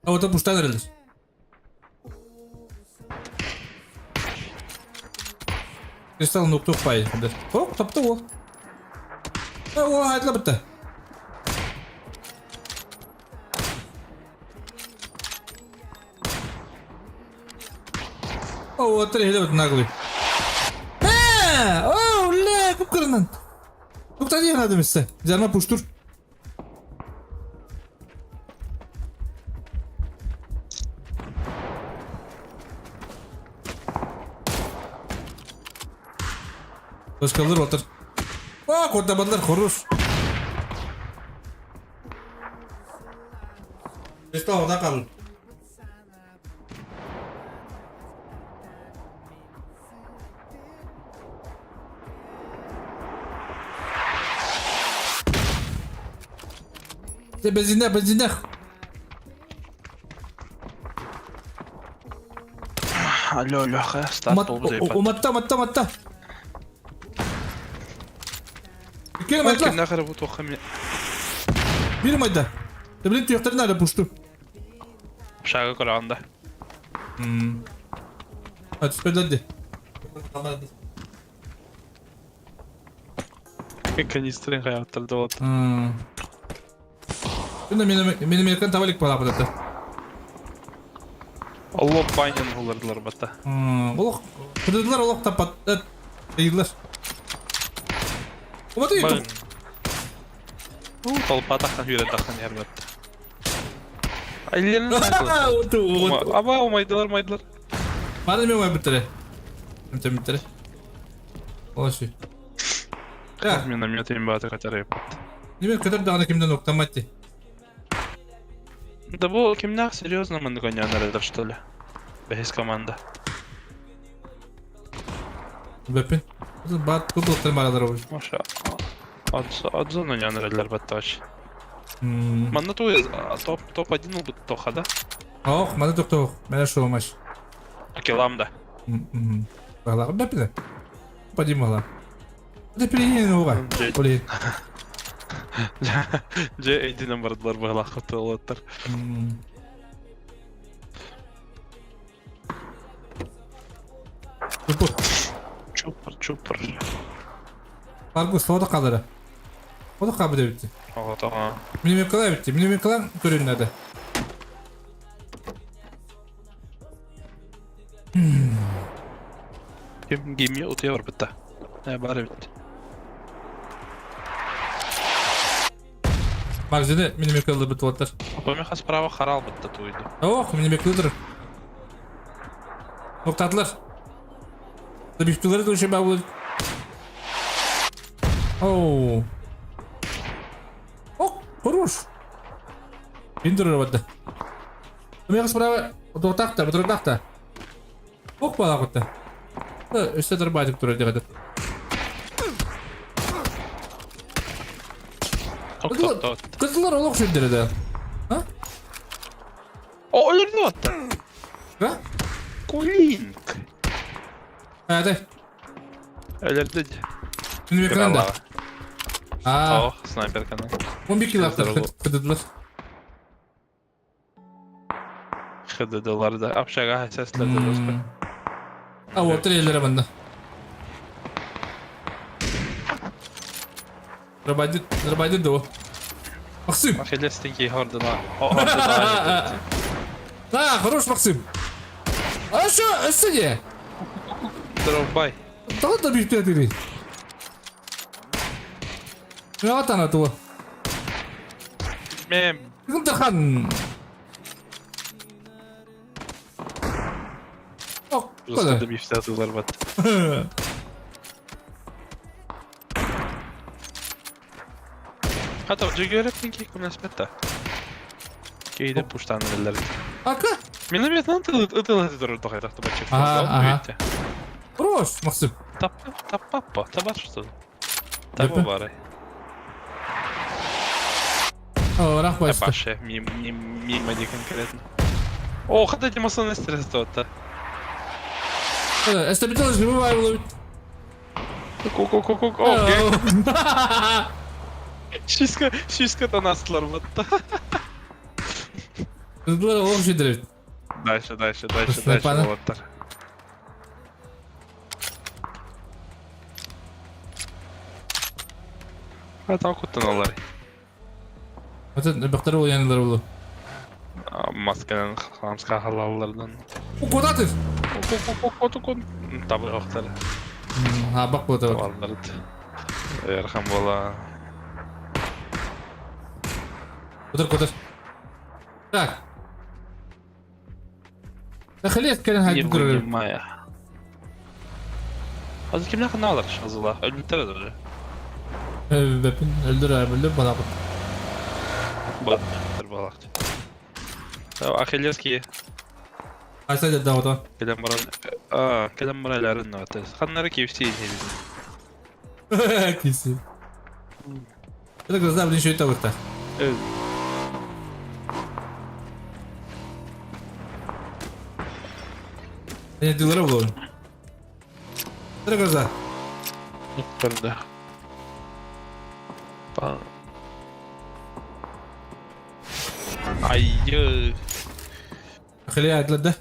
А вот пуштан эрелер. Кристалл нуктук пайди. О, тапты ол. О, айтла бітті. О, оттар бит наглый. Э, о, ля, көп кырынан. Нукта дейін адамысы. Жарма пуштур. Başkaları отыр. О, кортабандар хорош. Кристалл одан қалды. Бензиннэх, бензиннэх. Алло, Леха, старт Уматта, уматта, уматта. Кел майда. Кимнәх эрэ бу туохха ми... Бир майда. Блин, tuyakları nerede puştu? Шага көрөҕүн да. Hadi süperlendi. Канистрын хайаттар да вот. Күнде мени меркен табалик бала бұдаты. Алло байнен олардылар батта. Олох, кыдыдылар олох тапат, дейдилер. Оба Толпа тахтан хүрэ тахтан яр батта. Айлерин Аба умайдылар, умайдылар. Маны мен умай бітірі. Мтем бітірі. Олаши. Так. Миномет имбаты который бат. Неме көтөр даҕаны кимден уктамат дии. Да бу кимнәх серьезно мы гонянар что ли? Бэһис команда. Бэппин. Бат кубултар баралар ол. Маша. Адзон онянар баттач. Манна ту топ топ-1 убыт тоха да? Ох, маны токтоох. Менә шоу маш. Акелам да. Баглар бэппин. Падим баглар. Это перемен уга. Оли. Же эйдинен бардылар баглар хотолоттар. Чупур. Чупур, чупур. Баргус, ода калдыры. Ода кабы деп битти. Ого, Минем кала битти. Минем кала көрүнөдө. Ким геми утуя бар битти. Э, бар битти. Магазинде минем кала битти оттар. Помеха справа харал битти туйду. Ох, минем кылдыр. Токтадылар. Бифтилер de şey bağlı. Оу. Ок, хорош. Индер бадда. Мега справа токтакта, токтакта. Ок бала котта. Өстө дырбайтып турар дегәдер. Кызылар олох шүндерде. А? О, өлөрдү атта. А? Кулинг. Hadi. Өлөрдү. Şimdi ekranda. Аа. Ох, снайперканы. 11 kill attı. Kıdıdılar. Хыдыдылар да. Общага сәсләрдә доспы. А вот трейлера банда. Рабайды, рабайды до. Максим. Ахиллестен хордына. Хордына. Да, хорош, Максим. А что, өстене? Дровбай. Тағы да бүйіп деді. Мен атана туы. Мен... Кім тұрқан? Просто бифте атылар бат. Хата, жөгөрөптен кей күнәсмәтта. Кейде пуштанылар. Ака? Минометнан ытылаты турur тохайтахты бачы. Ага, ага. Хорош, Максим. Тап, тап, папа, табар что? Таба бары. О, рахмат. Баше, мимо не конкретно. О, хата демосон стресс-то. Эстабиталыш не бывает. Ку-ку-ку-ку. Окей. Шишка, шишка танастылар батта. Кызылар олох жедерет. Дальше, дальше, дальше, дальше болаттар. Хата куттан алар. Атын бактар ол янылар болу. Масканан хамска халаллардан. О, кодатыр. Ку-ку-ку-ку-ку. Табы охтар. Ha bak bu da bak. Эрхан бола. Кудыр кудыр. Так. Хлеб кэлэн Не хайдып көрөр. понимаю. Азыр кимнен кына алар шазыла? Өлбүттер даже. Бэпин өлдөр өлдөр бала бут. Бат, балак. Ахиллеский Айса да ода. Келем баран. А, келем бараларын аты. Ханнары KFC не Киси. Это глаза блин еще и табырта. Дилere булуон. Тыры кырза. Көрдө. Айы. Хле айдларда.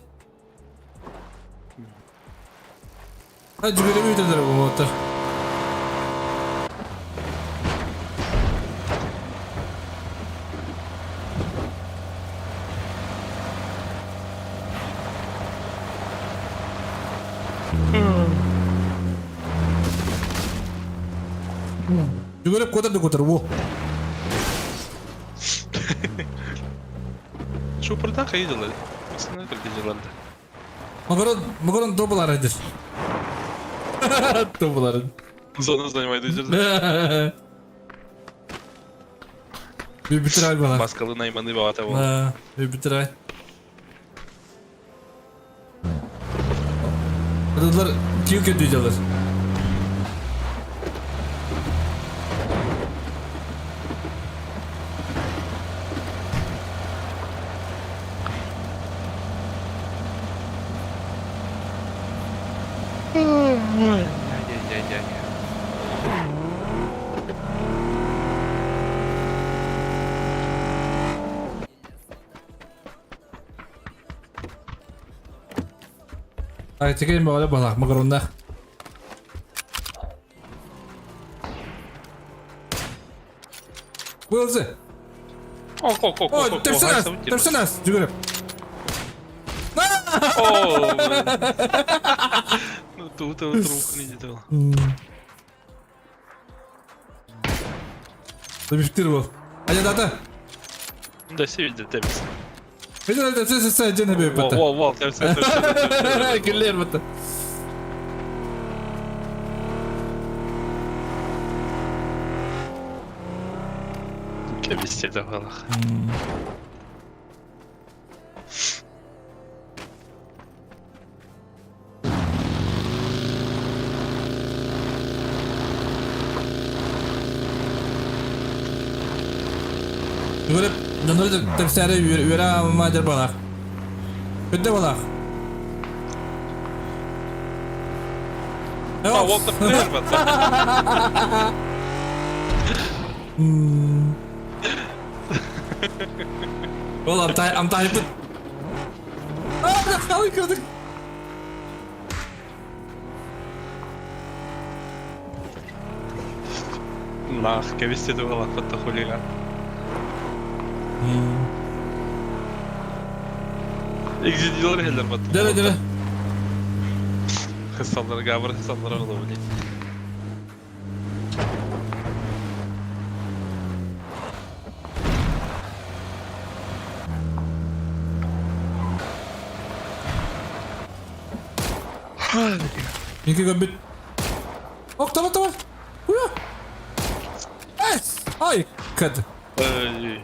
Ha cügöre büyütülür bu motor. Жүгіріп көтер де көтер, во. Чупырда кайдылар. Масына кирдилер. Макарон, макарон добылар әдір. Добылар. Зона занимает жерде. Bir bitir ay bana. Маскалы найманы бата бол. Bir bitir ay. Adamlar kim kötü diyecekler. Яй-яй-яй. Ay çekeyim böyle bana makaronda. Wilson. О, о, о, Ой, тэпсэнэс, тэпсэнэс, жүгүрүп. О, Ну тут друг не делал. Тэбиштир бол. Ая дата. Да севидя тэпс. Видел это все все ден хабе бата. Во, во, тэпс, тэпс. Киллер бата. Кебисте давалах. Жүгүрүп, донор тэпсәре үөрэ мадер балах. Көдө балах. А, вот the бата. Ол амтай амтай бит. А, қалай кірдік. Нах, кебисте давалах бата хулиган. Экзидилер хеллер бата. Дere дere. Хысалдар габыр хысалдар оглы блин. Менке көмбит. Ок, таба таба. Уя. Эс! Ай, кад. Ой.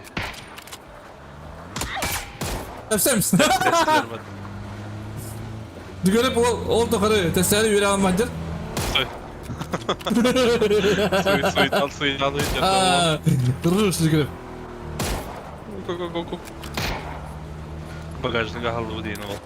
Тэпсемс. Жүгүрүп ол ол тохары тэсәре үөрэ алмадыр. Стой. Суй, суй, ал, суй, ал, А, Руш жүгүрүп. Го, го, го, го. Багажник алды дейін ол.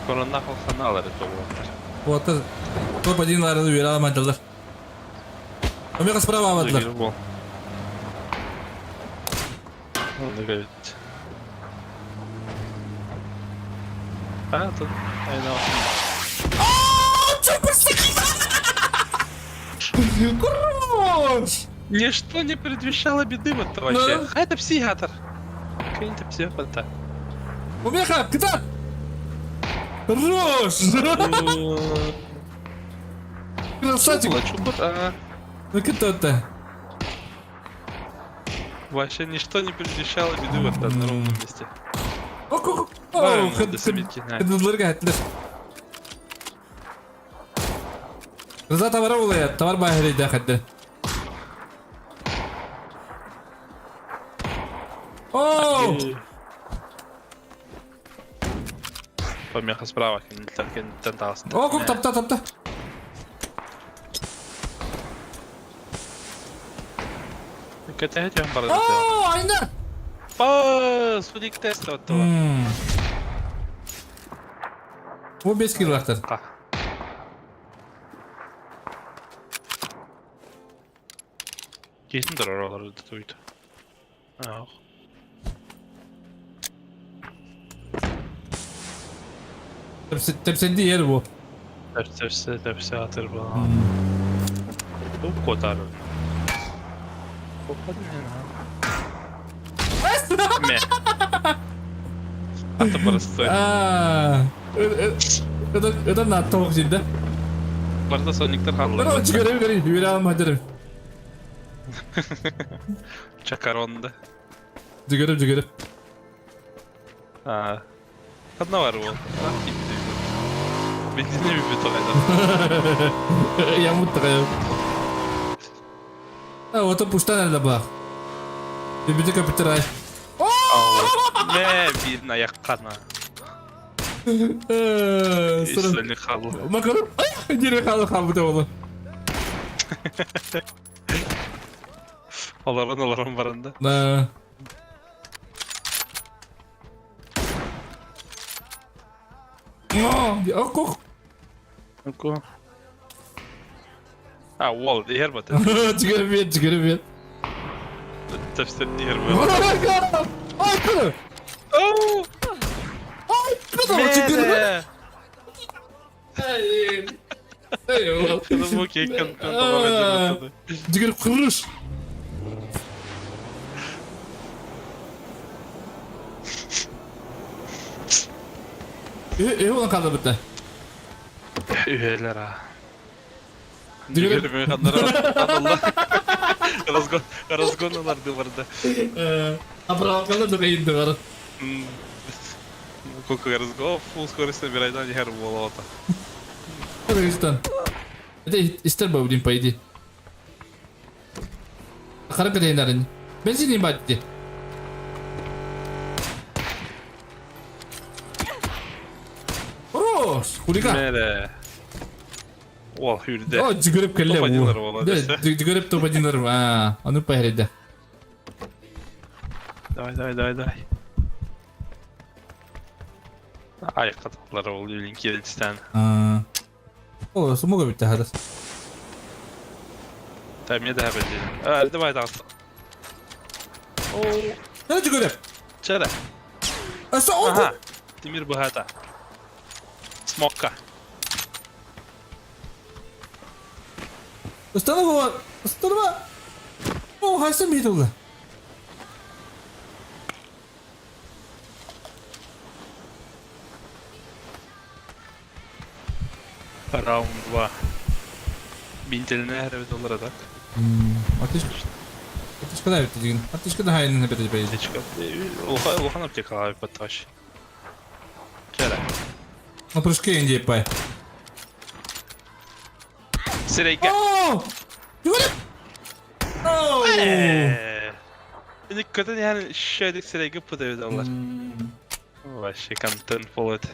Корона холхана алар это болар. Вот топ один ларды үөрэ алмадылар. Омега справа алмадылар. Бол. Говорит. А, тут айна. Хорош! Ничто не предвещало беды вот вообще. Ну? А это психиатр. Какой-то психопат. Омега, куда? Хорош! Красавчик! А, Ну кто-то. Вообще ничто не предвещало беды вот на ровном месте. Ок, ок, О, ок. Кыдыларга хәтлер. Рыза товары булая, товар баһыры да хәтлер. Оу! Помеха справа, кенттен тағысын. О, көк тапта, тапта. Кэтэһэ түһэн баран Оо, айна! Па, судик тест оттула. Бу 5 килолаахтар. Киһитин турар олорду туйду. Ах. Тэпсэнди ер бу. Тэпсэ тэпсэ атыр бу. Бу котар. Ме. Аты барысты. Аа. Это это на тоқ жинде. Барда сониктер қалды. Бара чыгарым гори, юра алмадырым. Чакаронда. Жүгіріп жүгіріп. Аа. Ханна бар ол. Бензине bir тоғайда. Ямут тағайым. А, ото пуштан әлі бар. Бибити капитарай. Мә, бирин аяққана. Үстілі қалды. Макарым. Дере қалды қалды олы. Оларан оларан баранда. Да. Ок, ок. А, уол, иһэр бата. Жүгіріп бет, жүгіріп бет. Тэпсер иһэр Ай, күні! Ай, күні! Жүгіріп! Жүгіріп құрыш! Э, olan kaldı bitti. Üyeler ha. Жүгіріп Allah. Разгон, разгоналар дыварда. Апыралқалар да қиынды бар. Сколько разгон, фул скорость набирай, да, не болота. Кыргызстан. Это истер будем по идее. Қарап кетейін әрине. Бензин не бәтті. Хорош, хулиган. Мере. Ол хүрде. О, жүгіріп келе. Топ-1 болады. Жүгіріп топ-1 А, аны пайреді. Давай, давай, давай, давай. Ай, қаталар ол юлин келістен. О, сумуга бітті хадас. Та мне да бәді. А, давай тағыс. О, Нәне жүгіріп? Чара. Аса, о, Ага. Тимир богата. Смокка. Останова, останова. О, хайсы мидулы. Раунд 2. Бинтеліне әрі олар так. Атышка. Атышка да бітті деген. Атышка да хайын бітті бейді. Атышка. Улхан аптека алып батташ. Чара. На прыжке инде пай. Сирейке. О! Жүгіріп! Оу! Ini kötü yani şöyle сирейге пыда олар. Вообще контент болады.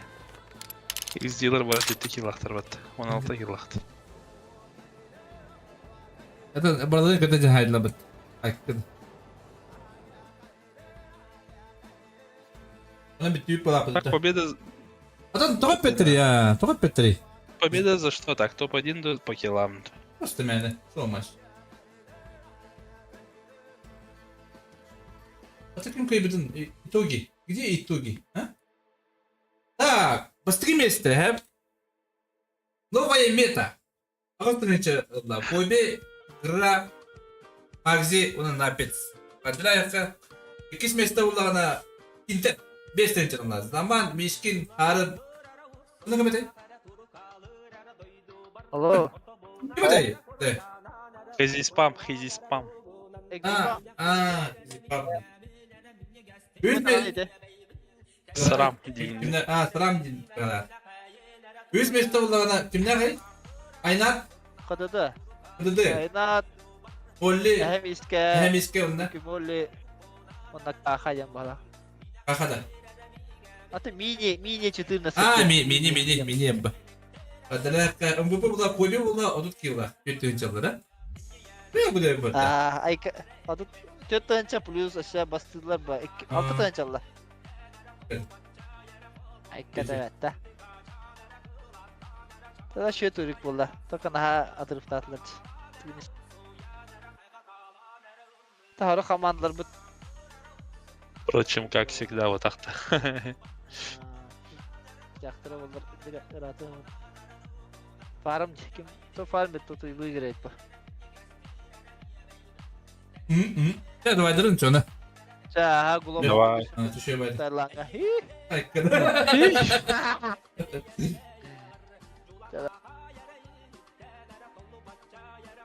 XD-лер бар 7 килахтар бат. 16 килахт. Это бардын көтө жахайдла бит. Айкын. Ана бит түйіп бала Так, победа... Атан тоғып петтiri я, тоғып петтiri. Победа за что так? Топ-1 по килам. Просто мені, что маш. А таким кайбидин итоги. Где итоги, а? Так, быстрее место, хэ? Новая мета. Ағыстырынчы, да, Бойбе, Гра, Магзи, оның напец. Падрайха, икис место улағына Интер, бестен чырымла. Заман, Мишкин, Арын. Оның кім ете? Алло. Кім ете? Да. Хизи спам, хизи спам. А, а, спам. Үз ме... Сарам дейін. А, сарам дейін. Үз место улағына кімнер ғай? Айнат? КДД. КДД. Айнат. Олли. Әхемиске. Әхемиске онна. Кимолли. Онна Каха ден бала. Каха да. Аты мини, мини 14. А, ми, мини, мини, мини эмб. Адалaka, МВП була, Коби була, одут килла. Көттүн чалды, да? Не буде эмб. А, айка, одут. 4 тыһыынча плюс өссө бастыылар ба 6 тыһыынча алла. Айка да. Тогда счет урик буолла. Только наһаа отрывтаатылар. Тахары командаларбыт Впрочем, как всегда, вот так-то. Жактыра боллар ыраты. Фарм ким то фарм тут и выиграет по. Чэ, давайдарын чона. Чэ, ага, гулом. Давай. Түшө байды. Тарланга. Айка.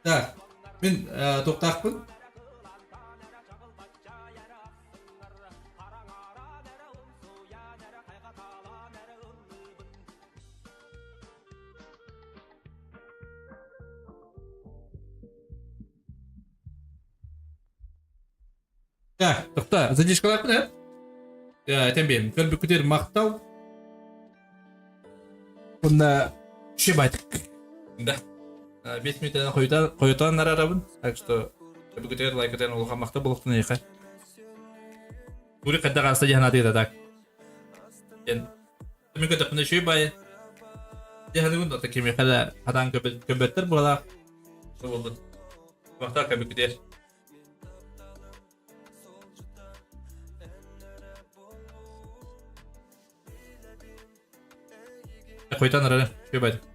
Так, мин туохтаахпын. Так, тохта, задержкалаахпын ээ? Этэн биэм, көрбүккүтүгэр махтал. Уонна шибайтык. Да. 5 минутанан хойутаан нарарабын. Так что көрбүккүтүгэр лайкытыгар улахан махтал буолуохтун эйиэхэ. Тури хайдах ааста дьаһан атыыта так. Ден Мин көтөхпүнэ үчүгэй баайы. Дьаһаныгын да кимиэхэ да хатаан көбөттөр буолаах. Буоллун. Махтал көбүкүтүөр. Хойтан арары. Үчүгэй баайы.